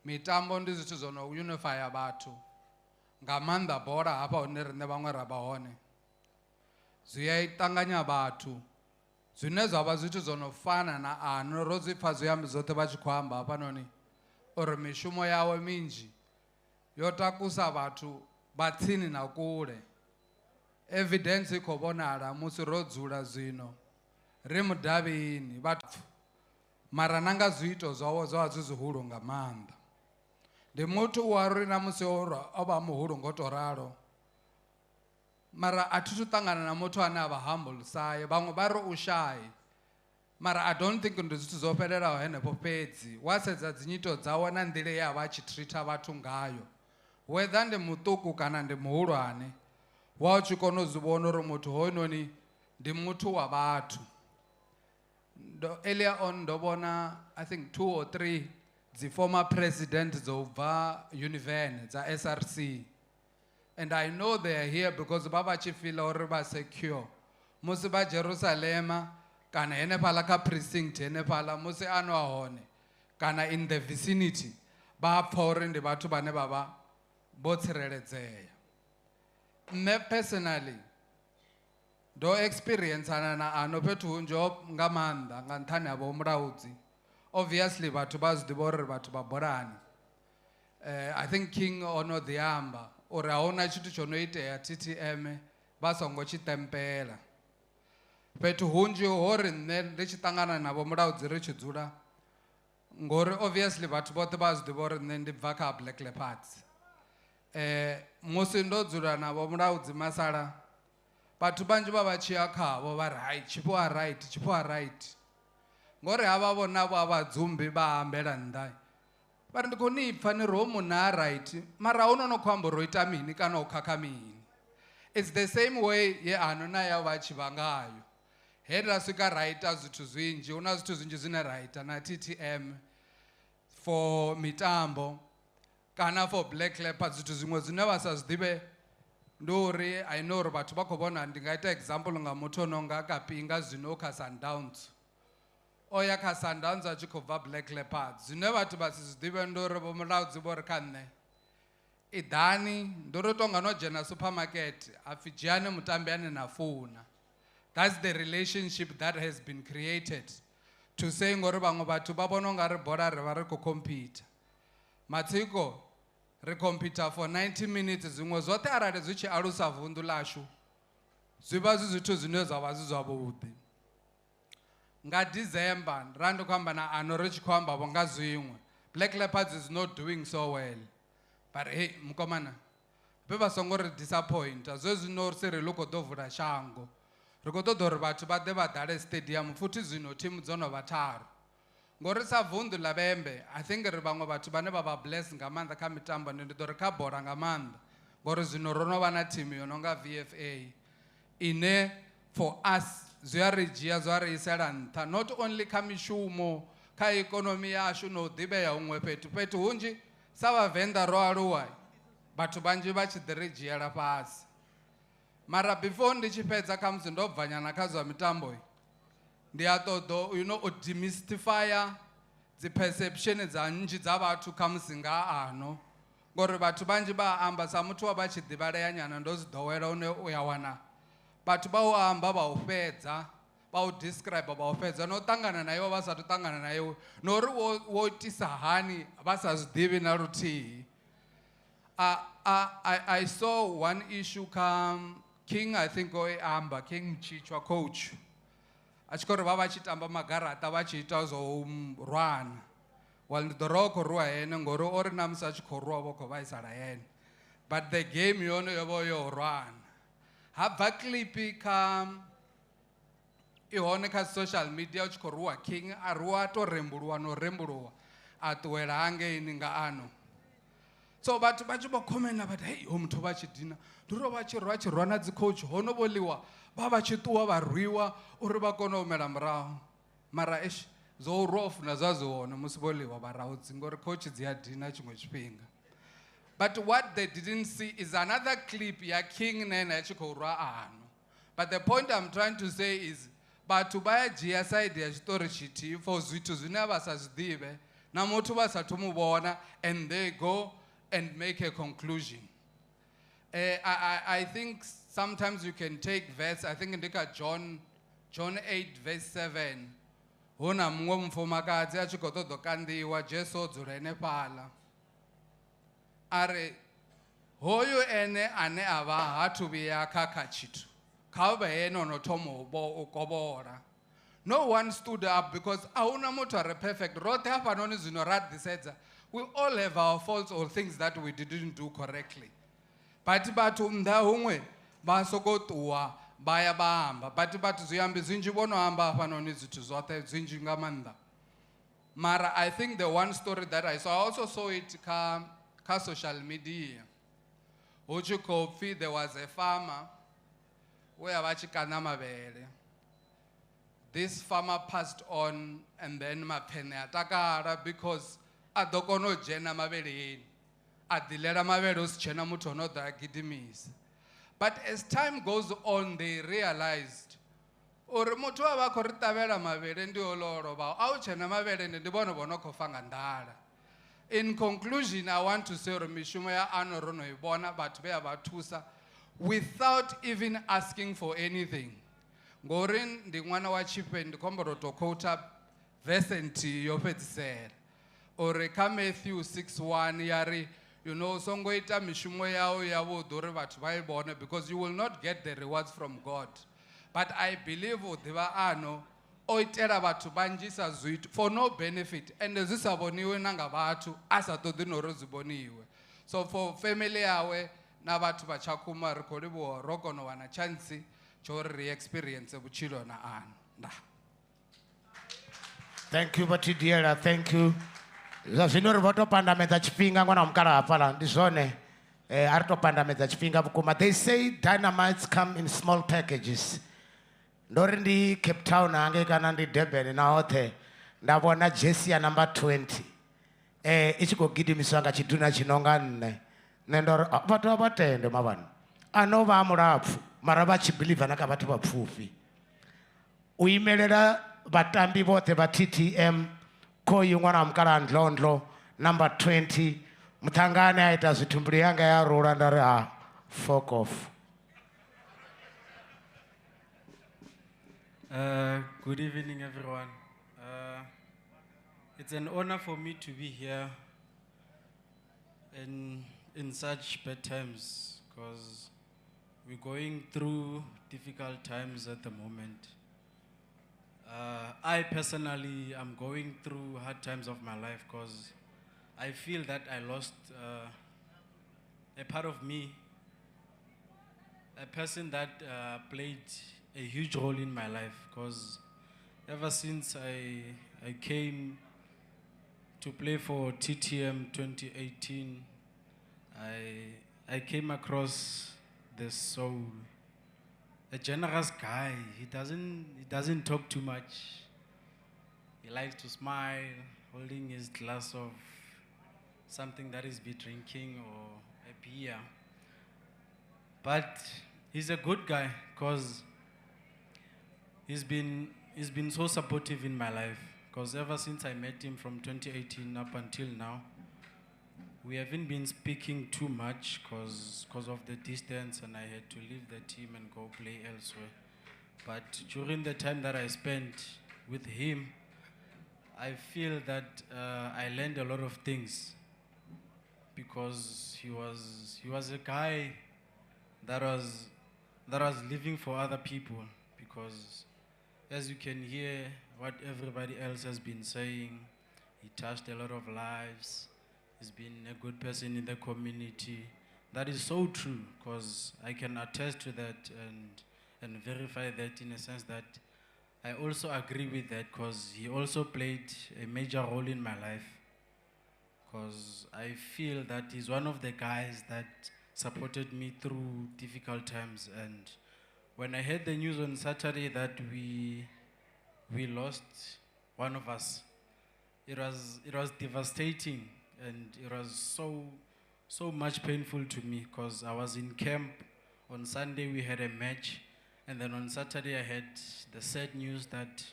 Mitambo ndi zwithu zwo no unifya vhathu, nga maanḓa bola hafha hune riṋe vhaṅwe ra vha hone. Zwi a ṱanganya vhathu, zwine zwa vha zwithu zwo no fana na ano. Ro zwi pfa zwiambi zwoṱhe vha tshi khou amba hafhanoni uri mishumo yawe minzhi yo takusa vhathu vha tsini na kule. Evidence i khou vhonala musi ro dzula zwino ri mudavhini vhathu, mara na nga zwiito zwawe zwa zwi zwihulu nga maanḓa. Ndi muthu wa ri na musi o vha muhulu ngo to ralo, mara a thi thu ṱangana na muthu ane a vha humble saye. Vhaṅwe vha ri u shy, mara I don't think ndi zwithu zwo fhelelaho henefho fhedzi. Wa sedza dzi nyito dzawe na nḓila ye a vha a tshi treata vhathu ngayo, whether ndi muṱuku kana ndi muhulwane, wa u tshi kona u zwi vhona uri muthu hoyunoni ndi muthu wa vhathu. Earlier on ndo vhona I think 2 or 3 dzi former president dzo bva Univen dza SRC, and I know they are here because vha vha tshi feel uri vha secure musi vha Jerusalema kana henefhaḽa kha precinct henefhaḽa musi ano a hone kana in the vicinity, vha pfa uri ndi vhathu vhane vha vha vho tsireledzea. Nṋe personally ndo experienceana na ano fhethu hunzhi nga maanḓa nga nṱhani ha vho mulaudzi. Obviously vhathu vha zwi ḓivha uri vhathu vha bolani. I think King ono ḓi amba uri a huna tshithu tsho no itea TTM vha songo tshi tempela. Fhethu hunzhi ho ri nṋe ndi tshi ṱangana navho mulaudzi ri tshi dzula, ngori obviously vhathu vhoṱhe vha zwi ḓivha uri nṋe ndi bva kha Black Leopards. Musi ndo dzula navho mulaudzi masala, vhathu vhanzhi vha vha tshi ya khavho vha ri hai tshifhiwa right, tshifhiwa right. Ngori havha vhona vho a vha dzumbi vha ambela nnḓa. Vha ri ndi khou ni pfa ni ri ho munna a right, mara hu no khou amba uri o ita mini kana o khakha mini. It's the same way ye ano na ya vha tshi vha ngayo. He ra swika ra ita zwithu zwinzhi, hu na zwithu zwinzhi zwine ra ita na TTM for mitambo kana for Black Leopards, zwithu zwiṅwe zwine vha sa zwi ḓivhe ndi uri I know uri vhathu vha khou vhona, ndi nga ita example nga muthu o no nga Kapinga zwino kha Sundowns. O ya kha Sundowns a tshi khou bva Black Leopards. Zwine vhathu vha si zwi ḓivhe ndi uri vho mulaudzi vho ri kha nṋe, iḓani, ndi uri tonga no dzhena supermarket, ha pfi dzhiani mutambi ane na funa. That's the relationship that has been created. To say ngori vhaṅwe vhathu vha vhona ungari bola ri vha ri khou compete. Matsiko, ri compete for 90 minutes, zwiṅwe zwoṱhe arali zwi tshi alusa vunḓu ḽashu, zwi vha zwi zwithu zwine zwa vha zwi zwavhuḓi. Nga December, ra ndi khou amba na ano ri tshi khou amba vho nga zwiṅwe. Black Leopards is not doing so well. But hey, mukomana, vhe vha songo ri disappointa, zwezwino ri se ri khou ḓo vula shango. Ri khou ṱoḓa uri vhathu vha ḓe vha ḓale stadium futhi zwino thimu dzo no vha tharu. Ngori sa vunḓu ḽa Vhembe, I think ri vhaṅwe vhathu vhane vha vha blessed nga maanḓa kha mitambo, ndi ḓo ri kha bola nga maanḓa. Ngori zwino ro no vha na thimu yo no nga VFA, ine for us zwi a ri dzhia zwa ri isela nṱha, not only kha mishumo, kha ikonomi yashu no ḓivhea huṅwe fhethu. Fhethu hunzhi sa Vhavenḓa ro aluwa, vhathu vhanzhi vha tshi ḓi ri dzhiela fhasi. Mara before ndi tshi fhedza kha musi ndo bvanyana kha zwa mitambo, ndi a ṱoḓa, you know, u demystify dzi perception dza nnzhi dza vhathu kha musi nga ano. Ngori vhathu vhanzhi vha amba sa muthu wa vha tshi ḓivhalea nyana ndo zwi ḓowela une u ya wana vhathu vha u amba vha u fhedza, vha u describe vha u fhedza, no ṱangana na iwe vha sathu ṱangana na iwe, no uri wo itisa hani vha sa zwi ḓivhi na luthihi. I saw one issue kha King, I think o amba, King Mchichwa coach. A tshi khou ri vha vha tshi tamba magaraṱa vha tshi ita zwo u rwana. Well, ndi ḓo ri o khou rwa ene ngori o ri na musi a tshi khou rwa vho khou vhaisala ene. But the game yone yo vha yo rwana. Ha bva clip kha i hone kha social media u tshi khou rwa King, a rwa to rembuluwa no rembuluwa a ṱuwela hangeini nga ano. So vhathu vha tshi vho commenta vha ri, hey, ho muthu vha tshi dina. Ndi uri vha tshi rwa, tshi rwa na dzi coach, ho no vho ḽiwa, vha vha tshi ṱuwa vha rwiwa uri vha kone u humela murahu. Mara eish, zwo u rwa u funa zwa zwi hone musi vho ḽiwa vha raho dzi, ngori coach dzi a dina tshiṅwe tshifhinga. But what they didn't see is another clip ya King na ene a tshi khou rwa ano. But the point I'm trying to say is, vhathu vha ya dzhia side ya tshiṱori tshithihi for zwithu zwine vha sa zwi ḓivhe, na muthu vha sathu mu vhona, and they go and make a conclusion. I think sometimes you can take verse, I think ndika John 8 verse 7. Huna muṅwe mufumakadzi a tshi khou ṱoḓa u kanḓiwa, Jesu o dzula henefhaḽa. A ri, hoyu ene ane a vha ha thu vhuya kha tshithu, kha vhe ene o no thoma u u kovhola. No one stood up because a huna muthu a re perfect. Roṱhe hafhanoni zwino ra ḓisedza, we all have our faults or things that we didn't do correctly. But vhathu nnḓa huṅwe vha sokou ṱuwa vha ya vha amba. But vhathu zwiambi zwinzhi vho no amba hafhanoni zwithu zwoṱhe zwinzhi nga maanḓa. Mara I think the one story that I saw, I also saw it kha social media. Hu tshi khou pfi there was a farmer we a vha tshi kaṋa mavhele. This farmer passed on and then mapfene a takala because a ḓo kona u dzhena mavheleni. A ḓilela mavhele hu si tshena muthu ono ḓo a gidimisa. But as time goes on, they realized uri muthu a vha khou ri ṱavhela mavhele ndi o lovhaho, a u tshena mavheleni ndi vhone vho no khou fa nga nḓala. In conclusion, I want to say uri mishumo ya ano ro no i vhona, vhathu vhe a vha thusa without even asking for anything. Ngori ndi ṅwana wa tshifhe, ndi khou humbela u tou quota Verse nthihi yo fhedzisela uri kha Matthew 6:1 ya ri, you know, songo ita mishumo yau yavhuḓi uri vhathu vha i vhone, because you will not get the rewards from God. But I believe u ḓivha ano o itela vhathu vhanzhisa zwithu for no benefit, ende zwi sa vhoniwe na nga vhathu, a sa ṱoḓi na uri zwi vhoniwe. So for family yawe na vhathu vha Tshakhuma, ri khou livhuwa ro kona u wana chance tsho uri ri experience vhutshilo na ano. Nda. Thank you, Vho Thidiela, thank you. Zwa zwino ri vho to pandamedza tshifhinga ṅwana wa mukalaha hafhaḽa, ndi zwone. A ri to pandamedza tshifhinga vhukuma. They say dynamites come in small packages. Ndo ri ndi Cape Town hangei kana ndi Durban na hoṱhe, nda vhona jersey ya number 20 i tshi khou gidimiswa nga tshiduna tshi no nga nṋe. Nṋe ndo ri, ah, vhathu vha vha tende mavhana ano vha mulapfu, mara vha tshi believe na kha vhathu vha pfufhi. U imelela vhatambi vhoṱhe vha TTM, khoyu ṅwana wa mukalaha Ndlondlo number 20 muṱhangane a ita zwithu mbilu yanga ya rula, nda ri ha fuck off. Good evening, everyone. It's an honor for me to be here in such bad times, because we're going through difficult times at the moment. I personally am going through hard times of my life because I feel that I lost a part of me, a person that played a huge role in my life, because ever since I came to play for TTM 2018, I came across this soul, a generous guy. He doesn't talk too much. He likes to smile, holding his glass of something that is be drinking or a beer. But he's a good guy because he's been so supportive in my life. Because ever since I met him from 2018 up until now, we haven't been speaking too much because of the distance, and I had to leave the team and go play elsewhere. But during the time that I spent with him, I feel that I learned a lot of things, because he was a guy that was living for other people. Because as you can hear what everybody else has been saying, he touched a lot of lives. He's been a good person in the community. That is so true, because I can attest to that and verify that, in a sense that I also agree with that, because he also played a major role in my life. Because I feel that he's one of the guys that supported me through difficult times. And when I heard the news on Saturday that we lost one of us, it was devastating, and it was so much painful to me, because I was in camp. On Sunday we had a match, and then on Saturday I had the sad news that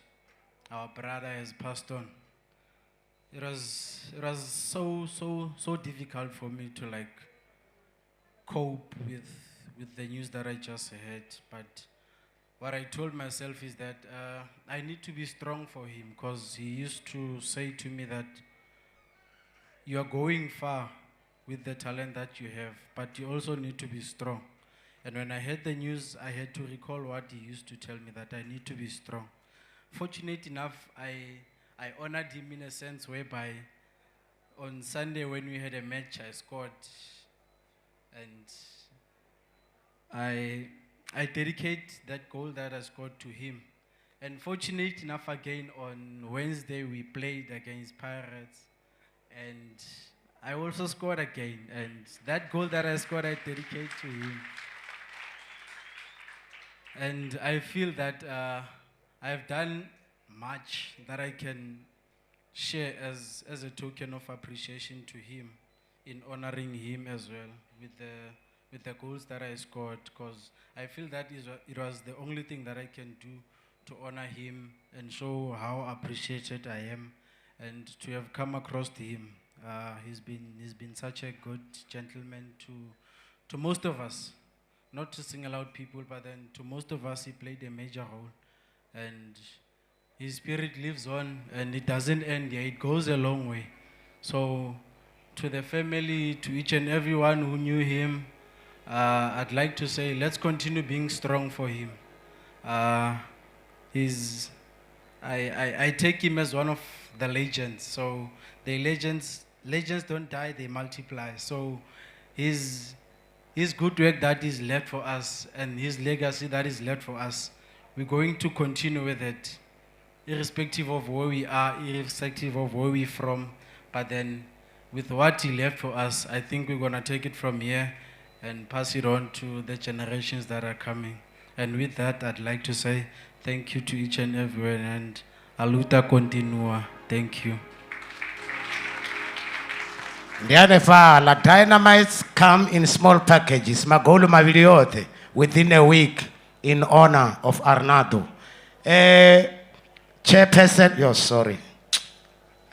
our brother has passed on. It was so, so, so difficult for me to cope with the news that I just heard. But what I told myself is that I need to be strong for him, because he used to say to me that you are going far with the talent that you have, but you also need to be strong. And when I heard the news, I had to recall what he used to tell me, that I need to be strong. Fortunate enough, I honored him in a sense whereby on Sunday when we had a match, I scored. And I dedicate that goal that I scored to him. And fortunate enough, again, on Wednesday, we played against Pirates. And I also scored again. And that goal that I scored, I dedicate to him. And I feel that I've done much that I can share as a token of appreciation to him, in honoring him as well with the goals that I scored, because I feel that it was the only thing that I can do to honor him and show how appreciated I am, and to have come across to him. He's been such a good gentleman to most of us. Not to single out people, but then to most of us, he played a major role. And His spirit lives on and it doesn't end here. It goes a long way. So to the family, to each and everyone who knew him, I'd like to say let's continue being strong for him. I take him as one of the legends. So the legends don't die, they multiply. So his good work that is left for us and his legacy that is left for us, we're going to continue with it, irrespective of where we are, irrespective of where we're from. But then with what he left for us, I think we're going to take it from here and pass it on to the generations that are coming. And with that, I'd like to say thank you to each and everyone, and a luta continua. Thank you. Ndi hanefhaḽa dynamites come in small packages, magolu mavhili oṱhe within a week in honor of Arnaldo. Chairperson, yo sorry.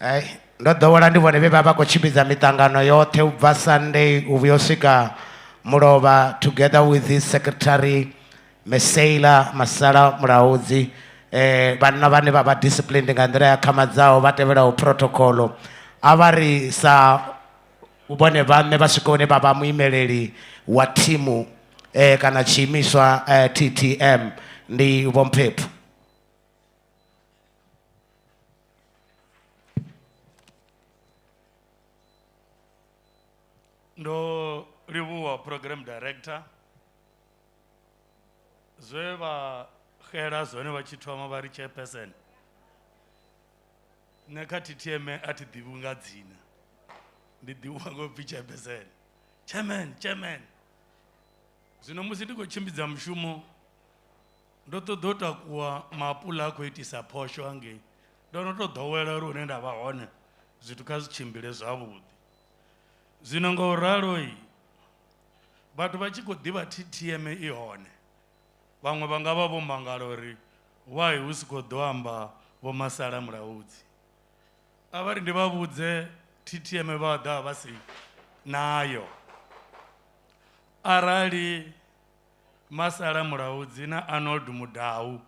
Ai, ndo ḓowela ndi vhone vhe vha vha khou tshimbidza miṱangano yoṱhe u bva Sunday u vhuya u swika mulovha together with his secretary Meseila Masala Mulaudzi, vhanna vhane vha vha disciplined nga nḓila ya khamadzaho vha tevhelaho protocol. A vha ri sa vhone vhaṋe vha swika hune vha vha muimeleli wa thimu kana tshiimiswa TTM ndi Vho Mphephu. Ndo livhuwa program director zwe vha xela zwone vha tshi thoma vha ri chairperson. Nṋe kha TTM a thi ḓivhi nga dzina, ndi ḓivhiwa ngo pfi chairperson, chairman, chairman. Zwino musi ndi khou tshimbidza mushumo ndo ṱoḓa u takuwa maapula a khou itisa phosho hangei, ndo no tou ḓowela uri hune nda vha hone zwithu kha zwi tshimbile zwavhuḓi. Zwino nga u ralo vhathu vha tshi khou ḓivha TTM i hone, vhaṅwe vha nga vha vho mangala uri why hu si khou ḓo amba Vho Masala Mulaudzi. A vha ri ndi vha vhudze TTM vha ḓa vha si nayo. Arali Masala Mulaudzi na Arnold Mudau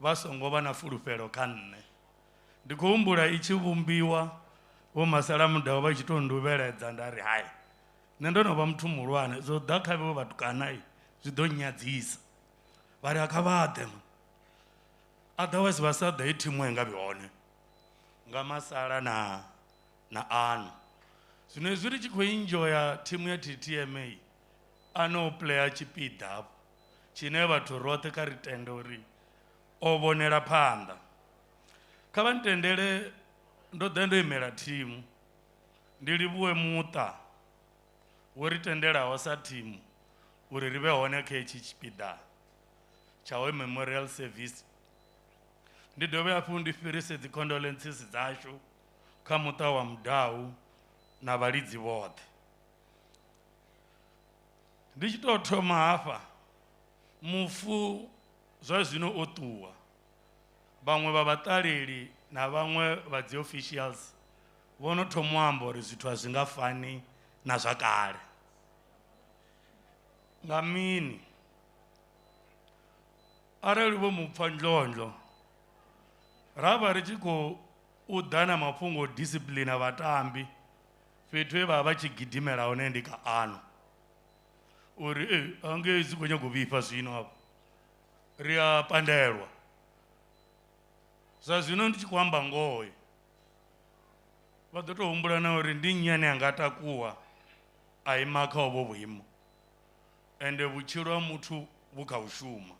vha songo vha na fulufhelo kha nṋe, ndi khou humbula i tshi vhumbiwa Vho Masala Mudau vha tshi tou nduvheledza nda ri hai, nṋe ndo no vha muthu muhulwane, zwo ḓa kha vhe vhatukana zwi ḓo nnyadzisa. Vha ri a kha vha ḓe man, otherwise vha sa ḓe thimu i nga vhi hone nga Masala na Ano. Zwino hezwi ri tshi khou enjoya thimu ya TTM Ano player tshipiḓa hafho tshine vhathu roṱhe kha ri tende uri o vhonela phanḓa. Kha vha ntendele ndo ḓa ndo imela thimu, ndi livhuwe muṱa wo ri tendelaho sa thimu uri ri vhe hone kha hetshi tshipiḓa tsha War Memorial Service. Ndi dovhe hafhu ndi fhirise dzi condolences dzashu kha muṱa wa Mudau na vhalidzi vhoṱhe. Ndi tshi tou thoma hafha, mufu zwa zwino o ṱuwa, vhaṅwe vha vhaṱaleli na vhaṅwe vha dzi officials vho no thoma u amba uri zwithu a zwi nga fani na zwa kale. Nga mini? Arali vho mu pfa ndlondlo, ra vha ri tshi khou u ḓa na mafhungo o discipline vhatambi fhethu he vha vha tshi gidimela hone ndi kha Ano, uri hangei zwi khou nyaga u vhifha zwino hafha ri a pandelwa. Zwa zwino ndi tshi khou amba ngoho, vha ḓo tou humbula na uri ndi nnyi ane a nga takuwa a ima kha uvho vhuimo, ende vhutshilo ha muthu vhu kha u shuma.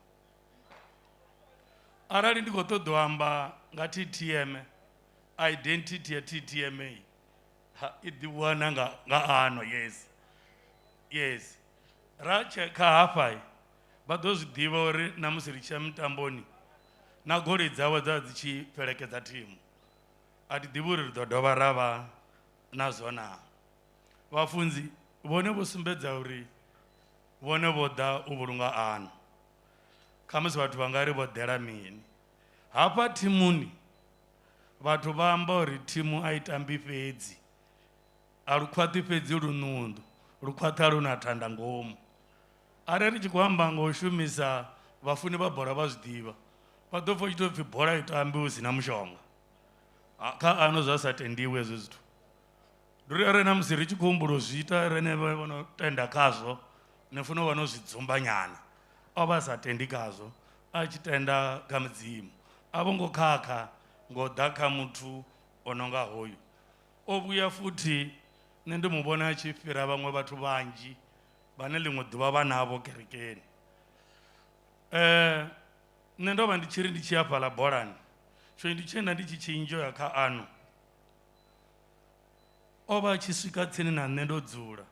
Arali ndi khou ṱoḓa u amba nga TTM, identity ya TTM i ḓivhiwa na nga Ano, yes. Yes. Ra tshekha hafha, vha ḓo zwi ḓivha uri na musi ri tshi ya mitamboni na goloi dzawe dza dzi tshi fhelekedza thimu. A thi ḓivhi uri ri ḓo dovha ra vha nazwo naa. Vhafunzi vhone vho sumbedza uri vhone vho ḓa u vhulunga Ano. Khamusi vhathu vha nga ri vho ḓela mini. Hafha thimuni vhathu vha amba uri thimu a i tambi fhedzi, a lu khwaṱhi fhedzi luṋunḓu, lu khwaṱha lu na thanda ngomu. Arali ri tshi khou amba nga u shumisa, vhafuni vha bola vha zwi ḓivha, Vha ḓo pfa u tshi tou pfhi bola i tambi hu si na mushonga. Kha ano zwa sa tendiwe hezwo zwithu. Ndi uri arali na musi ri tshi khou humbula u zwi ita rene vho no tenda khazwo, ni funa u vha no zwi dzumba nyana. O vha a sa tendi khazwo, a tshi tenda kha Mudzimu. A vho ngo khakha ngo ḓa kha muthu o no nga hoyu. O vhuya futhi nṋe ndi mu vhona a tshi fhira vhaṅwe vhathu vhanzhi vhane ḽiṅwe ḓuvha vha navho kerekeni. Nṋe ndo vha ndi tshi ri ndi tshi ya fhaḽa bolani, tsho ndi tshi enda ndi tshi tshi enjoya kha ano. O vha a tshi swika tsini na nṋe ndo dzula,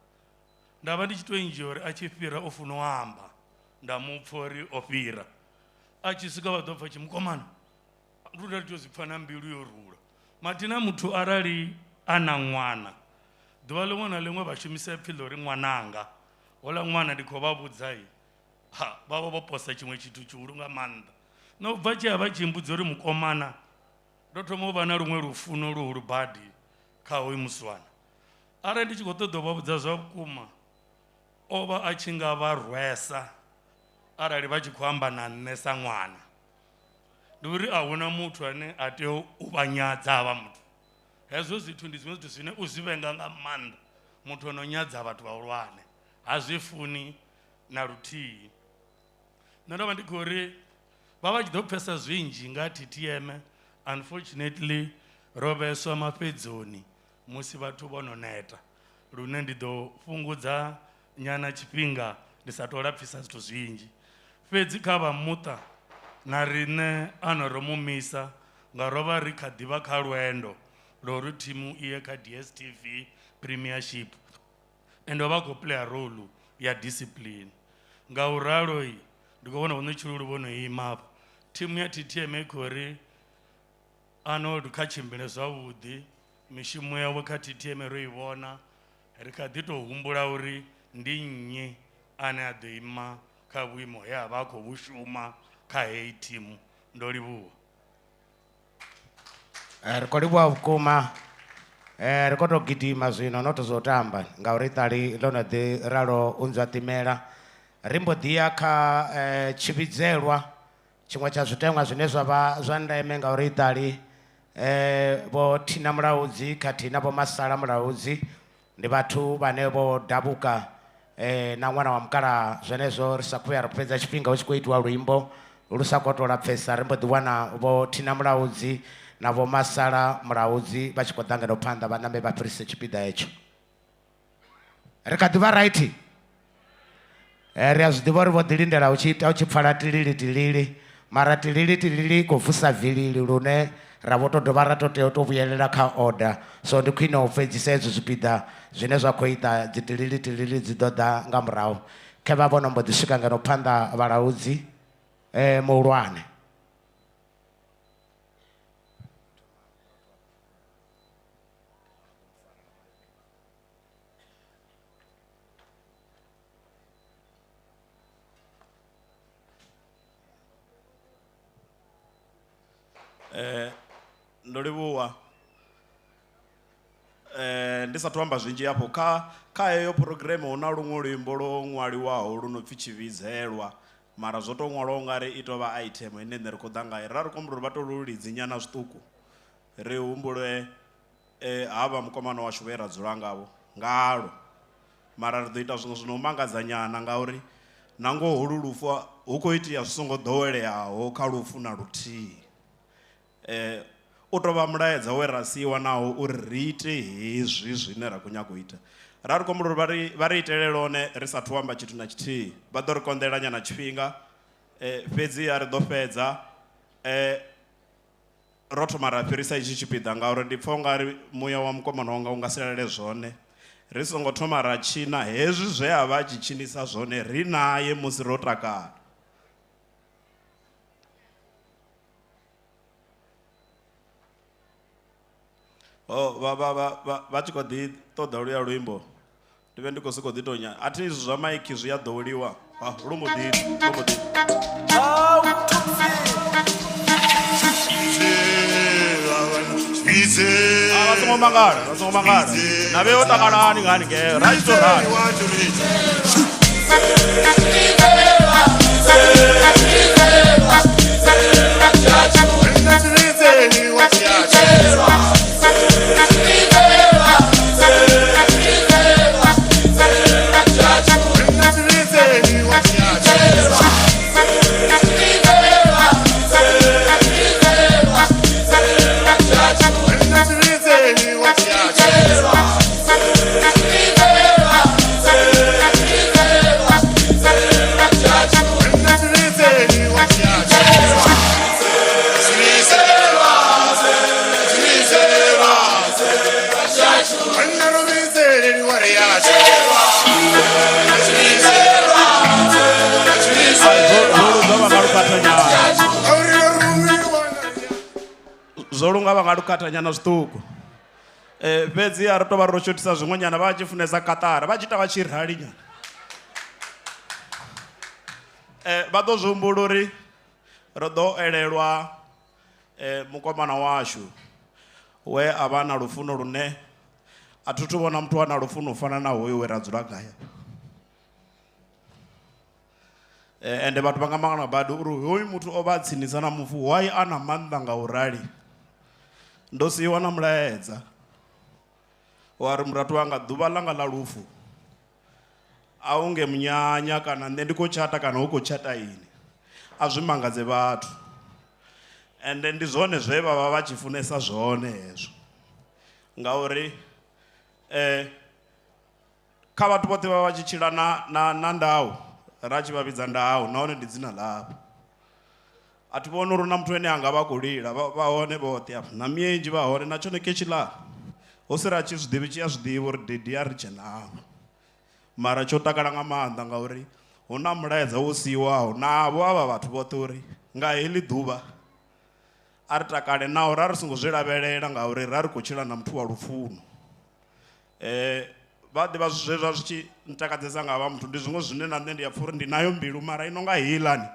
nda vha ndi tshi to enjoya uri a tshi fhira o funa u amba, nda mu pfa uri o fhira. A tshi swika vha ḓo pfa tshi mukomana, ndi uri tea u zwi pfa na mbilu yo rula. Mathina muthu arali a na ṅwana, ḓuvha ḽiṅwe na ḽiṅwe vha shumisa ipfi ḽa uri ṅwananga, houḽa ṅwana ndi khou vha vhudza i, ha, vha vha vho posa tshiṅwe tshithu tshihulu nga maanḓa. Na u bva tshi a vha tshi mbudza uri mukomana, ndo thoma u vha na luṅwe lufuno luhulu badi kha hoyu muswana. Arali ndi tshi khou ṱoḓa u vha vhudza zwa vhukuma, o vha a tshi nga vha rwesa arali vha tshi khou amba na nṋe sa ṅwana. Ndi uri a huna muthu ane a tea u vha nyadza havha muthu. Hezwo zwithu ndi zwiṅwe zwithu zwine u zwi vhenga nga maanḓa, muthu o no nyadza vhathu vhahulwane, ha zwi funi na luthihi. Nṋe ndo vha ndi khou ri vha vha tshi ḓo pfesa zwinzhi nga TTM, unfortunately ro vheswa mafhedzoni musi vhathu vho no neta, lune ndi ḓo fhungudza nyana tshifhinga ndi sa tou lapfisa zwithu zwinzhi. Fhedzi kha vha muṱa na riṋe ano ro mu misa nga ro vha ri kha ḓivha kha lwendo lwa uri thimu iye kha DStv Premiership, ende vha khou playa role ya discipline. Nga u ralo ndi khou vhona vho Tshilulu vho no ima hafha. Thimu ya TTM i khou ri Arnold kha tshimbile zwavhuḓi, mishumo yawe kha TTM ro i vhona, ri kha ḓi tou humbula uri ndi nnyi ane a ḓo ima kha vhuimo he a vha a khou vhu shuma kha heyi thimu. Ndo livhuwa. Ri khou livhuwa vhukuma. Ri khou tou gidima zwino not zwo tamba ngauri ṱali ḽo no ḓi ralo u nzwaṱimela. Ri mbo ḓi ya kha tshivhidzelwa tshiṅwe tsha zwiteṅwa zwine zwa vha zwa ndeme ngauri ṱali vho Thina Mulaudzi khathihi na vho Masala Mulaudzi ndi vhathu vhane vho dabuka na ṅwana wa mukalaha. Zwenezwo ri sa khou ya ri fhedza tshifhinga hu tshi khou itiwa luimbo lu sa khou tou lapfesa, ri mbo ḓi wana vho Thina Mulaudzi na vho Masala Mulaudzi vha tshi khou ḓa ngeno phanḓa vha ṋambe vha fhirise tshipiḓa hetsho. Ri kha ḓi vha right? Ri a zwi ḓivha uri vho ḓi lindela hu tshi ita hu tshi pfala tilili tilili, mara tilili tilili i khou vusa vilili lune ra vho tou dovha ra tou tea u tou vhuyelela kha order. So ndi khwine u fhedzisa hezwi zwipiḓa zwine zwa khou ita dzi tilili tilili dzi ḓo ḓa nga murahu. Khe vha vho no mbo ḓi swika ngeno phanḓa vhalaudzi muhulwane. Ndo livhuwa. Ndi sathu amba zwinzhi hafho kha heyo programme hu na luṅwe luimbo lwo ṅwaliwaho lu no pfi tshivhidzelwa, mara zwo to ṅwalwa ungari i tovha item ine nṋe ri khou ḓa ngayo. Ra ri khou humbula uri vha to lu lidzi nyana zwiṱuku, ri humbule havha mukomana washu vhe ra dzula ngavho ngalo, mara ri ḓo ita zwiṅwe zwino mangadza nyana ngauri na ngoho holu lufu hu khou itea zwi songo ḓoweleaho kha lufu na luthihi. U tovha mulaedza we ra siiwa naho uri ri ite hezwi zwine ra khou nyaga u ita. Ra ri khou humbula uri vha ri itele lone ri sathu amba tshithu na tshithihi, vha ḓo ri konḓela nyana tshifhinga, fhedzi a ri ḓo fhedza ro thoma ra fhirisa itshi tshipiḓa ngauri ndi pfa ungari muya wa mukomana wanga u nga si lalele zwone. Ri songo thoma ra tshina hezwi zwe a vha a tshi tshinisa zwone ri naye musi ro takala. Oh, vha tshi khou ḓi ṱoḓa luya luimbo, ndi vhe ndi khou sokou ḓi to nya. A thi izwi zwa maiki zwi a ḓoweliwa. Ha, lu mbo ḓi, lu mbo ḓi. Ah, vha songo mangala, vha songo mangala. Na vhe ho takalani ngani ngeo, ra tshi to ralo. unga vha nga lukhathanyana zwiṱuku. Fhedzi a ri tou vha ro shotisa zwiṅwe nyana vha tshi funesa Qatar, vha tshi ita vha tshi rali nyana. Vha ḓo zwi humbula uri ro ḓo elelwa mukomana washu we a vha na lufuno lune a thi thu vhona muthu a na lufuno u fana na hoyu we ra dzula ngae. Ende vhathu vha nga mangala badi uri hoyu muthu o vha tsinisa na mufu, why a na maanḓa nga u rali? Ndo siiwa na mulaedza wa ri murathu wanga ḓuvha ḽanga ḽa lufu a u nge munyanya kana nṋe ndi khou tshata kana hu khou tshata ini, a zwi mangadze vhathu. Ende ndi zwone zwe vha vha vha tshi funesa zwone hezwo, ngauri kha vhathu vhoṱhe vha vha tshi tshila na ndau, ra tshi vha vhidza ndau nahone ndi dzina ḽavho. A thi vhoni uri na muthu ane anga vha khou lila, vha hone vhoṱhe afha na mienzhi vha hone na tshone ketshila ho si ra tshi zwi ḓivhi tshi a zwi ḓivha uri didi a ri tshe navho, mara tsho takala nga maanḓa ngauri hu na mulaedza wo siiwaho navho avha vhathu vhoṱhe uri nga heḽi ḓuvha a ri takale naho ra ri songo zwi lavhelela ngauri ra ri khou tshila na muthu wa lufuno. Vha ḓivha zwe zwa zwi tshi ntakadzesa nga havha muthu ndi zwiṅwe zwine na nṋe ndi a pfha uri ndi nayo mbilu mara i no nga heiḽani.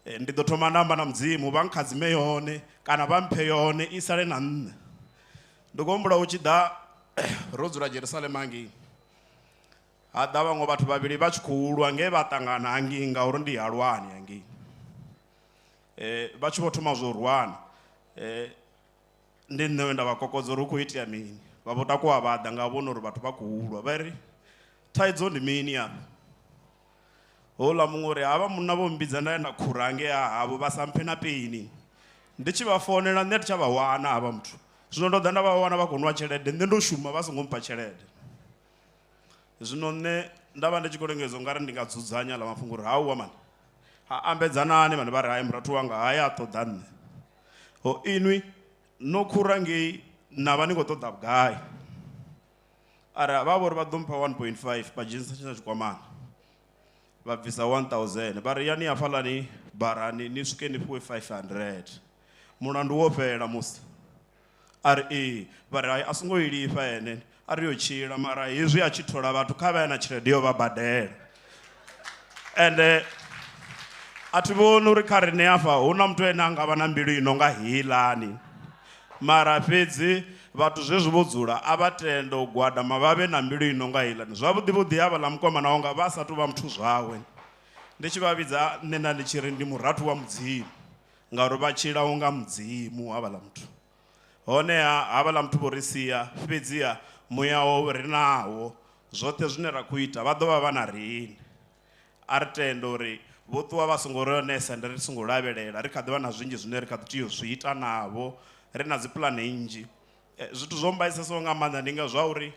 Ndi ḓo thoma nda amba na Mudzimu vha nkhadzime yone kana vha mphe yone i sale na nṋe. Ndi khou humbula hu tshi ḓa ro dzula Jerusalema hangei, ha ḓa vhaṅwe vhathu vhavhili vha tshi khou lwa nge vha ṱangana hangei ngauri ndi halwani hangei. Vha tshi vho thoma zwo rwana, ndi nṋe we nda vha kokodza uri hu khou itea mini. Vha vho takuwa vha ḓa nga vhona uri vhathu vha khou lwa, vha ri thaidzo ndi mini afha? Houḽa muṅwe uri havha munna vho mmbidza nda ya nda khura hangei ha havho vha sa mphe na peni, ndi tshi vha founela nṋe thi tsha vha wana havha muthu. Zwino ndo ḓa nda vha wana vha khou nwa tshelede, nṋe ndo shuma vha songo mpha tshelede. Zwino nṋe nda vha ndi tshi khou lingedza ungari ndi nga dzudzanya ḽa mafhungo uri hauwa mani, ha ambedzanani mani, vha ri hai murathu wanga haya a ṱoḓa nṋe. Ho inwi no khura ngei na vha ni khou ṱoḓa vhugai? Ara vha vho ri vha ḓo mpha 1.5 vha dzhenisa tshina tshikwamani, vha bvisa 1000 vha ri yani hafhaḽani barani ni swike ni fhiwe 500. Mulandu wo fhela musi. A ri ee, vha ri hai a songo i lifha ene, a ri yo tshila mara hezwi a tshi thola vhathu kha vha ye na tshelede yo vha badela. Ende a thi vhoni uri kha riṋe hafha hu na muthu ane a nga vha na mbilu i no nga heiḽani, mara fhedzi vhathu zwezwi vho dzula a vha tende u gwadama vha vhe na mbilu i no nga heiḽani. Zwavhuḓi vhuḓi havhaḽa mukomana wanga vha sa tou vha muthu zwawe, ndi tshi vha vhidza nṋe nda ndi tshi ri ndi murathu wa Mudzimu ngauri vha tshila unga Mudzimu havhaḽa muthu. Honeha havhaḽa muthu vho ri sia, fhedziha muya wo ri nawo, zwoṱhe zwine ra khou ita vha ḓo vha vha na riṋe. A ri tende uri vho ṱuwa vha songo ri onesa ende ri songo lavhelela, ri kha ḓi vha na zwinzhi zwine ri kha ḓi tea u zwi ita navho, ri na dzi pulane nnzhi. Zwithu zwo mbaisesa nga maanḓa ndi nga zwa uri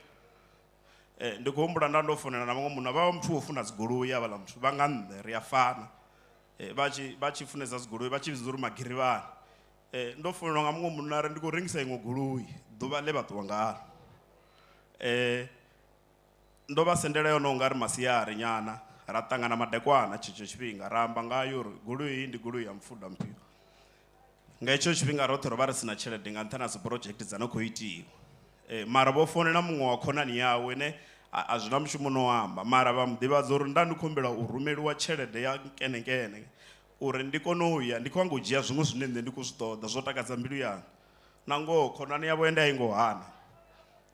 ndi khou humbula nda ndo founela na muṅwe munna, vha vha muthu wo funa dzigoloi havhaḽa muthu, vha nga nṋe ri a fana. Vha tshi funesa dzigoloi vha tshi vhidza uri magirivhani. Ndo founelwa nga muṅwe munna ari ndi khou rengisa iṅwe goloi ḓuvha ḽe vha ṱuwa ngalo. Ndo vha sendela yone ungari masiari nyana, ra ṱangana madekwana tshetsho tshifhinga ra amba ngayo uri goloi iyi ndi goloi ya mufuda mufhio. Nga hetsho tshifhinga roṱhe ro vha ri sina tshelede nga nṱhani ha dzi project dza no khou itiwa. Mara vho founela muṅwe wa khonani yawe ne a zwi na mushumo no amba, mara vha mu ḓivhadza uri nda ndi khou humbela u rumeliwa tshelede ya nkenenkene uri ndi kone u ya ndi khou anga u dzhia zwiṅwe zwine nṋe ndi khou zwi ṱoḓa zwo takadza mbilu yanga. Na ngoho khonani yavho ende a i ngo hana,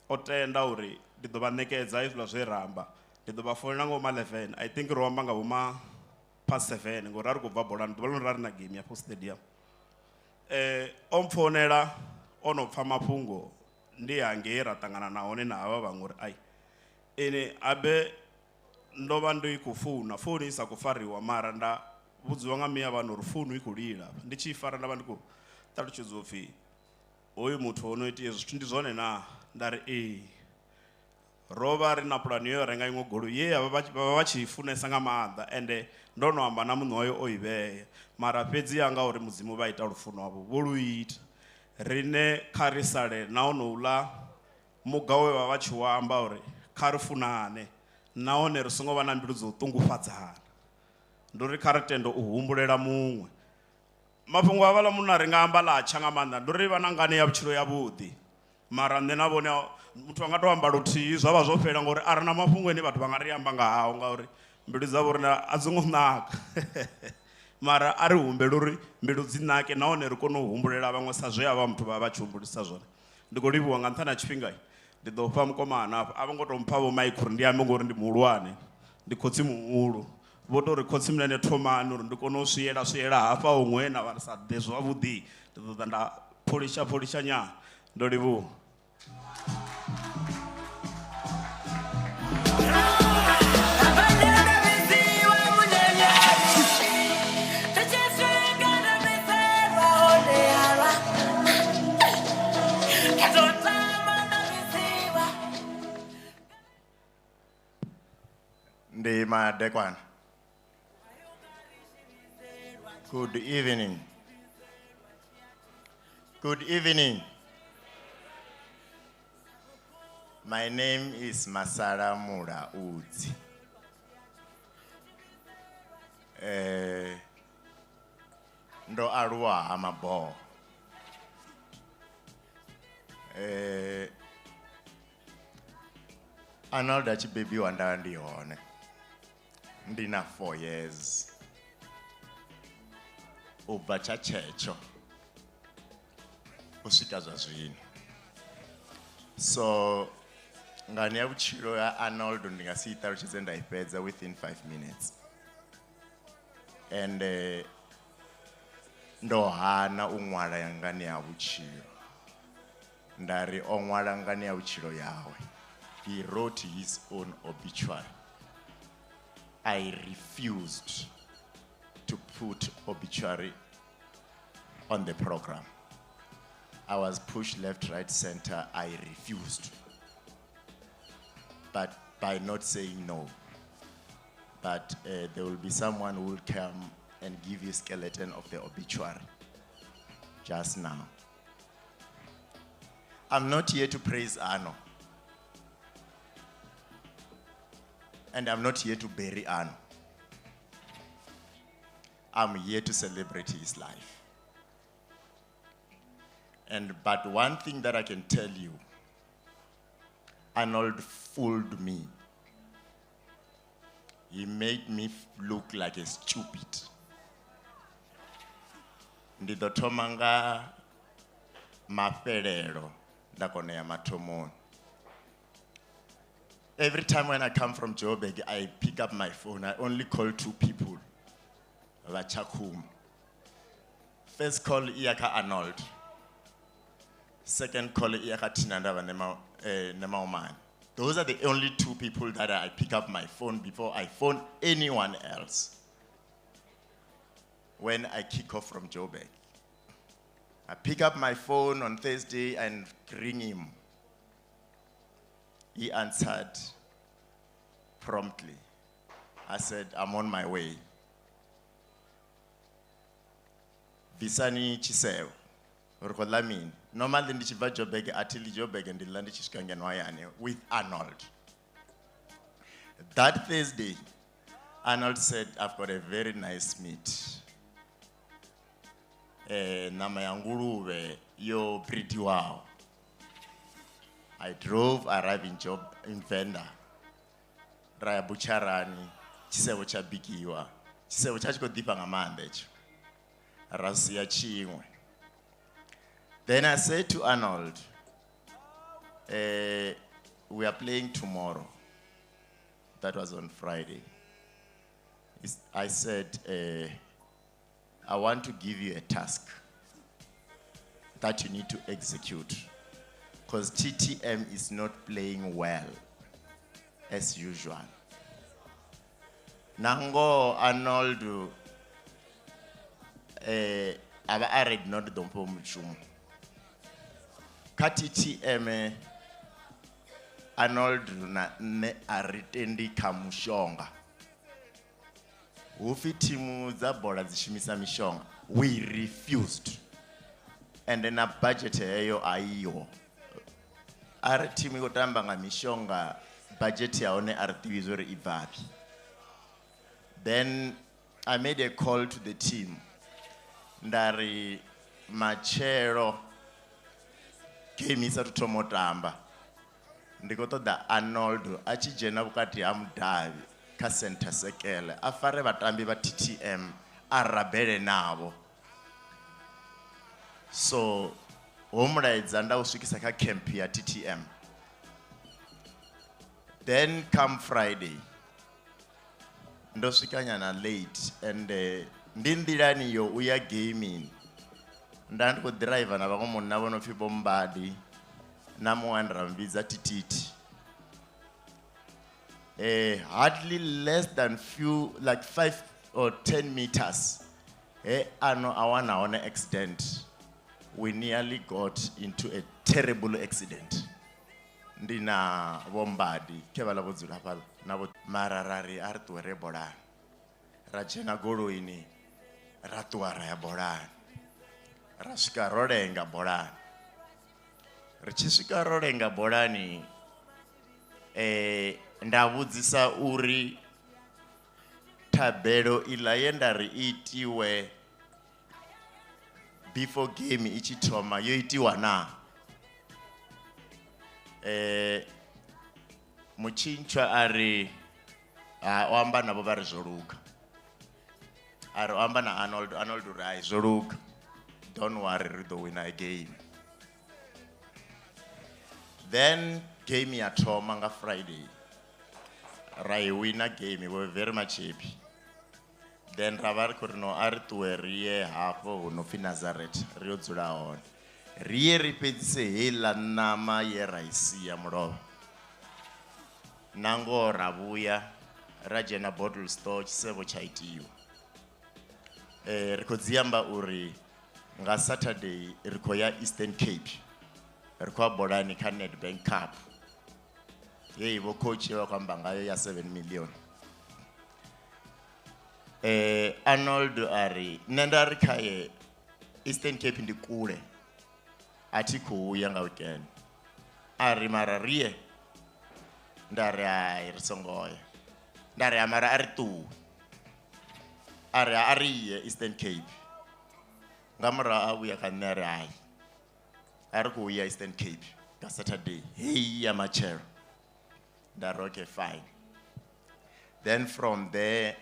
o tenda uri ndi ḓo vha ṋekedza hezwiḽa zwe ra amba, ndi ḓo vha founela nga vho ma 11, I think ro amba nga vho ma past 7 ngori a ri khou bva bolani ḓuvha ḽino ra ri na game ya stadium. O mpfounela o no pfa mafhungo ndi hangei ra ṱangana nahone na havha vhaṅwe uri ai ene abe ndo vha ndi khou founa, founu i sa khou fariwa mara nda vhudziwa nga miya vhano uri founu i khou lila, ndi tshi i fara nda vha ndi khou ṱalutshedza upfhi hoyu muthu ono itea zwithu ndi zwone na, nda ri ee. Ro vha ri na pulani yo renga iṅwe goloi ye ya vha vha tshi funesa nga maanḓa ende ndo no amba na muṋe wayo o i vhea, mara fhedzi ya ngauri Mudzimu vha ita lufuno lwavho vho lu ita. Riṋe kha ri sale na honouḽa muga we vha vha tshi u amba uri kha ri funane nahone ri songo vha na mbilu dzo ṱungufhadzana, ndi uri kha ri tende u humbulela muṅwe. Mafhungo a vhaḽa munna ri nga amba ḽa tsha nga maanḓa ndi uri vha na ngane ya vhutshilo yavhuḓi mara nṋe na vhone muthu a nga to amba luthihi zwa vha zwo fhela ngori a ri na mafhungo ane vhathu vha nga ri amba nga hao ngauri mbilu dzavho rine a dzi ngo naka mara a ri humbele uri mbilu dzi nake nahone ri kone u humbulela vhaṅwe sa zwe a vha muthu vha vha tshi humbulisa zwone. Ndi khou livhuwa nga nṱhani ha tshifhinga ndi ḓo fha mukomana hafha a vho ngo to mpha vho mic uri ndi ambe ngori ndi muhulwane ndi khotsi muhulu vho to ri khotsi munene thomani uri ndi kone u swiela swiela hafha huṅwe na vha sa ḓe zwavhuḓi ndi ḓo ḓa nda pholisha pholisha nyana. Ndo livhuwa. Ndi madekwana. Good evening. Good evening. My name is Masala Mulaudzi. Ndo aluwa ha Maboho. Arnold a tshi bebiwa nda ndi hone. Ndi na 4 years. U bva tsha tshetsho u swika zwa zwino. So ngani ya vhutshilo ya Arnold ndi nga si i ṱalutshedze nda i fhedza within 5 minutes. And ndo hana u ṅwala ngani ya vhutshilo. Nda ri o ṅwala ngani ya vhutshilo yawe. He wrote his own obituary. I refused to put obituary on the program. I was pushed left, right, center. I refused. But by not saying no. But there will be someone who will come and give you skeleton of the obituary just now. I'm not here to praise Arno. And I'm not here to bury Arno. I'm here to celebrate his life. But one thing that I can tell you, Arnold fooled me. He made me look like a stupid. Ndi ḓo thoma nga mafhelelo nda kona ya mathomoni. Every time when I come from Joburg, I pick up my phone. I only call 2 people. Vachakum. First call iya ka Arnold. Second call iya ka Tinanda Nemaomani. Those are the only 2 people that I pick up my phone before I phone anyone else. When I kick off from Joburg, I pick up my phone on Thursday and ring him. He answered promptly. I said, I'm on my way. Visani Chiseo. Rukolamin. Normally, ndi tshi bva Joburg, a thi ḽi Joburg, ndi ḽa ndi tshi swika ngeno hayani with Arnold. That Thursday, Arnold said, I've got a very nice meat. Nama ya nguluvhe yo breediwaho. I drove, arrived in Job in Venda. Ra ya butcharani, tshisevho tsha bikiwa. Tshisevho tsha tshi khou ḓifha nga maanḓa hetsho. Ra sia tshiṅwe. Then I said to Arnold, we are playing tomorrow. That was on Friday. I said, I want to give you a task that you need to execute. Because TTM is not playing well, as usual. Nango Arnold, aba a read not dompo mushumo. Ka TTM, Arnold na nṋe a ri tendi kha mushonga. Hupfi thimu dza bola dzi shumisa mishonga. We refused. And then a budget heyo a iho. Ari thimu i khou tamba nga mishonga, budget ya hone a ri ḓivhi zwa uri i bvafhi. Then I made a call to the team. Nda ri matshelo game i sathu thoma u tamba ndi khou ṱoḓa Arnold a tshi dzhena vhukati ha mudavhi kha center circle a fare vhatambi vha TTM a rabele navho. So ho mulaedza nda u swikisa kha camp ya TTM. Then come Friday ndo swika nyana late and ndi nḓilani yo uya gaming. Nda ndi khou driver na vhaṅwe munna vho no pfi Vho Mbadi na muṅwe ane ra muvhidza Tititi. Hardly less than few, like 5 or 10 meters, ano a wana hone accident. We nearly got into a terrible accident. Ndi na Vho Mbadi, khe vhaḽa vho dzula hafhaḽa, na vho mara ra ri a ri ṱuwe ri ye bolani. Ra dzhena goloini, ra ṱuwa ra ya bolani. Ra swika ro lenga bolani. Ri tshi swika ro lenga bolani, nda vhudzisa uri thabelo iḽa ye nda ri itiwe before game i tshi thoma yo itiwa na? Mutshintshwa a ri, ha, o amba navho vha ri zwo luga. A ri o amba na Arnold, Arnold uri hai zwo luga. Don't worry, ri ḓo wina game. Then game ya thoma nga Friday. Ra i wina game, we were very much happy. Then ra vha ri khou ri no, a ri ṱuwe ri ye hafho hu no pfi Nazareth, ri yo dzula hone. Ri ye ri fhedzise heiḽa ṋama ye ra i sia mulovha. Na ngoho ra vhuya, ra dzhena bottle store, tshisevho tsha itiwa. Ri khou dzi amba uri nga Saturday ri khou ya Eastern Cape. Ri khou ya bolani kha Nedbank Cup. Heyi vho coach vha khou amba ngayo ya 7 million. Arnold a ri, nṋe nda ri khaye Eastern Cape ndi kule. A thi khou ya nga weekend. A ri mara ri ye. Nda ri hai ri songo ya. Nda ri mara a ri ṱuwe. A ri a ri ye Eastern Cape. Nga murahu a vhuya kha nṋe a ri hai. A ri khou ya Eastern Cape nga Saturday. Heyi ya matshelo. Nda ri okay fine. Then from there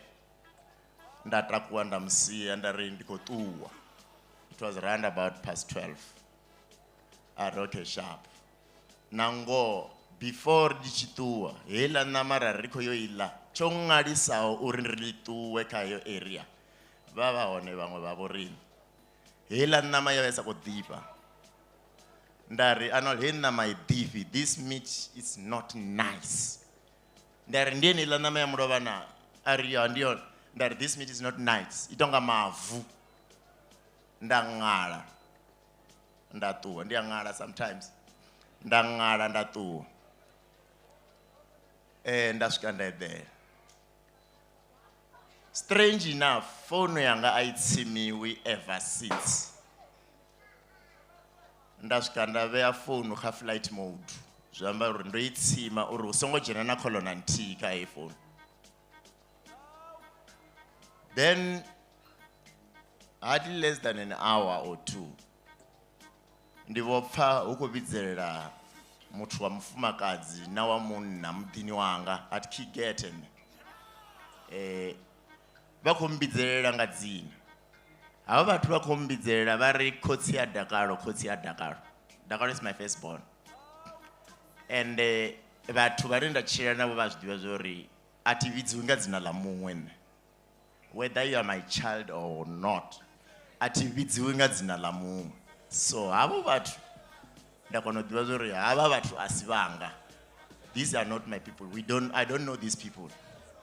nda takuwa nda musia nda ri ndi khou ṱuwa. It was round about past 12. A ri okay sharp. Na ngoho before ndi tshi ṱuwa heiḽa ṋama ra ri khou yo iḽa tsho ṅwalisaho uri ri ṱuwe kha heyo area vha vha hone vhaṅwe vha vho riṋe. Heiḽa ṋama ya vha i sa khou ḓifha. Nda ri Arnold, heyi ṋama i ḓifhi, this meat is not nice. Nda ri ndi yeneiḽa ṋama ya mulovha na? A ri ya ndi yone. Nda ri this meat is not nice, i tonga mavu. Nda ṅala nda ṱuwa, ndi a ṅala sometimes. Nda ṅala nda ṱuwa. Nda swika nda eḓela. Strange enough, phone yanga a i tsimiwi ever since. Nda swika nda vhea phone kha flight mode. Zwi amba uri ndo i tsima uri hu songo dzhena na call na nthihi kha heyi phone. Then hardly less than an hour or two, ndi vho pfa hu khou vhidzelela muthu wa mufumakadzi na wa munna muḓini wanga at Kigete. Vha khou mbidzelela nga dzina. Havha vhathu vha khou mbidzelela vha ri khotsi a Dakalo, khotsi a Dakalo. Dakalo is my firstborn. And vhathu vhane nda tshila navho vha zwi ḓivha zwa uri a thi vhidziwi nga dzina ḽa muṅwe nṋe. Whether you are my child or not, a thi vhidziwi nga dzina ḽa muṅwe. So havho vhathu nda kona u ḓivha zwa uri havha vhathu a si vhanga. These are not my people. I don't know these people.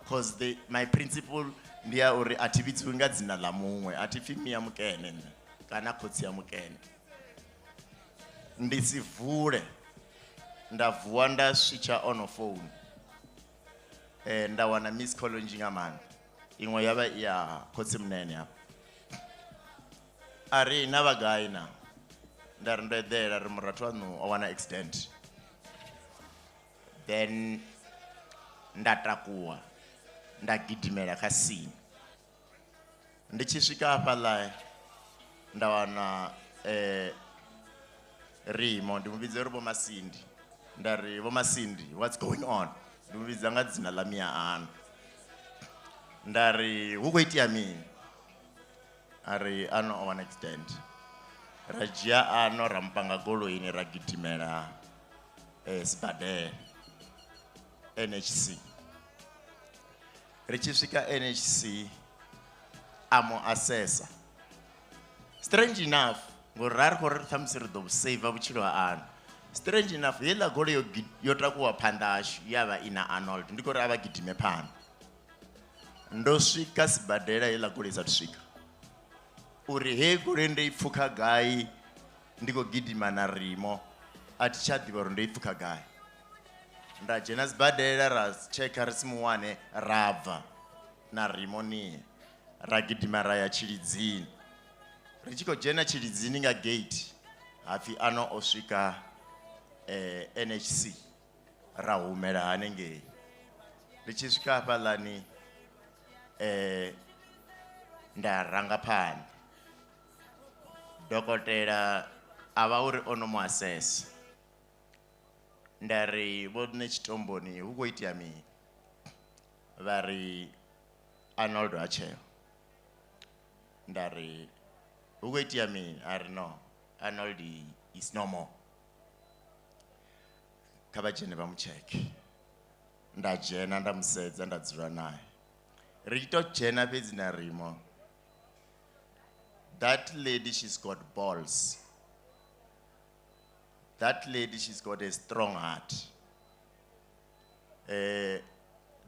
Because my principle ndi ya uri a thi vhidziwi nga dzina ḽa muṅwe, a thi pfi Mia Mukene nṋe kana khotsi ya Mukene. Ndi si vule, nda vuwa nda switcha on phone. Nda wana miss call nnzhi nga maanḓa. Iṅwe ya vha i ya khotsi munene hafha. A ri na vha gai na? Nda ri ndo eḓela, ri murathu waṋu o wana accident. Then nda takuwa nda gidimela kha scene. Ndi tshi swika hafhaḽa Nda wana Rimo, ndi mu vhidza uri Vho Masindi. Nda ri Vho Masindi, what's going on? Ndi mu vhidza nga dzina ḽa mia ano. Nda ri hu khou itea mini? A ri ano o wana accident. Ra dzhia ano ra mpanga goloini ra gidimela sibadela NHC. Ri tshi swika NHC a mu assessa. Strange enough, ngori ra ri khou ri ṱhamusi ri ḓo save vhutshilo ha ano. Strange enough, heiḽa goloi yo takuwa phanḓa hashu ya vha i na Arnold. Ndi khou ri a vha gidime phanḓa. Ndo swika sibadela heiḽa goloi i sathu swika. Uri hei goloi ndo i pfukha gai, ndi khou gidima na Rimo, a thi tsha ḓivha uri ndo i pfukha gai. Nda dzhena sibadela ra tshekha ri si mu wane, ra bva na Rimo nie. Ra gidima ra ya Tshilidzini. Ri tshi khou dzhena Tshilidzini nga gate, hapfi ano o swika NHC, ra humela hanengei. Ri tshi swika hafhaḽani, nda ranga phanḓa. Dokotela a vha uri o no mu assess. Nda ri vho nṋe tshitomboni hu khou itea mini? Vha ri Arnold ha tsheo. Nda ri hu khou itea mini? A ri no, Arnold is no more. Kha vha dzhene vha mu tsheke. Nda dzhena nda musedza nda dzula naye. Ri tshi to dzhena fhedzi na Rimo. That lady, she's got balls. That lady, she's got a strong heart.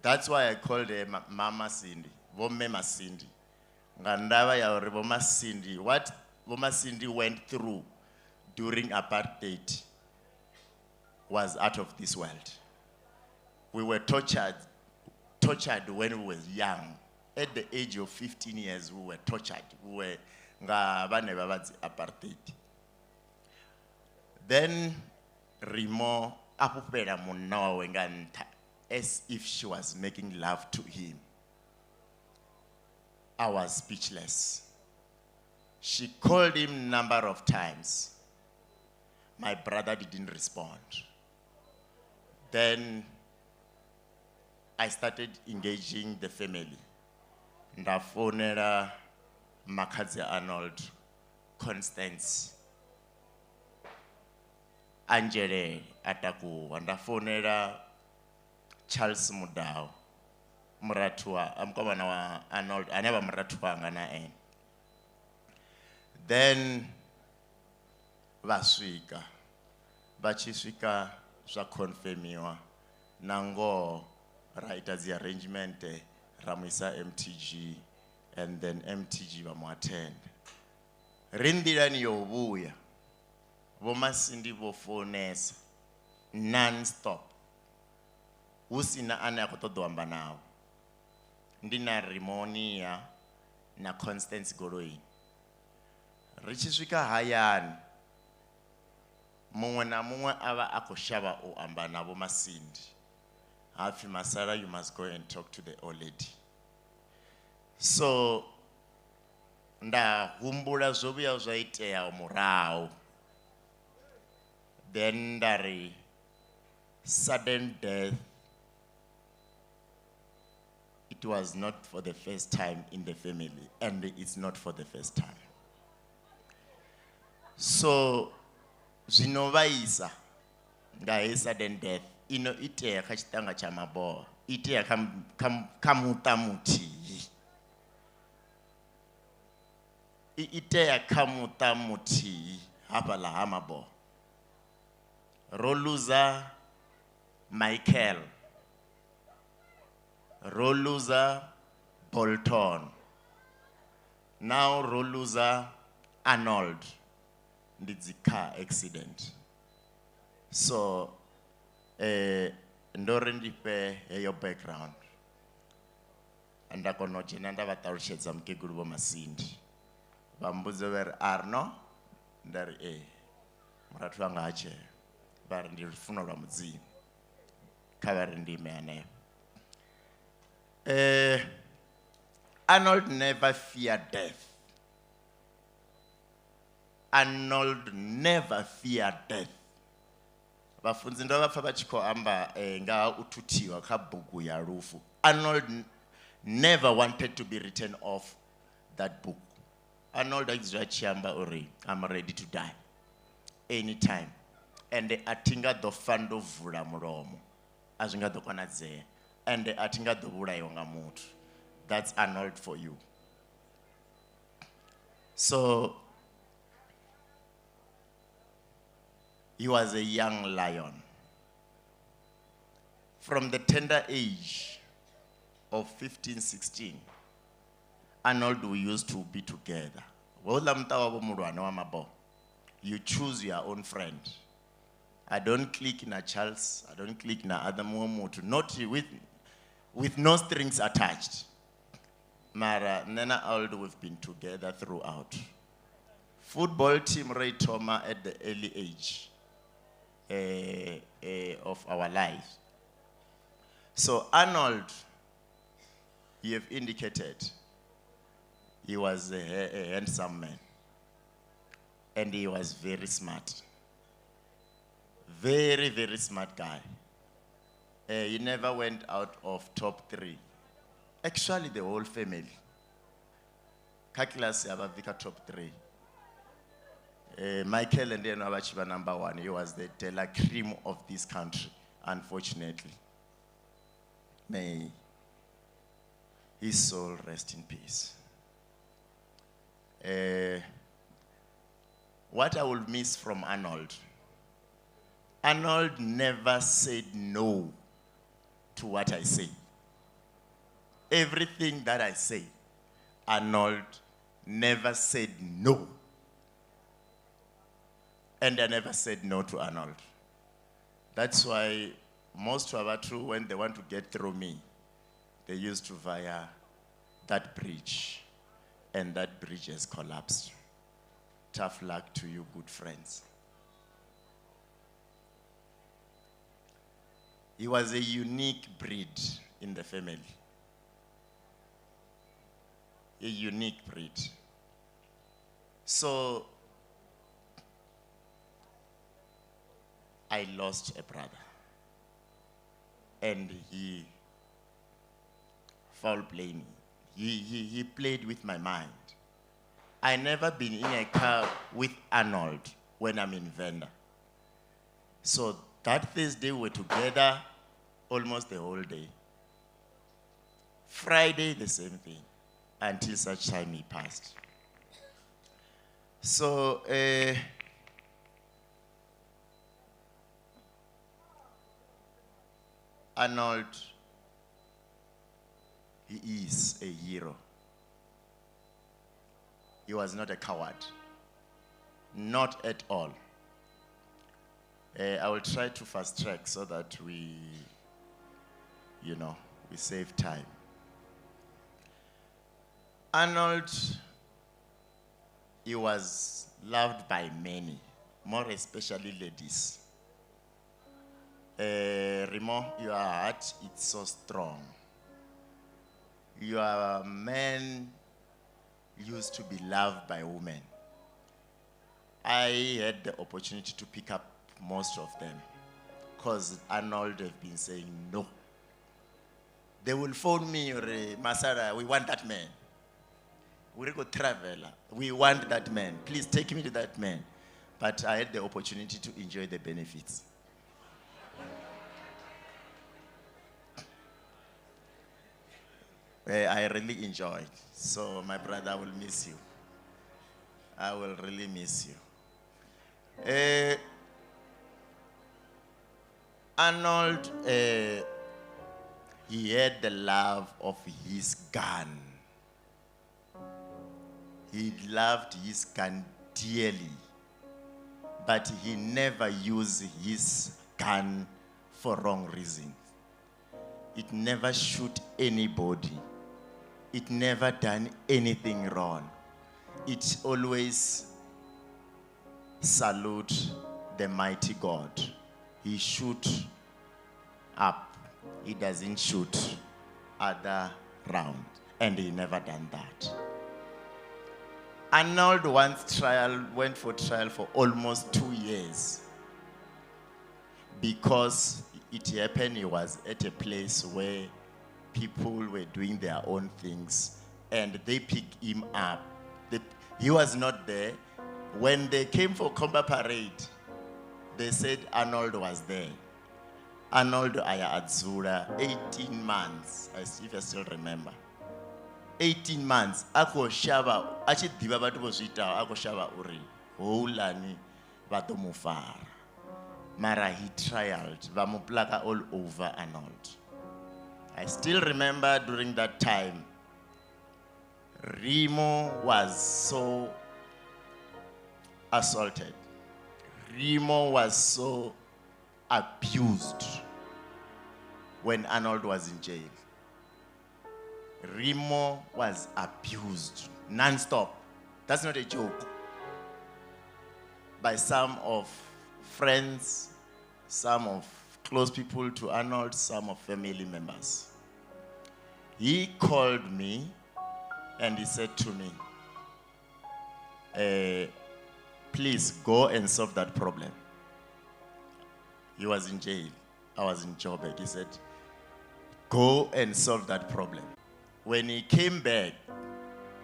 That's why I called her Mama Cindy, Vome Masindi. Nga ndavha ya uri Vho Masindi, what Vho Masindi went through during apartheid was out of this world. We were tortured when we were young. At the age of 15 years, we were tortured. We were nga vhane vha vha dzi apartheid. Then Rimo a fhufhela munna wawe nga nṱha, as if she was making love to him. I was speechless. She called him number of times. My brother didn't respond. Then I started engaging the family. Nda founela Makhadzi Arnold, Constance, Angele atakuwa. Nda founela Charles Mudau, murathu wa, mukomana wa Arnold, ane vha murathu wanga na ene. Then vha swika, vha tshi swika zwa confirmiwa na ngoho ra ita dzi arrangement ra mu isa MTG, and then MTG vha mu attend. Ri nḓilani yo vhuya, Vho Masindi vho founesa non-stop, hu sina ane a khou ṱoḓa u amba navho. Ndi na Rimonia na Constance goloini. Ri tshi swika hayani, muṅwe na muṅwe a vha a khou shavha u amba na Vho Masindi. Hapfi Masala, you must go and talk to the old lady. So nda humbula zwo vhuya zwa itea murahu. Then nda ri sudden death, it was not for the first time in the family, and it's not for the first time. So zwino vhaisa nga hei sudden death ino itea kha tshiṱanga tsha Maboho, itea kha muṱa muthihi. I itea kha muṱa muthihi hafhaḽa ha Maboho. Ro luza Michael, ro luza Bolton, now ro luza Arnold. Ndi dzi car accident. So ndo ri ndi fhe heyo background. Nda kona u dzhena nda vha ṱalutshedza mukegulu Vho Masindi. Vha mmbudza vha ri Arno, nda ri ee, murathu wanga ha tsheo. Vha ri ndi lufuno lwa Mudzimu, kha vha ri ndi ime hanefho. Arnold never feared death. Arnold never feared death. Vhafunzi ndo vha pfa vha tshi khou amba nga ha u thuthiwa kha bugu ya lufu. Arnold never wanted to be written off that book. Arnold a dzula a tshi amba uri I'm ready to die anytime. And a thi nga ḓo fa ndo vula mulomo, a zwi nga ḓo konadzea. And a thi nga ḓo vhulaiwa nga muthu. That's Arnold for you. So he was a young lion. From the tender age of 15, 16, Arnold, we used to be together. Houḽa muṱa wavho muhulwane wa Maboho, you choose your own friend. I don't click na Charles, I don't click na other muṅwe muthu, not with no strings attached. Mara nṋe na Arnold, we've been together throughout. Football team ro i thoma at the early age of our lives. So Arnold, you have indicated, he was a handsome man. And he was very smart. Very, very smart guy. He never went out of top 3. Actually, the whole family. Kha class ya vha bvika top 3. Michael and then Abachiba number 1. He was the de la cream of this country, unfortunately. May his soul rest in peace. What I will miss from Arnold, Arnold never said no to what I say. Everything that I say, Arnold never said no. And I never said no to Arnold. That's why most of our true, when they want to get through me, they used to via that bridge. And that bridge has collapsed. Tough luck to you, good friends. He was a unique breed in the family. A unique breed. So, I lost a brother. And he foul played me. He played with my mind. I never been in a car with Arnold when I'm in Venda. So that Thursday we were together almost the whole day. Friday, the same thing, until such time he passed. So, Arnold, he is a hero. He was not a coward. Not at all. I will try to fast track so that we save time. Arnold, he was loved by many, more especially ladies. Remo, your heart is so strong. Your man used to be loved by women. I had the opportunity to pick up most of them because Arnold have been saying no. They will phone me, Masara, we want that man. We go travel. We want that man. Please take me to that man. But I had the opportunity to enjoy the benefits. I really enjoyed. So my brother, I will miss you. I will really miss you. Arnold, he had the love of his gun. He loved his gun dearly, but he never used his gun for wrong reasons. It never shoot anybody. It never done anything wrong. It always salute the mighty God. He shoot up. He doesn't shoot other round. And he never done that. Arnold once trial went for trial for almost 2 years because it happened he was at a place where people were doing their own things and they picked him up. He was not there. When they came for Komba Parade, they said Arnold was there. Arnold aya adzula 18 months, if I still remember. 18 months, ako shava, achi ḓivha vhathu vho zwi itaho, ako shavha uri houḽani vha ḓo mu fara. Mara he trialed, vha mu plaka all over Arnold. I still remember during that time, Remo was so assaulted. Remo was so abused when Arnold was in jail. Remo was abused non-stop. That's not a joke. By some of friends, some of close people to Arnold, some of family members. He called me and he said to me, please go and solve that problem. He was in jail. I was in Joburg. He said, go and solve that problem. When he came back,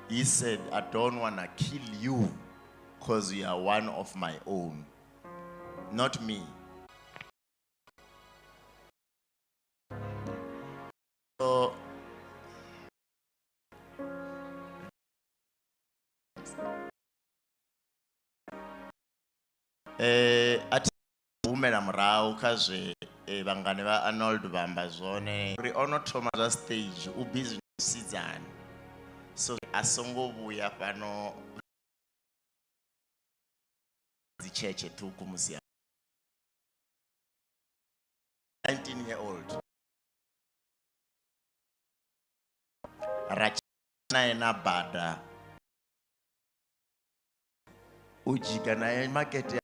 he said, I don't want to kill you because you are one of my own, not me. So, a humela murahu kha zwe vhangane vha Arnold vha amba zwone uri ono thoma zwa stage u busy musidzana, so a songo vhuya fhano dzi tshetshe ṱhukhu musi 19-year-old ra naye na bada u dzhika naye makete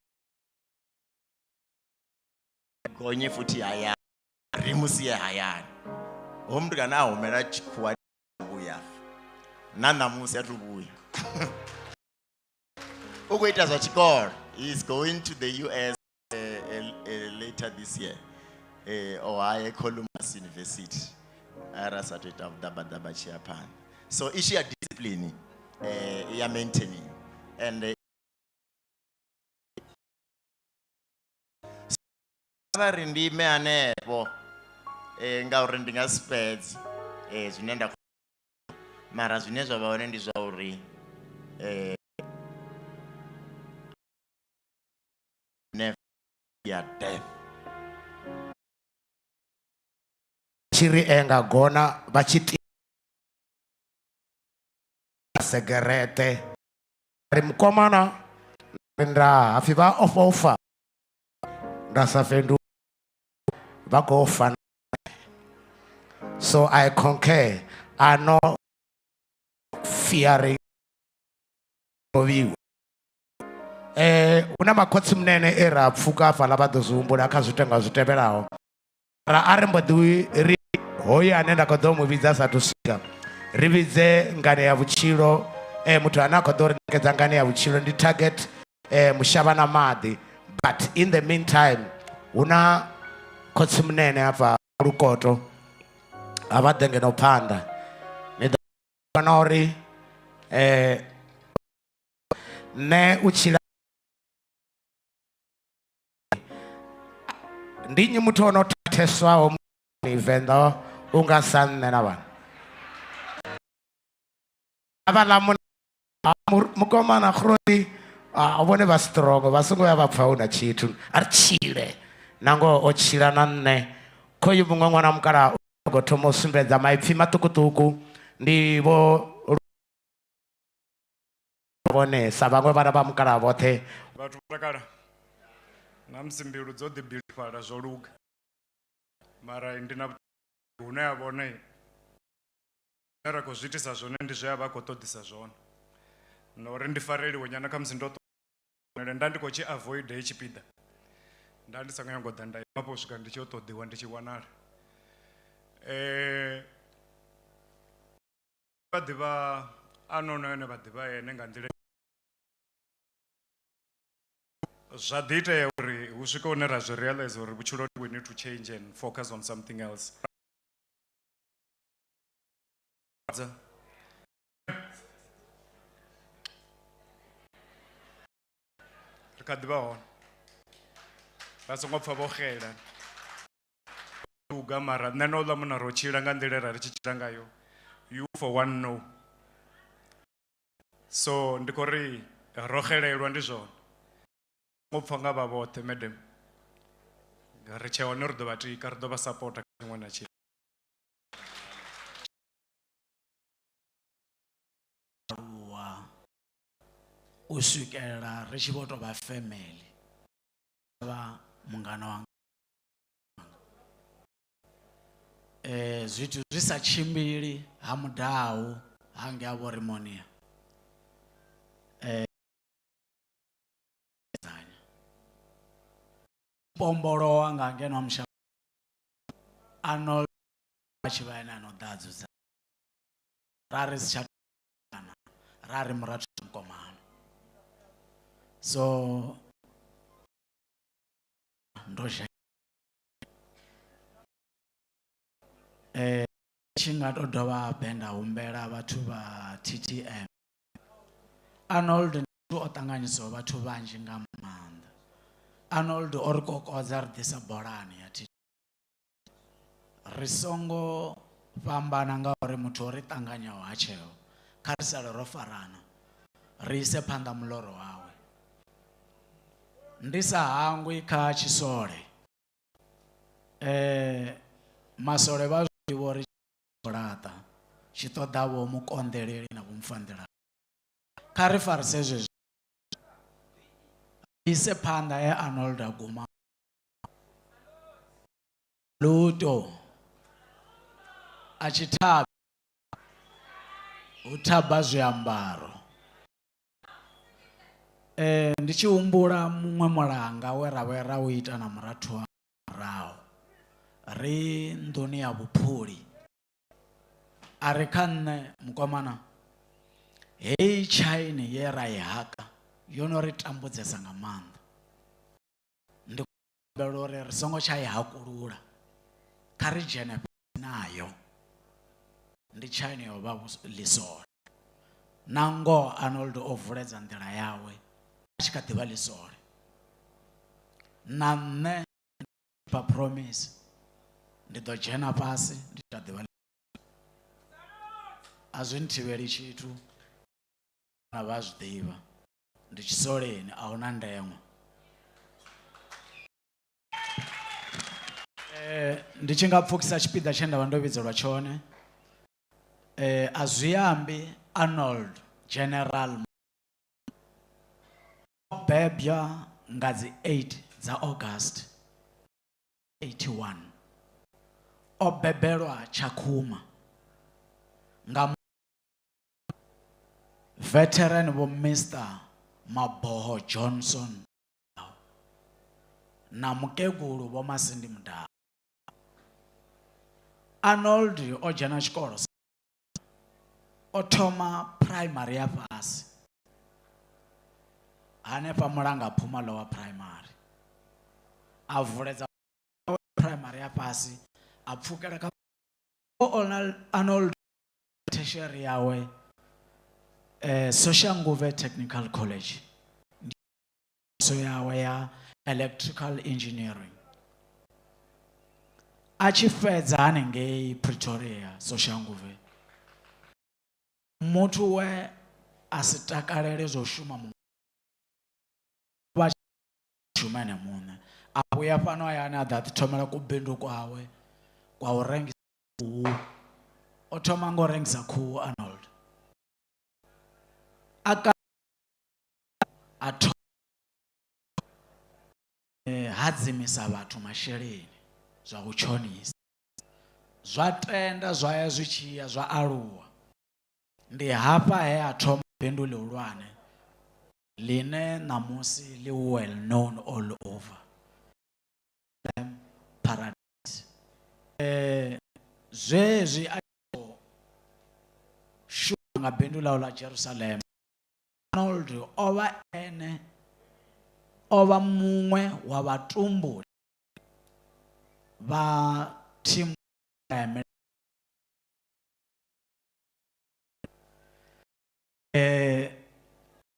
gonye futhi hayani ri musi hayani ho muthu kana a humela tshikhuwa vhuya na ṋamusi a thu vhuya u khou ita zwa tshikolo. He is going to the US later this year, Ohio Columbus University. Ara sa to ita vhuḓabaḓaba tshi ya phanḓa. So issue ya discipline ya maintaining and vha ri ndi ime hanefho ngauri ndi nga si fhedze zwine nda mara zwine zwa vha hone ndi zwa uri never ya death. Tshiri enga gona vha tshi segerete ri mukomana nda hafi vha ofa ufa nda sa fhendu vha khou fa. So I concur, I no fearing vhiwa. Hu na makhotsi munene e ra pfuka hafhaḽa vha ḓo zwi humbula kha zwitenga zwi tevhelaho. Ra a ri mbo ḓi ri hoyu ane nda khou ḓo mu vhidza sa athu swika, ri vhidze ngane ya vhutshilo. Muthu ane a khou ḓo ri ṋekedza ngane ya vhutshilo ndi target mushavha na maḓi. But in the meantime, hu na khotsi munene hafha Lukoto, a vha ḓe ngeno phanḓa. Ni ḓo vhona uri nṋe u tshila ndi nnyi muthu ono thatheswaho Venḓa u nga sa nṋe na vhana. Havhaḽa mukomana Khroti, vhone vha strong, vha songo ya vha pfa hu na tshithu. A ri tshile, nangoho o tshila na nṋe. Khoyu muṅwe ṅwana mukalaha u khou thoma u sumbedza maipfi maṱukuṱuku, ndi vho vhone sa vhaṅwe vhana vha mukalaha vhoṱhe. Vhathu vho takala na musi mbilu dzo ḓi bilifhala zwo luga, mara ndi na hune ha vhone zwine ra khou zwi itisa zwone ndi zwe a vha khou ṱoḓisa zwone, na uri ndi fareliwe nyana kha musi ndo ṱoḓa nda ndi khou tshi avoid heyi tshipiḓa, nda ndi sa khou nyanga u ḓa nda ima hafho u swika ndi tshi yo ṱoḓiwa ndi tshi wanala. Vha ḓivha ano na ene vha ḓivha ene nga nḓila Zwa ḓi itea uri hu swike hune ra zwi realize uri vhutshiloni we need to change and focus on something else. Ri kha ḓivha hone vha songo pfa vho xela luga mara nṋe na uḽa munna ro tshila nga nḓila ra ri tshi tshila ngayo, you for one know. So ndi khou ri ro xelelwa, ndi zwone ngo pfa nga vha vhoṱhe madam, ri tshe hone, ri ḓo vha tika, ri ḓo vha sapota kha tshiṅwe na tshiṅwe. Aluwa u swikelela ri tshi vho tou vha family vha mungana wanga, zwithu zwi sa tshimbili ha mudau hange a vho ri monia pombolowa nga ngeno musha ano vha tshi vha ene ano ḓa dzudza ra ri si tsha ra ri murathu mukomana, so ndo zha tshi nga to dovha habe nda humbela vhathu vha TTM. Arnold ndi o ṱanganyisaho vhathu vhanzhi nga maanḓa. Arnold o ri kokodza ri ḓisa bolani ya TTM. Ri songo fhambana ngauri muthu o ri ṱanganyaho ha tsheo, kha ri sale ro farana ri ise phanḓa muloro wawe. Ndi sa hangwi kha tshisole, masole vha zwi ḓivha uri laṱa tshi ṱoḓa vho mukonḓeleli na vho mufanḓela. Kha ri farise zwezwi ise phanḓa e Arnold a guma luto a tshi thaba hu thaba zwiambaro. Ndi tshi humbula muṅwe mulanga we ra vhuya ra u ita na murathu wa murahu ri nḓuni ya vhuphuli, a ri kha nṋe mukomana, heyi tshaini ye ra i haka yo no ri tambudzesa nga maanḓa, ndi humbela uri ri songo tsha i hakulula, kha ri dzhene fhasi nayo. Ndi tshaini ya u vha ḽisole. Na ngoho Arnold o vuledza nḓila yawe a tshi kha ḓi vha ḽisole. Na nṋe pa promise ndi ḓo dzhena fhasi ndi tsha ḓi vha, a zwi nthivheli tshithu, na vha zwi ḓivha ndi tshisoleni, a huna ndeṅwa. Ndi tshi nga pfukisa tshipiḓa tshe nda vha ndo vhidzelwa tshone, a zwi ambi Arnold General o bebwa nga dzi 8 dza August 81, o bebelwa Tshakhuma nga veteran vho Mister Maboho Johnson na mukegulu vho Masindi Mudau. Arnold o dzhena tshikolo, o thoma primary ya fhasi hanefha Mulanga Phuma Lower Primary, a vuledza primary ya fhasi, a pfukela kha Arnold tertiary yawe Soshanguve Technical College, so yawe ya electrical engineering. A tshi fhedza hanengei Pretoria Soshanguve, muthu we a si takalele zwo shuma muṅwe vha shuma ene muṋe, a vhuya fhano hayani a ḓa a ḓi thomela kubindu kwawe kwa u rengisa khuhu. O thoma nga u rengisa khuhu Arnold, a ka a hadzimisa vhathu masheleni zwa u tshonisa, zwa tenda zwa ya zwi tshi ya zwa aluwa. Ndi hafha he a thoma bindu ḽihulwane ḽine ṋamusi ḽi well known all over, Paradise. Zwezwi a shuma nga bindu ḽawe ḽa Jerusalem, Arnold o vha ene O vha muṅwe wa vhatumbuli vha thimu ya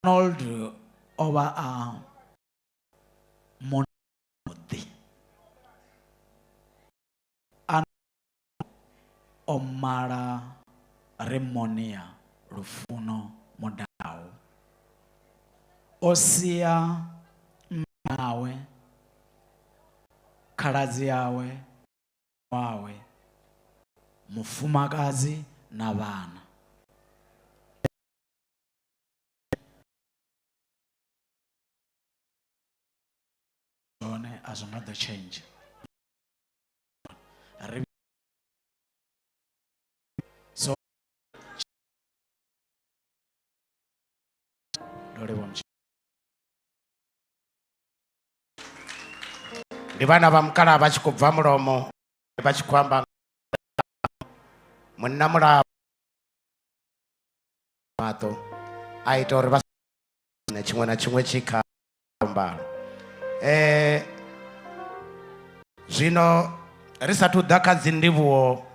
Arnold o vha a muḓi. O mala Rimonia Lufuno Mudau. O sia mmawe, khaladzi yawe, wawe, mufumakadzi na vhana. Zwone a zwi nga ḓo tshentsha. Ri so ndo livhuwa mutshi. Ndi vhana vha mukalaha vha tshi khou bva mulomo vha tshi khou amba munna mulapfu maṱo a ita uri vha na tshiṅwe na tshiṅwe tshi kha mbalo. Zwino ri sathu ḓa kha dzi ndivhuwo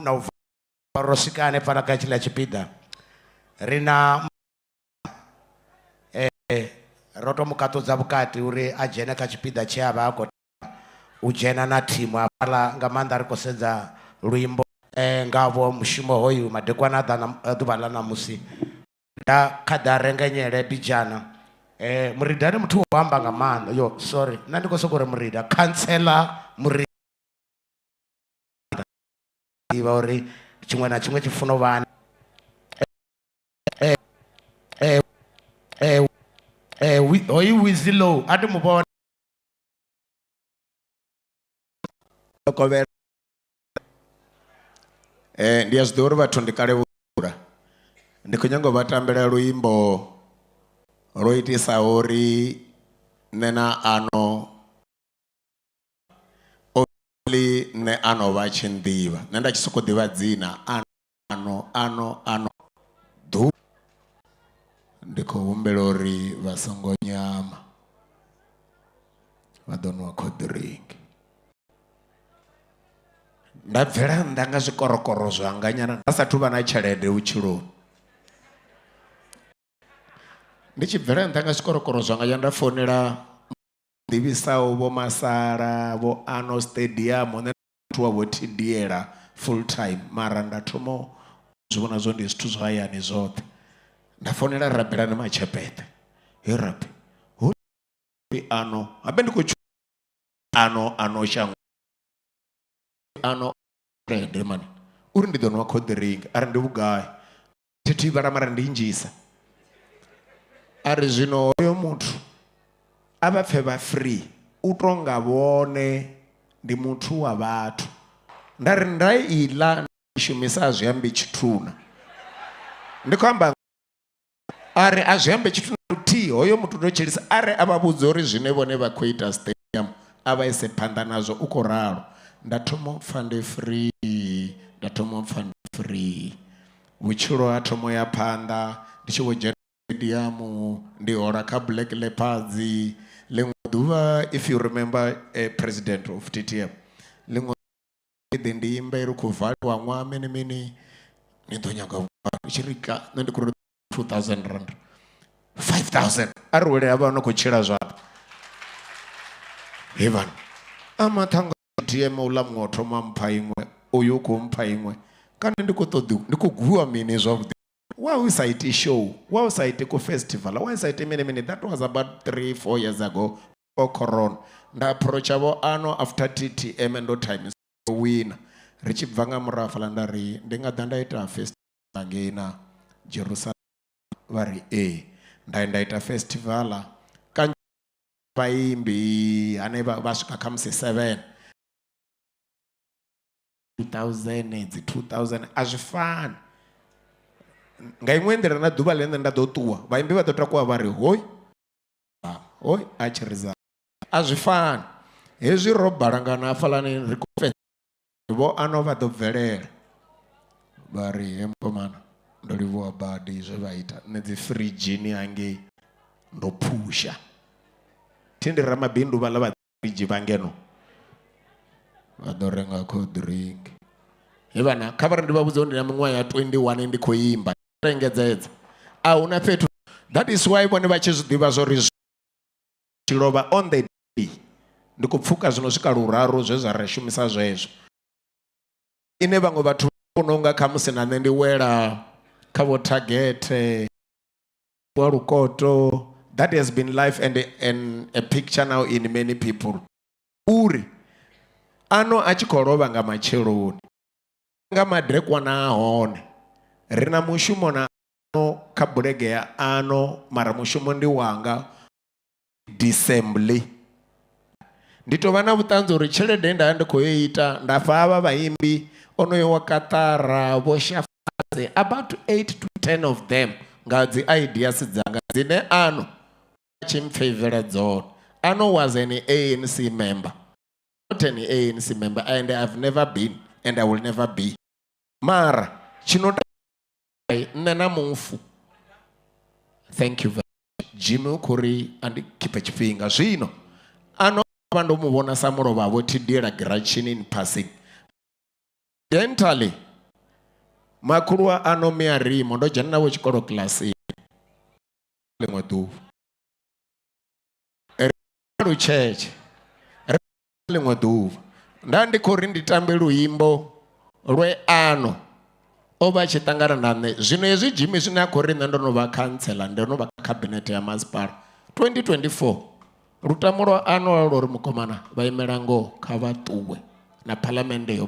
na u ro swika hanefhaḽa kha tshiḽa tshipiḓa, ri na ro to mu kaṱudza vhukati uri a dzhene kha tshipiḓa tshe a vha a khou u dzhena na thimu hafhaḽa, nga maanḓa ri khou sedza luimbo ngavho mushumo hoyu madekwana a ḓuvha ḽa ṋamusi. Nda kha ḓa rengenyele bidzhana. Murida ndi muthu wa amba nga maanḓa. Yo, sorry, nṋe ndi khou sokou ri Murida, khantsela Murida. Ḓivha uri tshiṅwe na tshiṅwe tshi funa u vha hoyu Wizzy Low a thi mu vhona. Kovhela. Ndi a zwi ḓivha uri vhathu ndi kale vhula. Ndi khou nyanga u vha tambela luimbo lwo itisaho uri nṋe na ano obviously nṋe ano vha tshi nḓivha. Nṋe nda tshi sokou ḓivha dzina ano ano ano ḓu. Ndi khou humbela uri vha songo nyama, vha ḓo nwa cold drink. Nda bvela nnḓa nga zwikorokoro zwanga nyana nda sathu vha na tshelede vhutshiloni. Ndi tshi bvela nnḓa nga zwikorokoro zwanga nyana nda founela ḓivhisaho vho Masala, vho Ano Stadium, nṋe muthu wa vho thidiela full time, mara nda thoma u zwi vhona zwo ndi zwithu zwa hayani zwoṱhe. Nda founela Rabelani Matshepeṱe, he Rabi, hu ano, habe ndi khou ano ano shango ano tshelede mani, uri ndi ḓo nwa cold drink, ari ndi vhugai, thi thi vhala mara ndi nnzhisa. A ri zwino hoyo muthu a vha pfe vha free, u tonga vhone ndi muthu wa vhathu. Nda ri nda iḽa shumisa a zwi ambi tshithuna, ndi khou amba a ri a zwi ambe tshithu na luthihi, hoyo muthu ndo tshilisa. A ri a vha vhudza uri zwine vhone vha khou ita stadium a vha ise phanḓa nazwo, u khou ralo. Nda thoma u pfa ndi free, nda thoma u pfa ndi free, vhutshilo ha thoma u ya phanḓa. Ndi tshi vho dzhena stadium ndi hola kha Black Leopards. Ḽiṅwe ḓuvha, if you remember, president of TTM, ḽiṅwe ḓe ndi imbe ri khou valiwa ṅwaha mini mini, ni ḓo nyaga vhugai? Ndi tshi ri ka nṋe ndi khou ri 2000 rand, 5000, a ri wele havha no khou tshila zwaḓo. He vhana a mathanga TM uḽa muṅwe o thoma mpha iṅwe, uyu u khou mpha iṅwe, kana ndi khou ṱoḓi, ndi khou gwiwa mini zwavhuḓi? Why u sa iti show? Why u sa iti ku festival? Why u sa iti mini mini? That was about 3-4 years ago. O corona. Nda approacha vho ano after TTM ndo times wina. Ri tshi bva nga murahu hafhaḽa nda ri ndi nga ḓa nda ita festival ngei na Jerusalem, vha ri ee. Nda ya nda ita festival kanzhi vhaimbi hanevha vha swika khamusi 7 2000 dzi 2000 a zwi fani. Nga iṅwe nḓila na ḓuvha ḽine nda ḓo ṱuwa vhaimbi vha ḓo takuwa vha ri hoi hoi a tshi ri za, a zwi fani. Hezwi ro balangana hafhaḽani ri khou fhedza vho ano vha ḓo bvelela vha ri he mukomana ndo livhuwa badi zwe vha ita, nṋe dzi firidzhini hangei Ndo phusha. Thi ndi ramabindu vhaḽa vha fridge vha ngeno. Vha ḓo renga cold drink. He vhana, kha vha ri ndi vha vhudze uri ndi na miṅwaha ya 21 ndi khou imba. Engedzedza. A huna fhethu. That is why vhone vha tshi zwi ḓivha zwa uri tshi lovha on the day. Ndi khou pfuka zwino swika luraru zwe zwa ra shumisa zwezwo. Ine vhaṅwe vhathu vhona unga khamusi na nṋe ndi wela kha vho Target, wa Lukoto. That has been life and a picture now in many people. Uri ano a tshi khou lovha nga matsheloni nga madekwana a hone ri na mushumo na ano kha bulege ya ano, mara mushumo ndi wanga dissembly. Ndi tou vha na vhuṱanzi uri tshelede nda ndi khou ita nda fha avha vhaimbi onoyo wa Qatar vho Shafaze, about 8 to 10 of them nga dzi ideas dzanga dzine ano tshi mpfeivela dzone. Ano was an ANC member, not an ANC member, and I've never been and I will never be. Mara tshino nṋe na mufu. Thank you very much. Jimmy u khou ri andi khiphe tshifhinga zwino. Ano vha ndo mu vhona sa mulovha vho thidiela giratshini in passing. Dentally makhulu wa ano miarimo ndo dzhena navho tshikolo kilasini ḽiṅwe ḓuvha. Ri lutshetshe ri ḽiṅwe ḓuvha nda ndi khou ri ndi tambe luimbo lwe ano o vha tshi ṱangana na nṋe. Zwino hezwi Jimmy zwine a khou ri nṋe ndo no vha khantsela, ndo no vha khabinethe ya masipala 2024. Lutamo lwa ano lwa uri mukomana vha imela ngoho kha vha ṱuwe na phalamennde yo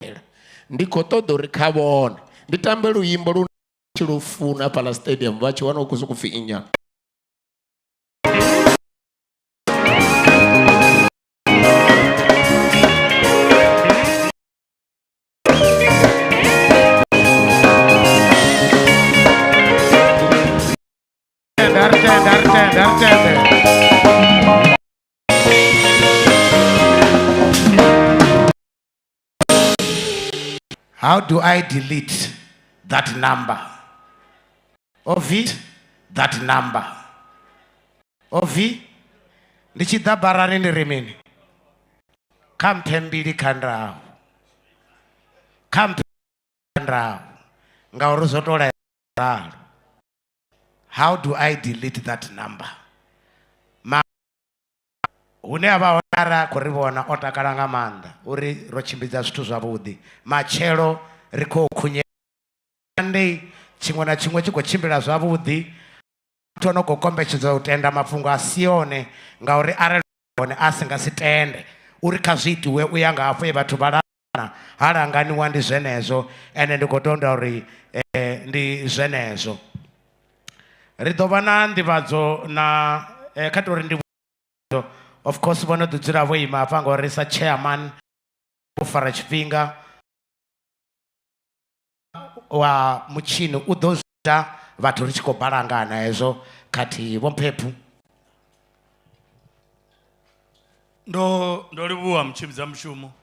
fhela. Ndi khou ṱoḓa uri kha vhone ndi tambe luimbo lu tshi lu funa fhaḽa stadium vha tshi wana u khou sokou pfi inya. How do I delete that number? Ovi, that number. Ovi, ndi tshi ḓa barani ndi ri mini? Kha mphe mbili kha ndau. Kha mphe ndau. Ngauri zwo to ralo. How do I delete that number? Ma hune a vha hone arali a khou ri vhona o takala nga maanḓa uri ro tshimbidza zwithu zwavhuḓi. Matshelo ri khou khunyela Monday, tshiṅwe na tshiṅwe tshi khou tshimbila zwavhuḓi. Muthu o no khou kombetshedza u tenda mafhungo a si one, ngauri arali hone a si nga si tende uri kha zwi itiwe u ya nga hafho he vhathu vha langana, ha langaniwa ndi zwenezwo, ende ndi khou tonda uri ndi zwenezwo. Ri ḓo vha na nḓivhadzo na kha tou ri ndi of course vho no ḓi dzula vho ima hafha ngori sa chairman u fara tshifhinga wa mutshini u ḓo zwi vhathu ri tshi khou balangana hezwo khathihi. Vho Mphephu. Ndo livhuwa mutshimbidza mushumo.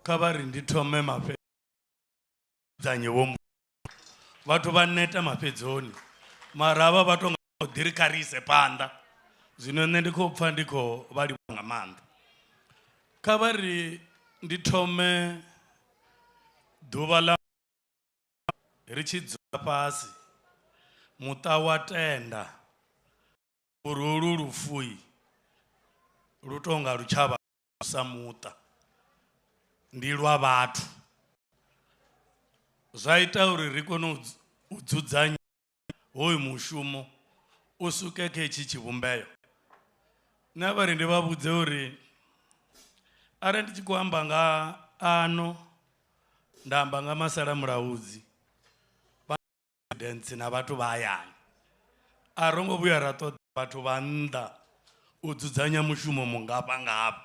Kha vha ri ndi thome mafhedzanyi vho vhathu vha neta mafhedzoni, mara avha vha tonga ḓi ri kha ri ise phanḓa. Zwino nṋe ndi khou pfa ndi khou vha livhuwa nga maanḓa. Kha vha ri ndi thome ḓuvha ḽa ri tshi dzula fhasi muṱa wa tenda uri holu lufui lu tonga lutshavha sa muṱa ndi lwa vhathu, zwa ita uri ri kone u dzudzanya hoyu mushumo u swike kha hetshi tshivhumbeo. Nṋe vha ri ndi vha vhudze uri arali ndi tshi khou amba nga ano nda amba nga Masala Mulaudzi, vha dance na vhathu vha hayani, a ro ngo vhuya ra ṱoḓa vhathu vha nnḓa u dzudzanya mushumo mungafha ngafha.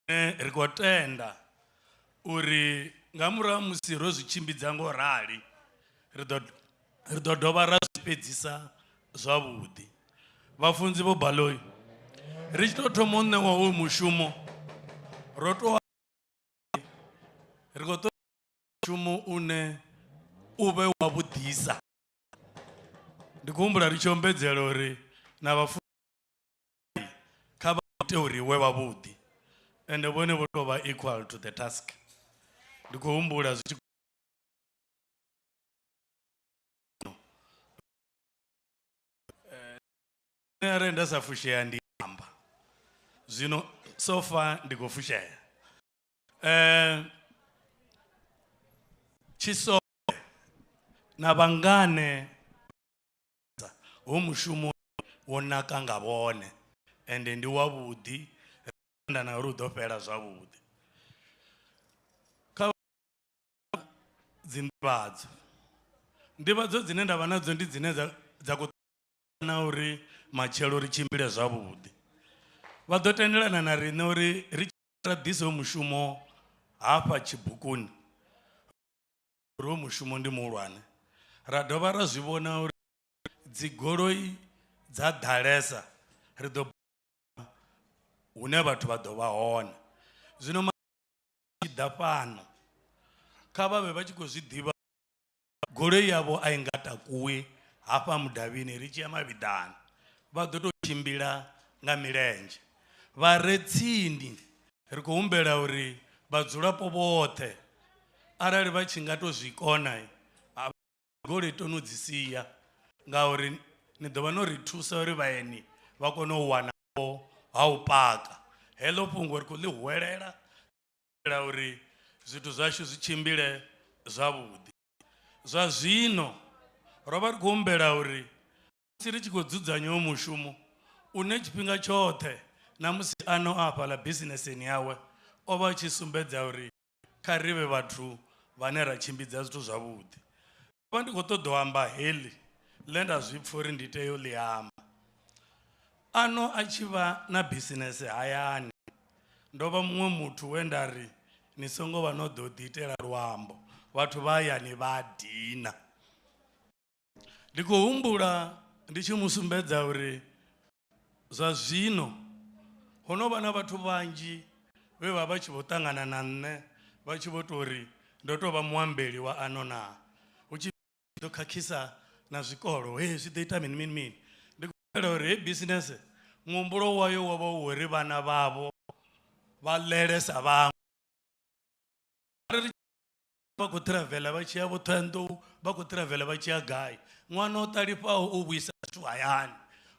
Ri khou tenda uri nga murahu ha musi ro zwi tshimbidza ngo rali ri ḓo dovha ra zwi fhedzisa zwavhuḓi. Vhafunzi vho Baloyi, ri tshi tou thoma u ṋewa hoyu mushumo ro to ri khou ṱoḓa Mushumo une u vhe wavhuḓisa. Ndi khou humbula ri tshi ombedzela uri na vhafu kha vha ite uri we wavhuḓi ende vhone vho tou vha equal to the task. Ndi khou humbula zwi tshi nṋe arali nda sa fushea ndi amba zwino so far ndi khou fushea. Tshisole na vhangane ho mushumo wo naka nga vhone ende ndi wavhuḓi, ri na uri u ḓo fhela zwavhuḓi. Kha dzi nḓivhadzo, nḓivhadzo dzine nda vha nadzo ndi dzine dza khou na uri matshelo ri tshimbile zwavhuḓi. Vha ḓo tendelana na riṋe uri ri ra ḓise mushumo hafha tshibukuni, uri hoyu mushumo ndi muhulwane. Ra dovha ra zwi vhona uri dzigoloi dza ḓalesa, ri ḓo hune vhathu vha ḓo vha hone. Zwino tshi ḓa fhano kha vha vhe vha tshi khou zwi ḓivha goloi yavho a i nga takuwi hafha mudavhini ri tshi ya mavhiḓani, vha ḓo tou tshimbila nga milenzhe. Vha re tsini ri khou humbela uri vhadzulapo vhoṱhe arali vha tshi nga tou zwi kona goloi to no dzi sia, ngauri ni ḓo vha no ri thusa uri vhaeni vha kone u wana ha u paka. Heḽo fhungo ri khou ḽi hwelela uri zwithu zwashu zwi tshimbile zwavhuḓi. Zwa zwino ro vha ri khou humbela uri musi ri tshi khou dzudzanya hoyu mushumo une tshifhinga tshoṱhe na musi ano a hafhaḽa bizineseni yawe o vha a tshi sumbedza uri kha ri vhe vhathu vhane ra tshimbidza zwithu zwavhuḓi. Ndo vha ndi khou ṱoḓa u amba heḽi ḽe nda zwi pfa uri ndi tea u ḽi amba. Ano a tshi vha na bisinese hayani, ndo vha muṅwe muthu we nda ri ni songo vha no ḓo ḓi itela luambo, vhathu vha hayani vha a dina. Ndi khou humbula ndi tshi mu sumbedza uri zwa zwino ho no vha na vhathu vhanzhi vhe vha vha tshi vho ṱangana na nṋe vha tshi vho tou ri ndo tou vha muambeli wa ano naa, hu tshi ḓo khakhisa na zwikolo, he zwi ḓo ita mini mini mini. Ndi khou humbela uri heyi bisinese muhumbulo wayo wo vha u uri vhana vhavho vha ḽele sa vhaṅwe. Arali vha khou ṱhiravela vha tshi ya vho Ṱhohoyanḓou, vha khou ṱhiravela vha tshi ya gai, ṅwana o ṱalifhaho u vhuisa zwithu hayani.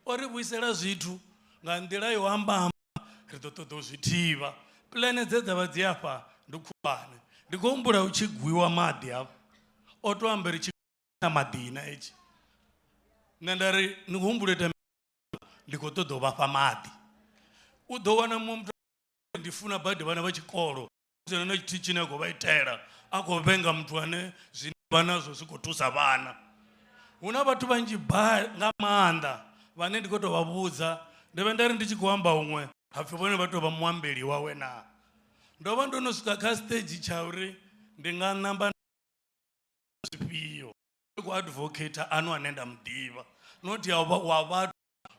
O ri vhuisela zwithu nga nḓila yo amba amba, ri ḓo ṱoḓa u zwi thivha. Pulane dze dza vha dzi afha ndi khulwane. Ndi khou humbula hu tshi gwiwa maḓi hafha, o tou amba uri tshi na maḓi na hetshi. Nṋe nda ri ni khou humbula u ita ndi khou ṱoḓa u vha fha maḓi. U ḓo wana muṅwe muthu ndi funa badi vhana vha tshikolo, hu si na tshithu tshine a khou vha itela, a khou vhenga muthu ane zwine vha nazwo zwi khou thusa vhana. Hu na vhathu vhanzhi ba nga maanḓa vhane ndi khou tou vha vhudza, ndo vhuya nda ri ndi tshi khou amba huṅwe hapfi vhone vha tou vha muambeli wawe naa. Ndo vha ndo no swika kha stage tsha uri ndi nga namba zwifhio, ndi khou advocate ano ane nda muḓivha, not ya wa vhathu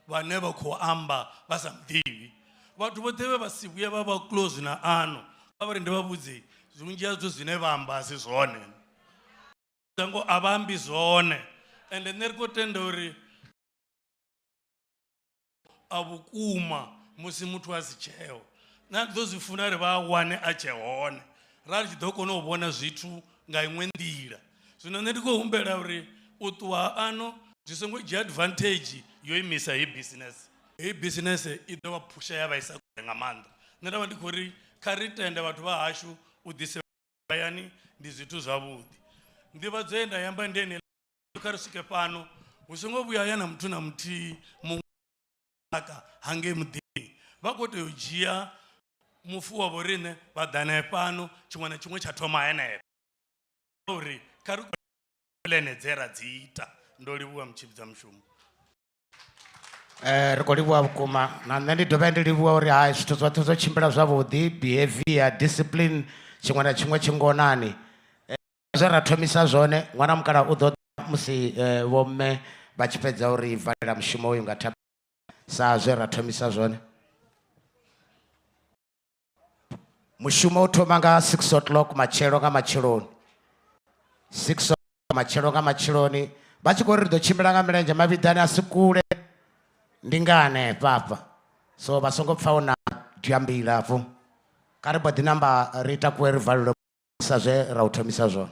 vhane vha khou amba vha sa muḓivhi. Vhathu vhoṱhe vhe vha si vhuye vha vha close na ano vha vha ri ndi vha vhudze vhunzhi ha zwithu zwine vha amba a si zwone, ngo a vha ambi zwone. Ende nṋe ri khou tenda uri a vhukuma musi muthu a si tsheo, nṋe ndi ḓo zwi funa uri vha wane a tshe hone, ra ri tshi ḓo kona u vhona zwithu nga iṅwe nḓila. Zwino nṋe ndi khou humbela uri u ṱuwa ano zwi songo dzhia advantage yo imisa heyi business. Heyi business i ḓo vha phusha ya vha isa kule nga maanḓa. Nṋe nda vha ndi khou ri kha ri tende vhathu vha hashu u ḓisela hayani ndi zwithu zwavhuḓi. Nḓivhadzo ye nda yamba ndi ene, kha ri swike fhano hu songo vhuya ya na muthu na muthihi muṅwe hangei muḓini, vha khou tea u dzhia mufu wa vho riṋe vha ḓa nae fhano, tshiṅwe na tshiṅwe tsha thoma henefho. Uri kha ri pulane dze ra dzi ita. Ndo livhuwa mutshivhidza mushumo. Ri khou livhuwa vhukuma. Na nṋe ndi dovha ndi livhuwa uri hai zwithu zwoṱhe zwo tshimbila zwavhuḓi, behavior, discipline, tshiṅwe na tshiṅwe tshi ngonani. Zwe ra thomisa zwone, ṅwana mukala u ḓo ḓa musi vho mme vha tshi fhedza uri valela mushumo uyu nga thabelo sa zwe ra thomisa zwone. Mushumo u thoma nga 6 o'clock matshelo nga matsheloni. 6 matshelo nga matsheloni vha tshi khou ri ri ḓo tshimbila nga milenzhe mavhiḓani a si kule ndi nga hanefha hafha so vha songo pfa hu na dyambila hafho kha ri mbo ḓi namba ri takuwe ri valelwe sa zwe ra u thomisa zwone.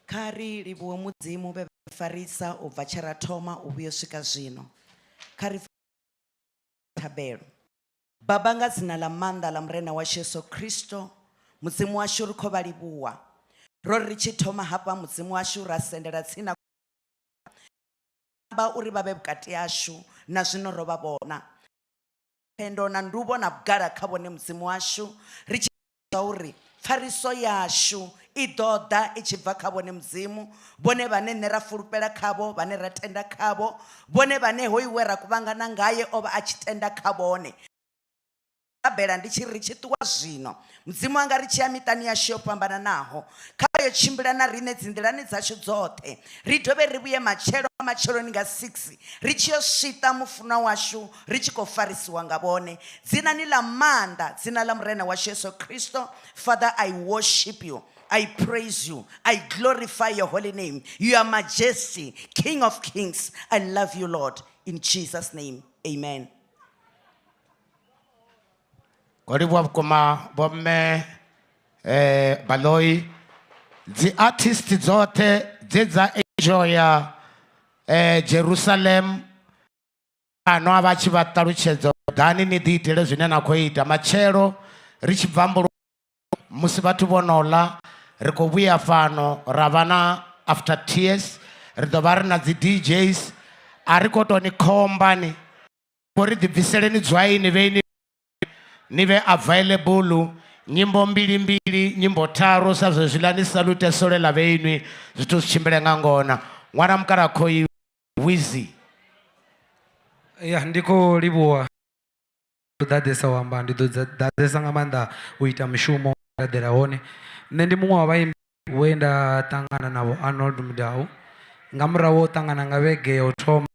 Kha ri livhuwe Mudzimu vhe vha farisa u bva tshe ra thoma u vhuya u swika zwino. Kha ri thabelo. Baba nga dzina ḽa maanḓa ḽa Murena washu Yesu Kristo, Mudzimu washu ri khou vha livhuwa. Ro ri tshi thoma hafha Mudzimu washu ra sendela tsini amba uri vha vhe vhukati hashu na zwino ro vha vhona. Thendo na nduvho na vhugala kha vhone Mudzimu washu, ri tshi zwa uri pfariso yashu i ḓo ḓa i tshi bva kha vhone Mudzimu, vhone vhane nṋe ra fulufhela khavho, vhane ra tenda khavho, vhone vhane hoyu we ra kuvhangana ngaye o vha a tshi tenda kha vhone. Rabela ndi tshi ri tshi ṱuwa zwino Mudzimu anga ri tshi ya miṱani yashu yo fhambananaho, kha vha yo tshimbila na riṋe dzinḓilani dzashu dzoṱhe, ri dovhe ri vhuye matshelo matsheloni nga 6 ri tshi yo swiṱa mufunwa washu ri tshi khou farisiwa nga vhone. Dzinani ḽa maanḓa, dzina ḽa Murena washu Yesu Kristo, Father, I worship you, I praise you, I glorify your holy name. You are majesty, King of kings. I love you, Lord. In Jesus' name, amen. Khou livhuwa vhukuma vho mme Baloyi. Dzi artist dzoṱhe dze dza enjoya Jerusalem ano a vha tshi vha ṱalutshedza ḓani ni ḓi itele zwine na khou ita. Matshelo ri tshi bva mbulu musi vhathu vho no ḽa ri khou vhuya fhano ra vha na after tears, ri ḓo vha ri na dzi DJs. A ri khou tou ni khomba ni khou ri ḓibviseleni dzwaini vheini ni vhe available, nyimbo mbili mbili, nyimbo tharu sa zwezwiḽa ni salute sole ḽa vheinwi zwithu zwi tshimbile nga ngona. Ṅwana mukala khoi Wizzy. Ya ndi khou livhuwa u ḓaḓesa u amba, ndi ḓo ḓaḓesa nga maanḓa u ita mushumo nda ḓela hone. Nṋe ndi muṅwe wa vhaimbi we nda ṱangana navho Arnold Mudau, nga murahu ha u ṱangana nga vhege ya u thoma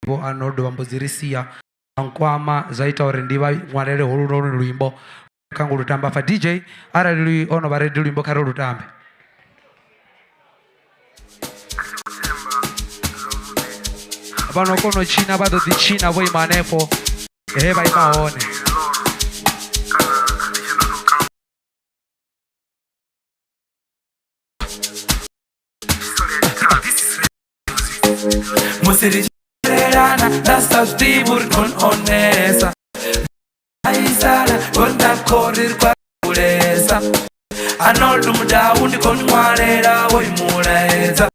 vho Arnold vha mbo dzi ri sia nkwama, zwa ita uri ndi vha ṅwalele holu lwone luimbo kha ngo lu tamba afha. DJ arali ono vha ready luimbo kha ri lu tambe. Vha no kona u tshina vha ḓo ḓi tshina vho ima hanefho he vha ima hone. Musi ri tshilelana nda sa zwi ḓivhi uri khou onesa, aisala ngo nda khori ri kwa kulesa. Arnold Mudau ndi khou ṅwalela wo mulaedza,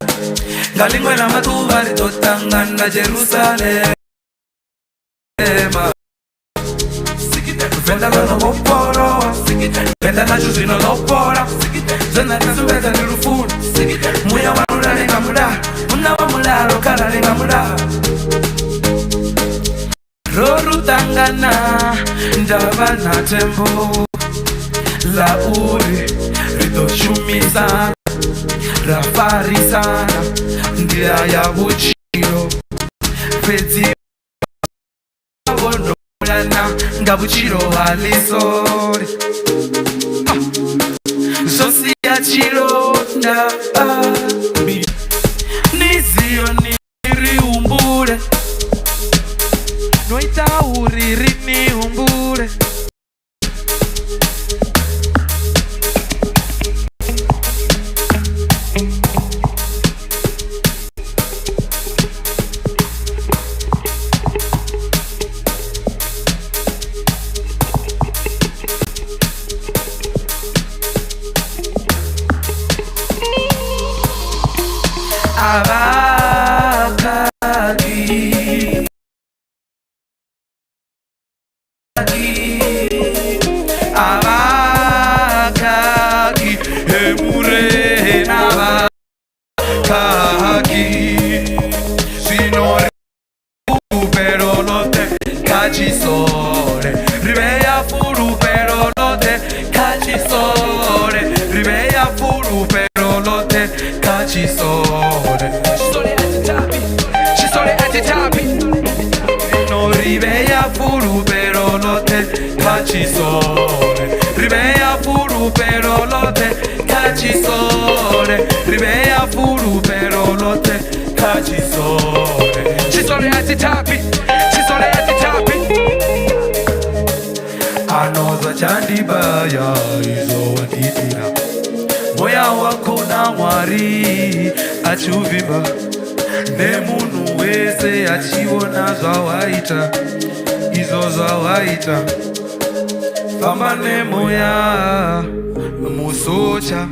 nga ḽiṅwe ḽa maḓuvha ri ḓo ṱangana Jerusalema. Venḓa ḽo no vhofholowa, Venḓa ḽashu zwino ḽo fhola, zwe nda ni sumbedza ndi lufuno. Muya wa lulale nga mulalo, munna wa mulalo kha lale nga mulalo. Ro ru ṱangana nda vha na thembo ḽa uri ri ḓo shumisana ra farisana nḓila ya vhutshilo, fhedzi vho no lana nga vhutshilo ha ḽisole zwo sia tshilonda. Ni Zioni ri humbule, no ita uri ri ni humbule. Abakaki Abakaki Emure Abakaki Zwino fulufhelo ḽoṱhe kha tshisole, ri vhea fulufhelo ḽoṱhe kha tshisole, ri vhea fulufhelo ḽoṱhe kha tshisole. Tshisole a tshi thambi, tshisole a tshi thambi. Zwino ri vhea fulufhelo ḽoṱhe kha tshisole, ri vhea fulufhelo ḽoṱhe kha Kha tshisole ri vhea fulufhelo ḽoṱhe kha tshisole tshisole a tshi thapi tshisole a tshi thapi anozwa chandibaya izvo wanditira mweya wako namwari achiuvimba nemunhu wese achiona zvawaita izvo zvawaita famba nemoya musocha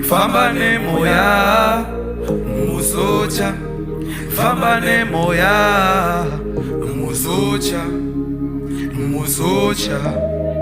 famba nemoya musocha famba nemoya musocha musocha.